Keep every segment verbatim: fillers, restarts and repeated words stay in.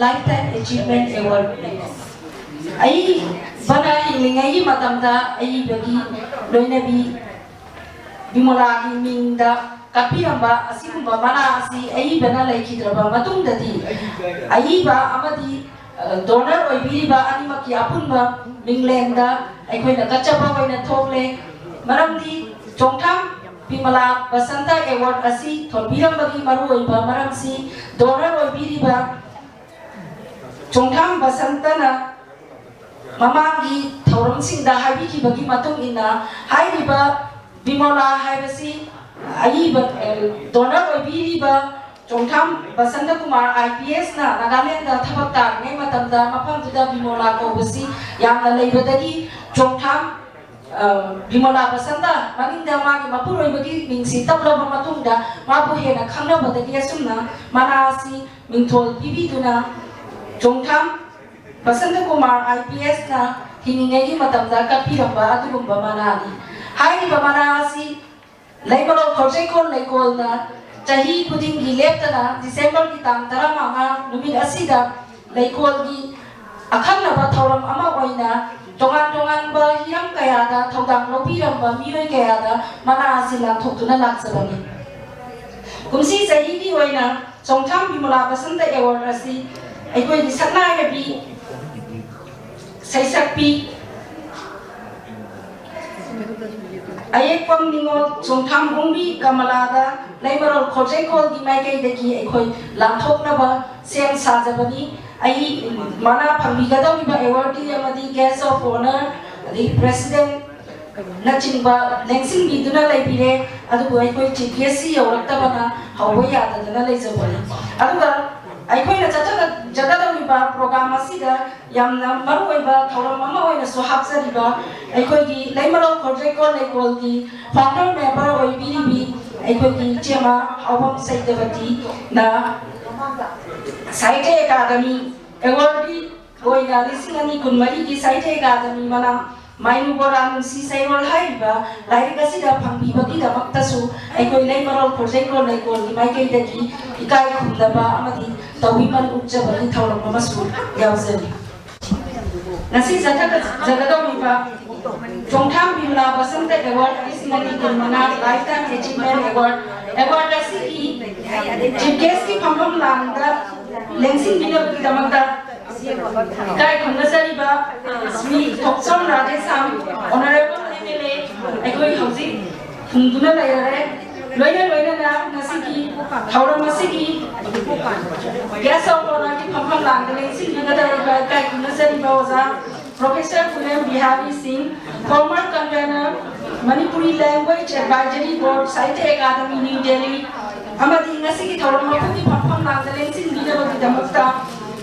Lifetime ꯑꯦꯆꯤꯚꯃꯦꯟ award. ꯑꯏꯕꯅ ꯍꯤꯡꯂꯤꯉꯩꯒꯤ ꯃꯇꯝꯗ ꯑꯏꯕꯒꯤ ꯂꯣꯏꯅꯕꯤ ꯕꯤꯃꯣꯂꯥꯒꯤ ꯃꯤꯡꯗ ꯀꯠꯄꯤꯔꯝꯕ ꯑꯁꯤꯒꯨꯝꯕ ꯃꯅꯥ ꯑꯁꯤ ꯑꯏꯕꯅ ꯂꯩꯈꯤꯗ꯭ꯔꯕ ꯃꯇꯨꯡꯗꯗꯤ ꯑꯏꯕ ꯑꯃꯗꯤ ꯗꯣꯅꯔ ꯑꯣꯏꯕꯤꯔꯤꯕ ꯑꯅꯤꯃꯛꯀꯤ ꯑꯄꯨꯟꯕ ꯃꯤꯡꯂꯦꯟꯗ ꯑꯩꯈꯣꯏꯅ ꯀꯠꯆꯕ ꯑꯣꯏꯅ ꯊꯣꯛꯂꯦ꯫ ꯃꯔꯝꯗꯤ ꯆꯣꯡꯊꯥꯝ ꯕꯤꯃꯂꯥ ꯕꯁꯟꯇ ꯑꯦꯋꯥꯔꯗ ꯑꯁꯤ ꯊꯣꯟꯕꯤꯔꯝꯕꯒꯤ ꯃꯔꯨꯑꯣꯏꯕ ꯃꯔꯝꯁꯤ ꯗꯣꯅꯔ ꯑꯣꯏꯕꯤꯔꯤꯕ ꯆꯣꯡꯊꯥꯝ ꯕꯁꯟꯇꯅ ꯃꯃꯥꯡꯒꯤ ꯊꯧꯔꯝꯁꯤꯡꯗ ꯍꯥꯏꯕꯤꯈꯤꯕꯒꯤ ꯃꯇꯨꯡ ꯏꯟꯅ ꯍꯥꯏꯔꯤꯕ ꯕꯤꯃꯣꯂꯥ ꯍꯥꯏꯕꯁꯤ ꯑꯏꯕ ꯗꯣꯅꯔ ꯑꯣꯏꯕꯤꯔꯤꯕ ꯆꯣꯡꯊꯥꯝ ꯕꯁꯟꯇ ꯀꯨꯃꯥꯔ ꯑꯥꯏ ꯄꯤ ꯑꯦꯁꯅ ꯅꯥꯒꯥꯂꯦꯟꯗ ꯊꯕꯛ ꯇꯥꯔꯤꯉꯩ ꯃꯇꯝꯗ ꯃꯐꯝꯗꯨꯗ ꯕꯤꯃꯣꯂꯥ ꯀꯧꯕꯁꯤ ꯌꯥꯝꯅ ꯂꯩꯕꯗꯒꯤ ꯆꯣꯡꯊꯥꯝ ꯕꯤꯃꯣꯂꯥ ꯕꯁꯟꯇ ꯃꯅꯤꯡꯗ ꯃꯥꯒꯤ ꯃꯄꯨꯔꯣꯏꯕꯒꯤ ꯃꯤꯡꯁꯤ ꯇꯞꯂꯕ ꯃꯇꯨꯡꯗ ꯃꯥꯕꯨ ꯍꯦꯟꯅ ꯈꯪꯅꯕꯗꯒꯤ ꯑꯁꯨꯝꯅ ꯃꯅꯥ ꯑꯁꯤ ꯃꯤꯡꯊꯣꯜ ꯄꯤꯕꯤꯗꯨꯅ ꯆꯣꯡꯊꯥꯝ ꯕꯁꯟꯇ ꯀꯨꯃꯥꯔ ꯑꯥꯏ ꯄꯤ ꯑꯦꯁꯅ ꯍꯤꯡꯂꯤꯉꯩꯒꯤ ꯃꯇꯝꯗ ꯀꯠꯄꯤꯔꯝꯕ ꯑꯗꯨꯒꯨꯝꯕ ꯃꯅꯥꯅꯤ꯫ ꯍꯥꯏꯔꯤꯕ ꯃꯅꯥ ꯑꯁꯤ ꯂꯩꯃꯔꯣꯜ ꯈꯣꯔꯖꯩꯈꯣꯜ ꯂꯩꯀꯣꯜꯅ ꯆꯍꯤ ꯈꯨꯗꯤꯡꯒꯤ ꯂꯦꯞꯇꯅ ꯗꯤꯁꯦꯝꯕꯔꯒꯤ ꯇꯥꯡ ꯇꯔꯥꯃꯉꯥ ꯅꯨꯃꯤꯠ ꯑꯁꯤꯗ ꯂꯩꯀꯣꯜꯒꯤ ꯑꯈꯟꯅꯕ ꯊꯧꯔꯝ ꯑꯃ ꯑꯣꯏꯅ ꯇꯣꯉꯥꯟ ꯇꯣꯉꯥꯟꯕ ꯍꯤꯔꯝ ꯀꯌꯥꯗ ꯊꯧꯗꯥꯡ ꯂꯧꯕꯤꯔꯝꯕ ꯃꯤꯑꯣꯏ ꯀꯌꯥꯗ ꯃꯅꯥ ꯑꯁꯤ ꯂꯥꯟꯊꯣꯛꯇꯨꯅ ꯂꯥꯛꯆꯕꯅꯤ꯫ ꯀꯨꯝꯁꯤ ꯆꯍꯤꯒꯤ ꯑꯣꯏꯅ ꯆꯣꯡꯊꯥꯝ ꯕꯤꯃꯂꯥ ꯕꯁꯟꯇ ꯑꯦꯋꯥꯔꯗ ꯑꯁꯤ ꯑꯩꯈꯣꯏꯒꯤ ꯁꯛꯅꯥꯏꯔꯕꯤ ꯁꯩꯁꯛꯄꯤ ꯑꯌꯦꯛꯄꯝ ꯅꯤꯉꯣꯜ ꯆꯣꯡꯊꯥꯝ ꯎꯪꯕꯤ ꯀꯃꯂꯥꯗ ꯂꯩꯃꯔꯣꯜ ꯈꯣꯔꯖꯩꯈꯣꯜꯒꯤ ꯃꯥꯏꯀꯩꯗꯒꯤ ꯑꯩꯈꯣꯏ ꯂꯥꯟꯊꯣꯛꯅꯕ ꯁꯦꯝ ꯁꯥꯖꯕꯅꯤ꯫ ꯑꯩ ꯃꯅꯥ ꯐꯪꯕꯤꯒꯗꯧꯔꯤꯕ ꯑꯦꯋꯥꯔꯗꯤ ꯑꯃꯗꯤ ꯒꯦꯁ ꯑꯣꯐ ꯑꯣꯅꯔ ꯑꯗꯒꯤ ꯄ꯭ꯔꯦꯁꯤꯗꯦꯟ ꯅꯆꯤꯡꯕ ꯂꯦꯡꯁꯤꯟꯕꯤꯗꯨꯅ ꯂꯩꯕꯤꯔꯦ꯫ ꯑꯗꯨꯕꯨ ꯑꯩꯈꯣꯏ ꯆꯤꯐ ꯒꯦꯁꯁꯤ ꯌꯧꯔꯛꯇꯕꯅ ꯍꯧꯕ ꯌꯥꯗꯗꯅ ꯂꯩꯖꯕꯅꯤ꯫ ꯑꯗꯨꯒ ꯑꯩꯈꯣꯏꯅ ꯆꯠꯊꯒꯗꯧꯔꯤꯕ ꯄ꯭ꯔꯣꯒ꯭ꯔꯥꯝ ꯑꯁꯤꯗ ꯌꯥꯝꯅ ꯃꯔꯨꯑꯣꯏꯕ ꯊꯧꯔꯝ ꯑꯃ ꯑꯣꯏꯅꯁꯨ ꯍꯥꯞꯆꯔꯤꯕ ꯑꯩꯈꯣꯏꯒꯤ ꯂꯩꯃꯔꯣꯜ ꯈꯣꯔꯖꯩꯀꯣꯜ ꯂꯩꯀꯣꯜꯒꯤ ꯐꯥꯎꯟꯗꯔ ꯃꯦꯝꯕꯔ ꯑꯣꯏꯕꯤꯔꯤꯕꯤ ꯑꯩꯈꯣꯏꯒꯤ ꯏꯆꯦꯃ ꯍꯥꯎꯕꯝ ꯁꯩꯇꯕꯇꯤꯅ ꯁꯥꯍꯤꯇ꯭ꯌ ꯑꯦꯀꯥꯗꯃꯤ ꯑꯦꯋꯥꯔꯗꯤ ꯑꯣꯏꯅ ꯂꯤꯁꯤꯡ ꯑꯅꯤ ꯀꯨꯟꯃꯔꯤꯒꯤ ꯁꯥꯍꯤꯇ꯭ꯌ ꯑꯦꯀꯥꯗꯃꯤ ꯃꯅꯥ ꯃꯥꯏꯅꯨ ꯕꯣꯔꯥ ꯅꯨꯡꯁꯤ ꯁꯩꯔꯣꯜ ꯍꯥꯏꯔꯤꯕ ꯂꯥꯏꯔꯤꯛ ꯑꯁꯤꯗ ꯐꯪꯕꯤꯕꯒꯤꯗꯃꯛꯇꯁꯨ ꯑꯩꯈꯣꯏ ꯂꯩꯃꯔꯣꯜ ꯈꯣꯔꯖꯩꯀꯣꯜ ꯂꯩꯀꯣꯜꯒꯤ ꯃꯥꯏꯀꯩꯗꯒꯤ ꯏꯀꯥꯏ ꯈꯨꯝꯅꯕ ꯑꯃꯗꯤ ꯇꯧꯕꯤꯃꯜ ꯎꯠꯆꯕꯒꯤ ꯊꯧꯔꯝ ꯑꯃꯁꯨ ꯌꯥꯎꯖꯔꯤ꯫ ꯉꯁꯤ ꯆꯠꯊꯒ-, ꯆꯠꯀꯗꯧꯔꯤꯕ ꯆꯣꯡꯊꯥꯝ ꯕꯤꯃꯂꯥ ꯕꯁꯟꯇ ꯑꯦꯋꯥꯔꯗ ꯂꯤꯁꯤꯡ ꯑꯅꯤ ꯀꯨꯟꯃꯉꯥ Lifetime Achievement Award, ꯑꯦꯋꯥꯔꯗ ꯑꯁꯤꯒꯤ ꯆꯤꯐ ꯒꯦꯁꯀꯤ ꯐꯝꯐꯝ ꯂꯥꯡꯗ ꯂꯦꯡꯁꯤꯟꯕꯤꯅꯕꯒꯤꯗꯃꯛꯇ ꯏꯀꯥꯏ ꯈꯨꯝꯅꯖꯔꯤꯕ Shri Thokchom Radheshyam, honourable M L A, ꯑꯩꯈꯣꯏ ꯍꯧꯖꯤꯛ ꯐꯨꯝꯗꯨꯅ ꯂꯩꯔꯔꯦ꯫ ꯂꯣꯏꯅ ꯂꯣꯏꯅꯅ ꯉꯁꯤꯒꯤ ꯊꯧꯔꯝ ꯑꯁꯤꯒꯤ ꯒꯦꯁ ꯑꯣꯐ ꯑꯣꯅꯔꯒꯤ ꯐꯝꯐꯝ ꯂꯥꯡꯗ ꯂꯦꯡꯁꯤꯟꯕꯤꯒꯗꯧꯔꯤꯕ ꯏꯀꯥꯏ ꯈꯨꯝꯅꯖꯔꯤꯕ ꯑꯣꯖꯥ ꯄ꯭ꯔꯣꯐꯦꯁꯔ ꯄꯨꯔꯦꯝ ꯕꯤꯍꯥꯔꯤ ꯁꯤꯡ, former convener, Manipuri Language Advisory Board, Sahitya Academy, New Delhi, ꯑꯃꯗꯤ ꯉꯁꯤꯒꯤ ꯊꯧꯔꯝ ꯃꯄꯨꯒꯤ ꯐꯝꯐꯝ ꯂꯥꯡꯗ ꯂꯦꯡꯁꯤꯟꯕꯤꯅꯕꯒꯤꯗꯃꯛꯇ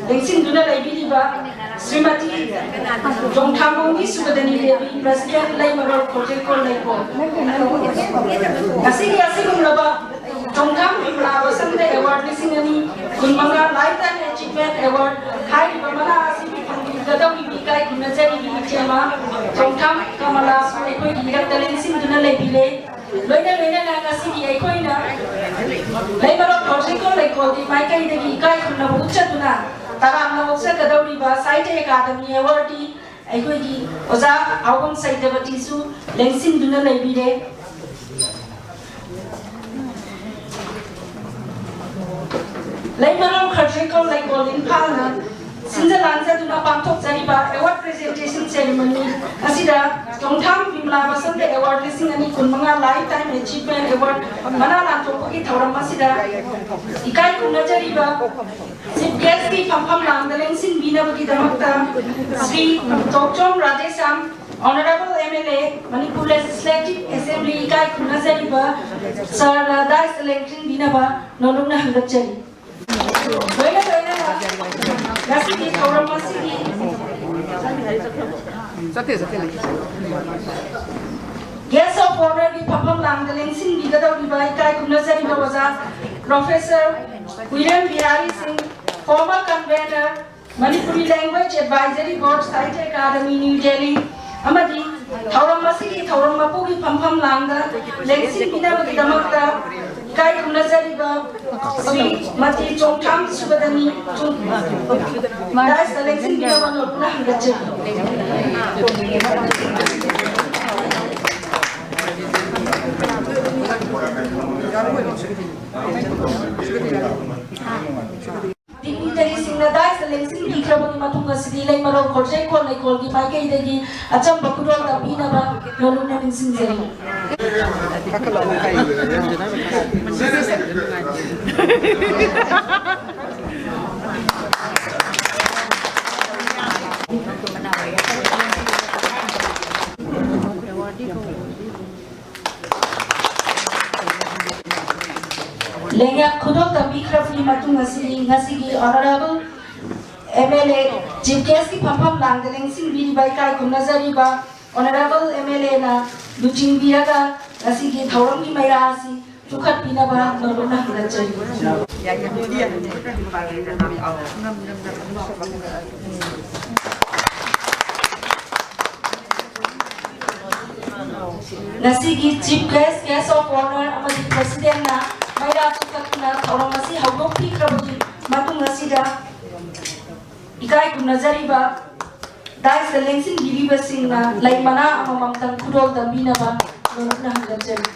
ꯂꯦꯡꯁꯤꯟꯗꯨꯅ ꯂꯩꯕꯤꯔꯤꯕ ꯁ꯭ꯔꯤꯃꯇꯤ ꯆꯣꯡꯊꯥꯝꯕꯝꯒꯤ ꯁꯨꯒꯗꯅꯤ ꯗꯦꯕꯤ, President, ꯂꯩꯃꯔꯣꯜ ꯈꯣꯔꯖꯦꯀꯣꯜ ꯂꯩꯀꯣꯜ꯫ ꯉꯁꯤꯒꯤ ꯑꯁꯤꯒꯨꯝꯂꯕ ꯆꯣꯡꯊꯥꯝ ꯕꯤꯃꯂꯥ ꯕꯁꯟꯇ ꯑꯦꯋꯥꯔꯗ ꯂꯤꯁꯤꯡ ꯑꯅꯤ ꯀꯨꯟꯃꯉꯥ Lifetime Achievement Award ꯍꯥꯏꯔꯤꯕ ꯃꯅꯥ ꯑꯁꯤꯕꯨ ꯐꯪꯕꯤꯒꯗꯧꯔꯤꯕ ꯏꯀꯥꯏ ꯈꯨꯝꯅꯖꯔꯤꯕꯤ ꯏꯆꯦꯃ ꯆꯣꯡꯊꯥꯝ ꯀꯃꯂꯥꯁꯨ ꯑꯩꯈꯣꯏꯒꯤ ꯏꯔꯛꯇ ꯂꯦꯡꯁꯤꯟꯗꯨꯅ ꯂꯩꯕꯤꯔꯦ꯫ ꯂꯣꯏꯅ ꯂꯣꯏꯅꯅ ꯉꯁꯤꯒꯤ ꯑꯩꯈꯣꯏꯅ ꯂꯩꯃꯔꯣꯜ ꯈꯣꯔꯖꯦꯀꯣꯜ ꯂꯩꯀꯣꯜꯒꯤ ꯃꯥꯏꯀꯩꯗꯒꯤ ꯏꯀꯥꯏ ꯈꯨꯝꯅꯕ ꯎꯠꯆꯗꯨꯅ ꯇꯔꯥꯝꯅ ꯑꯣꯛꯆꯒꯗꯧꯔꯤꯕ ꯁꯥꯍꯤꯇ꯭ꯌ ꯑꯦꯀꯥꯗꯃꯤ ꯑꯦꯋꯥꯔꯗꯤ ꯑꯩꯈꯣꯏꯒꯤ ꯑꯣꯖꯥ ꯍꯥꯎꯕꯝ ꯁꯩꯇꯕꯇꯤꯁꯨ ꯂꯦꯡꯁꯤꯟꯗꯨꯅ ꯂꯩꯕꯤꯔꯦ꯫ ꯂꯩꯃꯔꯣꯜ ꯈꯔꯖꯦꯀꯣꯜ ꯂꯩꯀꯣꯜ ꯏꯝꯐꯥꯜꯅ ꯁꯤꯟꯖ ꯂꯥꯡꯖꯗꯨꯅ ꯄꯥꯡꯊꯣꯛꯆꯔꯤꯕ ꯑꯦꯋꯥꯔꯗ ꯄ꯭ꯔꯦꯖꯦꯟꯇꯦꯁꯟ ꯁꯦꯔꯦꯃꯣꯅꯤ ꯑꯁꯤꯗ ꯆꯣꯡꯊꯥꯝ ꯕꯤꯃꯂꯥ ꯕꯁꯟꯇ ꯑꯦꯋꯥꯔꯗ ꯂꯤꯁꯤꯡ ꯑꯅꯤ ꯀꯨꯟꯃꯉꯥ Lifetime Achievement Award ꯃꯅꯥ ꯂꯥꯟꯊꯣꯛꯄꯒꯤ ꯊꯧꯔꯝ ꯑꯁꯤꯗ ꯏꯀꯥꯏ ꯈꯨꯝꯅꯖꯔꯤꯕ ꯆꯤꯐ ꯒꯦꯁꯀꯤ ꯐꯝꯐꯝ ꯂꯥꯡꯗ ꯂꯦꯡꯁꯤꯟꯕꯤꯅꯕꯒꯤꯗꯃꯛꯇ Shri ꯇꯣꯛꯆꯣꯝ Radheshyam, Honorable M L A, Manipur Legislative Assembly ꯏꯀꯥꯏ ꯈꯨꯝꯅꯖꯔꯤꯕ ꯁꯥꯔꯅ ꯗꯥꯏꯁꯇ ꯂꯦꯡꯁꯤꯟꯕꯤꯅꯕ ꯅꯣꯂꯨꯛꯅ ꯍꯪꯒꯠꯆꯔꯤ꯫ ꯂꯣꯏꯅ ꯂꯣꯏꯅꯅ ꯉꯁꯤꯒꯤ ꯊꯧꯔꯝ ꯑꯁꯤꯒꯤ ꯆꯠꯇꯦ, ꯆꯠꯇꯦ꯫ Guest of Honourꯒꯤ ꯐꯝꯐꯝ ꯂꯥꯡꯗ ꯂꯦꯡꯁꯤꯟꯕꯤꯒꯗꯧꯔꯤꯕ ꯏꯀꯥꯏ ꯈꯨꯝꯅꯖꯔꯤꯕ ꯑꯣꯖꯥ ꯄ꯭ꯔꯣꯐꯦꯁꯔ ꯀꯨꯏꯔꯦꯝ ꯕꯤꯍꯥꯔꯤ ꯁꯤꯡ, former convener, Manipuri Language Advisory Board, Sahitya Academy, New Delhi, ꯑꯃꯗꯤ ꯊꯧꯔꯝ ꯑꯁꯤꯒꯤ ꯊꯧꯔꯝ ꯃꯄꯨꯒꯤ ꯐꯝꯐꯝ ꯂꯥꯡꯗ ꯂꯦꯡꯁꯤꯟꯕꯤꯅꯕꯒꯤꯗꯃꯛꯇ ꯏꯀꯥꯏ ꯈꯨꯝꯅꯖꯔꯤꯕ ꯁ꯭ꯔꯤ ꯃꯇꯤ ꯆꯣꯡꯊꯥꯝ ꯁꯨꯕꯗꯅꯤ ꯗꯥꯏꯁꯇ ꯂꯦꯡꯁꯤꯟꯕꯤꯅꯕ ꯅꯣꯂꯨꯛꯅ ꯍꯪꯒꯠꯆꯔꯤ꯫ ꯗꯤꯒꯅꯤꯇꯔꯤꯁꯤꯡꯅ ꯗꯥꯏꯁꯇ ꯂꯦꯡꯁꯤꯟꯕꯤꯈ꯭ꯔꯕꯒꯤ ꯃꯇꯨꯡ ꯑꯁꯤꯗꯤ ꯂꯩꯃꯔꯣꯜ ꯈꯣꯔꯖꯩꯀꯣꯜ ꯂꯩꯀꯣꯜꯒꯤ ꯃꯥꯏꯀꯩꯗꯒꯤ ꯑꯆꯝꯕ ꯈꯨꯗꯣꯜ ꯇꯝꯕꯤꯅꯕ ꯅꯣꯂꯨꯛꯅ ꯅꯤꯡꯁꯤꯡꯖꯔꯤ꯫ ꯂꯩꯉꯥꯛ ꯈꯨꯗꯣꯜ ꯇꯝꯕꯤꯈ꯭ꯔꯕꯒꯤ ꯃꯇꯨꯡ ꯑꯁꯤꯗꯤ ꯉꯁꯤꯒꯤ Honourable M L A Chief Guest ꯀꯤ ꯐꯝꯐꯝ ꯂꯥꯡꯗ ꯂꯦꯡꯁꯤꯟꯕꯤꯔꯤꯕ ꯏꯀꯥꯏ ꯈꯨꯝꯅꯖꯔꯤꯕ Honourable M L A ꯅ ꯂꯨꯆꯤꯡꯕꯤꯔꯒ ꯉꯁꯤꯒꯤ ꯊꯧꯔꯝꯒꯤ ꯃꯩꯔꯥ ꯑꯁꯤ ꯆꯨꯈꯠꯄꯤꯅꯕ ꯅꯣꯂꯨꯛꯅ ꯍꯪꯒꯠꯆꯔꯤ꯫ ꯉꯁꯤꯒꯤ Chief Guest, Guest of Honour ꯑꯃꯗꯤ President ꯅ ꯃꯩꯔꯥ ꯆꯨꯈꯠꯇꯨꯅ ꯊꯧꯔꯝ ꯑꯁꯤ ꯍꯧꯗꯣꯛꯄꯤꯈ꯭ꯔꯕꯒꯤ ꯃꯇꯨꯡ ꯑꯁꯤꯗ ꯏꯀꯥꯏ ꯈꯨꯝꯅꯖꯔꯤꯕ ꯗꯥꯏꯁꯇ ꯂꯦꯡꯁꯤꯟꯕꯤꯔꯤꯕꯁꯤꯡꯅ ꯂꯩ ꯃꯅꯥ ꯑꯃꯃꯝꯇꯪ ꯈꯨꯗꯣꯜ ꯇꯝꯕꯤꯅꯕ ꯅꯣꯂꯨꯛꯅ ꯍꯪꯒꯠꯆꯔꯤ꯫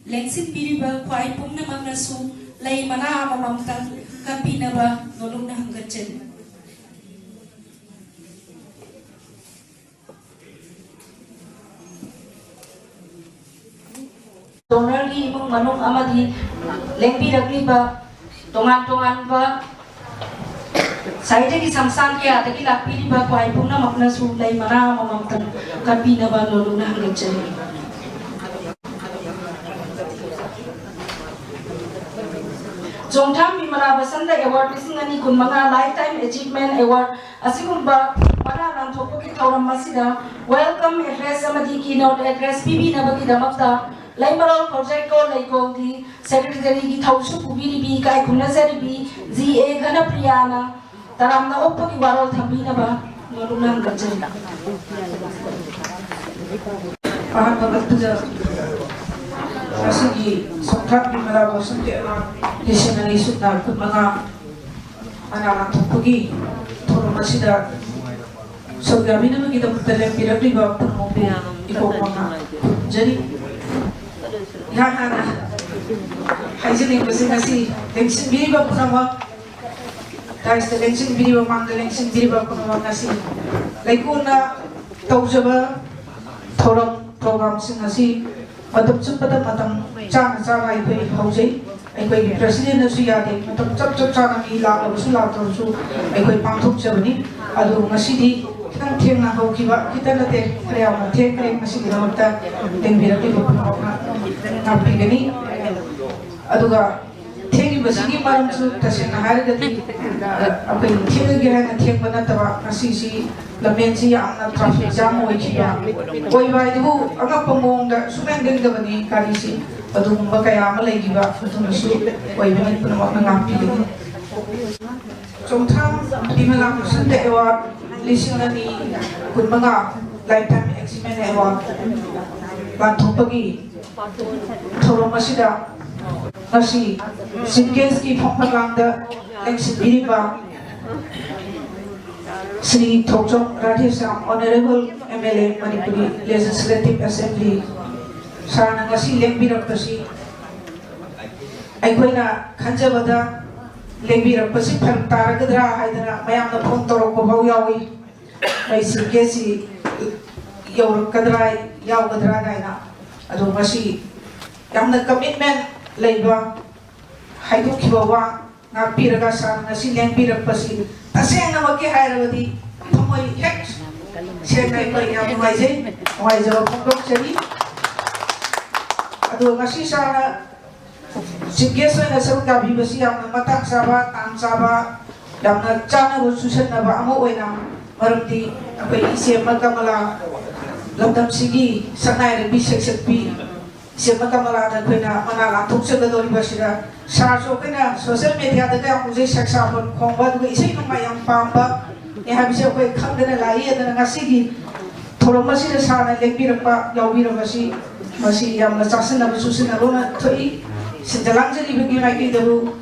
ꯂꯦꯡꯁꯤꯟꯕꯤꯔꯤꯕ ꯈ꯭ꯋꯥꯏ ꯄꯨꯝꯅꯃꯛꯅꯁꯨ ꯂꯩ ꯃꯅꯥ ꯑꯃꯃꯝꯇꯪ ꯀꯠꯄꯤꯅꯕ ꯅꯣꯂꯨꯛꯅ ꯍꯪꯒꯠꯆꯔꯤ꯫ Donor ꯒꯤ ꯏꯃꯨꯡ ꯃꯅꯨꯡ ꯑꯃꯗꯤ ꯂꯦꯡꯕꯤꯔꯛꯂꯤꯕ ꯇꯣꯉꯥꯟ ꯇꯣꯉꯥꯟꯕ ꯁꯥꯍꯤꯇ꯭ꯌꯒꯤ ꯁꯪꯁꯊꯥꯟ ꯀꯌꯥꯗꯒꯤ ꯂꯥꯛꯄꯤꯔꯤꯕ ꯈ꯭ꯋꯥꯏ ꯄꯨꯝꯅꯃꯛꯅꯁꯨ ꯂꯩ ꯃꯅꯥ ꯑꯃꯃꯝꯇꯪ ꯀꯠꯄꯤꯅꯕ ꯅꯣꯂꯨꯛꯅ ꯍꯪꯒꯠꯆꯔꯤ꯫ ꯆꯣꯡꯊꯥꯝ ꯕꯤꯃꯂꯥ ꯕꯁꯟꯇ Award ꯂꯤꯁꯤꯡ ꯑꯅꯤ ꯀꯨꯟꯃꯉꯥ Lifetime Achievement Award ꯑꯁꯤꯒꯨꯝꯕ ꯃꯅꯥ ꯂꯥꯟꯊꯣꯛꯄꯒꯤ ꯊꯧꯔꯝ ꯑꯁꯤꯗ Welcome Address ꯑꯃꯗꯤ Keynote Address ꯄꯤꯕꯤꯅꯕꯒꯤꯗꯃꯛꯇ ꯂꯩꯃꯔꯣꯜ ꯈꯣꯔꯖꯩꯀꯣꯜ ꯂꯩꯀꯣꯜꯒꯤ Secretary ꯒꯤ ꯊꯧꯁꯨ ꯄꯨꯕꯤꯔꯤꯕꯤ ꯏꯀꯥꯏ ꯈꯨꯝꯅꯖꯔꯤꯕꯤ ꯖꯤ ꯑꯦ ꯘꯅꯄ꯭ꯔꯤꯌꯥꯅ ꯇꯔꯥꯝꯅ ꯑꯣꯛꯄꯒꯤ ꯋꯥꯔꯣꯜ ꯊꯝꯕꯤꯅꯕ ꯅꯣꯂꯨꯛꯅ ꯍꯪꯒꯠꯆꯔꯤ꯫ ꯑꯍꯥꯟꯕꯃꯛꯇꯗ ꯉꯁꯤꯒꯤ ꯁꯣꯡꯊꯥꯛ ꯕꯤꯃꯂꯥ ꯕꯣꯁꯟꯇ ꯑꯦꯋꯥꯔꯗ ꯂꯤꯁꯤꯡ ꯑꯅꯤ ꯁꯨꯞꯅ ꯀꯨꯟꯃꯉꯥ ꯃꯅꯥ ꯂꯥꯟꯊꯣꯛꯄꯒꯤ ꯊꯧꯔꯝ ꯑꯁꯤꯗ ꯁꯔꯨꯛ ꯌꯥꯕꯤꯅꯕꯒꯤꯗꯃꯛꯇ ꯂꯦꯡꯕꯤꯔꯛꯂꯤꯕ ꯄꯨꯝꯅꯃꯛꯄꯨ ꯏꯀꯣꯛ ꯃꯉꯥ ꯈꯨꯔꯨꯝꯖꯔꯤ꯫ ꯏꯍꯥꯟ ꯍꯥꯟꯅ ꯍꯥꯏꯖꯅꯤꯡꯕꯁꯤ, ꯉꯁꯤ ꯂꯦꯡꯁꯤꯟꯕꯤꯔꯤꯕ ꯄꯨꯝꯅꯃꯛ, ꯗꯥꯏꯁꯇ ꯂꯦꯡꯁꯤꯟꯕꯤꯔꯤꯕ, ꯃꯥꯡꯗ ꯂꯦꯡꯁꯤꯟꯕꯤꯔꯤꯕ ꯄꯨꯝꯅꯃꯛ, ꯉꯁꯤ ꯂꯩꯀꯣꯟꯅ ꯇꯧꯖꯕ ꯊꯧꯔꯝ ꯄ꯭ꯔꯣꯒ꯭ꯔꯥꯝꯁꯤꯡ ꯑꯁꯤ ꯃꯇꯝ ꯆꯨꯞꯄꯗ ꯃꯇꯝ ꯆꯥꯅ ꯆꯥꯅ ꯑꯩꯈꯣꯏ ꯍꯧꯖꯩ꯫ ꯑꯩꯈꯣꯏꯒꯤ ꯄ꯭ꯔꯦꯁꯤꯗꯦꯟꯅꯁꯨ ꯌꯥꯗꯦ, ꯃꯇꯝ ꯆꯞ ꯆꯞ ꯆꯥꯅ ꯃꯤ ꯂꯥꯛꯂꯕꯁꯨ ꯂꯥꯛꯇ꯭ꯔꯕꯁꯨ ꯑꯩꯈꯣꯏ ꯄꯥꯡꯊꯣꯛꯆꯕꯅꯤ꯫ ꯑꯗꯨ ꯉꯁꯤꯗꯤ ꯈꯤꯇꯪ ꯊꯦꯡꯅ ꯍꯧꯈꯤꯕ, ꯈꯤꯇꯪ ꯅꯠꯇꯦ, ꯈꯔ ꯌꯥꯝꯅ ꯊꯦꯡꯈ꯭ꯔꯦ꯫ ꯃꯁꯤꯒꯤꯗꯃꯛꯇ ꯂꯦꯡꯕꯤꯔꯛꯂꯤꯕ ꯄꯨꯝꯅꯃꯛꯅ ꯉꯥꯛꯄꯤꯒꯅꯤ꯫ ꯑꯗꯨꯒ ꯊꯦꯡꯉꯤꯕꯁꯤꯒꯤ ꯃꯔꯝꯁꯨ ꯇꯁꯦꯡꯅ ꯍꯥꯏꯔꯒꯗꯤ, ꯑ, ꯑꯩꯈꯣꯏ ꯊꯦꯡꯉꯒꯦ ꯍꯥꯏꯅ ꯊꯦꯡꯕ ꯅꯠꯇꯕ, ꯉꯁꯤꯁꯤ ꯂꯝꯕꯦꯟꯁꯤ ꯌꯥꯝꯅ ꯇ꯭ꯔꯥꯐꯤꯛ ꯖꯥꯝ ꯑꯣꯏꯈꯤꯕ, ꯑꯣꯏꯕ ꯍꯥꯏꯗꯨꯕꯨ ꯑꯉꯛꯄ ꯃꯑꯣꯡꯗ ꯁꯨꯡꯂꯦꯡ ꯂꯦꯡꯗꯕꯅꯤ ꯒꯥꯔꯤꯁꯤ꯫ ꯑꯗꯨꯒꯨꯝꯕ ꯀꯌꯥ ꯑꯃ ꯂꯩꯈꯤꯕ ꯑꯗꯨꯅꯁꯨ ꯑꯣꯏꯕꯅꯤ, ꯄꯨꯝꯅꯃꯛꯅ ꯉꯥꯛꯄꯤꯒꯅꯤ꯫ ꯆꯣꯡꯊꯥꯝ ꯕꯤꯃꯂꯥ ꯕꯣꯁꯟꯇ ꯑꯦꯋꯥꯔꯗ ꯂꯤꯁꯤꯡ ꯑꯅꯤ ꯀꯨꯟꯃꯉꯥ Lifetime Achievement Award ꯂꯥꯟꯊꯣꯛꯄꯒꯤ ꯊꯧꯔꯝ ꯑꯁꯤꯗ ꯉꯁꯤ chief ꯒꯦꯁꯀꯤ ꯐꯝꯐꯝꯂꯥꯡꯗ ꯂꯦꯡꯁꯤꯟꯕꯤꯔꯤꯕ Shri Thokchom Radheshyam, Honourable M L A, Manipuri Legislative Assembly, ꯁꯥꯔꯅ ꯉꯁꯤ ꯂꯦꯡꯕꯤꯔꯛꯄꯁꯤ ꯑꯩꯈꯣꯏꯅ ꯈꯟꯖꯕꯗ ꯂꯦꯡꯕꯤꯔꯛꯄꯁꯤ ꯐꯔꯛ ꯇꯥꯔꯒꯗ꯭ꯔꯥ ꯍꯥꯏꯗꯅ ꯃꯌꯥꯝꯅ ꯐꯣꯟ ꯇꯧꯔꯛꯄ ꯐꯥꯎ ꯌꯥꯎꯏ꯫ ꯑꯩ ꯆꯤꯐ ꯒꯦꯁꯁꯤ ꯌꯧꯔꯛꯀꯗ꯭ꯔꯥ, ꯌꯥꯎꯒꯗ꯭ꯔꯥ ꯀꯥꯏꯅ꯫ ꯑꯗꯣ ꯉꯁꯤ ꯌꯥꯝꯅ ꯀꯃꯤꯠꯃꯦꯟ ꯂꯩꯕ, ꯍꯥꯏꯗꯣꯛꯈꯤꯕ ꯋꯥ ꯉꯥꯛꯄꯤꯔꯒ ꯁꯥꯔꯅ ꯉꯁꯤ ꯂꯦꯡꯕꯤꯔꯛꯄꯁꯤ ꯇꯁꯦꯡꯅꯃꯛꯀꯤ ꯍꯥꯏꯔꯕꯗꯤ ꯊꯃꯣꯏ ꯍꯦꯛ ꯁꯦꯡꯅ ꯑꯩꯈꯣꯏ ꯌꯥꯝ ꯅꯨꯡꯉꯥꯏꯖꯩ, ꯅꯨꯡꯉꯥꯏꯖꯕ ꯐꯣꯡꯗꯣꯛꯆꯔꯤ꯫ ꯑꯗꯣ ꯉꯁꯤ ꯁꯥꯔꯅ ꯆꯤꯐ ꯒꯦꯁ ꯑꯣꯏꯅ ꯁꯔꯨꯛ ꯌꯥꯕꯤꯕꯁꯤ ꯌꯥꯝꯅ ꯃꯇꯥꯡ ꯆꯥꯕ, ꯇꯥꯟ ꯆꯥꯕ, ꯌꯥꯝꯅ ꯆꯥꯟꯅꯕ ꯆꯨꯁꯟꯅꯕ ꯑꯃ ꯑꯣꯏꯅ, ꯃꯔꯝꯗꯤ ꯑꯩꯈꯣꯏ ꯏꯆꯦ ꯑꯃ ꯀꯃꯂꯥ, ꯂꯝꯗꯝꯁꯤꯒꯤ ꯁꯛꯅꯥꯏꯔꯕꯤ ꯁꯩꯁꯛꯄꯤ ꯏꯆꯦ ꯑꯃ ꯀꯃꯂꯥꯗ ꯑꯩꯈꯣꯏꯅ ꯃꯅꯥ ꯂꯥꯟꯊꯣꯛꯆꯒꯗꯧꯔꯤꯕꯁꯤꯗ, ꯁꯥꯔꯁꯨ ꯑꯩꯈꯣꯏꯅ ꯁꯣꯁꯦꯜ ꯃꯦꯗꯤꯌꯥꯗꯒ ꯌꯥꯝ ꯎꯖꯩ, ꯁꯦꯛꯁꯥꯐꯣꯟ ꯈꯣꯡꯕ, ꯑꯗꯨꯒ ꯏꯁꯩ ꯅꯣꯡꯃꯥꯏ ꯌꯥꯝ ꯄꯥꯝꯕ ꯅꯤ ꯍꯥꯏꯕꯁꯦ ꯑꯩꯈꯣꯏ ꯈꯪꯗꯅ ꯂꯥꯛꯏ꯫ ꯑꯗꯨꯅ ꯉꯁꯤꯒꯤ ꯊꯧꯔꯝ ꯑꯁꯤꯗ ꯁꯥꯔꯅ ꯂꯦꯡꯕꯤꯔꯛꯄ, ꯌꯥꯎꯕꯤꯔꯕꯁꯤ ꯃꯁꯤ ꯌꯥꯝꯅ ꯆꯥꯁꯤꯟꯅꯕ ꯆꯨꯁꯤꯟꯅꯕ ꯑꯣꯏꯅ ꯊꯣꯛꯏ꯫ ꯁꯤꯟꯖ ꯂꯥꯡꯖꯔꯤꯕꯒꯤ ꯃꯥꯏꯀꯩꯗꯕꯨ,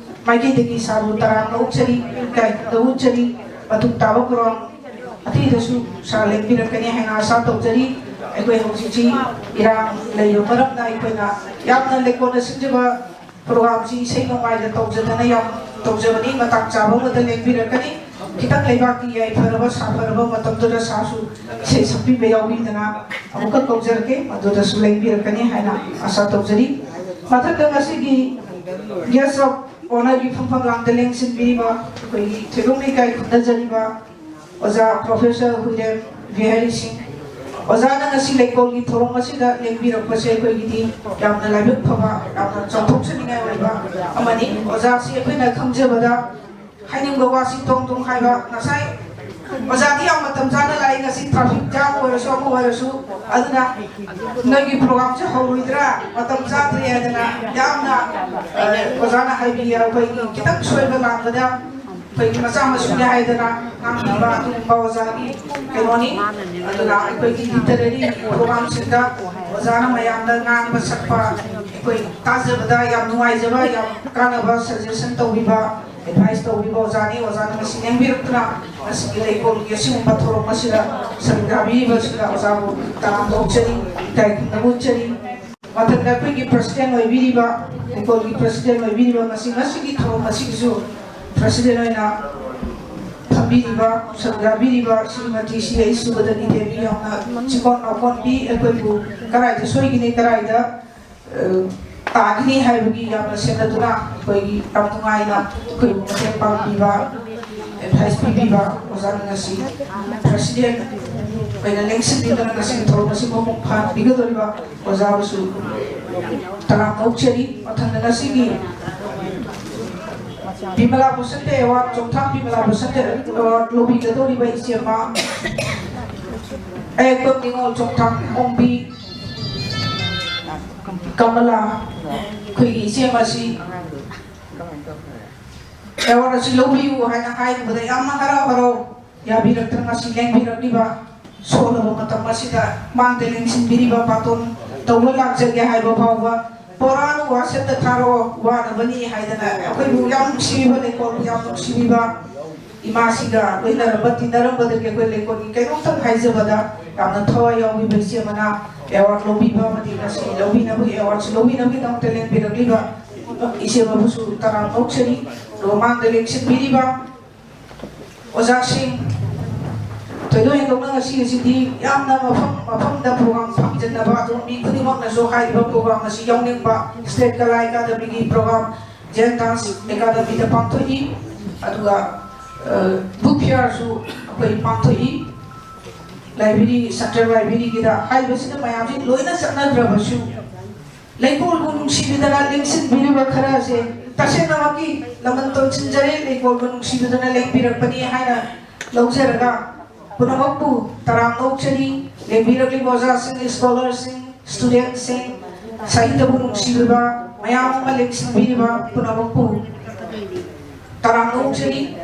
ꯃꯥꯏꯀꯩꯗꯒꯤ ꯁꯥꯔꯕꯨ ꯇꯔꯥꯝꯅ ꯑꯣꯛꯆꯔꯤ, ꯏꯀꯥꯏ ꯈꯨꯝꯅꯕ ꯎꯠꯆꯔꯤ꯫ ꯃꯇꯨꯡ ꯇꯥꯕ ꯄ꯭ꯔꯣꯒ꯭ꯔꯥꯝ ꯑꯇꯩꯗꯁꯨ ꯁꯥꯔ ꯂꯦꯡꯕꯤꯔꯛꯀꯅꯤ ꯍꯥꯏꯅ ꯑꯥꯁꯥ ꯇꯧꯖꯔꯤ꯫ ꯑꯩꯈꯣꯏ ꯍꯧꯖꯤꯛꯁꯤ ꯏꯔꯥꯡ ꯂꯩꯕ ꯃꯔꯝꯅ ꯑꯩꯈꯣꯏꯅ ꯌꯥꯝꯅ ꯂꯩꯀꯣꯟꯅ ꯁꯤꯟꯖꯕ ꯄ꯭ꯔꯣꯒ꯭ꯔꯥꯝꯁꯤ ꯏꯁꯩ ꯅꯣꯡꯃꯥꯏꯗ ꯇꯧꯖꯗꯅ ꯌꯥꯝ ꯇꯧꯖꯕꯅꯤ꯫ ꯃꯇꯥꯡ ꯆꯥꯕ ꯑꯃꯗ ꯂꯦꯡꯕꯤꯔꯛꯀꯅꯤ꯫ ꯈꯤꯇꯪ ꯂꯩꯕꯥꯛꯀꯤ ꯌꯥꯏꯐꯔꯕ ꯁꯥꯐꯔꯕ ꯃꯇꯝꯗꯨꯗ ꯁꯥꯔꯁꯨ ꯏꯁꯩ ꯁꯛꯄꯤꯕ ꯌꯥꯎꯕꯤꯗꯅ ꯑꯃꯨꯛꯀ ꯀꯧꯖꯔꯛꯀꯦ꯫ ꯃꯗꯨꯗꯁꯨ ꯂꯦꯡꯕꯤꯔꯛꯀꯅꯤ ꯍꯥꯏꯅ ꯑꯥꯁꯥ ꯇꯧꯖꯔꯤ꯫ ꯃꯊꯛꯇ ꯉꯁꯤꯒꯤ guest of honourꯒꯤ ꯐꯝꯐꯝ ꯂꯥꯡꯗ ꯂꯦꯡꯁꯤꯟꯕꯤꯔꯤꯕ ꯑꯩꯈꯣꯏꯒꯤ ꯊꯣꯏꯗꯣꯛꯅ ꯏꯀꯥꯏ ꯈꯨꯝꯅꯖꯔꯤꯕ ꯑꯣꯖꯥ ꯄ꯭ꯔꯣꯐꯦꯁꯔ ꯍꯨꯏꯔꯦꯝ ꯕꯤꯍꯥꯔꯤ ꯁꯤꯡ, ꯑꯣꯖꯥꯅ ꯉꯁꯤ ꯂꯩꯀꯣꯜꯒꯤ ꯊꯧꯔꯝ ꯑꯁꯤꯗ ꯂꯦꯡꯕꯤꯔꯛꯄꯁꯦ ꯑꯩꯈꯣꯏꯒꯤꯗꯤ ꯌꯥꯝꯅ ꯂꯥꯏꯕꯛ ꯐꯕ, ꯌꯥꯝꯅ ꯆꯥꯎꯊꯣꯛꯆꯅꯤꯡꯉꯥꯏ ꯑꯣꯏꯕ ꯑꯃꯅꯤ꯫ ꯑꯣꯖꯥꯁꯤ ꯑꯩꯈꯣꯏꯅ ꯈꯪꯖꯕꯗ ꯍꯥꯏꯅꯤꯡꯕ ꯋꯥꯁꯤ ꯇꯣꯡ ꯇꯣꯡ ꯍꯥꯏꯕ꯫ ꯉꯁꯥꯏ ꯑꯣꯖꯥꯗꯤ ꯌꯥꯝ ꯃꯇꯝ ꯆꯥꯅ ꯂꯥꯛꯏ, ꯉꯁꯤ traffic jam ꯑꯣꯏꯔꯁꯨ ꯑꯃ ꯑꯣꯏꯔꯁꯨ꯫ ꯑꯗꯨꯅ ꯅꯣꯏꯒꯤ ꯄ꯭ꯔꯣꯒ꯭ꯔꯥꯝꯁꯦ ꯍꯧꯔꯣꯏꯗ꯭ꯔꯥ, ꯃꯇꯝ ꯆꯥꯗ꯭ꯔꯦ ꯍꯥꯏꯗꯅ ꯌꯥꯝꯅ, ꯑ, ꯑꯣꯖꯥꯅ ꯍꯥꯏꯕꯤ, ꯑꯩꯈꯣꯏꯒꯤ ꯈꯤꯇꯪ ꯁꯣꯏꯕ ꯂꯥꯟꯕꯗ ꯑꯩꯈꯣꯏꯒꯤ ꯃꯆꯥ ꯃꯁꯨꯅꯦ ꯍꯥꯏꯗꯅ ꯉꯥꯡꯕꯤꯕ ꯑꯗꯨꯒꯨꯝꯕ ꯑꯣꯖꯥꯒꯤ ꯀꯩꯅꯣꯅꯤ꯫ ꯑꯗꯨꯅ ꯑꯩꯈꯣꯏꯒꯤ literary programꯁꯤꯡꯗ ꯑꯣꯖꯥꯅ ꯃꯌꯥꯝꯗ ꯉꯥꯡꯕ ꯁꯛꯄ ꯑꯩꯈꯣꯏ ꯇꯥꯖꯕꯗ ꯌꯥꯝ ꯅꯨꯡꯉꯥꯏꯖꯕ, ꯌꯥꯝ ꯀꯥꯟꯅꯕ suggestion ꯇꯧꯕꯤꯕ, advice ꯇꯧꯕꯤꯕ ꯑꯣꯖꯥꯅꯤ꯫ ꯑꯣꯖꯥꯅ ꯉꯁꯤ ꯂꯦꯡꯕꯤꯔꯛꯇꯨꯅ ꯉꯁꯤꯒꯤ ꯂꯩꯀꯣꯜꯒꯤ ꯑꯁꯤꯒꯨꯝꯕ ꯊꯧꯔꯝ ꯑꯁꯤꯗ ꯁꯔꯨꯛ ꯌꯥꯕꯤꯔꯤꯕꯁꯤꯗ ꯑꯣꯖꯥꯕꯨ ꯇꯔꯥꯝꯅ ꯑꯣꯛꯆꯔꯤ, ꯏꯀꯥꯏ ꯈꯨꯝꯅꯕ ꯎꯠꯆꯔꯤ꯫ ꯃꯊꯪꯗ ꯑꯩꯈꯣꯏꯒꯤ president ꯑꯣꯏꯕꯤꯔꯤꯕ, ꯂꯩꯀꯣꯜꯒꯤ president ꯑꯣꯏꯕꯤꯔꯤꯕ, ꯉꯁꯤ, ꯉꯁꯤꯒꯤ ꯊꯧꯔꯝ ꯑꯁꯤꯒꯤꯁꯨ president ꯑꯣꯏꯅ ꯐꯝꯕꯤꯔꯤꯕ, ꯁꯔꯨꯛ ꯌꯥꯕꯤꯔꯤꯕ ꯁ꯭ꯔꯤꯃꯇꯤ ꯁꯤ ꯑꯩꯆ ꯁꯨꯕꯗꯅꯤ ꯗꯦꯕꯤ ꯌꯥꯝꯅ ꯆꯤꯀꯣꯟ ꯅꯥꯎꯀꯣꯟꯕꯤ, ꯑꯩꯈꯣꯏꯕꯨ ꯀꯗꯥꯏꯗ ꯁꯣꯏꯒꯅꯤ, ꯀꯗꯥꯏꯗ, ꯑ, ꯇꯥꯒꯅꯤ ꯍꯥꯏꯕꯒꯤ ꯌꯥꯝꯅ ꯁꯦꯟꯅꯗꯨꯅ ꯑꯩꯈꯣꯏꯒꯤ ꯌꯥꯝ ꯅꯨꯡꯉꯥꯏꯅ ꯑꯩꯈꯣꯏꯕꯨ ꯃꯇꯦꯡ ꯄꯥꯡꯕꯤꯕ, advice ꯄꯤꯕꯤꯕ ꯑꯣꯖꯥꯅ ꯉꯁꯤ president ꯑꯣꯏꯅ ꯂꯦꯡꯁꯤꯟꯕꯤꯗꯨꯅ ꯉꯁꯤꯒꯤ ꯊꯧꯔꯝ ꯑꯁꯤ ꯃꯄꯨꯡ ꯐꯥꯍꯟꯕꯤꯒꯗꯧꯔꯤꯕ ꯑꯣꯖꯥꯕꯨꯁꯨ ꯇꯔꯥꯝꯅ ꯑꯣꯛꯆꯔꯤ꯫ ꯃꯊꯪꯗ ꯉꯁꯤꯒꯤ ꯕꯤꯃꯂꯥ ꯕꯁꯟꯇ award, ꯆꯣꯡꯊꯥꯝ ꯕꯤꯃꯂꯥ ꯕꯁꯟꯇ award ꯂꯧꯕꯤꯒꯗꯧꯔꯤꯕ ꯏꯆꯦꯃ ꯑꯌꯦꯛꯄ ꯅꯤꯉꯣꯜ ꯆꯣꯡꯊꯥꯝ ꯑꯣꯡꯕꯤ ꯀꯃꯂꯥ, ꯑꯩꯈꯣꯏꯒꯤ ꯏꯆꯦꯃꯁꯤ award ꯑꯁꯤ ꯂꯧꯕꯤꯌꯨ ꯍꯥꯏꯅ ꯍꯥꯏꯔꯨꯕꯗ ꯌꯥꯝꯅ ꯍꯔꯥꯎ ꯍꯔꯥꯎ ꯌꯥꯕꯤꯔꯛꯇꯅ ꯉꯁꯤ ꯂꯦꯡꯕꯤꯔꯛꯂꯤꯕ ꯁꯣꯜꯂꯕ ꯃꯇꯝ ꯑꯁꯤꯗ ꯃꯥꯡꯗ ꯂꯦꯡꯁꯤꯟꯕꯤꯔꯤꯕ ꯕꯥꯇꯣꯟ ꯇꯧꯕ ꯂꯥꯛꯆꯒꯦ ꯍꯥꯏꯕ ꯐꯥꯎꯕ ꯕꯣꯔꯥꯅ ꯋꯥꯁꯦꯞꯇ ꯊꯥꯔꯛꯑꯣ, ꯋꯥꯅꯕꯅꯤ ꯍꯥꯏꯗꯅ ꯑꯩꯈꯣꯏꯕꯨ ꯌꯥꯝ ꯅꯨꯡꯁꯤꯕꯤꯕ, ꯂꯩꯀꯣꯜꯕꯨ ꯌꯥꯝ ꯅꯨꯡꯁꯤꯕꯤꯕ ꯏꯃꯥꯁꯤꯒ ꯂꯣꯏꯅꯔꯝꯕ ꯇꯤꯟꯅꯔꯝꯕꯗꯒꯤ ꯑꯩꯈꯣꯏ ꯂꯩꯀꯣꯜꯒꯤ ꯀꯩꯅꯣꯝꯇꯪ ꯍꯥꯏꯖꯕꯗ, ꯌꯥꯝꯅ ꯊꯋꯥꯏ ꯌꯥꯎꯕꯤꯕ ꯏꯆꯦ ꯑꯃꯅ ꯑꯦꯋꯥꯔꯗ ꯂꯧꯕꯤꯕ ꯑꯃꯗꯤ ꯉꯁꯤ ꯂꯧꯕꯤꯅꯕꯒꯤ ꯑꯦꯋꯥꯔꯗꯁꯨ ꯂꯧꯕꯤꯅꯕꯒꯤꯗꯃꯛꯇ ꯂꯦꯡꯕꯤꯔꯛꯂꯤꯕ ꯏꯆꯦ ꯑꯃꯕꯨꯁꯨ ꯇꯔꯥꯝꯅ ꯑꯣꯛꯆꯔꯤ꯫ ꯑꯗꯨꯒ ꯃꯥꯡꯗ ꯂꯦꯡꯁꯤꯟꯕꯤꯔꯤꯕ ꯑꯣꯖꯥꯁꯤꯡ, ꯊꯣꯏꯗꯣꯛ ꯍꯦꯟꯗꯣꯛꯅ ꯉꯁꯤ ꯑꯁꯤꯗꯤ ꯌꯥꯝꯅ ꯃꯐꯝ ꯃꯐꯝꯗ ꯄ꯭ꯔꯣꯒ꯭ꯔꯥꯝ ꯐꯪꯖꯟꯅꯕ, ꯑꯗꯣ ꯃꯤ ꯈꯨꯗꯤꯡꯃꯛꯅꯁꯨ ꯍꯥꯏꯔꯤꯕ ꯄ꯭ꯔꯣꯒ꯭ꯔꯥꯝ ꯑꯁꯤ ꯌꯥꯎꯅꯤꯡꯕ, ꯁ꯭ꯇꯦꯠ ꯀꯂꯥ ꯑꯦꯀꯥꯗꯃꯤꯒꯤ ꯄ꯭ꯔꯣꯒ꯭ꯔꯥꯝ ꯖꯦꯟ ꯗꯥꯟꯁ ꯑꯦꯀꯥꯗꯃꯤꯗ ꯄꯥꯡꯊꯣꯛꯏ꯫ ꯑꯗꯨꯒ ꯕꯨꯛ ꯐꯤꯌꯥꯔꯁꯨ ꯑꯩꯈꯣꯏ ꯄꯥꯡꯊꯣꯛꯏ ꯂꯥꯏꯕ꯭ꯔꯦꯔꯤ, ꯁꯦꯟꯇ꯭ꯔꯦꯜ ꯂꯥꯏꯕ꯭ꯔꯦꯔꯤꯒꯤꯗ꯫ ꯍꯥꯏꯔꯤꯕꯁꯤꯗ ꯃꯌꯥꯝꯁꯤ ꯂꯣꯏꯅ ꯆꯠꯅꯗ꯭ꯔꯕꯁꯨ, ꯂꯩꯀꯣꯜꯕꯨ ꯅꯨꯡꯁꯤꯕꯤꯗꯅ ꯂꯦꯡꯁꯤꯟꯕꯤꯔꯤꯕ ꯈꯔ ꯑꯁꯦ ꯇꯁꯦꯡꯅꯃꯛꯀꯤ ꯂꯃꯟ ꯇꯣꯟꯁꯤꯟꯖꯔꯦ, ꯂꯩꯀꯣꯜꯕꯨ ꯅꯨꯡꯁꯤꯕꯤꯗꯅ ꯂꯦꯡꯕꯤꯔꯛꯄꯅꯤ ꯍꯥꯏꯅ ꯂꯧꯖꯔꯒ, ꯄꯨꯝꯅꯃꯛꯄꯨ ꯇꯔꯥꯝꯅ ꯑꯣꯛꯆꯔꯤ꯫ ꯂꯦꯡꯕꯤꯔꯛꯂꯤꯕ ꯑꯣꯖꯥꯁꯤꯡ, ꯁ꯭ꯀꯣꯂꯔꯁꯤꯡ, ꯁ꯭ꯇꯨꯗꯦꯟꯠꯁꯤꯡ, ꯁꯥꯍꯤꯇ꯭ꯌꯕꯨ ꯅꯨꯡꯁꯤꯕꯤꯕ ꯃꯌꯥꯝ ꯑꯃ ꯂꯦꯡꯁꯤꯟꯕꯤꯔꯤꯕ ꯄꯨꯝꯅꯃꯛꯄꯨ ꯇꯔꯥꯝꯅ ꯑꯣꯛꯆꯔꯤ꯫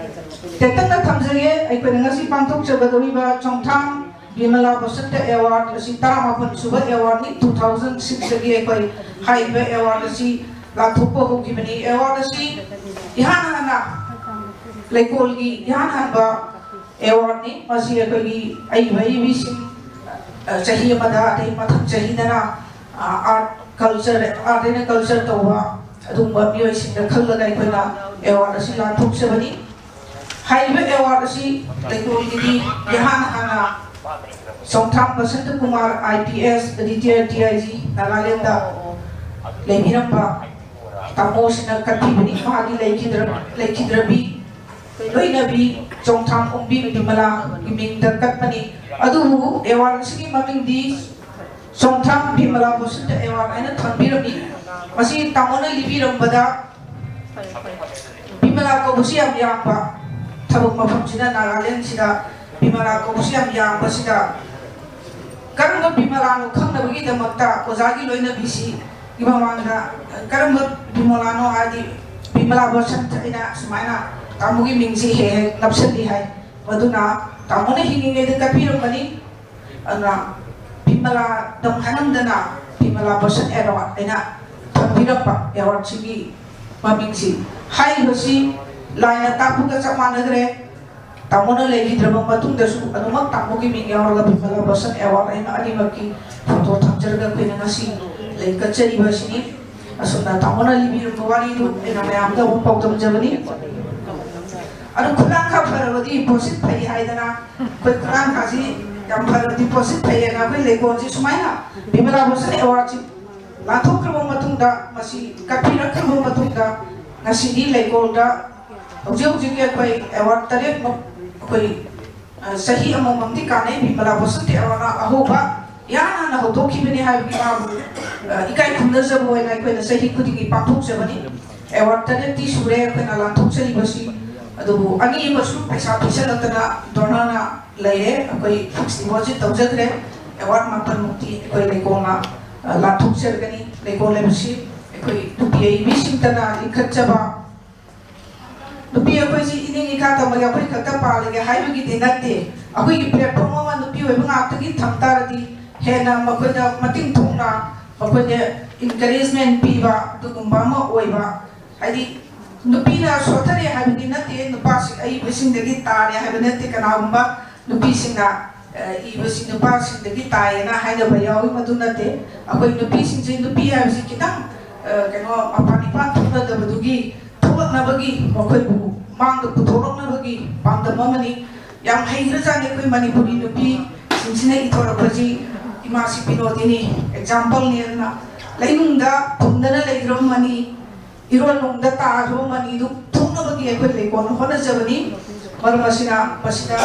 ꯇꯦꯟꯇꯛꯅ ꯊꯝꯖꯒꯦ, ꯑꯩꯈꯣꯏꯅ ꯉꯁꯤ ꯄꯥꯡꯊꯣꯛꯆꯒꯗꯧꯔꯤꯕ ꯆꯣꯡꯊꯥꯝ ꯕꯤꯃꯂꯥ ꯕꯁꯟꯇ ꯑꯦꯋꯥꯔꯗ ꯑꯁꯤ ꯇꯔꯥꯃꯥꯄꯟ ꯁꯨꯕ ꯑꯦꯋꯥꯔꯗꯅꯤ꯫ Two thousand six ꯗꯒꯤ ꯑꯩꯈꯣꯏ ꯍꯥꯏꯔꯤꯕ ꯑꯦꯋꯥꯔꯗ ꯑꯁꯤ ꯂꯥꯟꯊꯣꯛꯄ ꯍꯧꯈꯤꯕꯅꯤ꯫ ꯑꯦꯋꯥꯔꯗ ꯑꯁꯤ ꯏꯍꯥꯟ ꯍꯥꯟꯅ ꯂꯩꯀꯣꯜꯒꯤ ꯏꯍꯥꯟ ꯍꯥꯟꯕ ꯑꯦꯋꯥꯔꯗꯅꯤ꯫ ꯃꯁꯤ ꯑꯩꯈꯣꯏꯒꯤ ꯑꯏꯕ ꯑꯏꯕꯤꯁꯤꯡ, ꯑ, ꯆꯍꯤ ꯑꯃꯗ ꯑꯗꯩ ꯃꯊꯪ ꯆꯍꯤꯗꯅ, ꯑ, art culture, art and culture ꯇꯧꯕ ꯑꯗꯨꯒꯨꯝꯕ ꯃꯤꯑꯣꯏꯁꯤꯡꯗ ꯈꯜꯂꯒ ꯑꯩꯈꯣꯏꯅ ꯑꯦꯋꯥꯔꯗ ꯑꯁꯤ ꯂꯥꯟꯊꯣꯛꯆꯕꯅꯤ꯫ ꯍꯥꯏꯔꯤꯕ ꯑꯦꯋꯥꯔꯗ ꯑꯁꯤ ꯂꯩꯀꯣꯜꯒꯤꯗꯤ ꯏꯍꯥꯟ ꯍꯥꯟꯅ ꯆꯣꯡꯊꯥꯝ Basanta Kumar, IPS, retired DIG, Nagaland ꯂꯩꯕꯤꯔꯝꯕ ꯇꯥꯃꯣꯁꯤꯅ ꯀꯠꯄꯤꯕꯅꯤ꯫ ꯃꯍꯥꯛꯀꯤ ꯂꯩꯈꯤꯗ꯭ꯔ-, ꯂꯩꯈꯤꯗ꯭ꯔꯕꯤ ꯂꯣꯏꯅꯕꯤ ꯆꯣꯡꯊꯥꯝ ꯑꯣꯡꯕꯤ ꯕꯤꯃꯂꯥꯒꯤ ꯃꯤꯡꯗ ꯀꯠꯄꯅꯤ꯫ ꯑꯗꯨꯕꯨ ꯑꯦꯋꯥꯔꯗ ꯑꯁꯤꯒꯤ ꯃꯃꯤꯡꯗꯤ ꯆꯣꯡꯊꯥꯝ ꯕꯤꯃꯂꯥ ꯕꯁꯟꯇ ꯑꯦꯋꯥꯔꯗ ꯍꯥꯏꯅ ꯊꯝꯕꯤꯔꯝꯃꯤ꯫ ꯃꯁꯤ ꯇꯥꯃꯣꯅ ꯂꯤꯕꯤꯔꯝꯕꯗ ꯕꯤꯃꯂꯥ ꯀꯧꯕꯁꯤ ꯌꯥꯝ ꯌꯥꯝꯕ, ꯊꯕꯛ ꯃꯐꯝꯁꯤꯗ, ꯅꯥꯒꯥꯂꯦꯟꯁꯤꯗ ꯕꯤꯃꯂꯥ ꯀꯧꯕꯁꯤ ꯌꯥꯝ ꯌꯥꯝꯕꯁꯤꯗ ꯀꯔꯝꯕ ꯕꯤꯃꯂꯥꯅꯣ ꯈꯪꯅꯕꯒꯤꯗꯃꯛꯇ ꯑꯣꯖꯥꯒꯤ ꯂꯣꯏꯅꯕꯤꯁꯤꯒꯤ ꯃꯃꯥꯡꯗ ꯀꯔꯝꯕ ꯕꯤꯃꯂꯥꯅꯣ ꯍꯥꯏꯗꯤ ꯕꯤꯃꯂꯥ ꯕꯁꯟꯇ ꯑꯩꯅ ꯁꯨꯃꯥꯏꯅ ꯇꯥꯃꯣꯒꯤ ꯃꯤꯡꯁꯤ ꯍꯦꯛ ꯍꯦꯛ ꯅꯞꯁꯤꯜꯂꯤ ꯍꯥꯏ꯫ ꯃꯗꯨꯅ ꯇꯥꯃꯣꯅ ꯍꯤꯡꯂꯤꯉꯩꯗ ꯀꯠꯄꯤꯔꯝꯕꯅꯤ꯫ ꯑꯗꯨꯅ ꯕꯤꯃꯂꯥꯗꯪ ꯍꯥꯏꯔꯝꯗꯅ ꯕꯤꯃꯂꯥ ꯕꯁꯟ ꯑꯦꯋꯥꯔꯗ ꯍꯥꯏꯅ ꯊꯝꯕꯤꯔꯛꯄ ꯑꯦꯋꯥꯔꯗꯁꯤꯒꯤ ꯃꯃꯤꯡꯁꯤ꯫ ꯍꯥꯏꯔꯤꯕꯁꯤ ꯂꯥꯏꯅ ꯇꯥꯛꯄꯒ ꯆꯞ ꯃꯥꯟꯅꯈ꯭ꯔꯦ꯫ ꯇꯥꯃꯣꯅ ꯂꯩꯈꯤꯗ꯭ꯔꯕ ꯃꯇꯨꯡꯗꯁꯨ ꯑꯗꯨꯃꯛ ꯇꯥꯃꯣꯒꯤ ꯃꯤꯡ ꯌꯥꯎꯔꯒ ꯕꯤꯃꯂꯥ ꯕꯁꯟ ꯑꯦꯋꯥꯔꯗ ꯍꯥꯏꯅ ꯑꯅꯤꯃꯛꯀꯤ ꯐꯣꯇꯣ ꯊꯝꯖꯔꯒ ꯑꯩꯈꯣꯏꯅ ꯉꯁꯤ ꯂꯩ ꯀꯠꯆꯔꯤꯕ ꯑꯁꯤꯅꯤ꯫ ꯑꯁꯨꯝꯅ ꯇꯥꯃꯣꯅ ꯂꯤꯕꯤꯔꯝꯕ ꯋꯥꯔꯤꯗꯨ ꯑꯩꯅ ꯃꯌꯥꯝꯗ ꯑꯃꯨꯛ ꯄꯥꯎꯗꯝꯖꯕꯅꯤ꯫ ꯑꯗꯨ ꯈꯨꯂꯥꯡꯈꯥ ꯐꯔꯕꯗꯤ ꯄꯣꯠꯁꯤꯠ ꯐꯩ ꯍꯥꯏꯗꯅ ꯑꯩꯈꯣꯏ ꯈꯨꯂꯥꯡꯈꯥꯁꯤ ꯌꯥꯝ ꯐꯔꯕꯗꯤ ꯄꯣꯠꯁꯤꯠ ꯐꯩ ꯍꯥꯏꯅ ꯑꯩꯈꯣꯏ ꯂꯩꯀꯣꯜꯁꯤ ꯁꯨꯃꯥꯏꯅ ꯕꯤꯃꯂꯥ ꯕꯁꯟ ꯑꯦꯋꯥꯔꯗꯁꯤ ꯂꯥꯟꯊꯣꯛꯈ꯭ꯔꯕ ꯃꯇꯨꯡꯗ, ꯃꯁꯤ ꯀꯠꯄꯤꯔꯛꯈ꯭ꯔꯕ ꯃꯇꯨꯡꯗ, ꯉꯁꯤꯗꯤ ꯂꯩꯀꯣꯜꯗ ꯍꯧꯖꯤꯛ ꯍꯧꯖꯤꯛꯀꯤ ꯑꯩꯈꯣꯏ ꯑꯦꯋꯥꯔꯗ ꯇꯔꯦꯠꯃꯛ ꯑꯩꯈꯣꯏ, ꯑ, ꯆꯍꯤ ꯑꯃꯃꯝꯗꯤ ꯀꯥꯟꯅꯩ꯫ ꯕꯤꯃꯂꯥ ꯕꯁꯟꯇꯤ ꯑꯦꯋꯥꯔꯗꯅ ꯑꯍꯧꯕ ꯏꯍꯥꯟ ꯍꯥꯟꯅ ꯍꯧꯗꯣꯛꯈꯤꯕꯅꯤ ꯍꯥꯏꯕꯒꯤ ꯃꯥꯕꯨ, ꯑ, ꯏꯀꯥꯏ ꯈꯨꯝꯅꯖꯕ ꯑꯣꯏꯅ ꯑꯩꯈꯣꯏꯅ ꯆꯍꯤ ꯈꯨꯗꯤꯡꯒꯤ ꯄꯥꯡꯊꯣꯛꯆꯕꯅꯤ꯫ ꯑꯦꯋꯥꯔꯗ ꯇꯔꯦꯠꯇꯤ ꯁꯨꯔꯦ ꯑꯩꯈꯣꯏꯅ ꯂꯥꯟꯊꯣꯛꯆꯔꯤꯕꯁꯤ, ꯑꯗꯨꯕꯨ ꯑꯅꯤ ꯑꯃꯁꯨ ꯄꯩꯁꯥ ꯄꯤꯁꯜꯂꯛꯇꯅ ꯗꯣꯅꯔꯅ ꯂꯩꯔꯦ꯫ ꯑꯩꯈꯣꯏ ꯐꯤꯛꯁ ꯗꯤꯄꯣꯖꯤꯠ ꯇꯧꯖꯈ꯭ꯔꯦ꯫ ꯑꯦꯋꯥꯔꯗ ꯃꯥꯄꯟꯃꯨꯛꯇꯤ ꯑꯩꯈꯣꯏ ꯂꯩꯀꯣꯜꯅ, ꯑ, ꯂꯥꯟꯊꯣꯛꯆꯔꯒꯅꯤ꯫ ꯂꯩꯀꯣꯜ ꯍꯥꯏꯕꯁꯤ ꯑꯩꯈꯣꯏ ꯅꯨꯄꯤ ꯑꯏꯕꯤꯁꯤꯡꯇꯅ ꯂꯤꯡꯈꯠꯆꯕ, ꯅꯨꯄꯤ ꯑꯩꯈꯣꯏꯁꯤ ꯏꯅꯤꯡ ꯏꯀꯥ ꯇꯝꯕꯒꯤ ꯑꯩꯈꯣꯏ ꯈꯛꯇ ꯄꯥꯜꯂꯒꯦ ꯍꯥꯏꯕꯒꯤꯗꯤ ꯅꯠꯇꯦ꯫ ꯑꯩꯈꯣꯏꯒꯤ ꯄ꯭ꯂꯦꯠꯐꯣꯝ ꯑꯃ ꯅꯨꯄꯤ ꯑꯣꯏꯕ ꯉꯥꯛꯇꯒꯤ ꯊꯝ ꯇꯥꯔꯗꯤ ꯍꯦꯟꯅ ꯃꯈꯣꯏꯗ ꯃꯇꯤꯡ ꯊꯣꯛꯅ ꯃꯈꯣꯏꯗ ꯏꯟꯀꯔꯦꯖꯃꯦꯟ ꯄꯤꯕ ꯑꯗꯨꯒꯨꯝꯕ ꯑꯃ ꯑꯣꯏꯕ꯫ ꯍꯥꯏꯗꯤ ꯅꯨꯄꯤꯅ ꯁꯣꯠꯊꯔꯦ ꯍꯥꯏꯕꯗꯤ ꯅꯠꯇꯦ, ꯅꯨꯄꯥꯁꯤꯡ ꯑꯏꯕꯁꯤꯡꯗꯒꯤ ꯇꯥꯔꯦ ꯍꯥꯏꯕ ꯅꯠꯇꯦ꯫ ꯀꯅꯥꯒꯨꯝꯕ ꯅꯨꯄꯤꯁꯤꯡꯅ, ꯑ, ꯏꯕꯁꯤ ꯅꯨꯄꯥꯁꯤꯡꯗꯒꯤ ꯇꯥꯏꯌꯦꯅ ꯍꯥꯏꯅꯕ ꯌꯥꯎꯏ, ꯃꯗꯨ ꯅꯠꯇꯦ꯫ ꯑꯩꯈꯣꯏ ꯅꯨꯄꯤꯁꯤꯡꯁꯦ ꯅꯨꯄꯤ ꯍꯥꯏꯕꯁꯤ ꯈꯤꯇꯪ, ꯑ, ꯀꯩꯅꯣ, ꯃꯄꯥꯟ ꯏꯄꯥꯟ ꯊꯣꯛꯅꯗꯕꯗꯨꯒꯤ ꯊꯣꯛꯂꯛꯅꯕꯒꯤ ꯃꯈꯣꯏꯕꯨ ꯃꯥꯡꯗ ꯄꯨꯊꯣꯔꯛꯅꯕꯒꯤ ꯄꯥꯟꯗꯝ ꯑꯃꯅꯤ꯫ ꯌꯥꯝ ꯍꯩꯈ꯭ꯔꯖꯥꯠꯅꯤ ꯑꯩꯈꯣꯏ ꯃꯅꯤꯄꯨꯔꯤ ꯅꯨꯄꯤꯁꯤꯡꯁꯤꯅ ꯏꯊꯣꯔꯛꯄꯁꯤ꯫ ꯏꯃꯥꯁꯤ ꯕꯤꯅꯣꯗꯤꯅꯤ ꯑꯦꯛꯖꯥꯝꯄꯜꯅꯤ꯫ ꯑꯗꯨꯅ ꯂꯩꯅꯨꯡꯗ ꯐꯨꯝꯗꯅ ꯂꯩꯈ꯭ꯔꯕ ꯃꯅꯤ, ꯏꯔꯣꯟ ꯅꯨꯡꯗ ꯇꯥꯈ꯭ꯔꯕ ꯃꯅꯤꯗꯨ ꯊꯣꯛꯅꯕꯒꯤ ꯑꯩꯈꯣꯏ ꯂꯩꯀꯣꯜꯅ ꯍꯣꯠꯅꯖꯕꯅꯤ꯫ ꯃꯔꯝ ꯑꯁꯤꯅ ꯃꯁꯤꯗ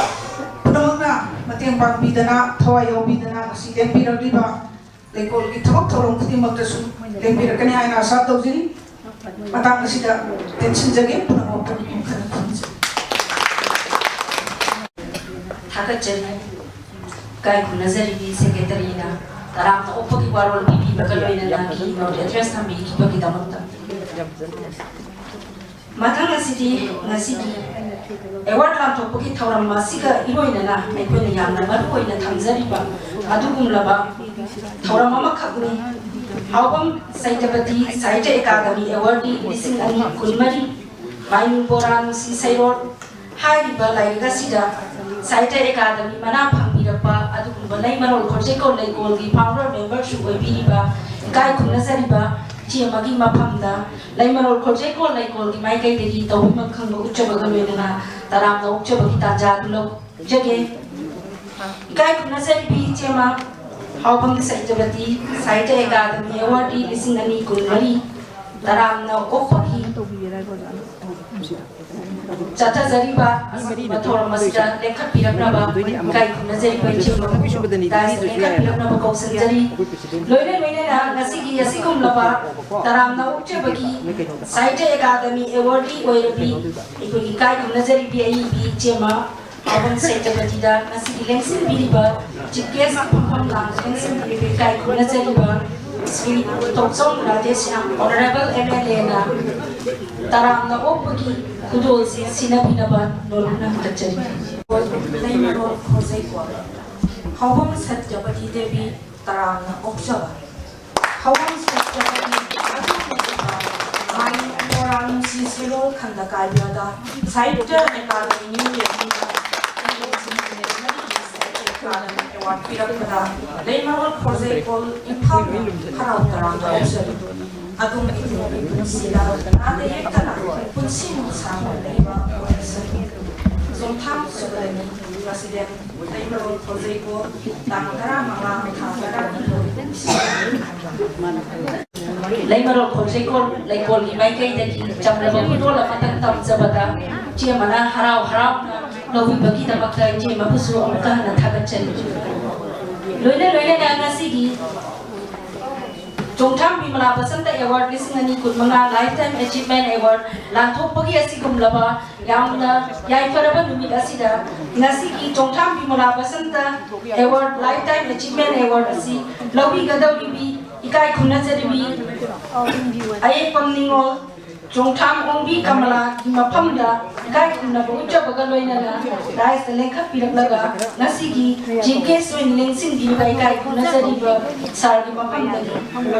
ꯄꯨꯝꯅꯃꯛꯅ ꯃꯇꯦꯡ ꯄꯥꯡꯕꯤꯗꯅ, ꯊꯋꯥꯏ ꯌꯥꯎꯕꯤꯗꯅ ꯉꯁꯤ ꯂꯦꯡꯕꯤꯔꯛꯂꯤꯕ ꯂꯩꯀꯣꯜꯒꯤ ꯊꯕꯛ ꯊꯧꯔꯝ ꯈꯨꯗꯤꯡꯃꯛꯇꯁꯨ ꯂꯦꯡꯕꯤꯔꯛꯀꯅꯤ ꯍꯥꯏꯅ ꯑꯁꯥ ꯇꯧꯖꯔꯤ꯫ ꯃꯇꯥꯡ ꯑꯁꯤꯗ ꯇꯦꯟꯁꯤꯟꯖꯒꯦ꯫ ꯄꯨꯝꯅꯃꯛꯄꯨ ꯈꯟꯅ ꯈꯨꯔꯨꯝꯖꯔꯤ꯫ ꯊꯥꯒꯠꯆꯔꯤ꯫ ꯏꯀꯥꯏ ꯈꯨꯝꯅꯖꯔꯤꯕꯤ ꯁꯦꯀ꯭ꯔꯦꯇꯔꯤꯅ ꯇꯔꯥꯝꯅ ꯑꯣꯛꯄꯒꯤ ꯋꯥꯔꯣꯜ ꯄꯤꯕꯤꯕꯒ ꯂꯣꯏꯅꯅ ꯀꯤ ꯅꯣꯠ ꯑꯦꯗ꯭ꯔꯦꯁ ꯊꯝꯕꯤꯈꯤꯕꯒꯤꯗꯃꯛꯇ꯫ ꯃꯊꯪ ꯑꯁꯤꯗꯤ ꯉꯁꯤꯒꯤ ꯑꯦꯋꯥꯔꯗ ꯂꯥꯟꯊꯣꯛꯄꯒꯤ ꯊꯧꯔꯝ ꯑꯁꯤꯒ ꯏꯔꯣꯏꯅꯅ ꯑꯩꯈꯣꯏꯅ ꯌꯥꯝꯅ ꯃꯔꯨ ꯑꯣꯏꯅ ꯊꯝꯖꯔꯤꯕ ꯑꯗꯨꯒꯨꯝꯂꯕ ꯊꯧꯔꯝ ꯑꯃꯈꯛꯅꯤ꯫ ꯍꯥꯎꯕꯝ ꯁꯩꯇꯄꯇꯤ ꯁꯥꯍꯤꯇ꯭ꯌ ꯑꯦꯀꯥꯗꯃꯤ ꯑꯦꯋꯥꯔꯗ ꯂꯤꯁꯤꯡ ꯑꯅꯤ ꯀꯨꯟꯃꯔꯤ, ꯃꯥꯏꯅꯤꯡ ꯕꯣꯔꯥ ꯅꯨꯡꯁꯤ ꯁꯩꯔꯣꯜ ꯍꯥꯏꯔꯤꯕ ꯂꯥꯏꯔꯤꯛ ꯑꯁꯤꯗ ꯁꯥꯍꯤꯇ꯭ꯌ ꯑꯦꯀꯥꯗꯃꯤ ꯃꯅꯥ ꯐꯪꯕꯤꯔꯛꯄ ꯑꯗꯨꯒꯨꯝꯕ ꯂꯩꯃꯔꯣꯜ ꯈꯣꯔꯖꯦꯀꯣꯜ ꯂꯩꯀꯣꯜꯒꯤ ꯐꯥꯎꯟꯗꯔ ꯃꯦꯝꯕꯔꯁꯨ ꯑꯣꯏꯕꯤꯔꯤꯕ ꯏꯀꯥꯏ ꯈꯨꯝꯅꯖꯔꯤꯕ ꯏꯆꯦ ꯑꯃꯒꯤ ꯃꯐꯝꯗ ꯂꯩꯃꯔꯣꯜ ꯈꯣꯔꯖꯦꯀꯣꯜ ꯂꯩꯀꯣꯜꯒꯤ ꯃꯥꯏꯀꯩꯗꯒꯤ ꯇꯧꯕꯤꯃꯜ ꯈꯪꯕ ꯎꯠꯆꯕꯒ ꯂꯣꯏꯅꯅ ꯇꯔꯥꯝꯅ ꯑꯣꯛꯆꯕꯒꯤ ꯇꯥꯟꯖꯥ ꯑꯗꯨ ꯂꯧꯖꯒꯦ꯫ ꯏꯀꯥꯏ ꯈꯨꯝꯅꯖꯔꯤꯕꯤ ꯏꯆꯦꯃ ꯍꯥꯎꯕꯝ ꯁꯩꯇꯄꯇꯤ ꯁꯥꯍꯤꯇ꯭ꯌ ꯑꯦꯀꯥꯗꯃꯤ ꯑꯦꯋꯥꯔꯗ ꯂꯤꯁꯤꯡ ꯑꯅꯤ ꯀꯨꯟꯃꯔꯤ ꯇꯔꯥꯝꯅ ꯑꯣꯛꯄꯒꯤ ꯆꯠꯊꯖꯔꯤꯕ ꯑꯁꯤꯒꯨꯝꯕ ꯊꯧꯔꯝ ꯑꯁꯤꯗ ꯂꯦꯞꯈꯠꯄꯤꯔꯛꯅꯕ ꯏꯀꯥꯏ ꯈꯨꯝꯅꯖꯔꯤꯕ ꯏꯆꯦ ꯗꯥꯏꯁꯇ ꯂꯦꯞꯈꯠꯄꯤꯔꯛꯅꯕ ꯀꯧꯁꯤꯟꯖꯔꯤ꯫ ꯂꯣꯏꯅ ꯂꯣꯏꯅꯅ ꯉꯁꯤꯒꯤ ꯑꯁꯤꯒꯨꯝꯂꯕ ꯇꯔꯥꯝꯅ ꯑꯣꯛꯆꯕꯒꯤ ꯁꯥꯍꯤꯇ꯭ꯌ ꯑꯦꯀꯥꯗꯃꯤ ꯑꯦꯋꯥꯔꯗꯤ ꯑꯣꯏꯔꯕꯤ ꯑꯩꯈꯣꯏꯒꯤ ꯏꯀꯥꯏ ꯈꯨꯝꯅꯖꯔꯤꯕꯤ ꯑꯏꯕꯤ ꯏꯆꯦꯃ ꯍꯥꯎꯕꯝ ꯁꯩꯇꯄꯇꯤꯗ ꯉꯁꯤꯒꯤ ꯂꯦꯡꯁꯤꯟꯕꯤꯔꯤꯕ ꯆꯤꯐ ꯒꯦꯁꯀꯤ ꯐꯝꯐꯝ ꯂꯥꯡꯗ ꯂꯦꯡꯁꯤꯟꯕꯤꯔꯤꯕ ꯏꯀꯥꯏ ꯈꯨꯝꯅꯖꯔꯤꯕ Shri Thokchom Radheshyam honourable M L ꯑꯦꯅ ꯇꯔꯥꯝꯅ ꯑꯣꯛꯄꯒꯤ ꯈꯨꯗꯣꯜꯁꯤ ꯁꯤꯟꯅꯕꯤꯅꯕ ꯅꯣꯜꯂꯨꯛꯅ ꯍꯪꯒꯠꯆꯔꯤ꯫ ꯂꯩꯃꯔꯣꯜ ꯈꯣꯔꯖꯩꯀꯣꯜ ꯍꯥꯎꯕꯝ ꯁꯇ꯭ꯌꯄꯇꯤ ꯗꯦꯕꯤ ꯇꯔꯥꯝꯅ ꯑꯣꯛꯆꯕ꯫ ꯍꯥꯎꯕꯝ ꯁꯇ꯭ꯌꯄꯇꯤ ꯑꯗꯨꯒꯨꯝꯂꯕ ꯃꯥꯏ ꯃꯣꯔꯥ ꯅꯨꯡꯁꯤ ꯁꯦꯔꯣꯜ ꯈꯟꯗ ꯀꯥꯏꯕꯗ ꯁꯥꯍꯤꯇ꯭ꯌ ꯑꯦꯀꯥꯗꯃꯤ ꯃꯤꯑꯣꯏ ꯑꯁꯤꯅ ꯑꯦꯋꯥꯔꯗ ꯄꯤꯔꯛꯄꯗ ꯂꯩꯃꯔꯣꯜ ꯈꯣꯔꯖꯩꯀꯣꯜ ꯏꯝꯐꯥꯜꯅ ꯍꯔꯥꯎ ꯇꯔꯥꯝꯅ ꯑꯣꯛꯆꯔꯤ꯫ ꯑꯗꯣꯝꯒꯤ ꯇꯨꯡꯒꯤ ꯄꯨꯟꯁꯤꯗ ꯅꯥꯗ ꯌꯦꯛꯇꯅ ꯄꯨꯟꯁꯤ ꯅꯨꯡꯁꯥꯡꯅ ꯂꯩꯕ ꯑꯣꯏꯔꯁꯅꯨ꯫ ꯆꯣꯡꯊꯥꯝ ꯁꯨꯕꯗꯒꯤ ꯄ꯭ꯔꯁꯤꯗꯦꯟ ꯂꯩꯃꯔꯣꯜ ꯈꯣꯔꯖꯩꯀꯣꯜ ꯇꯥꯡ ꯇꯔꯥꯃꯉꯥ ꯊꯥ ꯇꯔꯥꯅꯤꯊꯣꯏ꯫ ꯂꯩꯃꯔꯣꯜ ꯈꯣꯔꯖꯩꯀꯣꯜ ꯂꯩꯀꯣꯜꯒꯤ ꯃꯥꯏꯀꯩꯗꯒꯤ ꯆꯝꯂꯕ ꯈꯨꯗꯣꯜ ꯑꯃꯇꯪ ꯇꯝꯖꯕꯗ ꯏꯆꯦ ꯑꯃꯅ ꯍꯔꯥꯎ ꯍꯔꯥꯎꯅ ꯂꯧꯕꯤꯕꯒꯤꯗꯃꯛꯇ ꯏꯆꯦ ꯑꯃꯕꯨꯁꯨ ꯑꯃꯨꯛꯀ ꯍꯟꯅ ꯊꯥꯒꯠꯆꯔꯤ꯫ ꯂꯣꯏꯅ ꯂꯣꯏꯅꯅ ꯉꯁꯤꯒꯤ ꯆꯣꯡꯊꯥꯝ ꯕꯤꯃꯂꯥ ꯕꯁꯟꯇ ꯑꯦꯋꯥꯔꯗ ꯂꯤꯁꯤꯡ ꯑꯅꯤ ꯀꯨꯟꯃꯉꯥ ꯂꯥꯏꯐ ꯇꯥꯏꯝ ꯑꯦꯆꯤꯚꯃꯦꯟ ꯑꯦꯋꯥꯔꯗ ꯂꯥꯟꯊꯣꯛꯄꯒꯤ ꯑꯁꯤꯒꯨꯝꯂꯕ ꯌꯥꯝꯅ ꯌꯥꯏꯐꯔꯕ ꯅꯨꯃꯤꯠ ꯑꯁꯤꯗ ꯉꯁꯤꯒꯤ Chongtham Bimala Basanta award lifetime achievement award ꯑꯁꯤ ꯂꯧꯕꯤꯒꯗꯧꯔꯤꯕꯤ ꯏꯀꯥꯏ ꯈꯨꯝꯅꯖꯔꯤꯕꯤ ꯑꯌꯦꯛꯄꯝ ꯅꯤꯉꯣꯜ ꯆꯣꯡꯊꯥꯝ ꯑꯣꯡꯕꯤ ꯀꯃꯂꯥꯒꯤ ꯃꯐꯝꯗ ꯏꯀꯥꯏ ꯈꯨꯝꯅꯕ ꯎꯠꯆꯕꯒ ꯂꯣꯏꯅꯅ ꯗꯥꯏꯁꯇ ꯂꯦꯡꯈꯠꯄꯤꯔꯛꯂꯒ ꯉꯁꯤꯒꯤ ꯆꯤꯐ ꯒꯦꯁ ꯑꯣꯏꯅ ꯂꯦꯡꯁꯤꯟꯕꯤꯔꯤꯕ ꯏꯀꯥꯏ ꯈꯨꯝꯅꯖꯔꯤꯕ ꯁꯥꯔꯒꯤ ꯃꯐꯝꯗꯒꯤ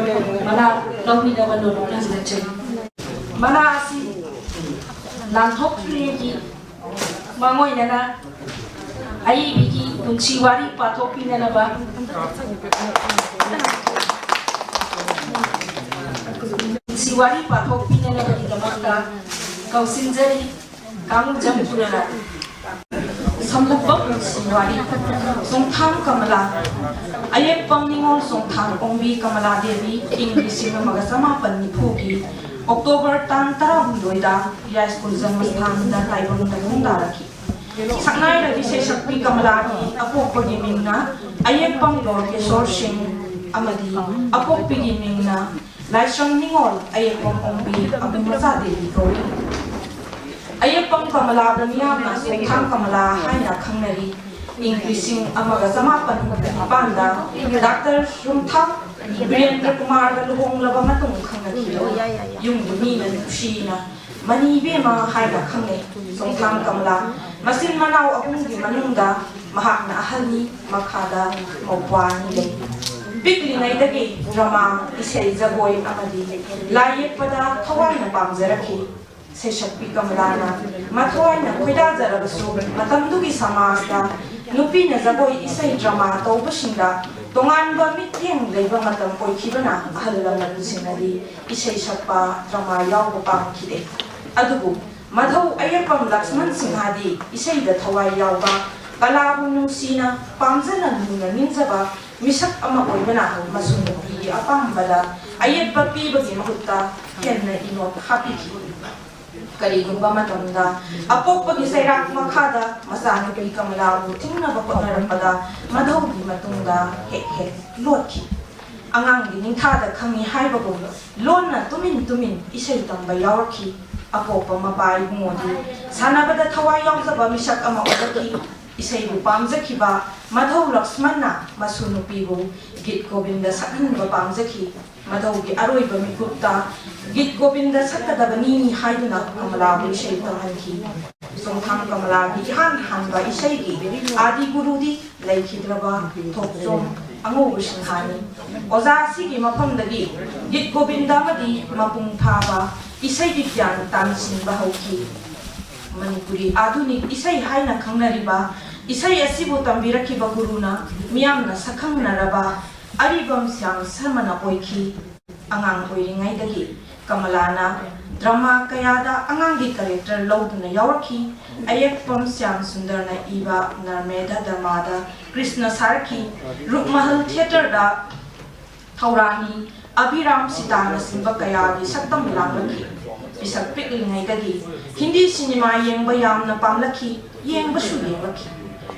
ꯃꯅꯥ ꯂꯧꯕꯤꯅꯕ ꯅꯣꯂꯨꯛꯅ ꯍꯪꯒꯠꯆꯔꯤ꯫ ꯃꯅꯥ ꯑꯁꯤ ꯂꯥꯟꯊꯣꯛꯇ꯭ꯔꯤꯉꯩꯒꯤ ꯃꯥꯡꯑꯣꯏꯅꯅ ꯑꯏꯕꯤꯒꯤ ꯄꯨꯟꯁꯤ ꯋꯥꯔꯤ ꯄꯥꯊꯣꯛꯄꯤꯅꯅꯕ ꯄꯨꯟꯁꯤ ꯋꯥꯔꯤ ꯄꯥꯊꯣꯛꯄꯤꯅꯅꯕꯒꯤꯗꯃꯛꯇ ꯀꯧꯁꯤꯟꯖꯔꯤ꯫ ꯀꯥꯡꯖꯝ ꯄꯨꯔꯦꯂꯥ꯫ ꯁꯝꯂꯞꯄ ꯄꯨꯟꯁꯤ ꯋꯥꯔꯤ꯫ ꯆꯣꯡꯊꯥꯝ ꯀꯃꯂꯥ꯫ ꯑꯌꯦꯛꯄ ꯅꯤꯉꯣꯜ ꯆꯣꯡꯊꯥꯝ ꯑꯣꯡꯕꯤ ꯀꯃꯂꯥ ꯗꯦꯕꯤ ꯏꯪ ꯂꯤꯁꯤꯡ ꯑꯃꯒ ꯆꯃꯥꯄꯟ ꯅꯤꯐꯨꯒꯤ ꯑꯣꯛꯇꯣꯕꯔ ꯇꯥꯡ ꯇꯔꯥꯍꯨꯝꯗꯣꯏꯗ ꯌꯥꯏꯁ꯭ꯀꯨꯜ ꯖꯟꯃꯁꯊꯥꯟꯗ ꯇꯥꯏꯕꯪꯗ ꯈꯣꯡꯗꯥꯔꯛꯈꯤ꯫ ꯁꯛꯅꯥꯏꯔꯕꯤ ꯁꯩꯁꯛꯄꯤ ꯀꯃꯂꯥꯒꯤ ꯑꯄꯣꯛꯄꯒꯤ ꯃꯤꯡꯅ ꯑꯌꯦꯛꯄꯝ ꯇꯣꯔꯀꯦꯁꯣꯔ ꯁꯤꯡ ꯑꯃꯗꯤ ꯑꯄꯣꯛꯄꯤꯒꯤ ꯃꯤꯡꯅ ꯂꯥꯏꯁ꯭ꯔꯝ ꯅꯤꯉꯣꯜ ꯑꯌꯦꯛꯄꯝ ꯑꯣꯡꯕꯤ ꯑꯕꯨꯡ ꯃꯆꯥ ꯗꯦꯕꯤ ꯀꯧꯏ꯫ ꯑꯌꯦꯛꯄꯝ ꯀꯃꯂꯥꯕꯨ ꯃꯤꯌꯥꯝꯅ ꯆꯣꯡꯊꯥꯝ ꯀꯃꯂꯥ ꯍꯥꯏꯅ ꯈꯪꯅꯔꯤ꯫ ꯏꯪ ꯂꯤꯁꯤꯡ ꯑꯃꯒ ꯆꯃꯥꯄꯟ ꯍꯨꯝꯐꯨ ꯅꯤꯄꯥꯟꯗ ꯗꯥꯛꯇꯔ ꯆꯣꯡꯊꯥꯝ ꯕꯤꯔꯦꯟꯗ꯭ꯔ ꯀꯨꯃꯥꯔꯒ ꯂꯨꯍꯣꯡꯂꯕ ꯃꯇꯨꯡ ꯈꯪꯅꯈꯤ꯫ ꯌꯨꯝꯒꯤ ꯃꯤꯅ ꯅꯨꯡꯁꯤꯅ ꯃꯅꯤ ꯏꯕꯦꯝꯃ ꯍꯥꯏꯅ ꯈꯪꯅꯩ꯫ ꯆꯣꯡꯊꯥꯝ ꯀꯃꯂꯥ ꯃꯆꯤꯟ ꯃꯅꯥꯎ ꯑꯍꯨꯝꯒꯤ ꯃꯅꯨꯡꯗ ꯃꯍꯥꯛꯅ ꯑꯍꯜꯅꯤ, ꯃꯈꯥꯗ ꯃꯧꯄ꯭ꯋꯥ ꯑꯅꯤ ꯂꯩ꯫ ꯄꯤꯛꯂꯤꯉꯩꯗꯒꯤ ꯗ꯭ꯔꯃꯥ, ꯏꯁꯩ, ꯖꯒꯣꯏ ꯑꯃꯗꯤ ꯂꯥꯏ ꯌꯦꯛꯄꯗ ꯊꯋꯥꯏꯅ ꯄꯥꯝꯖꯔꯛꯈꯤ꯫ ꯁꯩꯁꯛꯄꯤ ꯀꯃꯂꯥꯅ ꯃꯊꯋꯥꯏꯅ ꯈꯣꯏꯗꯥꯖꯔꯕꯁꯨ ꯃꯇꯝꯗꯨꯒꯤ ꯁꯃꯥꯖꯇ ꯅꯨꯄꯤꯅ ꯖꯒꯣꯏ, ꯏꯁꯩ, ꯗ꯭ꯔꯃꯥ ꯇꯧꯕꯁꯤꯡꯗ ꯇꯣꯉꯥꯟꯕ ꯃꯤꯠꯌꯦꯡ ꯂꯩꯕ ꯃꯇꯝ ꯑꯣꯏꯈꯤꯕꯅ ꯑꯍꯜ ꯂꯃꯟꯁꯤꯡꯅꯗꯤ ꯏꯁꯩ ꯁꯛꯄ, ꯗ꯭ꯔꯃꯥ ꯌꯥꯎꯕ ꯄꯥꯝꯈꯤꯗꯦ꯫ ꯑꯗꯨꯕꯨ ꯃꯙꯧ ꯑꯌꯦꯛꯄꯝ ꯂꯛꯁꯃꯟ ꯁꯤꯡꯍꯗꯤ ꯏꯁꯩꯗ ꯊꯋꯥꯏ ꯌꯥꯎꯕ, ꯀꯂꯥꯕꯨ ꯅꯨꯡꯁꯤꯅ, ꯄꯥꯝꯖꯅ, ꯂꯨꯅ ꯅꯤꯡꯖꯕ ꯃꯤꯁꯛ ꯑꯃ ꯑꯣꯏꯕꯅ ꯃꯁꯨ ꯅꯨꯄꯤꯒꯤ ꯑꯄꯥꯝꯕꯗ ꯑꯌꯦꯠꯄ ꯄꯤꯕꯒꯤ ꯃꯍꯨꯠꯇ ꯍꯦꯟꯅ ꯏꯅꯣꯠ ꯍꯥꯞꯄꯤꯈꯤ꯫ ꯀꯔꯤꯒꯨꯝꯕ ꯃꯇꯝꯗ ꯑꯄꯣꯛꯄꯒꯤ ꯆꯩꯔꯥꯛ ꯃꯈꯥꯗ ꯃꯆꯥꯅꯨꯄꯤ ꯀꯃꯂꯥꯕꯨ ꯊꯤꯡꯅꯕ ꯍꯣꯠꯅꯔꯛꯄꯗ ꯃꯙꯧꯒꯤ ꯃꯇꯨꯡꯗ ꯍꯦꯛ ꯍꯦꯛ ꯂꯣꯠꯈꯤ꯫ ꯑꯉꯥꯡꯒꯤ ꯅꯤꯡꯊꯥꯗ ꯈꯪꯉꯤ ꯍꯥꯏꯕꯒꯨꯝ ꯂꯣꯟꯅ ꯇꯨꯃꯤꯟ ꯇꯨꯃꯤꯟ ꯏꯁꯩ ꯇꯝꯕ ꯌꯥꯎꯔꯛꯈꯤ꯫ ꯑꯄꯣꯛꯄ ꯃꯄꯥ ꯏꯕꯨꯡꯉꯣꯗꯤ ꯁꯥꯟꯅꯕꯗ ꯊꯋꯥꯏ ꯌꯥꯎꯖꯕ ꯃꯤꯁꯛ ꯑꯃ ꯑꯣꯏꯔꯛꯈꯤ꯫ ꯏꯁꯩꯕꯨ ꯄꯥꯝꯖꯈꯤꯕ ꯃꯙꯧ ꯂꯛꯁꯃꯟꯅ ꯃꯁꯨ ꯅꯨꯄꯤꯕꯨ ꯒꯤꯠ ꯒꯣꯕꯤꯟꯗ ꯁꯛꯍꯟꯕ ꯄꯥꯝꯖꯈꯤ꯫ ꯃꯙꯧꯒꯤ ꯑꯔꯣꯏꯕ ꯃꯤꯀꯨꯞꯇ ꯒꯤꯠ ꯒꯣꯕꯤꯟꯗ ꯁꯛꯀꯗꯕꯅꯤ ꯍꯥꯏꯗꯨꯅ ꯀꯃꯂꯥꯕꯨ ꯏꯁꯩ ꯇꯝꯍꯟꯈꯤ꯫ ꯆꯣꯡꯊꯥꯝ ꯀꯃꯂꯥꯒꯤ ꯏꯍꯥꯟ ꯍꯥꯟꯕ ꯏꯁꯩꯒꯤ ꯑꯥꯗꯤ ꯒꯨꯔꯨꯗꯤ ꯂꯩꯈꯤꯗ꯭ꯔꯕ ꯊꯣꯛꯆꯣꯝ ꯑꯉꯧꯕ ꯁꯤꯡꯍꯥꯅꯤ꯫ ꯑꯣꯖꯥ ꯑꯁꯤꯒꯤ ꯃꯐꯝꯗꯒꯤ ꯒꯤꯠ ꯒꯣꯕꯤꯟꯗ ꯑꯃꯗꯤ ꯃꯄꯨꯡ ꯐꯥꯕ ꯏꯁꯩꯒꯤ ꯒ꯭ꯌꯥꯟ ꯇꯥꯟꯁꯤꯟꯕ ꯍꯧꯈꯤ꯫ ꯃꯅꯤꯄꯨꯔꯤ ꯑꯥꯙꯨꯅꯤꯛ ꯏꯁꯩ ꯍꯥꯏꯅ ꯈꯪꯅꯔꯤꯕ ꯏꯁꯩ ꯑꯁꯤꯕꯨ ꯇꯝꯕꯤꯔꯛꯈꯤꯕ ꯒꯨꯔꯨꯅ ꯃꯤꯌꯥꯝꯅ ꯁꯛꯈꯪꯅꯔꯕ ꯑꯔꯤꯕꯝ ꯁ꯭ꯌꯥꯝ ꯁꯔꯃꯅ ꯑꯣꯏꯈꯤ꯫ ꯑꯉꯥꯡ ꯑꯣꯏꯔꯤꯉꯩꯗꯒꯤ ꯀꯃꯂꯥꯅ ꯗ꯭ꯔꯃꯥ ꯀꯌꯥꯗ ꯑꯉꯥꯡꯒꯤ ꯀꯦꯔꯦꯛꯇꯔ ꯂꯧꯗꯨꯅ ꯌꯥꯎꯔꯛꯈꯤ꯫ ꯑꯌꯦꯛꯄꯝ ꯁ꯭ꯌꯥꯝ ꯁꯨꯟꯗꯔꯅ ꯏꯕ ꯅꯔꯃꯦꯙ ꯗ꯭ꯔꯃꯥꯗ ꯀ꯭ꯔꯤꯁꯅ ꯁꯥꯔꯛꯈꯤ꯫ ꯔꯨꯛꯃꯍꯜ ꯊꯤꯌꯦꯇꯔꯗ ꯊꯧꯔꯥꯅꯤ, ꯑꯚꯤꯔꯥꯝ ꯁꯤꯇꯥꯅꯆꯤꯡꯕ ꯀꯌꯥꯒꯤ ꯁꯛꯇꯝ ꯂꯥꯡꯂꯛꯈꯤ꯫ ꯄꯤꯁꯛ ꯄꯤꯛꯂꯤꯉꯩꯗꯒꯤ ꯍꯤꯟꯗꯤ ꯁꯤꯅꯦꯃꯥ ꯌꯦꯡꯕ ꯌꯥꯝꯅ ꯄꯥꯝꯂꯛꯈꯤ, ꯌꯦꯡꯕꯁꯨ ꯌꯦꯡꯂꯛꯈꯤ꯫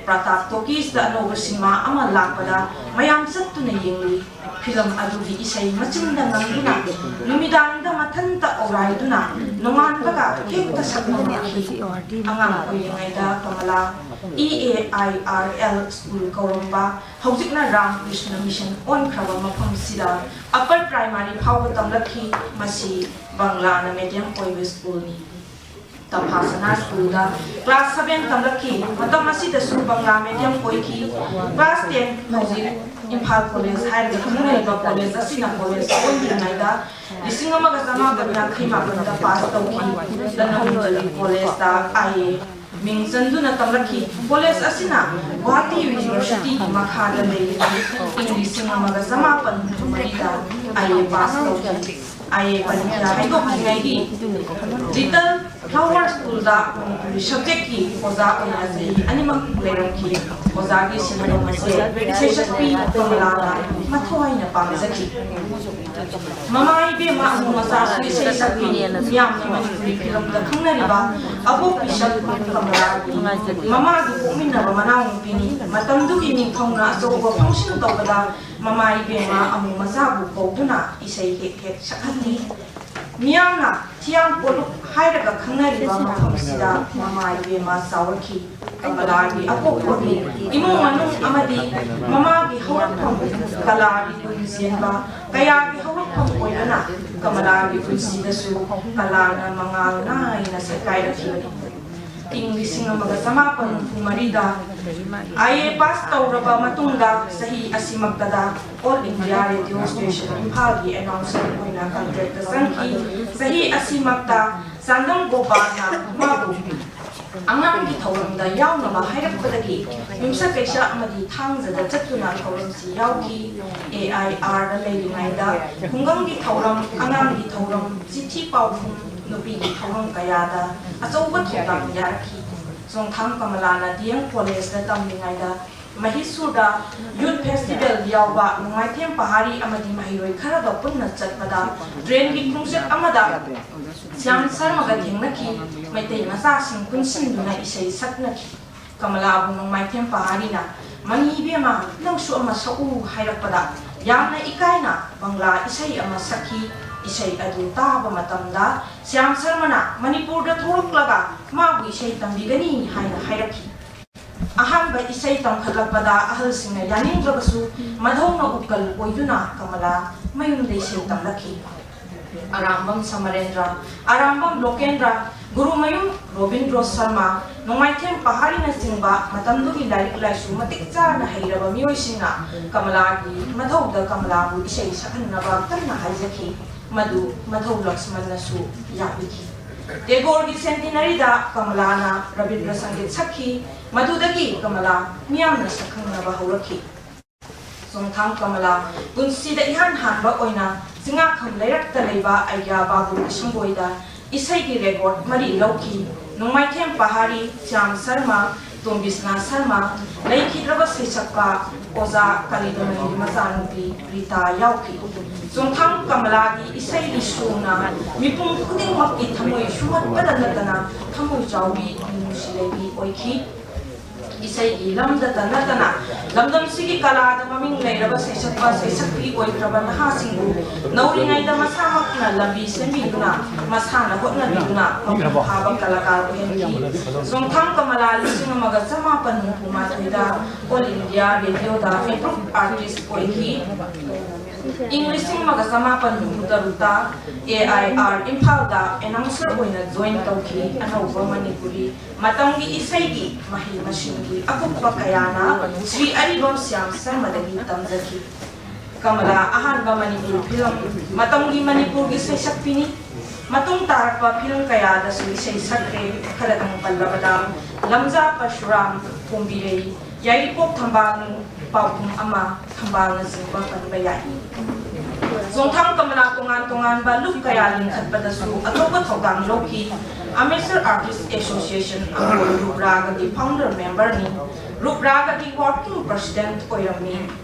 ꯄ꯭ꯔꯇꯥꯞ ꯇꯣꯀꯤꯁꯇ ꯑꯅꯧꯕ ꯁꯤꯅꯦꯃꯥ ꯑꯃ ꯂꯥꯛꯄꯗ ꯃꯌꯥꯝ ꯆꯠꯇꯨꯅ ꯌꯦꯡꯂꯨꯏ꯫ ꯐꯤꯂꯝ ꯑꯗꯨꯒꯤ ꯏꯁꯩ ꯃꯆꯤꯟꯗ ꯉꯪꯗꯨꯅ ꯅꯨꯃꯤꯗꯥꯡꯗ ꯃꯊꯟꯇ ꯑꯣꯔꯥꯏꯗꯨꯅ ꯅꯣꯡꯉꯥꯟꯕꯒ ꯍꯦꯛꯇ ꯁꯛꯄ ꯍꯧꯔꯛꯈꯤ꯫ ꯑꯉꯥꯡ ꯑꯣꯏꯔꯤꯉꯩꯗ Kamala E A I R L school ꯀꯧꯔꯝꯕ, ꯍꯧꯖꯤꯛꯅ ꯔꯥꯝ ꯀ꯭ꯔꯤꯁꯅ ꯃꯤꯁꯟ ꯑꯣꯟꯈ꯭ꯔꯕ ꯃꯐꯝꯁꯤꯗ ꯑꯄꯔ ꯄ꯭ꯔꯥꯏꯃꯥꯔꯤ ꯐꯥꯎꯕ ꯇꯝꯂꯛꯈꯤ꯫ ꯃꯁꯤ ꯕꯪꯂꯥꯅ ꯃꯦꯗꯤꯌꯝ ꯑꯣꯏꯕ ꯁ꯭ꯀꯨꯜꯅꯤ꯫ ꯇꯝꯐꯥꯁꯅꯥ ꯁ꯭ꯀꯨꯜꯗ ꯀ꯭ꯂꯥꯁ ꯁꯚꯦꯟ ꯇꯝꯂꯛꯈꯤ꯫ ꯃꯇꯝ ꯑꯁꯤꯗꯁꯨ ꯕꯪꯂꯥ ꯃꯦꯗꯤꯌꯝ ꯑꯣꯏꯈꯤ꯫ ꯀ꯭ꯂꯥꯁ ꯇꯦꯟ, ꯍꯧꯖꯤꯛ ꯏꯝꯐꯥꯜ ꯀꯣꯂꯦꯖ ꯍꯥꯏꯔꯒ ꯈꯪꯅꯔꯤꯕ ꯀꯣꯂꯦꯖ ꯑꯁꯤꯅ ꯀꯣꯂꯦꯖ ꯑꯣꯟꯗ꯭ꯔꯤꯉꯩꯗ ꯂꯤꯁꯤꯡ ꯑꯃꯒ ꯆꯃꯥꯄꯟ ꯌꯥꯡꯈꯩ ꯃꯥꯄꯟꯗ ꯄꯥꯁ ꯇꯧꯈꯤ꯫ ꯇꯅꯃꯨꯟꯖꯔꯤ ꯀꯣꯂꯦꯖꯇ ꯑꯥꯏ ꯑꯦ ꯃꯤꯡ ꯆꯟꯗꯨꯅ ꯇꯝꯂꯛꯈꯤ꯫ ꯀꯣꯂꯦꯖ ꯑꯁꯤꯅ ꯒꯨꯋꯥꯍꯥꯇꯤ ꯌꯨꯅꯤꯚꯔꯁꯤꯇꯤꯒꯤ ꯃꯈꯥꯗ ꯂꯩꯔꯤꯕ ꯏꯪ ꯂꯤꯁꯤꯡ ꯑꯃꯒ ꯆꯃꯥꯄꯟ ꯍꯨꯝꯐꯨ ꯃꯔꯤꯗ ꯑꯥꯏ ꯑꯦ ꯄꯥꯁ ꯇꯧꯈꯤ꯫ ꯑꯥꯏ ꯑꯦ ꯄꯔꯤꯈ꯭ꯌꯥ ꯍꯥꯏꯗꯣꯛꯇ꯭ꯔꯤꯉꯩꯒꯤ ꯂꯤꯇꯜ ꯐ꯭ꯂꯥꯋꯔ ꯁ꯭ꯀꯨꯜꯗ ꯃꯅꯤꯄꯨꯔꯤ ꯁꯕꯖꯦꯛꯀꯤ ꯑꯣꯖꯥ ꯑꯣꯏꯅ ꯆꯍꯤ ꯑꯅꯤꯃꯛ ꯂꯩꯔꯝꯈꯤ꯫ ꯑꯣꯖꯥꯒꯤ ꯁꯤꯟꯐꯝ ꯑꯁꯦ ꯁꯩꯁꯛꯄꯤ ꯀꯃꯂꯥꯅ ꯃꯊꯧ ꯍꯥꯏꯅ ꯄꯥꯝꯖꯈꯤ꯫ ꯃꯃꯥ ꯏꯕꯦꯝꯃ ꯑꯃꯨ ꯃꯆꯥꯁꯨ ꯏꯁꯩ ꯁꯛꯄꯤꯅꯤ꯫ ꯃꯤꯌꯥꯝꯅ ꯃꯅꯤꯄꯨꯔꯤ ꯐꯤꯂꯝꯗ ꯈꯪꯅꯔꯤꯕ ꯑꯕꯣꯛ ꯄꯤꯁꯛ ꯀꯃꯂꯥꯒꯤ ꯃꯃꯥꯒꯤ ꯄꯣꯛꯃꯤꯟꯅꯕ ꯃꯅꯥꯎꯅꯨꯄꯤꯅꯤ꯫ ꯃꯇꯝꯗꯨꯒꯤ ꯅꯤꯡꯊꯧꯅ ꯑꯆꯧꯕ ꯐꯪꯁꯟ ꯇꯧꯕꯗ ꯃꯃꯥ ꯏꯕꯦꯝꯃ ꯑꯃꯨ ꯃꯆꯥꯕꯨ ꯀꯧꯗꯨꯅ ꯏꯁꯩ ꯍꯦꯛ ꯍꯦꯛ ꯁꯛꯍꯜꯂꯤ꯫ ꯃꯤꯌꯥꯝꯅ ꯊꯤꯌꯥꯝ ꯀꯣꯂꯨꯞ ꯍꯥꯏꯔꯒ ꯈꯪꯅꯔꯤꯕ ꯃꯐꯝꯁꯤꯗ ꯃꯃꯥ ꯏꯕꯦꯝꯃ ꯆꯥꯎꯔꯛꯈꯤ꯫ ꯀꯃꯂꯥꯒꯤ ꯑꯄꯣꯛꯄꯒꯤ ꯏꯃꯨꯡ ꯃꯅꯨꯡ ꯑꯃꯗꯤ ꯃꯃꯥꯒꯤ ꯍꯧꯔꯛꯐꯝ ꯀꯂꯥꯒꯤ ꯒꯨꯟ ꯆꯦꯟꯕ ꯀꯌꯥꯒꯤ ꯍꯧꯔꯛꯐꯝ ꯑꯣꯏꯕꯅ ꯀꯃꯂꯥꯒꯤ ꯄꯨꯟꯁꯤꯗꯁꯨ ꯀꯂꯥꯅ ꯃꯉꯥꯜ ꯅꯥꯏꯅ ꯁꯛꯀꯥꯏꯔꯛꯈꯤꯕꯅꯤ꯫ ꯏꯪ ꯂꯤꯁꯤꯡ ꯑꯃꯒ ꯆꯃꯥꯄꯟ ꯍꯨꯝꯐꯨ ꯃꯔꯤꯗ ꯑꯥꯏ ꯑꯦ ꯄꯥꯁ ꯇꯧꯔꯕ ꯃꯇꯨꯡꯗ ꯆꯍꯤ ꯑꯁꯤꯃꯛꯇꯗ ꯑꯣꯜ ꯏꯟꯗꯤꯌꯥ ꯔꯦꯗꯤꯑꯣ ꯁ꯭ꯇꯦꯁꯟ ꯏꯝꯐꯥꯜꯒꯤ ꯑꯦꯅꯥꯎꯟꯁꯔ ꯑꯣꯏꯅ ꯀꯟꯇ꯭ꯔꯦꯛꯇ ꯆꯪꯈꯤ꯫ ꯆꯍꯤ ꯑꯁꯤꯃꯛꯇ ꯆꯥꯡꯗꯝ ꯒꯣꯄꯥꯜꯅ ꯃꯥꯕꯨ ꯑꯉꯥꯡꯒꯤ ꯊꯧꯔꯝꯗ ꯌꯥꯎꯅꯕ ꯍꯥꯏꯔꯛꯄꯗꯒꯤ ꯌꯨꯝꯁꯀꯩꯁ ꯑꯃꯗꯤ ꯊꯥꯡꯖꯗ ꯆꯠꯇꯨꯅ ꯊꯧꯔꯝꯁꯤ ꯌꯥꯎꯈꯤ꯫ ꯑꯦ ꯑꯥꯏ ꯑꯥꯔꯗ ꯂꯩꯔꯤꯉꯩꯗ ꯈꯨꯡꯒꯪꯒꯤ ꯊꯧꯔꯝ, ꯑꯉꯥꯡꯒꯤ ꯊꯧꯔꯝ, ꯆꯤꯊꯤ ꯄꯥꯎꯈꯨꯝ, ꯅꯨꯄꯤꯒꯤ ꯊꯧꯔꯝ ꯀꯌꯥꯗ ꯑꯆꯧꯕ ꯊꯧꯗꯥꯡ ꯌꯥꯔꯛꯈꯤ꯫ ꯆꯣꯡꯊꯥꯝ ꯀꯃꯂꯥꯅ ꯗꯤ ꯑꯦꯝ ꯀꯣꯂꯦꯖꯇ ꯇꯝꯂꯤꯉꯩꯗ ꯃꯍꯤꯁꯨꯔꯗ ꯌꯨꯠ ꯐꯦꯁꯇꯤꯚꯦꯜ ꯌꯥꯎꯕ ꯅꯣꯡꯃꯥꯏꯊꯦꯝ ꯄꯍꯥꯔꯤ ꯑꯃꯗꯤ ꯃꯍꯩꯔꯣꯏ ꯈꯔꯒ ꯄꯨꯟꯅ ꯆꯠꯄꯗ ꯇ꯭ꯔꯦꯟꯒꯤ ꯈꯣꯡꯆꯠ ꯑꯃꯗ ꯁ꯭ꯌꯥꯝ ꯁꯔꯃꯒ ꯊꯦꯡꯅꯈꯤ꯫ ꯃꯩꯇꯩ ꯃꯆꯥꯁꯤꯡ ꯄꯨꯟꯁꯤꯟꯗꯨꯅ ꯏꯁꯩ ꯁꯛꯅꯈꯤ꯫ ꯀꯃꯂꯥꯕꯨ ꯅꯣꯡꯃꯥꯏꯊꯦꯝ ꯄꯍꯥꯔꯤꯅ "ꯃꯅꯤ ꯏꯕꯦꯝꯃ, ꯅꯪꯁꯨ ꯑꯃ ꯁꯛꯎ" ꯍꯥꯏꯔꯛꯄꯗ ꯌꯥꯝꯅ ꯏꯀꯥꯏꯅ ꯕꯪꯂꯥ ꯏꯁꯩ ꯑꯃ ꯁꯛꯈꯤ꯫ ꯏꯁꯩ ꯑꯗꯨ ꯇꯥꯕ ꯃꯇꯝꯗ ꯁ꯭ꯌꯥꯝ ꯁꯔꯃꯅ ꯃꯅꯤꯄꯨꯔꯗ ꯊꯣꯛꯂꯛꯂꯒ ꯃꯥꯕꯨ ꯏꯁꯩ ꯇꯝꯕꯤꯒꯅꯤ ꯍꯥꯏꯅ ꯍꯥꯏꯔꯛꯈꯤ꯫ ꯑꯍꯥꯟꯕ ꯏꯁꯩ ꯇꯝꯈꯠꯂꯛꯄꯗ ꯑꯍꯜꯁꯤꯡꯅ ꯌꯥꯅꯤꯡꯗ꯭ꯔꯕꯁꯨ ꯃꯙꯧꯅ ꯎꯀꯜ ꯑꯣꯏꯗꯨꯅ ꯀꯃꯂꯥ ꯃꯌꯨꯝꯗ ꯏꯁꯩ ꯇꯝꯂꯛꯈꯤ꯫ ꯑꯔꯥꯝꯕꯝ ꯁꯃꯔꯦꯟꯗ꯭ꯔ, ꯑꯔꯥꯝꯕꯝ ꯂꯣꯀꯦꯟꯗ꯭ꯔ, ꯒꯨꯔꯨꯃꯌꯨꯝ ꯔꯣꯕꯤꯟꯗ꯭ꯔꯣ ꯁꯔꯃ, ꯅꯣꯡꯃꯥꯏꯊꯦꯝ ꯄꯍꯥꯔꯤꯅꯆꯤꯡꯕ ꯃꯇꯝꯗꯨꯒꯤ ꯂꯥꯏꯔꯤꯛ ꯂꯥꯏꯁꯨ ꯃꯇꯤꯛ ꯆꯥꯅ ꯍꯩꯔꯕ ꯃꯤꯑꯣꯏꯁꯤꯡꯅ ꯀꯃꯂꯥꯒꯤ ꯃꯙꯧꯗ ꯀꯃꯂꯥꯕꯨ ꯏꯁꯩ ꯁꯛꯍꯟꯅꯕ ꯀꯟꯅ ꯍꯥꯏꯖꯈꯤ꯫ ꯃꯗꯨ ꯃꯙꯧ ꯂꯛꯁꯃꯟꯅꯁꯨ ꯌꯥꯕꯤꯈꯤ꯫ ꯇꯦꯒꯣꯔꯒꯤ ꯁꯦꯟꯇꯤꯅꯔꯤꯗ ꯀꯃꯂꯥꯅ ꯔꯕꯤꯟꯗ꯭ꯔ ꯁꯪꯒꯤꯠ ꯁꯛꯈꯤ꯫ ꯃꯗꯨꯗꯒꯤ ꯀꯃꯂꯥ ꯃꯤꯌꯥꯝꯅ ꯁꯛꯈꯪꯅꯕ ꯍꯧꯔꯛꯈꯤ꯫ ꯆꯣꯡꯊꯥꯝ ꯀꯃꯂꯥ ꯄꯨꯟꯁꯤꯗ ꯏꯍꯥꯟ ꯍꯥꯟꯕ ꯑꯣꯏꯅ ꯆꯤꯡꯉꯥꯈꯝ ꯂꯩꯔꯛꯇ ꯂꯩꯕ ꯑꯩꯒ꯭ꯌꯥ ꯕꯥꯕꯨ ꯏꯁꯨꯡꯕꯣꯏꯗ ꯏꯁꯩꯒꯤ ꯔꯦꯀꯣꯔꯗ ꯃꯔꯤ ꯂꯧꯈꯤ꯫ ꯅꯣꯡꯃꯥꯏꯊꯦꯝ ꯄꯍꯥꯔꯤ, ꯁ꯭ꯌꯥꯝ ꯁꯔꯃ, ꯇꯣꯝꯕꯤꯁꯅꯥ ꯁꯔꯃ, ꯂꯩꯈꯤꯗ꯭ꯔꯕ ꯁꯩꯁꯛꯄ ꯑꯣꯖꯥ ꯀꯂꯤꯗꯃꯅꯤꯒꯤ ꯃꯆꯥꯅꯨꯄꯤ ꯔꯤꯇꯥ ꯌꯥꯎꯈꯤ꯫ ꯆꯣꯡꯊꯥꯝ ꯀꯃꯂꯥꯒꯤ ꯏꯁꯩꯒꯤ ꯁꯨꯔꯅ ꯃꯤꯄꯨꯝ ꯈꯨꯗꯤꯡꯃꯛꯀꯤ ꯊꯃꯣꯏ ꯁꯨꯝꯍꯠꯄꯗ ꯅꯠꯇꯅ ꯊꯃꯣꯏ ꯆꯥꯎꯕꯤ ꯃꯤꯅꯨꯡꯁꯤ ꯂꯩꯕꯤ ꯑꯣꯏꯈꯤ꯫ ꯏꯁꯩꯒꯤ ꯂꯝꯗꯇ ꯅꯠꯇꯅ ꯂꯝꯗꯝꯁꯤꯒꯤ ꯀꯂꯥꯗ ꯃꯃꯤꯡ ꯂꯩꯔꯕ ꯁꯩꯁꯛꯄ ꯁꯩꯁꯛꯄꯤ ꯑꯣꯏꯈ꯭ꯔꯕ ꯅꯍꯥꯁꯤꯡꯕꯨ ꯅꯧꯔꯤꯉꯩꯗ ꯃꯁꯥꯃꯛꯅ ꯂꯝꯕꯤ ꯁꯦꯝꯕꯤꯗꯨꯅ ꯃꯁꯥꯅ ꯍꯣꯠꯅꯕꯤꯗꯨꯅ ꯃꯄꯨꯡ ꯐꯥꯕ ꯀꯂꯥꯀꯥꯔ ꯑꯣꯏꯍꯟꯈꯤ꯫ ꯆꯣꯡꯊꯥꯝ ꯀꯃꯂꯥ ꯂꯤꯁꯤꯡ ꯑꯃꯒ ꯆꯃꯥꯄꯟ ꯍꯨꯝꯐꯨ ꯃꯥꯊꯣꯏꯗ All India Radioꯗ approved artist ꯑꯣꯏꯈꯤ꯫ ꯏꯪ ꯂꯤꯁꯤꯡ ꯑꯃꯒ ꯆꯃꯥꯄꯟ ꯍꯨꯝꯐꯨ ꯇꯔꯨꯛꯇ A I R ꯏꯝꯐꯥꯜꯗ announcer ꯑꯣꯏꯅ join ꯇꯧꯈꯤ꯫ ꯑꯅꯧꯕ ꯃꯅꯤꯄꯨꯔꯤ ꯃꯇꯝꯒꯤ ꯏꯁꯩꯒꯤ ꯃꯍꯩ ꯃꯁꯤꯡꯒꯤ ꯑꯀꯨꯞꯄ ꯀꯌꯥꯅ ꯁ꯭ꯔꯤ ꯑꯔꯤꯕꯝ ꯁ꯭ꯌꯥꯝ ꯁꯔꯃꯗꯒꯤ ꯇꯝꯖꯈꯤ꯫ ꯀꯃꯂꯥ ꯑꯍꯥꯟꯕ ꯃꯅꯤꯄꯨꯔ film ꯃꯇꯝꯒꯤ ꯃꯅꯤꯄꯨꯔꯒꯤ ꯁꯩꯁꯛꯄꯤꯅꯤ꯫ ꯃꯇꯨꯡ ꯇꯥꯔꯛꯄ film ꯀꯌꯥꯗꯁꯨ ꯏꯁꯩ ꯁꯛꯈ꯭ꯔꯦ꯫ ꯈꯔꯗꯪ ꯄꯜꯂꯕꯗ ꯂꯝꯖꯥ ꯄꯔꯁꯨꯔꯥꯝ, ꯀꯣꯝꯕꯤꯔꯩ, ꯌꯥꯏꯔꯤꯄꯣꯛ ꯊꯝꯕꯥꯜꯅꯨ, ꯄꯥꯎꯈꯨꯝ ꯑꯃ, ꯊꯝꯕꯥꯜꯅꯆꯤꯡꯕ ꯄꯟꯕ ꯌꯥꯏ꯫ ꯆꯣꯡꯊꯥꯝ ꯀꯃꯂꯥ ꯇꯣꯉꯥꯟ ꯇꯣꯉꯥꯟꯕ ꯂꯨꯞ ꯀꯌꯥ ꯂꯤꯡꯈꯠꯄꯗꯁꯨ ꯑꯆꯧꯕ ꯊꯧꯗꯥꯡ ꯂꯧꯈꯤ꯫ Amateur Artist Association ꯑꯪꯀꯣꯂꯨ ꯔꯨꯞ ꯔꯥꯒꯒꯤ founder memberꯅꯤ꯫ ꯔꯨꯞ ꯔꯥꯒꯒꯤ working president ꯑꯣꯏꯔꯝꯃꯤ꯫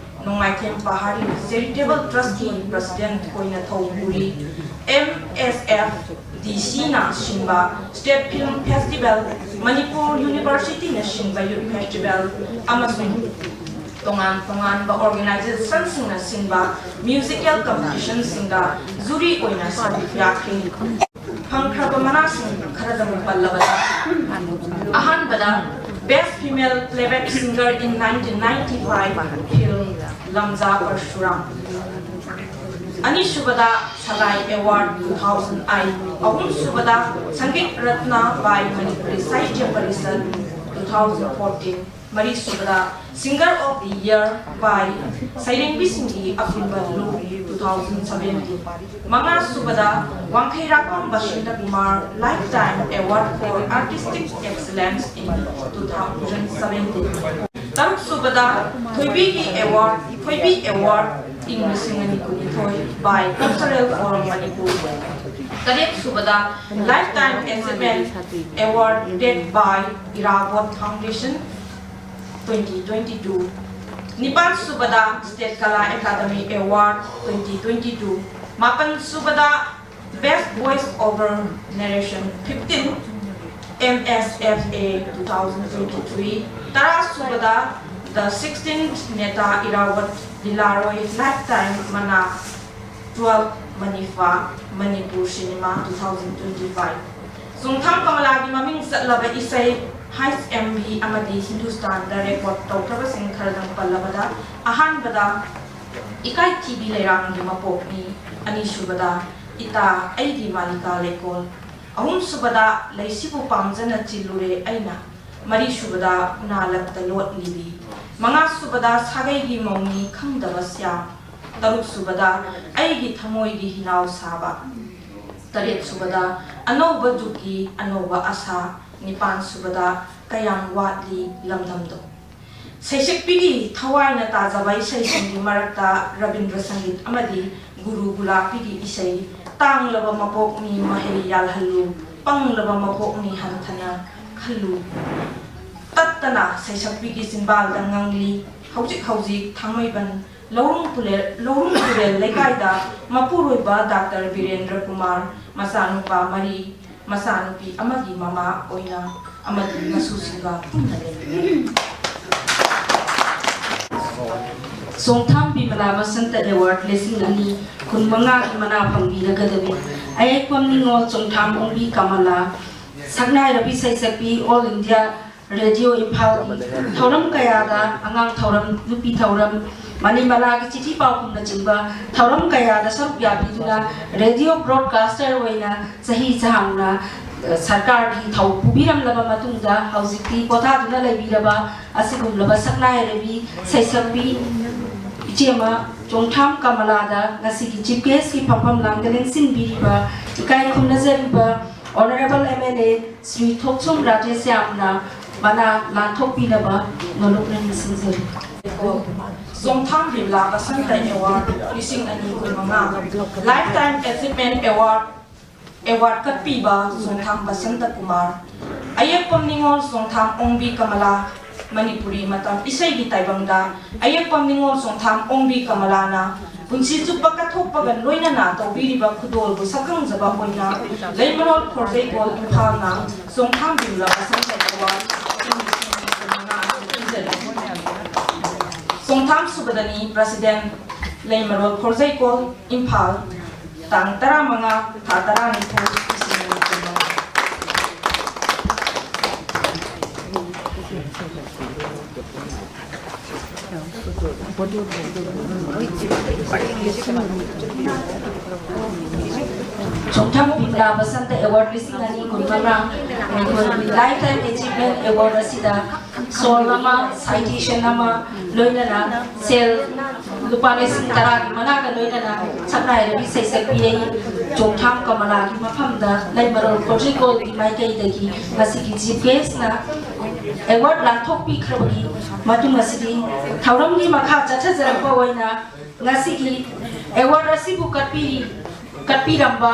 ꯅꯣꯡꯃꯥꯏꯊꯦꯝ ꯄꯍꯥꯔꯤ Charitable Trustꯀꯤ president ꯑꯣꯏꯅ ꯊꯧ ꯄꯨꯔꯤ꯫ M S F D Cꯅ ꯁꯤꯟꯕ State Film Festival, ꯃꯅꯤꯄꯨꯔ Universityꯅ ꯁꯤꯟꯕ Youth Festival ꯑꯃꯁꯨꯡ ꯇꯣꯉꯥꯟ ꯇꯣꯉꯥꯟꯕ organizationꯁꯤꯡꯅ ꯁꯤꯟꯕ musical competitionꯁꯤꯡꯗ jury ꯑꯣꯏꯅ ꯁꯔꯨꯛ ꯌꯥꯈꯤ꯫ ꯐꯪꯈ꯭ꯔꯕ ꯃꯅꯥꯁꯤꯡ ꯈꯔꯗꯪ ꯄꯜꯂꯕꯗ, ꯑꯍꯥꯟꯕꯗ Best Female Playback Singer in nineteen ninety-five film ꯂꯝꯖꯥ Parshuram, ꯑꯅꯤꯁꯨꯕꯗ ꯁꯒꯥꯏ Award two thousand eight, ꯑꯍꯨꯝꯁꯨꯕꯗ ꯁꯪꯒꯤꯠ Ratna by Manipuri Sahitya parishad two thousand fourteen, ꯃꯔꯤꯁꯨꯕꯗ Singer of the Year by ꯁꯩꯔꯦꯡꯕꯤꯁꯤꯡꯒꯤ ꯑꯄꯨꯟꯕ ꯂꯨꯞ two thousand seventeen, ꯃꯉꯥꯁꯨꯕꯗ ꯋꯥꯡꯈꯩꯔꯥꯛꯄꯝ Basanta Kumar Lifetime Award for Artistic Excellence in two thousand seventeen, ꯇꯔꯨꯛꯁꯨꯕꯗ ꯊꯣꯏꯕꯤꯒꯤ Award, ꯊꯣꯏꯕꯤ Award ꯏꯪ ꯂꯤꯁꯤꯡ ꯑꯅꯤ ꯀꯨꯟꯅꯤꯊꯣꯏ by Cultural Forum Manipur, ꯇꯔꯦꯠꯁꯨꯕꯗ Lifetime Achievement Awarded by Irabot Foundation twenty twenty-two, ꯅꯤꯄꯥꯟꯁꯨꯕꯗ State Kala Academy Award twenty twenty-two, ꯃꯥꯄꯟꯁꯨꯕꯗ Best Voice Over Narration fifteen, M S F A two thousand twenty-three, ꯇꯔꯥ ꯁꯨꯕꯗ The sixteenth Neta Irawat Lilaroi Lifetime Mana, twelve Manifa Manipur Cinema two thousand twenty-five꯫ ꯆꯣꯡꯊꯥꯝ ꯀꯃꯂꯥꯒꯤ ꯃꯃꯤꯡ ꯆꯠꯂꯕ ꯏꯁꯩ, H M V ꯑꯃꯗꯤ ꯍꯤꯟꯗꯨꯁꯇꯥꯟꯗ record ꯇꯧꯈ꯭ꯔꯕꯁꯤꯡ ꯈꯔꯗꯪ ꯄꯜꯂꯕꯗ, ꯑꯍꯥꯟꯕꯗ ꯏꯀꯥꯏ ꯊꯤꯕꯤ ꯂꯩꯔꯥꯡꯒꯤ ꯃꯄꯣꯛꯅꯤ, ꯑꯅꯤꯁꯨꯕꯗ ꯏꯇꯥ ꯑꯩꯒꯤ ꯃꯥꯂꯤꯀꯥ ꯂꯩꯀꯣꯜ, ꯑꯍꯨꯝꯁꯨꯕꯗ ꯂꯩꯁꯤꯕꯨ ꯄꯥꯝꯖꯅ ꯆꯤꯜꯂꯨꯔꯦ ꯑꯩꯅ, ꯃꯔꯤꯁꯨꯕꯗ ꯎꯅꯥ ꯂꯛꯇ ꯂꯣꯠꯂꯤꯕꯤ, ꯃꯉꯥꯁꯨꯕꯗ ꯁꯥꯒꯩꯒꯤ ꯃꯧꯅꯤ ꯈꯪꯗꯕ ꯁ꯭ꯌꯥꯝ, ꯇꯔꯨꯛꯁꯨꯕꯗ ꯑꯩꯒꯤ ꯊꯃꯣꯏꯒꯤ ꯍꯤꯅꯥꯎ ꯁꯥꯕ, ꯇꯔꯦꯠꯁꯨꯕꯗ ꯑꯅꯧꯕ ꯖꯨꯒꯀꯤ ꯑꯅꯧꯕ ꯑꯁꯥ, ꯅꯤꯄꯥꯟꯁꯨꯕꯗ ꯀꯌꯥꯝ ꯋꯥꯠꯂꯤ ꯂꯝꯗꯝꯗꯣ꯫ ꯁꯩꯁꯛꯄꯤꯒꯤ ꯊꯋꯥꯏꯅ ꯇꯥꯖꯕ ꯏꯁꯩꯁꯤꯡꯒꯤ ꯃꯔꯛꯇ ꯔꯕꯤꯟꯗ꯭ꯔ ꯁꯪꯒꯤꯠ ꯑꯃꯗꯤ ꯒꯨꯔꯨ ꯒꯨꯂꯥꯄꯤꯒꯤ ꯏꯁꯩ, ꯇꯥꯡꯂꯕ ꯃꯄꯣꯛꯅꯤ ꯃꯍꯩ ꯌꯥꯜꯍꯜꯂꯨ, ꯄꯪꯂꯕ ꯃꯄꯣꯛꯅꯤ ꯍꯟꯊꯅ ꯈꯜꯂꯨ, ꯇꯠꯇꯅ ꯁꯩꯁꯛꯄꯤꯒꯤ ꯆꯤꯟꯕꯥꯜꯗ ꯉꯪꯂꯤ꯫ ꯍꯧꯖꯤꯛ ꯍꯧꯖꯤꯛ ꯊꯥꯡꯃꯩꯕꯟ ꯂꯧꯔꯨꯡ ꯇꯨꯔꯦꯜ, ꯂꯧꯔꯨꯡ ꯇꯨꯔꯦꯜ ꯂꯩꯀꯥꯏꯗ ꯃꯄꯨꯔꯣꯏꯕ ꯗꯥꯛꯇꯔ ꯕꯤꯔꯦꯟꯗ꯭ꯔ ꯀꯨꯃꯥꯔ, ꯃꯆꯥꯅꯨꯄꯥ ꯃꯔꯤ, ꯃꯆꯥꯅꯨꯄꯤ ꯑꯃꯒꯤ ꯃꯃꯥ ꯑꯣꯏꯅ ꯑꯃꯗꯤ ꯃꯁꯨꯁꯤꯡꯒ ꯄꯨꯟꯅ ꯂꯩꯃꯤꯟꯅꯔꯤ꯫ ꯆꯣꯡꯊꯥꯝ ꯕꯤꯃꯂꯥ ꯕꯁꯟꯇ ꯑꯦꯋꯥꯔꯗ ꯂꯤꯁꯤꯡ ꯑꯅꯤ ꯀꯨꯟꯃꯉꯥꯒꯤ ꯃꯅꯥ ꯐꯪꯕꯤꯔꯒꯗꯕꯤ ꯑꯌꯦꯛꯄꯝ ꯅꯤꯉꯣꯜ ꯆꯣꯡꯊꯥꯝ ꯑꯣꯡꯕꯤ ꯀꯃꯂꯥ, ꯁꯛꯅꯥꯏꯔꯕꯤ ꯁꯩꯁꯛꯄꯤ, ꯑꯣꯜ ꯏꯟꯗꯤꯌꯥ ꯔꯦꯗꯤꯑꯣ ꯏꯝꯐꯥꯜꯒꯤ ꯊꯧꯔꯝ ꯀꯌꯥꯗ, ꯑꯉꯥꯡ ꯊꯧꯔꯝ, ꯅꯨꯄꯤ ꯊꯧꯔꯝ, ꯃꯅꯤꯃꯂꯥꯒꯤ ꯆꯤꯊꯤ ꯄꯥꯎꯈꯨꯝꯅꯆꯤꯡꯕ ꯊꯧꯔꯝ ꯀꯌꯥꯗ ꯁꯔꯨꯛ ꯌꯥꯕꯤꯗꯨꯅ ꯔꯦꯗꯤꯑꯣ ꯕ꯭ꯔꯣꯗꯀꯥꯁꯇꯔ ꯑꯣꯏꯅ ꯆꯍꯤ ꯁꯥꯡꯅ, ꯑ, ꯁꯔꯀꯥꯔꯒꯤ ꯊꯧ ꯄꯨꯕꯤꯔꯝꯂꯕ ꯃꯇꯨꯡꯗ ꯍꯧꯖꯤꯛꯇꯤ ꯄꯣꯊꯥꯗꯨꯅ ꯂꯩꯕꯤꯔꯕ ꯑꯁꯤꯒꯨꯝꯂꯕ ꯁꯛꯅꯥꯏꯔꯕꯤ ꯁꯩꯁꯛꯄꯤ ꯏꯆꯦꯃ ꯆꯣꯡꯊꯥꯝ ꯀꯃꯂꯥꯗ ꯉꯁꯤꯒꯤ ꯆꯤꯐ ꯒꯦꯁꯀꯤ ꯐꯝꯐꯝ ꯂꯥꯡꯗ ꯂꯦꯡꯁꯤꯟꯕꯤꯔꯤꯕ ꯏꯀꯥꯏ ꯈꯨꯝꯅꯖꯔꯤꯕ honourable M L A Shri Thokchom ꯔꯥꯙꯦꯁ꯭ꯌꯥꯝꯅ ꯃꯅꯥ ꯂꯥꯟꯊꯣꯛꯄꯤꯅꯕ ꯅꯣꯂꯨꯛꯅ ꯅꯤꯡꯁꯤꯡꯖꯔꯤ꯫ ꯆꯣꯡꯊꯥꯝ ꯕꯤꯃꯂꯥ ꯕꯁꯟꯇ ꯑꯦꯋꯥꯔꯗ ꯂꯤꯁꯤꯡ ꯑꯅꯤ ꯀꯨꯟꯃꯉꯥ, Lifetime Achievement Award, ꯑꯦꯋꯥꯔꯗ ꯀꯠꯄꯤꯕ ꯆꯣꯡꯊꯥꯝ ꯕꯁꯟꯇ ꯀꯨꯃꯥꯔ, ꯑꯌꯦꯛꯄꯝ ꯅꯤꯉꯣꯜ ꯆꯣꯡꯊꯥꯝ ꯑꯣꯡꯕꯤ ꯀꯃꯂꯥ, ꯃꯅꯤꯄꯨꯔꯤ ꯃꯇꯝ ꯏꯁꯩꯒꯤ ꯇꯥꯏꯕꯪꯗ ꯑꯌꯦꯛꯄꯝ ꯅꯤꯉꯣꯜ ꯆꯣꯡꯊꯥꯝ ꯑꯣꯡꯕꯤ ꯀꯃꯂꯥꯅ ꯄꯨꯟꯁꯤ ꯆꯨꯞꯄ ꯀꯠꯊꯣꯛꯄꯒ ꯂꯣꯏꯅꯅ ꯇꯧꯕꯤꯔꯤꯕ ꯈꯨꯗꯣꯜꯕꯨ ꯁꯛꯈꯪꯖꯕ ꯑꯣꯏꯅ ꯂꯩꯃꯔꯣꯜ ꯈꯣꯔꯖꯩꯀꯣꯜ ꯏꯝꯐꯥꯜꯅ ꯆꯣꯡꯊꯥꯝ ꯕꯤꯝꯂꯥ ꯕꯁꯟꯇ ꯑꯦꯋꯥꯔꯗ ꯄꯤꯖꯔꯤ꯫ ꯆꯣꯡꯊꯥꯝ ꯁꯨꯕꯗꯅꯤ, ꯄ꯭ꯔꯁꯤꯗꯦꯟ, ꯂꯩꯃꯔꯣꯜ ꯈꯣꯔꯖꯩꯀꯣꯜ ꯏꯝꯐꯥꯜ, ꯇꯥꯡ ꯇꯔꯥꯃꯉꯥ, ꯊꯥ ꯇꯔꯥꯅꯤꯊꯣꯏ, ꯂꯤꯁꯤꯡ ꯑꯅꯤ ꯀꯨꯟꯃꯉꯥ꯫ ꯆꯣꯡꯊꯥꯝ ꯕꯤꯝꯂꯥ ꯕꯁꯟꯇ ꯑꯦꯋꯥꯔꯗ ꯂꯤꯁꯤꯡ ꯑꯅꯤ ꯀꯨꯟꯃꯉꯥ, ꯑꯩꯈꯣꯏꯒꯤ Lifetime Achievement Award ꯑꯁꯤꯗ ꯁꯣꯜ ꯑꯃ, ꯁꯥꯏꯇꯦꯁꯟ ꯑꯃ, ꯂꯣꯏꯅꯅ ꯁꯦꯜ ꯂꯨꯄꯥ ꯂꯤꯁꯤꯡ ꯇꯔꯥꯒꯤ ꯃꯅꯥꯒ ꯂꯣꯏꯅꯅ ꯁꯛꯅꯥꯏꯔꯕꯤ ꯁꯩꯁꯛꯄꯤ ꯑꯩ ꯆꯣꯡꯊꯥꯝ ꯀꯃꯂꯥꯒꯤ ꯃꯐꯝꯗ ꯂꯩꯃꯔꯣꯜ ꯈꯣꯔꯖꯩꯀꯣꯜꯒꯤ ꯃꯥꯏꯀꯩꯗꯒꯤ ꯉꯁꯤꯒꯤ ꯆꯤꯐ ꯒꯦꯁꯅ ꯑꯦꯋꯥꯔꯗ ꯂꯥꯟꯊꯣꯛꯄꯤꯈ꯭ꯔꯕꯒꯤ ꯃꯇꯨꯡ ꯑꯁꯤꯗꯤ ꯊꯧꯔꯝꯒꯤ ꯃꯈꯥ ꯆꯠꯊꯖꯔꯛꯄ ꯑꯣꯏꯅ ꯉꯁꯤꯒꯤ ꯑꯦꯋꯥꯔꯗ ꯑꯁꯤꯕꯨ ꯀꯠꯄꯤꯔꯤ, ꯀꯠꯄꯤꯔꯝꯕ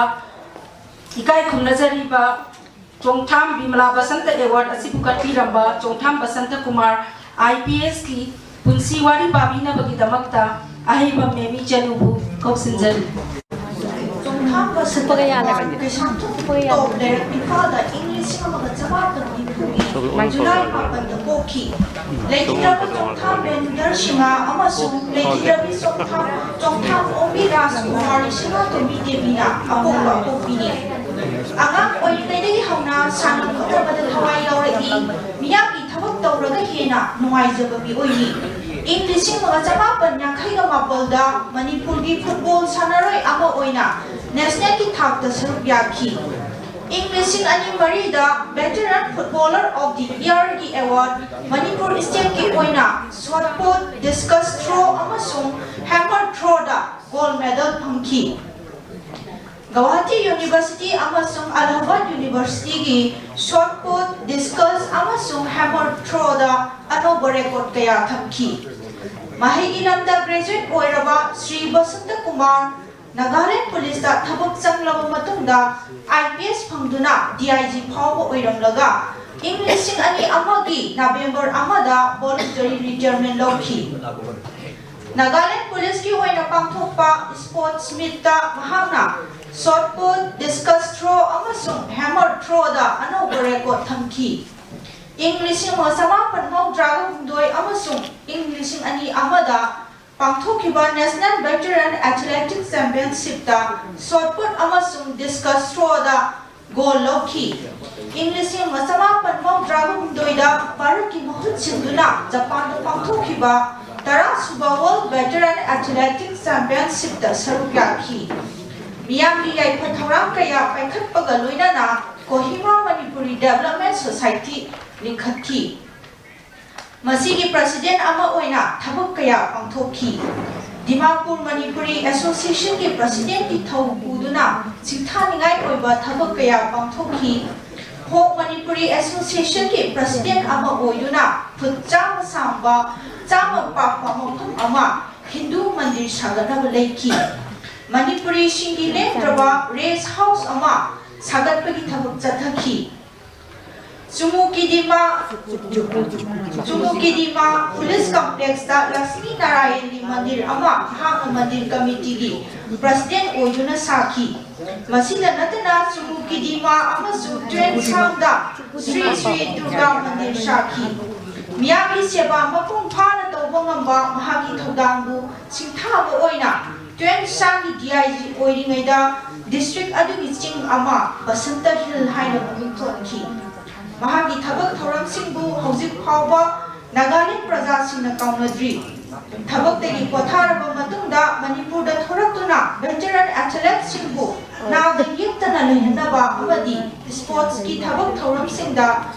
ꯏꯀꯥꯏ ꯈꯨꯝꯅꯖꯔꯤꯕ ꯆꯣꯡꯊꯥꯝ ꯕꯤꯃꯂꯥ ꯕꯁꯟꯇ ꯑꯦꯋꯥꯔꯗ ꯑꯁꯤꯕꯨ ꯀꯠꯄꯤꯔꯝꯕ ꯆꯣꯡꯊꯥꯝ ꯕꯁꯟꯇ ꯀꯨꯃꯥꯔ, ꯑꯥꯏ ꯄꯤ ꯑꯦꯁꯀꯤ ꯄꯨꯟꯁꯤ ꯋꯥꯔꯤ ꯄꯥꯕꯤꯅꯕꯒꯤꯗꯃꯛꯇ ꯑꯍꯩꯕ ꯃꯦꯃꯤ ꯆꯅꯨꯕꯨ ꯀꯧꯁꯤꯟꯖꯔꯤ꯫ ꯆꯣꯡꯊꯥꯝ ꯕꯁꯟꯇ ꯀꯨꯃꯥꯔ, ꯀꯩꯁꯥꯝꯊꯣꯡ ꯇꯣꯞ ꯂꯩꯔꯛ ꯏꯝꯐꯥꯜꯗ ꯏꯪ ꯂꯤꯁꯤꯡ ꯑꯃꯒ ꯆꯃꯥꯄꯟ ꯅꯤꯐꯨꯒꯤ ꯖꯨꯂꯥꯏ ꯃꯥꯄꯟꯗ ꯄꯣꯛꯈꯤ꯫ ꯂꯩꯈꯤꯗ꯭ꯔꯕ ꯆꯣꯡꯊꯥꯝ ꯃꯦꯟꯗꯔ ꯁꯤꯡꯍ ꯑꯃꯁꯨꯡ ꯂꯩꯈꯤꯗ꯭ꯔꯕꯤ ꯆꯣꯡꯊꯥꯝ, ꯆꯣꯡꯊꯥꯝ ꯑꯣꯡꯕꯤ ꯔꯥꯖꯀꯨꯃꯥꯔꯤ ꯁꯅꯥꯇꯣꯝꯕꯤ ꯗꯦꯕꯤꯅ ꯑꯄꯣꯛꯄ ꯑꯄꯣꯛꯄꯤꯅꯤ꯫ ꯑꯉꯥꯡ ꯑꯣꯏꯔꯤꯉꯩꯗꯒꯤ ꯍꯧꯅ ꯁꯥꯟꯅ ꯈꯣꯠꯅꯕꯗ ꯊꯋꯥꯏ ꯌꯥꯎꯔꯛꯏ꯫ ꯃꯤꯌꯥꯝꯒꯤ ꯊꯕꯛ ꯇꯧꯔꯒ ꯍꯦꯟꯅ ꯅꯨꯡꯉꯥꯏꯖꯕ ꯃꯤꯑꯣꯏꯅꯤ꯫ ꯏꯪ ꯂꯤꯁꯤꯡ ꯑꯃꯒ ꯆꯃꯥꯄꯟ ꯌꯥꯡꯈꯩꯒ ꯃꯥꯄꯜꯗ ꯃꯅꯤꯄꯨꯔꯒꯤ ꯐꯨꯠꯕꯣꯜ ꯁꯥꯟꯅꯔꯣꯏ ꯑꯃ ꯑꯣꯏꯅ ꯅꯦꯁꯅꯦꯜꯒꯤ ꯊꯥꯛꯇ ꯁꯔꯨꯛ ꯌꯥꯈꯤ꯫ ꯏꯪ ꯂꯤꯁꯤꯡ ꯑꯅꯤ ꯃꯔꯤꯗ Veteran Footballer of the Yearꯒꯤ ꯑꯦꯋꯥꯔꯗ ꯃꯅꯤꯄꯨꯔ ꯁ꯭ꯇꯦꯠꯀꯤ ꯑꯣꯏꯅ ꯁꯣꯠ ꯄꯨꯠ, ꯗꯤꯁꯀꯁ ꯊ꯭ꯔꯣ ꯑꯃꯁꯨꯡ ꯍꯦꯃꯔ ꯊ꯭ꯔꯣꯗ ꯒꯣꯜꯗ ꯃꯦꯗꯜ ꯐꯪꯈꯤ꯫ ꯒꯧꯍꯥꯇꯤ ꯌꯨꯅꯤꯚꯔꯁꯤꯇꯤ ꯑꯃꯁꯨꯡ ꯑꯂꯥꯍꯥꯕꯥꯗ ꯌꯨꯅꯤꯚꯔꯁꯤꯇꯤꯒꯤ ꯁꯣꯠ ꯄꯨꯠ, ꯗꯤꯁꯀꯁ ꯑꯃꯁꯨꯡ ꯍꯦꯃꯔ ꯊ꯭ꯔꯣꯗ ꯑꯅꯧꯕ ꯔꯦꯀꯣꯔꯗ ꯀꯌꯥ ꯊꯝꯈꯤ꯫ ꯃꯍꯩꯒꯤ ꯂꯝꯗ ꯒ꯭ꯔꯦꯖꯨꯑꯦꯠ ꯑꯣꯏꯔꯕ ꯁ꯭ꯔꯤ ꯕꯁꯟꯇ ꯀꯨꯃꯥꯔ ꯅꯥꯒꯥꯂꯦꯟꯗ ꯄꯨꯂꯤꯁꯇ ꯊꯕꯛ ꯆꯪꯂꯕ ꯃꯇꯨꯡꯗ I P S ꯐꯪꯗꯨꯅ D I G ꯐꯥꯎꯕ ꯑꯣꯏꯔꯝꯂꯒ ꯏꯪ ꯂꯤꯁꯤꯡ ꯑꯅꯤ ꯑꯃꯒꯤ ꯅꯕꯦꯝꯕꯔ ꯑꯃꯗ voluntary retirement ꯂꯧꯈꯤ꯫ ꯅꯥꯒꯥꯂꯦꯟ ꯄꯨꯂꯤꯁꯀꯤ ꯑꯣꯏꯅ ꯄꯥꯡꯊꯣꯛꯄ ꯁ꯭ꯄꯣꯔꯠꯁ ꯃꯤꯠꯇ ꯃꯍꯥꯛꯅ ꯁꯣꯠ ꯄꯨꯠ, ꯗꯤꯁꯀꯁ ꯊ꯭ꯔꯣ ꯑꯃꯁꯨꯡ ꯍꯦꯃꯔ ꯊ꯭ꯔꯣꯗ ꯑꯅꯧꯕ ꯔꯦꯀꯣꯔꯗ ꯊꯝꯈꯤ꯫ ꯏꯪ ꯂꯤꯁꯤꯡ ꯑꯃ ꯆꯃꯥꯄꯟ ꯃꯧꯗ꯭ꯔꯥꯒ ꯍꯨꯝꯗꯣꯏ ꯑꯃꯁꯨꯡ ꯏꯪ ꯂꯤꯁꯤꯡ ꯑꯅꯤ ꯑꯃꯗ ꯄꯥꯡꯊꯣꯛꯈꯤꯕ ꯅꯦꯁꯅꯦꯜ ꯚꯦꯇꯔꯟ ꯑꯦꯊꯂꯦꯇꯤꯛꯁ ꯆꯦꯝꯄꯤꯌꯟꯁꯤꯞꯇ ꯁꯣꯠ ꯄꯨꯠ ꯑꯃꯁꯨꯡ ꯗꯤꯁꯀꯁ ꯊ꯭ꯔꯣꯗ ꯒꯣꯜ ꯂꯧꯈꯤ꯫ ꯏꯪ ꯂꯤꯁꯤꯡ ꯑꯃ ꯆꯃꯥꯄꯟ ꯃꯧꯗ꯭ꯔꯥꯒ ꯍꯨꯝꯗꯣꯏꯗ ꯚꯥꯔꯠꯀꯤ ꯃꯍꯨꯠ ꯁꯤꯟꯗꯨꯅ ꯖꯄꯥꯟꯗ ꯄꯥꯡꯊꯣꯛꯈꯤꯕ ꯇꯔꯥꯁꯨꯕ ꯋꯥꯔꯜꯗ ꯚꯦꯇꯔꯟ ꯑꯦꯊꯂꯦꯇꯤꯛꯁ ꯆꯦꯝꯄꯤꯌꯟꯁꯤꯞꯇ ꯁꯔꯨꯛ ꯌꯥꯈꯤ꯫ ꯃꯤꯌꯥꯝꯒꯤ ꯌꯥꯏꯐ ꯊꯧꯔꯥꯡ ꯀꯌꯥ ꯄꯥꯏꯈꯠꯄꯒ ꯂꯣꯏꯅꯅ ꯀꯣꯍꯤꯃꯥ ꯃꯅꯤꯄꯨꯔꯤ ꯗꯦꯕꯂꯞꯃꯦꯟ ꯁꯣꯁꯥꯏꯇꯤ ꯂꯤꯡꯈꯠꯈꯤ꯫ ꯃꯁꯤꯒꯤ ꯄ꯭ꯔꯁꯤꯗꯦꯟ ꯑꯃ ꯑꯣꯏꯅ ꯊꯕꯛ ꯀꯌꯥ ꯄꯥꯡꯊꯣꯛꯈꯤ꯫ ꯗꯤꯃꯥꯄꯨꯔ ꯃꯅꯤꯄꯨꯔꯤ ꯑꯦꯁꯣꯁꯤꯌꯦꯁꯟꯒꯤ ꯄ꯭ꯔꯁꯤꯗꯦꯟꯒꯤ ꯊꯧ ꯄꯨꯗꯨꯅ ꯁꯤꯡꯊꯥꯅꯤꯡꯉꯥꯏ ꯑꯣꯏꯕ ꯊꯕꯛ ꯀꯌꯥ ꯄꯥꯡꯊꯣꯛꯈꯤ꯫ ꯐꯣꯛ ꯃꯅꯤꯄꯨꯔꯤ ꯑꯦꯁꯣꯁꯤꯌꯦꯁꯟꯒꯤ ꯄ꯭ꯔꯁꯤꯗꯦꯟ ꯑꯃ ꯑꯣꯏꯗꯨꯅ ꯐꯨꯠ ꯆꯥꯝꯃ ꯁꯥꯡꯕ, ꯆꯥꯝꯃ ꯄꯥꯛꯄ ꯃꯐꯝ ꯑꯃ ꯍꯤꯟꯗꯨ ꯃꯟꯗꯤꯔ ꯁꯥꯒꯠꯅꯕ ꯂꯩꯈꯤ꯫ ꯃꯅꯤꯄꯨꯔꯤꯁꯤꯡꯒꯤ ꯂꯦꯡꯗ꯭ꯔꯕ ꯔꯦꯁ ꯍꯥꯎꯁ ꯑꯃ ꯁꯥꯒꯠꯄꯒꯤ ꯊꯕꯛ ꯆꯠꯊꯈꯤ꯫ ꯆꯨꯃꯨꯀꯤꯗꯤꯃꯥ, ꯆꯨꯃꯨꯀꯤꯗꯤꯃꯥ ꯄꯨꯂꯤꯁ ꯀꯝꯄ꯭ꯂꯦꯛꯁꯇ ꯂꯛꯁꯃꯤ ꯅꯥꯔꯥꯌꯟꯒꯤ ꯃꯟꯗꯤꯔ ꯑꯃ ꯃꯍꯥꯛꯅ ꯃꯟꯗꯤꯔ ꯀꯃꯤꯇꯤꯒꯤ ꯄ꯭ꯔꯁꯤꯗꯦꯟ ꯑꯣꯏꯗꯨꯅ ꯁꯥꯈꯤ꯫ ꯃꯁꯤꯗ ꯅꯠꯇꯅ ꯆꯨꯃꯨꯀꯤꯗꯤꯃꯥ ꯑꯃꯁꯨꯡ ꯇ꯭ꯋꯦꯟꯁꯥꯡꯗ ꯁ꯭ꯔꯤ ꯁ꯭ꯔꯤ ꯗꯨꯔꯒꯥ ꯃꯟꯗꯤꯔ ꯁꯥꯈꯤ꯫ ꯃꯤꯌꯥꯝꯒꯤ ꯁꯦꯕꯥ ꯃꯄꯨꯡ ꯐꯥꯅ ꯇꯧꯕ ꯉꯝꯕ ꯃꯍꯥꯛꯀꯤ ꯊꯧꯗꯥꯡꯕꯨ ꯁꯤꯡꯊꯥꯕ ꯑꯣꯏꯅ ꯇ꯭ꯋꯦꯟꯁꯥꯡꯒꯤ ꯗꯤ ꯑꯥꯏ ꯖꯤ ꯑꯣꯏꯔꯤꯉꯩꯗ ꯗꯤꯁꯇ꯭ꯔꯤꯛ ꯑꯗꯨꯒꯤ ꯆꯤꯡ ꯑꯃ ꯕꯁꯟꯇ ꯍꯤꯜ ꯍꯥꯏꯅ ꯃꯃꯤꯡ ꯊꯣꯟꯈꯤ꯫ ꯃꯍꯥꯛꯀꯤ ꯊꯕꯛ ꯊꯧꯔꯝꯁꯤꯡꯕꯨ ꯍꯧꯖꯤꯛ ꯐꯥꯎꯕ ꯅꯥꯒꯥꯂꯦꯟ ꯄ꯭ꯔꯖꯥꯁꯤꯡꯅ ꯀꯥꯎꯅꯗ꯭ꯔꯤ꯫ ꯊꯕꯛꯇꯒꯤ ꯄꯣꯊꯥꯔꯕ ꯃꯇꯨꯡꯗ ꯃꯅꯤꯄꯨꯔꯗ ꯊꯣꯔꯛꯇꯨꯅ ꯚꯦꯇꯔꯟ ꯑꯦꯊꯂꯦꯠꯁꯤꯡꯕꯨ ꯅꯥꯗ ꯌꯦꯛꯇꯅ ꯂꯩꯍꯟꯅꯕ ꯑꯃꯗꯤ ꯁ꯭ꯄꯣꯔꯠꯁꯀꯤ ꯊꯕꯛ ꯊꯧꯔꯝꯁꯤꯡꯗ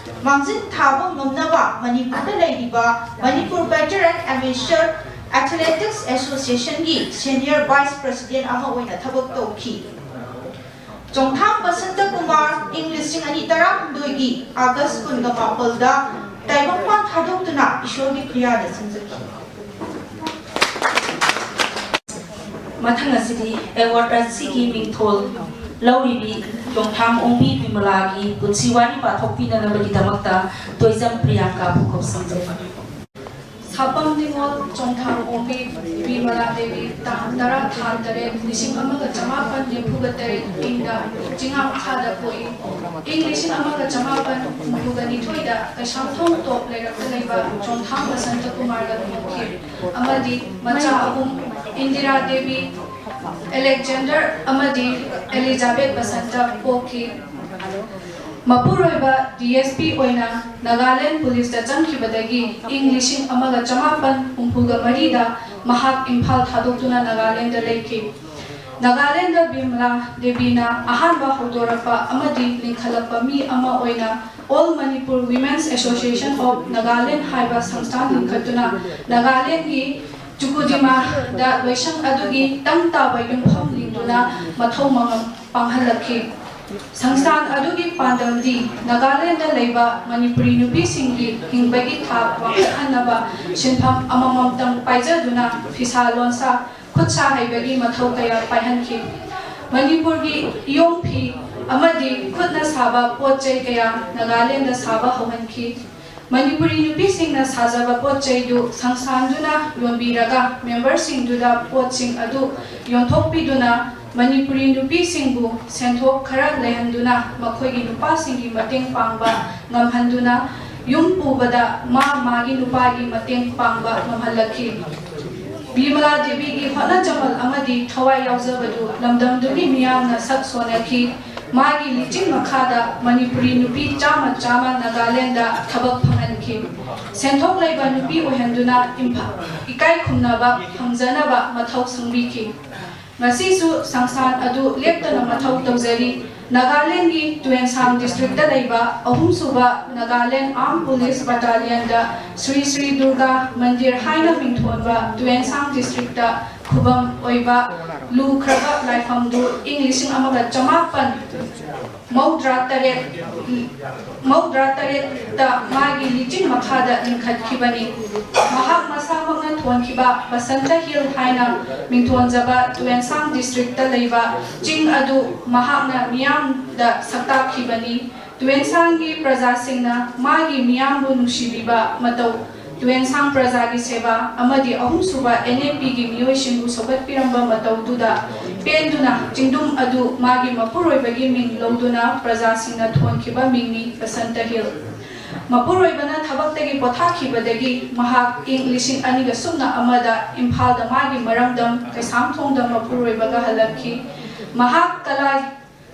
ꯃꯥꯡꯖꯤꯜ ꯊꯥꯕ ꯉꯝꯅꯕ ꯃꯅꯤꯄꯨꯔꯗ ꯂꯩꯔꯤꯕ ꯃꯅꯤꯄꯨꯔ ꯚꯦꯇꯔꯟ ꯑꯦꯃꯦꯆꯔ ꯑꯦꯊꯂꯦꯇꯤꯛꯁ ꯑꯦꯁꯣꯁꯤꯌꯦꯁꯟꯒꯤ ꯁꯦꯅꯤꯌꯔ ꯚꯥꯏꯁ ꯄ꯭ꯔꯁꯤꯗꯦꯟ ꯑꯃ ꯑꯣꯏꯅ ꯊꯕꯛ ꯇꯧꯈꯤ꯫ ꯆꯣꯡꯊꯥꯝ ꯕꯁꯟꯇ ꯀꯨꯃꯥꯔ ꯏꯪ ꯂꯤꯁꯤꯡ ꯑꯅꯤ ꯇꯔꯥꯍꯨꯝꯗꯣꯏꯒꯤ ꯑꯥꯒꯁ ꯀꯨꯟꯒ ꯃꯥꯄꯜꯗ ꯇꯥꯏꯕꯪꯄꯥꯟ ꯊꯥꯗꯣꯛꯇꯨꯅ ꯏꯁꯣꯔꯒꯤ ꯈꯨꯌꯥꯗ ꯆꯪꯖꯈꯤ꯫ ꯃꯊꯪ ꯑꯁꯤꯗꯤ ꯑꯦꯋꯥꯔꯗ ꯑꯁꯤꯒꯤ ꯃꯤꯡꯊꯣꯜ ꯂꯧꯔꯤꯕꯤ ꯆꯣꯡꯊꯥꯝ ꯑꯣꯡꯕꯤ ꯕꯤꯃꯂꯥꯒꯤ ꯄꯨꯟꯁꯤ ꯋꯥꯔꯤ ꯄꯥꯊꯣꯛꯄꯤꯅꯅꯕꯒꯤꯗꯃꯛꯇ ꯇꯣꯏꯖꯝ ꯄ꯭ꯔꯤꯌꯥꯡꯀꯥꯕꯨ ꯀꯧꯁꯤꯟꯖꯔꯤ꯫ ꯈꯥꯄꯝ ꯅꯤꯉꯣꯜ ꯆꯣꯡꯊꯥꯝ ꯑꯣꯡꯕꯤ ꯕꯤꯃꯂꯥ ꯗꯦꯕꯤ ꯇꯥꯡ ꯇꯔꯥ ꯊꯥ ꯇꯔꯦꯠ ꯂꯤꯁꯤꯡ ꯑꯃꯒ ꯆꯃꯥꯄꯟ ꯅꯤꯐꯨꯒ ꯇꯔꯦꯠ ꯏꯪꯗ ꯆꯤꯡꯉꯥ ꯃꯈꯥꯗ ꯄꯣꯛꯏ꯫ ꯏꯪ ꯂꯤꯁꯤꯡ ꯑꯃꯒ ꯆꯃꯥꯄꯟ ꯍꯨꯝꯐꯨꯒ ꯅꯤꯊꯣꯏꯗ ꯀꯩꯁꯥꯝꯊꯣꯡ ꯇꯣꯞ ꯂꯩꯔꯛꯇ ꯂꯩꯕ ꯆꯣꯡꯊꯥꯝ ꯕꯁꯟꯇ ꯀꯨꯃꯥꯔꯒ ꯂꯨꯍꯣꯡꯈꯤ ꯑꯃꯗꯤ ꯃꯆꯥ ꯑꯍꯨꯝ ꯏꯟꯗꯤꯔꯥ ꯗꯦꯕꯤ, ꯑꯂꯦꯛꯖꯦꯟꯗꯔ ꯑꯃꯗꯤ ꯑꯦꯂꯤꯖꯥꯕꯦꯊ ꯕꯁꯟꯇ ꯄꯣꯛꯈꯤ꯫ ꯃꯄꯨꯔꯣꯏꯕ ꯗꯤ ꯑꯦꯁ ꯄꯤ ꯑꯣꯏꯅ ꯅꯥꯒꯥꯂꯦꯟ ꯄꯨꯂꯤꯁꯇ ꯆꯪꯈꯤꯕꯗꯒꯤ ꯏꯪ ꯂꯤꯁꯤꯡ ꯑꯃꯒ ꯆꯃꯥꯄꯟ ꯍꯨꯝꯐꯨꯒ ꯃꯔꯤꯗ ꯃꯍꯥꯛ ꯏꯝꯐꯥꯜ ꯊꯥꯗꯣꯛꯇꯨꯅ ꯅꯥꯒꯥꯂꯦꯟꯗ ꯂꯩꯈꯤ꯫ ꯅꯥꯒꯥꯂꯦꯟꯗ ꯕꯤꯃꯂꯥ ꯗꯦꯕꯤꯅ ꯑꯍꯥꯟꯕ ꯍꯧꯗꯣꯔꯛꯄ ꯑꯃꯗꯤ ꯂꯤꯡꯈꯠꯂꯛꯄ ꯃꯤ ꯑꯃ ꯑꯣꯏꯅ All Manipur Women's Association of Nagaland ꯍꯥꯏꯕ ꯁꯪꯁꯊꯥꯟ ꯂꯤꯡꯈꯠꯇꯨꯅ ꯅꯥꯒꯥꯂꯦꯟꯒꯤ ꯆꯨꯀꯨꯗꯤꯃꯥꯗ ꯂꯣꯏꯁꯪ ꯑꯗꯨꯒꯤ ꯇꯪ ꯇꯥꯕ ꯌꯨꯝꯐꯝ ꯂꯤꯡꯗꯨꯅ ꯃꯊꯧ ꯃꯉꯝ ꯄꯥꯡꯍꯜꯂꯛꯈꯤ꯫ ꯁꯪꯁꯊꯥꯟ ꯑꯗꯨꯒꯤ ꯄꯥꯟꯗꯝꯗꯤ ꯅꯥꯒꯥꯂꯦꯟꯗ ꯂꯩꯕ ꯃꯅꯤꯄꯨꯔꯤ ꯅꯨꯄꯤꯁꯤꯡꯒꯤ ꯍꯤꯡꯕꯒꯤ ꯊꯥꯛ ꯋꯥꯡꯈꯠꯍꯟꯅꯕ ꯁꯤꯟꯐꯝ ꯑꯃꯃꯝꯇꯪ ꯄꯥꯏꯖꯗꯨꯅ ꯐꯤꯁꯥ ꯂꯣꯟꯁꯥ, ꯈꯨꯠꯁꯥ ꯍꯩꯕꯒꯤ ꯃꯊꯧ ꯀꯌꯥ ꯄꯥꯏꯍꯟꯈꯤ꯫ ꯃꯅꯤꯄꯨꯔꯒꯤ ꯏꯌꯣꯡ ꯐꯤ ꯑꯃꯗꯤ ꯈꯨꯠꯅ ꯁꯥꯕ ꯄꯣꯠ ꯆꯩ ꯀꯌꯥ ꯅꯥꯒꯥꯂꯦꯟꯗ ꯁꯥꯕ ꯍꯧꯍꯟꯈꯤ꯫ ꯃꯅꯤꯄꯨꯔꯤ ꯅꯨꯄꯤꯁꯤꯡꯅ ꯁꯥꯖꯕ ꯄꯣꯠ ꯆꯩꯗꯨ ꯁꯪꯁꯥꯟꯗꯨꯅ ꯌꯣꯟꯕꯤꯔꯒ ꯃꯦꯝꯕꯔꯁꯤꯡꯗꯨꯗ ꯄꯣꯠꯁꯤꯡ ꯑꯗꯨ ꯌꯣꯟꯊꯣꯛꯄꯤꯗꯨꯅ ꯃꯅꯤꯄꯨꯔꯤ ꯅꯨꯄꯤꯁꯤꯡꯕꯨ ꯁꯦꯟꯊꯣꯛ ꯈꯔ ꯂꯩꯍꯟꯗꯨꯅ ꯃꯈꯣꯏꯒꯤ ꯅꯨꯄꯥꯁꯤꯡꯒꯤ ꯃꯇꯦꯡ ꯄꯥꯡꯕ ꯉꯝꯍꯟꯗꯨꯅ ꯌꯨꯝ ꯄꯨꯕꯗ ꯃꯥ ꯃꯥꯒꯤ ꯅꯨꯄꯥꯒꯤ ꯃꯇꯦꯡ ꯄꯥꯡꯕ ꯉꯝꯍꯜꯂꯛꯈꯤ꯫ ꯕꯤꯃꯂꯥ ꯗꯦꯕꯤꯒꯤ ꯍꯣꯠꯅꯖꯃꯜ ꯑꯃꯗꯤ ꯊꯋꯥꯏ ꯌꯥꯎꯖꯕꯗꯨ ꯂꯝꯗꯝꯗꯨꯒꯤ ꯃꯤꯌꯥꯝꯅ ꯁꯛ ꯁꯣꯟꯅꯈꯤ꯫ ꯃꯥꯒꯤ ꯂꯤꯆꯤꯡ ꯃꯈꯥꯗ ꯃꯅꯤꯄꯨꯔꯤ ꯅꯨꯄꯤ ꯆꯥꯝꯃ ꯆꯥꯝꯃ ꯅꯥꯒꯥꯂꯦꯟꯗ ꯊꯕꯛ ꯐꯪꯍꯟꯈꯤ꯫ ꯁꯦꯟꯊꯣꯛ ꯂꯩꯕ ꯅꯨꯄꯤ ꯑꯣꯏꯍꯟꯗꯨꯅ ꯏꯝꯐꯥ-, ꯏꯀꯥꯏ ꯈꯨꯝꯅꯕ ꯐꯪꯖꯅꯕ ꯃꯊꯧ ꯁꯪꯕꯤꯈꯤ꯫ ꯉꯁꯤꯁꯨ ꯁꯪꯁꯥꯟ ꯑꯗꯨ ꯂꯦꯞꯇꯅ ꯃꯊꯧ ꯇꯧꯖꯔꯤ꯫ ꯅꯥꯒꯥꯂꯦꯟꯒꯤ ꯇꯨꯌꯦꯟꯁꯥꯡ ꯗꯤꯁꯇ꯭ꯔꯤꯛꯇ ꯂꯩꯕ ꯑꯍꯨꯝꯁꯨꯕ ꯅꯥꯒꯥꯂꯦꯟ ꯑꯥꯔꯝ ꯄꯨꯂꯤꯁ ꯕꯇꯥꯂꯤꯌꯟꯗ ꯁ꯭ꯔꯤ ꯁ꯭ꯔꯤ ꯗꯨꯔꯒꯥ ꯃꯟꯗꯤꯔ ꯍꯥꯏꯅ ꯃꯤꯡꯊꯣꯟꯕ ꯇꯨꯌꯦꯟꯁꯥꯡ ꯗꯤꯁꯇ꯭ꯔꯤꯛꯇ ꯈꯨꯕꯝ ꯑꯣꯏꯕ ꯂꯨꯈ꯭ꯔꯕ ꯂꯥꯏꯐꯝꯗꯨ ꯏꯪ ꯂꯤꯁꯤꯡ ꯑꯃꯒ ꯆꯃꯥꯄꯟ ꯃꯧꯗ꯭ꯔꯥ ꯇꯔꯦꯠ, ꯃꯧꯗ꯭ꯔꯥ ꯇꯔꯦꯠꯇ ꯃꯥꯒꯤ ꯂꯤꯆꯤꯡ ꯃꯈꯥꯗ ꯂꯤꯡꯈꯠꯈꯤꯕꯅꯤ꯫ ꯃꯍꯥꯛ ꯃꯁꯥꯃꯛꯅ ꯊꯣꯟꯈꯤꯕ ꯕꯁꯟꯇ ꯍꯤꯜ ꯍꯥꯏꯅ ꯃꯤꯡꯊꯣꯟꯖꯕ ꯇꯨꯌꯦꯟꯁꯥꯡ ꯗꯤꯁꯇ꯭ꯔꯤꯛꯇ ꯂꯩꯕ ꯆꯤꯡ ꯑꯗꯨ ꯃꯍꯥꯛꯅ ꯃꯤꯌꯥꯝꯗ ꯁꯛꯇꯥꯛꯈꯤꯕꯅꯤ꯫ ꯇꯨꯌꯦꯟꯁꯥꯡꯒꯤ ꯄ꯭ꯔꯖꯥꯁꯤꯡꯅ ꯃꯥꯒꯤ ꯃꯤꯌꯥꯝꯕꯨ ꯅꯨꯡꯁꯤꯕꯤꯕ ꯃꯇꯧ ꯇꯨꯌꯦꯟꯁꯥꯡ ꯄ꯭ꯔꯖꯥꯒꯤ ꯁꯦꯕꯥ ꯑꯃꯗꯤ ꯑꯍꯨꯝꯁꯨꯕ ꯑꯦꯟ ꯑꯦ ꯄꯤꯒꯤ ꯃꯤꯑꯣꯏꯁꯤꯡꯕꯨ ꯁꯧꯒꯠꯄꯤꯔꯝꯕ ꯃꯇꯧꯗꯨꯗ ꯄꯦꯟꯗꯨꯅ ꯆꯤꯡꯗꯨꯝ ꯑꯗꯨ ꯃꯥꯒꯤ ꯃꯄꯨꯔꯣꯏꯕꯒꯤ ꯃꯤꯡ ꯂꯧꯗꯨꯅ ꯄ꯭ꯔꯖꯥꯁꯤꯡꯅ ꯊꯣꯟꯈꯤꯕ ꯃꯤꯡꯅꯤ ꯕꯁꯟꯇ ꯍꯤꯜ꯫ ꯃꯄꯨꯔꯣꯏꯕꯅ ꯊꯕꯛꯇꯒꯤ ꯄꯣꯊꯥꯈꯤꯕꯗꯒꯤ ꯃꯍꯥꯛ ꯏꯪ ꯂꯤꯁꯤꯡ ꯑꯅꯤꯒ ꯁꯨꯞꯅ ꯑꯃꯗ ꯏꯝꯐꯥꯜꯗ ꯃꯥꯒꯤ ꯃꯔꯝꯗꯝ ꯀꯩꯁꯥꯝꯊꯣꯡꯗ ꯃꯄꯨꯔꯣꯏꯕꯒ ꯍꯜꯂꯛꯈꯤ꯫ ꯃꯍꯥꯛ ꯀꯂꯥ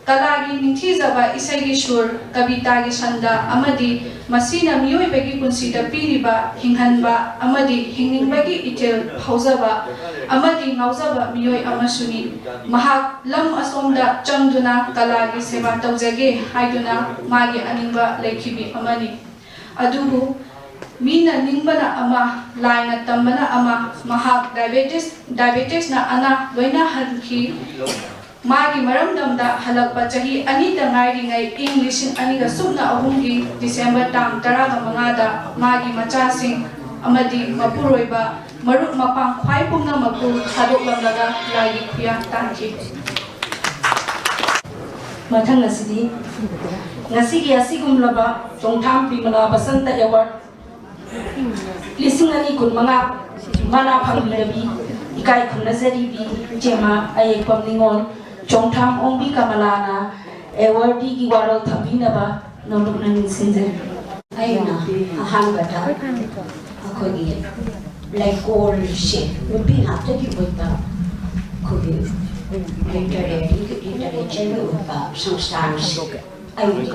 ꯀꯂꯥꯒꯤ ꯅꯤꯡꯊꯤꯖꯕ ꯏꯁꯩꯒꯤ ꯁꯨꯔ, ꯀꯕꯤꯇꯥꯒꯤ ꯁꯟꯗ ꯑꯃꯗꯤ ꯃꯁꯤꯅ ꯃꯤꯑꯣꯏꯕꯒꯤ ꯄꯨꯟꯁꯤꯗ ꯄꯤꯔꯤꯕ ꯍꯤꯡꯍꯟꯕ ꯑꯃꯗꯤ ꯍꯤꯡꯅꯤꯡꯕꯒꯤ ꯏꯊꯤꯜ ꯐꯥꯎꯖꯕ ꯑꯃꯗꯤ ꯉꯥꯎꯖꯕ ꯃꯤꯑꯣꯏ ꯑꯃꯁꯨꯅꯤ꯫ ꯃꯍꯥꯛ ꯂꯝ ꯑꯁꯣꯝꯗ ꯆꯪꯗꯨꯅ ꯀꯂꯥꯒꯤ ꯁꯦꯕꯥ ꯇꯧꯖꯒꯦ ꯍꯥꯏꯗꯨꯅ ꯃꯥꯒꯤ ꯑꯅꯤꯡꯕ ꯂꯩꯈꯤꯕꯤ ꯑꯃꯅꯤ꯫ ꯑꯗꯨꯕꯨ ꯃꯤꯅ ꯅꯤꯡꯕꯅ ꯑꯃ, ꯂꯥꯏꯅ ꯇꯝꯕꯅ ꯑꯃ, ꯃꯍꯥꯛ ꯗꯥꯏꯕꯦꯇꯤꯁ, ꯗꯥꯏꯕꯦꯇꯤꯁꯅ ꯑꯅꯥ ꯂꯣꯏꯅ ꯍꯟꯈꯤ꯫ ꯃꯥꯒꯤ ꯃꯔꯝꯗꯝꯗ ꯍꯜꯂꯛꯄ ꯆꯍꯤ ꯑꯅꯤꯇ ꯉꯥꯏꯔꯤꯉꯩ ꯏꯪ ꯂꯤꯁꯤꯡ ꯑꯅꯤꯒ ꯁꯨꯞꯅ ꯑꯍꯨꯝꯒꯤ ꯗꯤꯁꯦꯝꯕꯔ ꯇꯥꯡ ꯇꯔꯥꯒ ꯃꯉꯥꯗ ꯃꯥꯒꯤ ꯃꯆꯥꯁꯤꯡ ꯑꯃꯗꯤ ꯃꯄꯨꯔꯣꯏꯕ ꯃꯔꯨꯞ ꯃꯄꯥꯡ ꯈ꯭ꯋꯥꯏ ꯄꯨꯝꯅꯃꯛꯄꯨ ꯊꯥꯗꯣꯛꯂꯝꯂꯒ ꯂꯥꯏꯒꯤ ꯈꯨꯌꯥ ꯇꯥꯟꯈꯤ꯫ ꯃꯊꯪ ꯑꯁꯤꯗꯤ ꯉꯁꯤꯒꯤ ꯑꯁꯤꯒꯨꯝꯂꯕ ꯆꯣꯡꯊꯥꯝ ꯕꯤꯃꯂꯥ ꯕꯁꯟꯇ ꯑꯦꯋꯥꯔꯗ ꯂꯤꯁꯤꯡ ꯑꯅꯤ ꯀꯨꯟꯃꯉꯥ ꯃꯅꯥ ꯐꯪꯕꯤꯔꯕꯤ ꯏꯀꯥꯏ ꯈꯨꯝꯅꯖꯔꯤꯕꯤ ꯏꯆꯦꯃ ꯑꯌꯦꯛꯄꯝ ꯅꯤꯉꯣꯜ ꯆꯣꯡꯊꯥꯝ ꯑꯣꯡꯕꯤ ꯀꯃꯂꯥꯅ ꯑꯦꯋꯥꯔꯗꯤꯒꯤ ꯋꯥꯔꯣꯜ ꯊꯝꯕꯤꯅꯕ ꯅꯣꯂꯨꯛꯅ ꯅꯤꯡꯁꯤꯡꯖꯔꯤ꯫ ꯑꯩꯅ ꯑꯍꯥꯟꯕꯗ ꯑꯩꯈꯣꯏꯒꯤ ꯂꯩꯀꯣꯜꯁꯦ ꯅꯨꯄꯤ ꯉꯥꯛꯇꯒꯤ ꯑꯣꯏꯕ ꯑꯩꯈꯣꯏꯒꯤ ꯂꯤꯇꯔꯦꯔꯤꯒꯤ ꯂꯤꯇꯔꯦꯆꯔꯒꯤ ꯑꯣꯏꯕ ꯁꯪꯁꯊꯥꯟꯁꯦ ꯑꯩ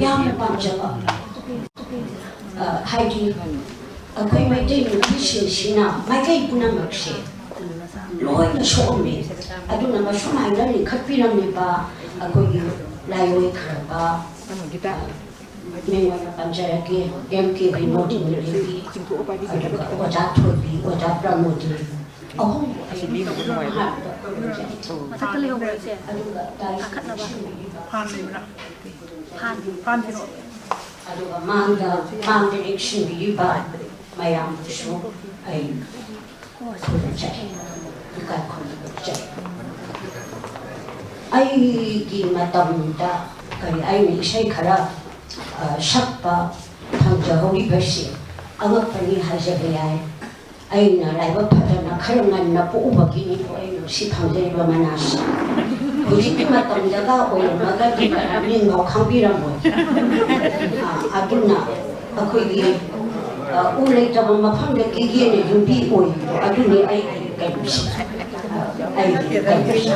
ꯌꯥꯝꯅ ꯄꯥꯝꯖꯕ, ꯑ, ꯍꯥꯏꯗꯤ ꯑꯩꯈꯣꯏ ꯃꯩꯇꯩ ꯅꯨꯄꯤꯁꯤꯡꯁꯤꯅ ꯃꯥꯏꯀꯩ ꯄꯨꯝꯅꯃꯛꯁꯦ ꯂꯣꯏꯅ ꯁꯣꯛꯑꯝꯃꯦ꯫ ꯑꯗꯨꯅ ꯃꯁꯨꯃꯥꯏꯅ ꯂꯤꯡꯈꯠꯄꯤꯔꯝꯃꯤꯕ ꯑꯩꯈꯣꯏꯒꯤ ꯂꯥꯏꯑꯣꯏꯈ꯭ꯔꯕ, ꯑ, ꯃꯤꯡ ꯑꯣꯏꯅ ꯄꯟꯖꯔꯒꯦ, ꯑꯦꯝ ꯀꯦ ꯕꯤꯅꯣꯗꯤꯅꯤ ꯗꯦꯕꯤ, ꯑꯗꯨꯒ ꯑꯣꯖꯥ ꯊꯣꯏꯕꯤ, ꯑꯣꯖꯥ ꯄ꯭ꯔꯃꯣꯗꯤ, ꯑꯍꯨꯝ ꯑꯩ ꯑꯍꯥꯟꯕꯗ ꯈꯨꯔꯨꯝꯖꯔꯤ꯫ ꯃꯊꯛꯇ ꯂꯩꯍꯧꯕ ꯏꯆꯦ꯫ ꯑꯗꯨꯒ ꯗꯥꯏꯁ ꯀꯥꯈꯠꯅꯕ꯫ ꯁꯤꯟꯕꯤꯔꯤꯕ ꯐꯥꯟ ꯂꯩꯕ꯭ꯔꯥ? ꯐꯥꯟ꯫ ꯐꯥꯟ ꯄꯤꯔꯛꯑꯣ꯫ ꯑꯗꯨꯒ ꯃꯥꯡꯗ, ꯃꯥꯡꯗ ꯂꯦꯛꯁꯤꯟꯕꯤꯔꯤꯕ ꯃꯌꯥꯝꯕꯨꯁꯨ ꯑꯩ ꯈꯨꯔꯨꯝꯖꯔꯤ, ꯏꯀꯥꯏ ꯈꯨꯝꯅꯖꯔꯤ꯫ ꯑꯩꯒꯤ ꯃꯇꯝꯗ ꯀꯔꯤ, ꯑꯩꯅ ꯏꯁꯩ ꯈꯔ, ꯑ, ꯁꯛꯄ ꯐꯪꯖꯍꯧꯔꯤꯕꯁꯤ ꯑꯉꯛꯄꯅꯤ ꯍꯥꯏꯖꯕ ꯌꯥꯏ꯫ ꯑꯩꯅ ꯂꯥꯏꯕꯛ ꯐꯗꯅ ꯈꯔ ꯉꯟꯅ ꯄꯣꯛꯎꯕꯒꯤꯅꯤꯀꯣ ꯑꯩꯅ ꯁꯤ ꯐꯪꯖꯔꯤꯕ ꯃꯅꯥꯁꯤ꯫ ꯍꯧꯖꯤꯛꯀꯤ ꯃꯇꯝꯗꯒ ꯑꯣꯏꯔꯝꯃꯒꯗꯤ ꯀꯅꯥ ꯃꯤꯡꯐꯥꯎ ꯈꯪꯕꯤꯔꯝꯃꯣꯏ꯫ ꯑ, ꯑꯗꯨꯅ ꯑꯩꯈꯣꯏꯒꯤ, ꯑ, ꯎ ꯂꯩꯇꯕ ꯃꯐꯝꯗ ꯀꯦꯒꯦꯅ ꯌꯨꯝꯕꯤ ꯑꯣꯏꯔꯤꯗꯣ ꯑꯗꯨꯅꯤ ꯑꯩꯒꯤ ꯀꯩꯅꯣꯁꯦ꯫ ꯑ, ꯑꯩꯒꯤ ꯀꯩꯅꯣꯁꯦ꯫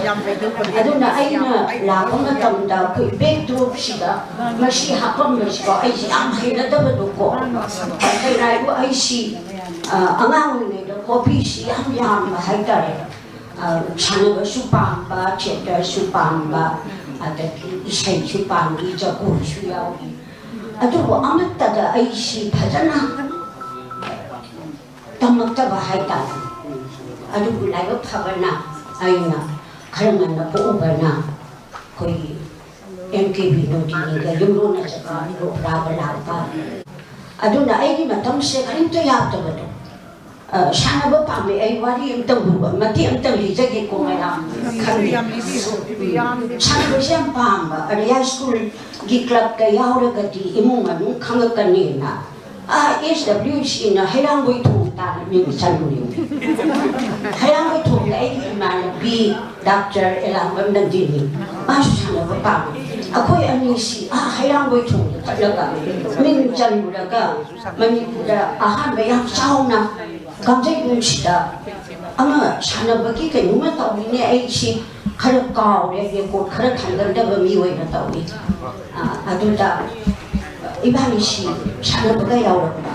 ꯑꯗꯨꯅ ꯑꯩꯅ ꯂꯥꯛꯄ ꯃꯇꯝꯗ ꯑꯩꯈꯣꯏ backdropꯁꯤꯗ ꯃꯁꯤ ꯍꯥꯞꯄꯝꯕꯁꯤꯀꯣ ꯑꯩꯁꯦ ꯌꯥꯝ ꯍꯩꯅꯗꯕꯗꯣꯀꯣ꯫ ꯀꯩꯅꯥꯏꯕꯨ ꯑꯩꯁꯤ, ꯑ, ꯑꯉꯥꯡ ꯑꯣꯏꯔꯤꯉꯩꯗ hobbyꯁꯤ ꯌꯥꯝ ꯌꯥꯝꯕ ꯍꯥꯏꯇꯥꯔꯦ꯫ ꯑ, ꯁꯥꯟꯅꯕꯁꯨ ꯄꯥꯝꯕ, theatreꯁꯨ ꯄꯥꯝꯕ, ꯑꯗꯒꯤ ꯏꯁꯩꯁꯨ ꯄꯥꯝꯃꯤ, ꯖꯒꯣꯏꯁꯨ ꯌꯥꯎꯏ꯫ ꯑꯗꯨꯕꯨ ꯑꯃꯠꯇꯗ ꯑꯩꯁꯤ ꯐꯖꯅ ꯇꯝꯃꯛꯇꯕ ꯍꯥꯏꯇꯥꯔꯦ꯫ ꯑꯗꯨꯕꯨ ꯂꯥꯏꯕꯛ ꯐꯕꯅ ꯑꯩꯅ ꯈꯔ ꯉꯟꯅ ꯄꯣꯛꯎꯕꯅ ꯑꯩꯈꯣꯏꯒꯤ ꯑꯦꯝ ꯀꯦ ꯕꯤꯅꯣꯗꯤꯅꯤꯒ ꯌꯨꯝꯂꯣꯟꯅꯖꯕ ꯂꯣꯛꯂꯥꯕ ꯂꯥꯛꯄ꯫ ꯑꯗꯨꯅ ꯑꯩꯒꯤ ꯃꯇꯝꯁꯦ ꯀꯔꯤꯝꯇ ꯌꯥꯗꯕꯗꯣ꯫ ꯑ, ꯁꯥꯟꯅꯕ ꯄꯥꯝꯃꯦ꯫ ꯑꯩ ꯋꯥꯔꯤ ꯑꯝꯇꯪ ꯂꯨꯕ, ꯃꯇꯦꯛ ꯑꯝꯇꯪ ꯂꯤꯖꯒꯦꯀꯣ ꯃꯌꯥꯝ ꯈꯪꯗꯦ꯫ ꯁꯥꯟꯅꯕꯁꯦ ꯌꯥꯝ ꯄꯥꯝꯕ꯫ ꯑꯗꯩ ꯍꯥꯏ ꯁ꯭ꯀꯨꯜꯒꯤ ꯀ꯭ꯂꯕꯇ ꯌꯥꯎꯔꯒꯗꯤ ꯏꯃꯨꯡ ꯃꯅꯨꯡ ꯈꯪꯉꯛꯀꯅꯤꯅ, ꯑꯥ, ꯑꯦꯁ ꯗꯕ꯭ꯂꯤꯎ ꯁꯤꯅ ꯍꯩꯔꯥꯡꯒꯣꯏ ꯊꯣꯡ ꯇꯥꯅ ꯃꯤꯡ ꯆꯜꯂꯨꯔꯦ꯫ ꯍꯩꯔꯥꯡꯒꯣꯏ ꯊꯣꯡꯗ ꯑꯩꯒꯤ ꯏꯃꯥꯟꯅꯕꯤ ꯗꯥꯛꯇꯔ ꯑꯦꯂꯥꯡꯕꯝ ꯅꯟꯗꯤꯅꯤ, ꯃꯥꯁꯨ ꯁꯥꯟꯅꯕ ꯄꯥꯝꯃꯤ꯫ ꯑꯩꯈꯣꯏ ꯑꯅꯤꯁꯤ, ꯑꯥ, ꯍꯩꯔꯥꯡꯒꯣꯏ ꯊꯣꯡꯗ ꯆꯠꯂꯒ ꯃꯤꯡ ꯆꯜꯂꯨꯔꯒ ꯃꯅꯤꯄꯨꯔꯗ ꯑꯍꯥꯟꯕ ꯌꯥꯝ ꯆꯥꯎꯅ ꯀꯥꯡꯖꯩꯕꯨꯡꯁꯤꯗ ꯑꯃ ꯁꯥꯟꯅꯕꯒꯤ ꯀꯩꯅꯣꯝꯃ ꯇꯧꯔꯤꯅꯦ꯫ ꯑꯩꯁꯤ ꯈꯔ ꯀꯥꯎꯔꯦ, ꯔꯦꯀꯣꯔꯗ ꯈꯔ ꯊꯥꯡꯒꯠꯅꯕ ꯃꯤ ꯑꯣꯏꯅ ꯇꯧꯏ꯫ ꯑ, ꯑꯗꯨꯗ ꯏꯕꯥꯅꯤꯁꯤ ꯁꯥꯟꯅꯕꯒ ꯌꯥꯎꯔꯛꯄ꯫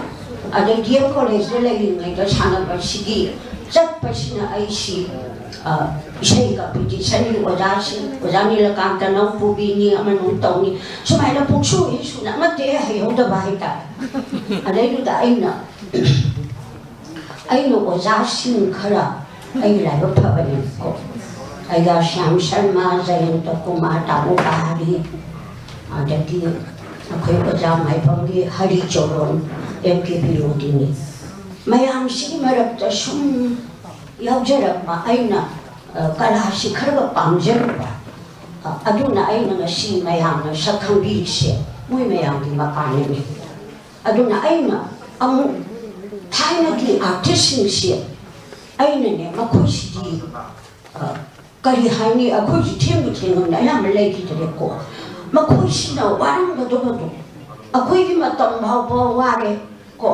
ꯑꯗꯩ ꯗꯤ ꯑꯦꯝ ꯀꯣꯂꯦꯖꯇ ꯂꯩꯔꯤꯉꯩꯗ ꯁꯥꯟꯅꯕꯁꯤꯒꯤ ꯆꯠꯄꯁꯤꯅ ꯑꯩꯁꯤ, ꯑ, ꯏꯁꯩ ꯀꯝꯄꯤꯇꯤꯁꯟꯒꯤ ꯑꯣꯖꯥꯁꯤꯡ, ꯑꯣꯖꯥ ꯅꯤꯂꯀꯥꯟꯇꯅ ꯑꯃꯨꯛ ꯄꯨꯕꯤꯅꯤ, ꯑꯃꯅ ꯑꯃꯨꯛ ꯇꯧꯅꯤ, ꯁꯨꯃꯥꯏꯅ ꯄꯨꯡꯁꯨ ꯍꯦꯛ ꯁꯨꯅ ꯑꯃꯠꯇ ꯍꯦꯛ ꯍꯩꯍꯧꯗꯕ ꯍꯥꯏꯇꯥꯔꯦ꯫ ꯑꯗꯩꯗꯨꯗ ꯑꯩꯅ ꯑꯩꯅ ꯑꯣꯖꯥꯁꯤꯡ ꯈꯔ, ꯑꯩꯒꯤ ꯂꯥꯏꯕꯛ ꯐꯕꯅꯦꯕꯀꯣ, ꯑꯩꯒ ꯁ꯭ꯌꯥꯝ ꯁꯔꯃ, ꯖꯌꯟꯇ ꯀꯨꯃꯥꯔ, ꯇꯥꯃꯣ ꯄꯍꯥꯔꯤ, ꯑꯗꯒꯤ ꯑꯩꯈꯣꯏ ꯑꯣꯖꯥ ꯃꯥꯏꯕꯝꯒꯤ ꯍꯔꯤ ꯆꯣꯔꯣꯟ, ꯑꯦꯝ ꯀꯦ ꯕꯤꯅꯣꯗꯤꯅꯤ, ꯃꯌꯥꯝꯁꯤꯒꯤ ꯃꯔꯛꯇ ꯁꯨꯝ ꯌꯥꯎꯖꯔꯛꯄ ꯑꯩꯅ, ꯑ, ꯀꯂꯥꯁꯤ ꯈꯔꯒ ꯄꯥꯝꯖꯔꯨꯕ꯫ ꯑ, ꯑꯗꯨꯅ ꯑꯩꯅ ꯉꯁꯤ ꯃꯌꯥꯝꯅ ꯁꯛ ꯈꯪꯕꯤꯔꯤꯁꯦ ꯃꯣꯏ ꯃꯌꯥꯝꯒꯤ ꯃꯄꯥꯟꯅꯅꯤ꯫ ꯑꯗꯨꯅ ꯑꯩꯅ ꯑꯃꯨꯛ ꯊꯥꯏꯅꯒꯤ ꯑꯥꯔꯇꯤꯁꯁꯤꯡꯁꯦ ꯑꯩꯅꯅꯦ, ꯃꯈꯣꯏꯁꯤꯗꯤ, ꯑ, ꯀꯔꯤ ꯍꯥꯏꯅꯤ, ꯑꯩꯈꯣꯏꯁꯤ ꯊꯦꯡꯕꯨ ꯊꯦꯡꯉꯕꯅꯤ, ꯑꯌꯥꯝꯕ ꯂꯩꯈꯤꯗ꯭ꯔꯦꯀꯣ꯫ ꯃꯈꯣꯏꯁꯤꯅ ꯋꯥꯔꯝꯒꯗꯕꯗꯣ ꯑꯩꯈꯣꯏꯒꯤ ꯃꯇꯝ ꯐꯥꯎꯕ ꯋꯥꯔꯦ ꯀꯣ꯫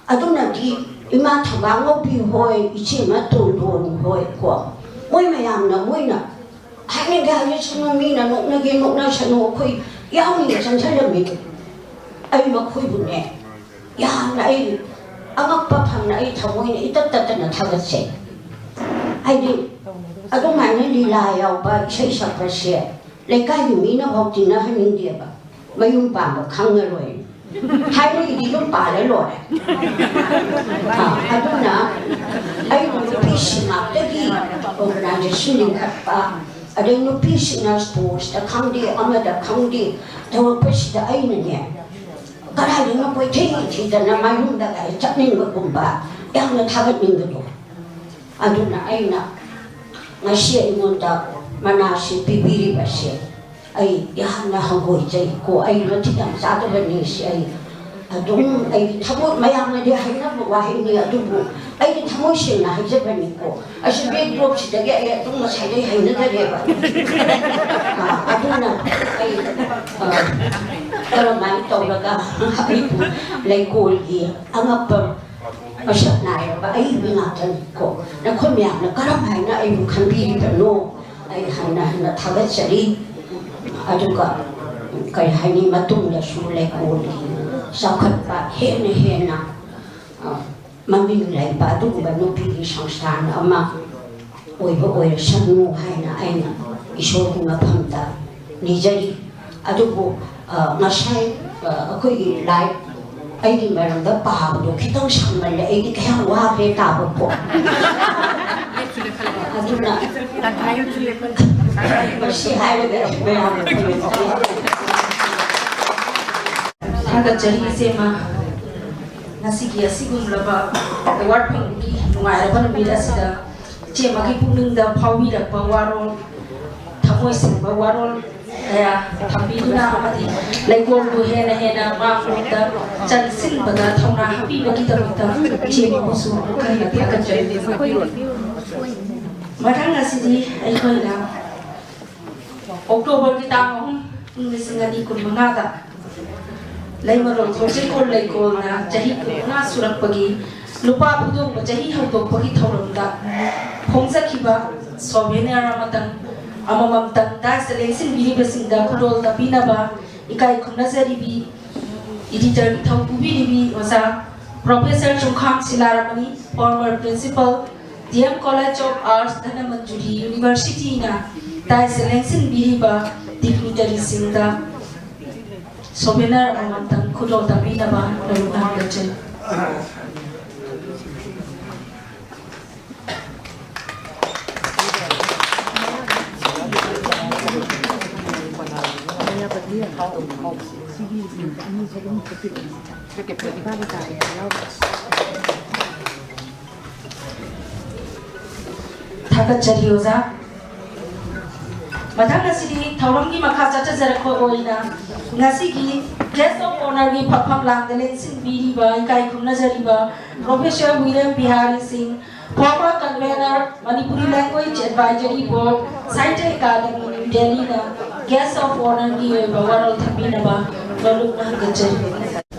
ꯑꯗꯨꯅꯗꯤ ꯏꯃꯥ ꯊꯝꯕꯥꯜ ꯉꯧꯕꯤ ꯍꯣꯏ, ꯏꯆꯦ ꯃꯇꯣꯟꯗꯣꯟ ꯍꯣꯏ ꯀꯣ, ꯃꯣꯏ ꯃꯌꯥꯝꯅ, ꯃꯣꯏꯅ ꯍꯥꯏꯅꯤꯡꯒꯦ ꯍꯥꯏꯖꯁꯅꯨ, ꯃꯤꯅ ꯅꯣꯛꯅꯒꯦ ꯅꯣꯛꯅꯁꯅꯨ, ꯑꯩꯈꯣꯏ ꯌꯥꯎꯅꯤꯡꯅ ꯆꯪꯁꯤꯜꯂꯝꯃꯤ꯫ ꯑꯩ ꯃꯈꯣꯏꯕꯨꯅꯦ, ꯌꯥꯝꯅ ꯑꯩ ꯑꯉꯛꯄ ꯐꯪꯅ ꯑꯩ ꯊꯃꯣꯏꯅ ꯏꯇꯠ ꯇꯠꯇꯅ ꯊꯥꯒꯠꯆꯩ꯫ ꯍꯥꯏꯗꯤ ꯑꯗꯨꯃꯥꯏꯅ ꯂꯤꯂꯥ ꯌꯥꯎꯕ ꯏꯁꯩ ꯁꯛꯄꯁꯦ ꯂꯩꯀꯥꯏꯒꯤ ꯃꯤꯅ ꯐꯥꯎ ꯇꯤꯟꯅꯍꯟꯅꯤꯡꯗꯦꯕ, ꯃꯌꯨꯝ ꯄꯥꯟꯕ ꯈꯪꯉꯔꯣꯏ꯫ ꯍꯥꯏꯕꯒꯤꯗꯤ ꯌꯨꯝ ꯄꯥꯜꯂꯦ ꯂꯣꯏꯔꯦ꯫ ꯑ, ꯑꯗꯨꯅ ꯑꯩꯅ ꯅꯨꯄꯤꯁꯤꯡ ꯉꯥꯛꯇꯒꯤ ꯑꯣꯔꯒꯅꯥꯏꯖꯦꯁꯟ ꯂꯤꯡꯈꯠꯄ, ꯑꯗꯩ ꯅꯨꯄꯤꯁꯤꯡꯅ ꯁ꯭ꯄꯣꯔꯠꯁꯇ ꯈꯪꯗꯦ, ꯑꯃꯗ ꯈꯪꯗꯦ ꯇꯧꯔꯛꯄꯁꯤꯗ ꯑꯩꯅꯅꯦ, ꯀꯗꯥꯏꯗꯅꯣ ꯀꯣꯏꯊꯤ ꯊꯤꯗꯅ ꯃꯌꯨꯝꯗ ꯆꯠꯅꯤꯡꯕꯒꯨꯝꯕ, ꯌꯥꯝꯅ ꯊꯥꯒꯠꯅꯤꯡꯕꯗꯣ꯫ ꯑꯗꯨꯅ ꯑꯩꯅ ꯉꯁꯤ ꯑꯩꯉꯣꯟꯗ ꯃꯅꯥꯁꯤ ꯄꯤꯕꯤꯔꯤꯕꯁꯦ ꯑꯩ ꯌꯥꯝꯅ ꯍꯪꯒꯣꯏꯖꯩ ꯀꯣ꯫ ꯑꯩ ꯃꯇꯤꯛ ꯌꯥꯝ ꯆꯥꯗꯕꯅꯤ ꯁꯤ꯫ ꯑꯩ ꯑꯗꯨꯝ, ꯑꯩ ꯊꯃꯣꯏ, ꯃꯌꯥꯝꯅꯗꯤ ꯍꯥꯏꯅꯕ ꯋꯥꯍꯩꯅꯤ, ꯑꯗꯨꯕꯨ ꯑꯩꯗꯤ ꯊꯃꯣꯏ ꯁꯦꯡꯅ ꯍꯥꯏꯖꯕꯅꯤꯀꯣ꯫ ꯑꯁꯤ ꯕꯦꯛ ꯗ꯭ꯔꯣꯞꯁꯤꯗꯒꯤ ꯑꯩ ꯑꯗꯨꯝ ꯉꯁꯥꯏꯗꯩ ꯍꯩꯅꯗꯔꯦꯕ꯫ ꯑ, ꯑꯗꯨꯅ ꯑꯩ, ꯑ, ꯀꯔꯝꯍꯥꯏꯅ ꯇꯧꯔꯒ ꯑꯩꯕꯨ ꯂꯩꯀꯣꯜꯒꯤ ꯑꯉꯛꯄ ꯃꯁꯛ ꯅꯥꯏꯔꯕ ꯑꯏꯕꯤ ꯉꯥꯛꯇꯅꯤꯀꯣ꯫ ꯅꯈꯣꯏ ꯃꯌꯥꯝꯅ ꯀꯔꯝ ꯍꯥꯏꯅ ꯑꯩꯕꯨ ꯈꯟꯕꯤꯔꯤꯕꯅꯣ? ꯑꯩ ꯍꯟꯅ ꯍꯟꯅ ꯊꯥꯒꯠꯆꯔꯤ꯫ ꯑꯗꯨꯒ ꯀꯔꯤ ꯍꯥꯏꯅꯤ, ꯃꯇꯨꯡꯗꯁꯨ ꯂꯩꯀꯣꯜꯒꯤ ꯆꯥꯎꯈꯠꯄ ꯍꯦꯟꯅ ꯍꯦꯟꯅ, ꯑ, ꯃꯃꯤꯡ ꯂꯩꯕ ꯑꯗꯨꯒꯨꯝꯕ ꯅꯨꯄꯤꯒꯤ ꯁꯪꯁꯊꯥꯟ ꯑꯃ ꯑꯣꯏꯕ ꯑꯣꯏꯔꯁꯅꯨ ꯍꯥꯏꯅ ꯑꯩꯅ ꯏꯁꯣꯔꯒꯤ ꯃꯐꯝꯗ ꯅꯤꯖꯔꯤ꯫ ꯑꯗꯨꯕꯨ, ꯑ, ꯉꯁꯥꯏ, ꯑ, ꯑꯩꯈꯣꯏꯒꯤ ꯂꯥꯏꯔꯤꯛ ꯑꯩꯒꯤ ꯃꯔꯝꯗ ꯄꯥꯕꯗꯣ ꯈꯤꯇꯪ ꯁꯥꯡꯃꯜꯂꯦ, ꯑꯩꯗꯤ ꯀꯌꯥꯝ ꯋꯥꯈ꯭ꯔꯦ ꯇꯥꯕꯀꯣ꯫ ꯑꯗꯨꯅ ꯃꯁꯤ ꯍꯥꯏꯔꯒ ꯃꯌꯥꯝ ꯊꯥꯒꯠꯆꯔꯤ ꯏꯆꯦꯃ꯫ ꯉꯁꯤꯒꯤ ꯑꯁꯤꯒꯨꯝꯂꯕ ꯑꯦꯋꯥꯔꯗ ꯐꯪꯕꯒꯤ ꯅꯨꯡꯉꯥꯏꯔꯕ ꯅꯨꯃꯤꯠ ꯑꯁꯤꯗ ꯏꯆꯦꯃꯒꯤ ꯄꯨꯛꯅꯤꯡꯗ ꯐꯥꯎꯕꯤꯔꯛꯄ ꯋꯥꯔꯣꯜ, ꯊꯃꯣꯏ ꯁꯦꯡꯕ ꯋꯥꯔꯣꯜ ꯀꯌꯥ ꯊꯝꯕꯤꯗꯨꯅ ꯑꯃꯗꯤ ꯂꯩꯀꯣꯜꯕꯨ ꯍꯦꯟꯅ ꯍꯦꯟꯅ ꯃꯥꯡꯂꯣꯝꯗ ꯆꯪꯁꯤꯟꯕꯗ ꯊꯧꯅꯥ ꯍꯥꯞꯄꯤꯕꯒꯤꯗꯃꯛꯇ ꯏꯆꯦ ꯃꯈꯣꯏꯁꯨ ꯑꯃꯨꯛ ꯍꯟꯅ ꯊꯥꯒꯠꯆꯔꯤ꯫ ꯃꯊꯪ ꯑꯁꯤꯗꯤ ꯑꯩꯈꯣꯏꯅ ꯑꯣꯛꯇꯣꯕꯔꯒꯤ ꯇꯥꯡ ꯑꯍꯨꯝ, ꯏꯪ ꯂꯤꯁꯤꯡ ꯑꯅꯤ ꯀꯨꯟꯃꯉꯥꯗ ꯂꯩꯃꯔꯣꯜ ꯊꯣꯡꯖꯩꯀꯣꯜ ꯂꯩꯀꯣꯜꯅ ꯆꯍꯤ ꯀꯨꯟꯃꯉꯥ ꯁꯨꯔꯛꯄꯒꯤ ꯅꯨꯄꯥ ꯐꯨꯗꯣꯛꯄ ꯆꯍꯤ ꯍꯧꯗꯣꯛꯄꯒꯤ ꯊꯧꯔꯝꯗ ꯐꯣꯡꯖꯈꯤꯕ ꯁꯣꯚꯦꯅꯤꯌꯔ ꯑꯃꯇꯪ ꯑꯃꯃꯝꯇꯪ ꯗꯥꯏꯁꯇ ꯂꯦꯡꯁꯤꯟꯕꯤꯔꯤꯕꯁꯤꯡꯗ ꯈꯨꯗꯣꯜ ꯇꯝꯕꯤꯅꯕ ꯏꯀꯥꯏ ꯈꯨꯝꯅꯖꯔꯤꯕꯤ ꯏꯗꯤꯇꯔ ꯏꯊꯧ ꯄꯨꯕꯤꯔꯤꯕꯤ ꯑꯣꯖꯥ ꯄ꯭ꯔꯣꯐꯦꯁꯔ ꯆꯨꯡꯈꯥꯝ ꯁꯤꯂꯥꯔꯥꯃꯅꯤ, former principal, D M College of Arts, Dhanamanjuri ꯌꯨꯅꯤꯚꯔꯁꯤꯇꯤꯅ ꯗꯥꯏꯁꯇ ꯂꯦꯡꯁꯤꯟꯕꯤꯔꯤꯕ ꯗꯤꯒꯅꯤꯇꯔꯤꯁꯤꯡꯗ ꯁꯣꯚꯦꯅꯔ ꯑꯃꯃꯝꯇꯪ ꯈꯨꯗꯣꯜ ꯇꯝꯕꯤꯅꯕ ꯅꯧꯅ ꯍꯪꯒꯠꯆꯔꯤ꯫ ꯊꯥꯒꯠꯆꯔꯤ ꯑꯣꯖꯥ꯫ ꯃꯊꯪ ꯑꯁꯤꯗꯤ ꯊꯧꯔꯝꯒꯤ ꯃꯈꯥ ꯆꯠꯊꯖꯔꯛꯄ ꯑꯣꯏꯅ ꯉꯁꯤꯒꯤ Guest of Honourꯒꯤ ꯐꯝꯐꯝ ꯂꯥꯡꯗ ꯂꯦꯡꯁꯤꯟꯕꯤꯔꯤꯕ ꯏꯀꯥꯏ ꯈꯨꯝꯅꯖꯔꯤꯕ Professor ꯋꯤꯔꯦꯝ ꯕꯤꯍꯥꯔꯤ ꯁꯤꯡ, former convener Manipuri Language Advisory Board, Sahitya Academy, New Delhiꯅ Guest of Honourꯒꯤ ꯑꯣꯏꯕ ꯋꯥꯔꯣꯜ ꯊꯝꯕꯤꯅꯕ ꯅꯣꯂꯨꯛꯅ ꯍꯪꯒꯠꯆꯔꯤ꯫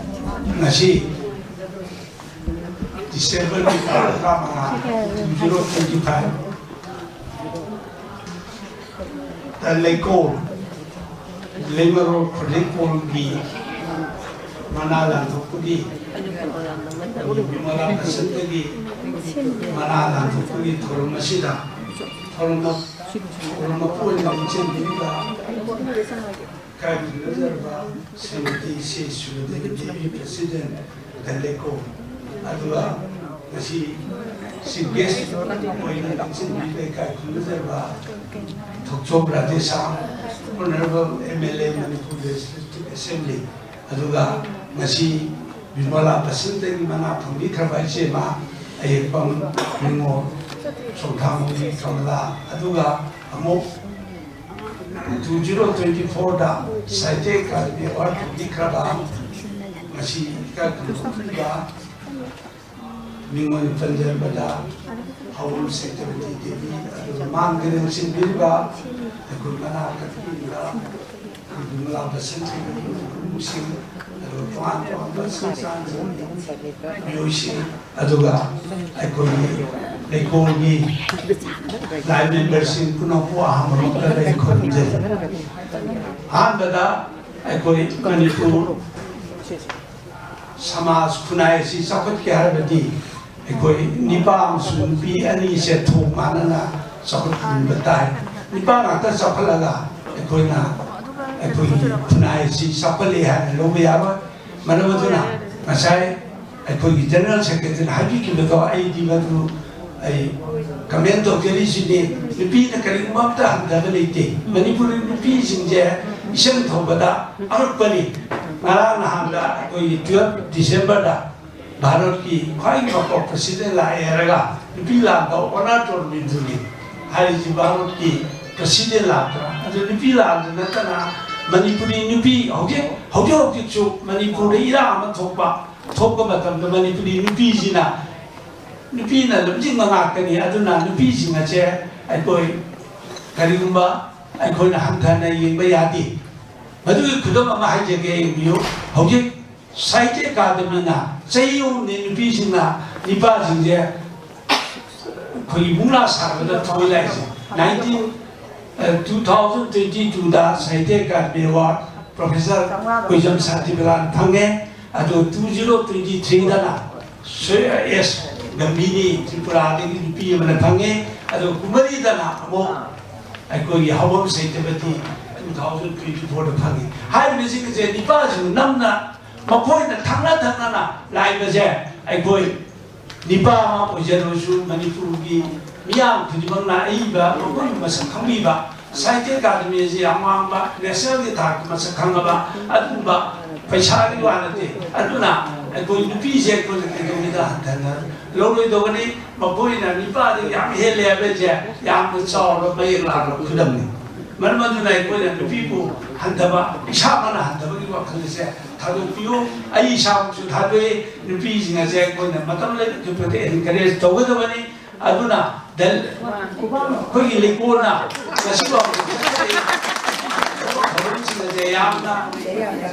ꯉꯁꯤ December ꯅꯤꯄꯥꯟ, ꯇꯔꯥꯃꯉꯥ, two zero twenty five ꯇ ꯂꯩꯀꯣꯜ, ꯂꯩꯃꯔꯣꯜ ꯈꯨꯂꯩꯀꯣꯜꯒꯤ ꯃꯅꯥ ꯂꯥꯟꯊꯣꯛꯄꯒꯤ, ꯕꯤꯃꯂꯥ ꯄꯁꯟꯇꯒꯤ ꯃꯅꯥ ꯂꯥꯟꯊꯣꯛꯄꯒꯤ ꯊꯧꯔꯝ ꯑꯁꯤꯗ ꯊꯧꯔꯝ ꯊꯧꯔꯝ ꯃꯄꯨ ꯑꯣꯏꯅ ꯂꯦꯡꯁꯤꯟꯕꯤꯔꯤꯕ ꯏꯀꯥꯏ ꯈꯨꯝꯅꯖꯔꯕ ꯁ꯭ꯔꯤꯃꯇꯤ ꯁꯤ ꯁꯨꯔꯗꯦꯕꯤ ꯗꯦꯕꯤ, President ꯗ ꯂꯩꯀꯣꯜ, ꯑꯗꯨꯒ ꯉꯁꯤ Chief Guest ꯑꯣꯏꯅ ꯂꯦꯡꯁꯤꯟꯕꯤꯕ ꯏꯀꯥꯏ ꯈꯨꯝꯅꯖꯔꯕ ꯊꯣꯛꯆꯣꯝ Radheshyam, Honourable M L A Manipur Legislative Assembly, ꯑꯗꯨꯒ ꯉꯁꯤ ꯕꯤꯃꯂꯥ ꯄꯁꯟꯇꯒꯤ ꯃꯅꯥ ꯐꯪꯕꯤꯈ꯭ꯔꯕ ꯏꯆꯦꯃ ꯑꯌꯦꯛꯄꯝ ꯅꯤꯉꯣꯜ, ꯆꯣꯡꯊꯥꯃꯣꯝꯒꯤ ꯀꯃꯂꯥ, ꯑꯗꯨꯒ ꯑꯃꯨꯛ ꯇꯨ ꯖꯤꯔꯣ ꯇ꯭ꯋꯦꯟꯇꯤ ꯐꯣꯔꯗ ꯁꯥꯍꯤꯇ꯭ꯌ ꯑꯦꯀꯥꯗꯃꯤ ꯑꯦꯋꯥꯔꯗ ꯐꯪꯕꯤꯈ꯭ꯔꯕ ꯉꯁꯤ ꯏꯀꯥꯏ ꯈꯨꯝꯅꯕ ꯃꯤꯡ ꯑꯣꯏꯅ ꯄꯟꯖꯔꯕꯗ ꯍꯥꯎꯕꯝ ꯁꯩꯇꯕꯇꯤ ꯗꯦꯕꯤ, ꯑꯗꯨꯒ ꯃꯥꯡꯗ ꯂꯦꯡꯁꯤꯟꯕꯤꯔꯤꯕ ꯑꯩꯈꯣꯏ ꯃꯅꯥ ꯀꯠꯄꯤꯔꯤꯕ ꯑꯩꯈꯣꯏ ꯕꯤꯃꯂꯥ ꯕꯁꯟꯇ ꯏꯃꯨꯡꯁꯤꯡ, ꯑꯗꯨꯒ ꯇꯣꯉꯥꯟ ꯇꯣꯉꯥꯟꯕ ꯁꯪꯁꯊꯥꯟꯁꯤꯡꯒꯤ ꯃꯤꯑꯣꯏꯁꯤꯡ, ꯑꯗꯨꯒ ꯑꯩꯈꯣꯏꯒꯤ ꯂꯩꯀꯣꯜꯒꯤ ꯂꯥꯏ ꯃꯦꯝꯕꯔꯁꯤꯡ ꯄꯨꯝꯅꯃꯛꯄꯨ ꯑꯍꯥꯟꯕꯃꯛꯇ ꯂꯩ ꯈꯨꯔꯨꯝꯖꯔꯤ꯫ ꯑꯍꯥꯟꯕꯗ ꯑꯩꯈꯣꯏ ꯃꯅꯤꯄꯨꯔ ꯁꯃꯥꯖ ꯈꯨꯟꯅꯥꯏ ꯑꯁꯤ ꯆꯥꯎꯈꯠꯀꯦ ꯍꯥꯏꯔꯕꯗꯤ ꯑꯩꯈꯣꯏ ꯅꯤꯄꯥ ꯑꯃꯁꯨꯡ ꯅꯨꯄꯤ ꯑꯅꯤꯁꯦ ꯊꯣꯛ ꯃꯥꯟꯅꯅ ꯆꯥꯎꯈꯠꯍꯟꯕ ꯇꯥꯏ꯫ ꯅꯤꯄꯥ ꯉꯥꯛꯇ ꯆꯥꯎꯈꯠꯂꯒ ꯑꯩꯈꯣꯏꯅ ꯑꯩꯈꯣꯏꯒꯤ ꯈꯨꯟꯅꯥꯏ ꯑꯁꯤ ꯆꯥꯎꯈꯠꯂꯦ ꯍꯥꯏꯅ ꯂꯧꯕ ꯌꯥꯔꯣꯏ꯫ ꯃꯔꯝ ꯑꯗꯨꯅ ꯉꯁꯥꯏ ꯑꯩꯈꯣꯏꯒꯤ ꯖꯦꯅꯔꯦꯜ ꯁꯦꯀ꯭ꯔꯦꯇꯔꯤꯅ ꯍꯥꯏꯕꯤꯈꯤꯕꯗꯣ ꯑꯩꯗꯤ ꯃꯗꯨ ꯑꯩ ꯀꯃꯦꯟ ꯇꯧꯖꯔꯤꯁꯤꯅꯤ꯫ ꯅꯨꯄꯤꯅ ꯀꯔꯤꯒꯨꯝꯕ ꯑꯝꯇ ꯍꯟꯊꯕ ꯂꯩꯇꯦ꯫ ꯃꯅꯤꯄꯨꯔꯤ ꯅꯨꯄꯤꯁꯤꯡꯁꯦ ꯏꯁꯪ ꯊꯧꯕꯗ ꯑꯉꯛꯄꯅꯤ꯫ ꯉꯔꯥꯡ ꯅꯍꯥꯟꯗ ꯑꯩꯈꯣꯏꯒꯤ ꯇꯨꯌꯦꯜꯐ ꯗꯤꯁꯦꯝꯕꯔꯗ ꯚꯥꯔꯠꯀꯤ ꯈ꯭ꯋꯥꯏ ꯐꯕ ꯄ꯭ꯔꯁꯤꯗꯦꯟ ꯂꯥꯛꯑꯦ ꯍꯥꯏꯔꯒ ꯅꯨꯄꯤ ꯂꯥꯛꯄ ꯑꯣꯅꯔ ꯇꯧꯔꯝꯃꯤꯗꯨꯅꯤ꯫ ꯍꯥꯏꯔꯤꯁꯤ ꯚꯥꯔꯠꯀꯤ ꯄ꯭ꯔꯁꯤꯗꯦꯟ ꯂꯥꯛꯇꯅ, ꯑꯗꯨ ꯅꯨꯄꯤ ꯂꯥꯛꯇ ꯅꯠꯇꯅ ꯃꯅꯤꯄꯨꯔꯤ ꯅꯨꯄꯤ ꯍꯧꯖꯤꯛ ꯍꯧꯖꯤꯛ ꯍꯧꯖꯤꯛꯁꯨ ꯃꯅꯤꯄꯨꯔꯗ ꯏꯔꯥꯡ ꯑꯃ ꯊꯣꯛꯄ ꯊꯣꯛꯄ ꯃꯇꯝꯗ ꯃꯅꯤꯄꯨꯔꯤ ꯅꯨꯄꯤꯁꯤꯅ ꯅꯨꯄꯤꯅ ꯂꯝꯖꯤꯡꯕ ꯉꯥꯛꯇꯅꯤ꯫ ꯑꯗꯨꯅ ꯅꯨꯄꯤꯁꯤꯡ ꯑꯁꯦ ꯑꯩꯈꯣꯏ ꯀꯔꯤꯒꯨꯝꯕ ꯑꯩꯈꯣꯏꯅ ꯍꯟꯊꯅ ꯌꯦꯡꯕ ꯌꯥꯗꯦ꯫ ꯃꯗꯨꯒꯤ ꯈꯨꯗꯝ ꯑꯃ ꯍꯥꯏꯖꯒꯦ, ꯌꯦꯡꯕꯤꯌꯨ꯫ ꯍꯧꯖꯤꯛ ꯁꯥꯍꯤꯇ꯭ꯌ ꯑꯦꯀꯥꯗꯃꯤꯅ ꯆꯍꯤ ꯑꯍꯨꯝꯅꯤ ꯅꯨꯄꯤꯁꯤꯡꯅ ꯅꯤꯄꯥꯁꯤꯡꯁꯦ ꯑꯩꯈꯣꯏꯒꯤ ꯃꯨꯛꯅꯥ ꯁꯥꯟꯅꯕꯗ ꯊꯧꯑꯣꯏ ꯂꯥꯛꯏꯁꯦ꯫ ꯅꯥꯏꯟꯇꯤꯟ, ꯇꯨ ꯊꯥꯎꯖꯟ ꯇ꯭ꯋꯦꯟꯇꯤ ꯇꯨꯗ ꯁꯥꯍꯤꯇ꯭ꯌ ꯑꯦꯀꯥꯗꯃꯤ ꯑꯦꯋꯥꯔꯗ ꯄ꯭ꯔꯣꯐꯦꯁꯔ ꯀꯣꯏꯖꯝ ꯁꯥꯟꯇꯤꯕꯂꯥꯅ ꯐꯪꯉꯦ꯫ ꯑꯗꯨꯒ ꯇꯨ ꯖꯤꯔꯣ ꯇ꯭ꯋꯦꯟꯇꯤ ꯊ꯭ꯔꯤꯗꯅ ꯁꯣꯏ ꯑꯦꯁ ꯒꯝꯚꯤꯅꯤ ꯇ꯭ꯔꯤꯄꯨꯔꯥꯗꯒꯤ ꯅꯨꯄꯤ ꯑꯃꯅ ꯐꯪꯉꯦ꯫ ꯑꯗꯨꯒ ꯀꯨꯃꯔꯤꯗꯅ ꯑꯃꯨꯛ ꯑꯩꯈꯣꯏꯒꯤ ꯍꯥꯎꯕꯝ ꯁꯩꯇꯕꯇꯤ ꯇꯨ ꯊꯥꯎꯖꯟ ꯇ꯭ꯋꯦꯟꯇꯤ ꯐꯣꯔꯗ ꯐꯪꯉꯤ꯫ ꯍꯥꯏꯔꯤꯕꯁꯤꯡ ꯑꯁꯦ ꯅꯤꯄꯥꯁꯤꯡ ꯅꯝꯅ ꯃꯈꯣꯏꯅ ꯊꯪꯅ ꯊꯪꯅꯅ ꯂꯥꯛꯏꯕꯁꯦ ꯑꯩꯈꯣꯏ ꯅꯤꯄꯥ ꯑꯃ ꯑꯣꯏꯖꯔꯕꯁꯨ ꯃꯅꯤꯄꯨꯔꯒꯤ ꯃꯤꯌꯥꯝ ꯈꯨꯗꯤꯡꯃꯛꯅ ꯑꯏꯕ ꯃꯈꯣꯏꯕꯨ ꯃꯁꯛ ꯈꯪꯕꯤꯕ, ꯁꯥꯍꯤꯇ꯭ꯌ ꯑꯦꯀꯥꯗꯃꯤ ꯑꯁꯤ ꯌꯥꯝ ꯋꯥꯡꯕ ꯅꯦꯁꯅꯦꯜꯒꯤ ꯊꯥꯛꯇ ꯃꯁꯛ ꯈꯪꯉꯕ ꯑꯗꯨꯒꯨꯝꯕ ꯄꯩꯁꯥꯒꯤ ꯋꯥ ꯅꯠꯇꯦ꯫ ꯑꯗꯨꯅ ꯑꯩꯈꯣꯏ ꯅꯨꯄꯤꯁꯦ ꯑꯩꯈꯣꯏꯅ ꯀꯩꯗꯧꯉꯩꯗ ꯍꯟꯊꯅ ꯂꯧꯔꯣꯏꯗꯧꯕꯅꯤ꯫ ꯃꯈꯣꯏꯅ ꯅꯤꯄꯥꯗꯒꯤ ꯌꯥꯝ ꯍꯦꯜꯂꯦ ꯍꯥꯏꯕꯁꯦ ꯌꯥꯝꯅ ꯆꯥꯎꯔꯕ ꯃꯌꯦꯛ ꯂꯥꯡꯕ ꯈꯨꯗꯝꯅꯤ꯫ ꯃꯔꯝ ꯑꯗꯨꯅ ꯑꯩꯈꯣꯏꯅ ꯅꯨꯄꯤꯕꯨ ꯍꯟꯊꯕ, ꯏꯁꯥꯃꯛꯅ ꯍꯟꯊꯕꯒꯤ ꯋꯥꯈꯜ ꯑꯁꯦ ꯊꯥꯗꯣꯛꯄꯤꯌꯨ꯫ ꯑꯩ ꯏꯁꯥꯃꯛꯁꯨ ꯊꯥꯗꯣꯛꯏ꯫ ꯅꯨꯄꯤꯁꯤꯡ ꯑꯁꯦ ꯑꯩꯈꯣꯏꯅ ꯃꯇꯝ ꯂꯩꯕ ꯊꯨꯞꯄꯗ encourage ꯇꯧꯒꯗꯕꯅꯤ꯫ ꯑꯗꯨꯅ ꯗꯦꯜ-, ꯑꯩꯈꯣꯏꯒꯤ ꯂꯩꯀꯣꯜꯅ ꯉꯁꯤꯐꯥꯎ ꯊꯕꯛ ꯊꯧꯔꯝꯁꯤꯡ ꯑꯁꯦ ꯌꯥꯝꯅ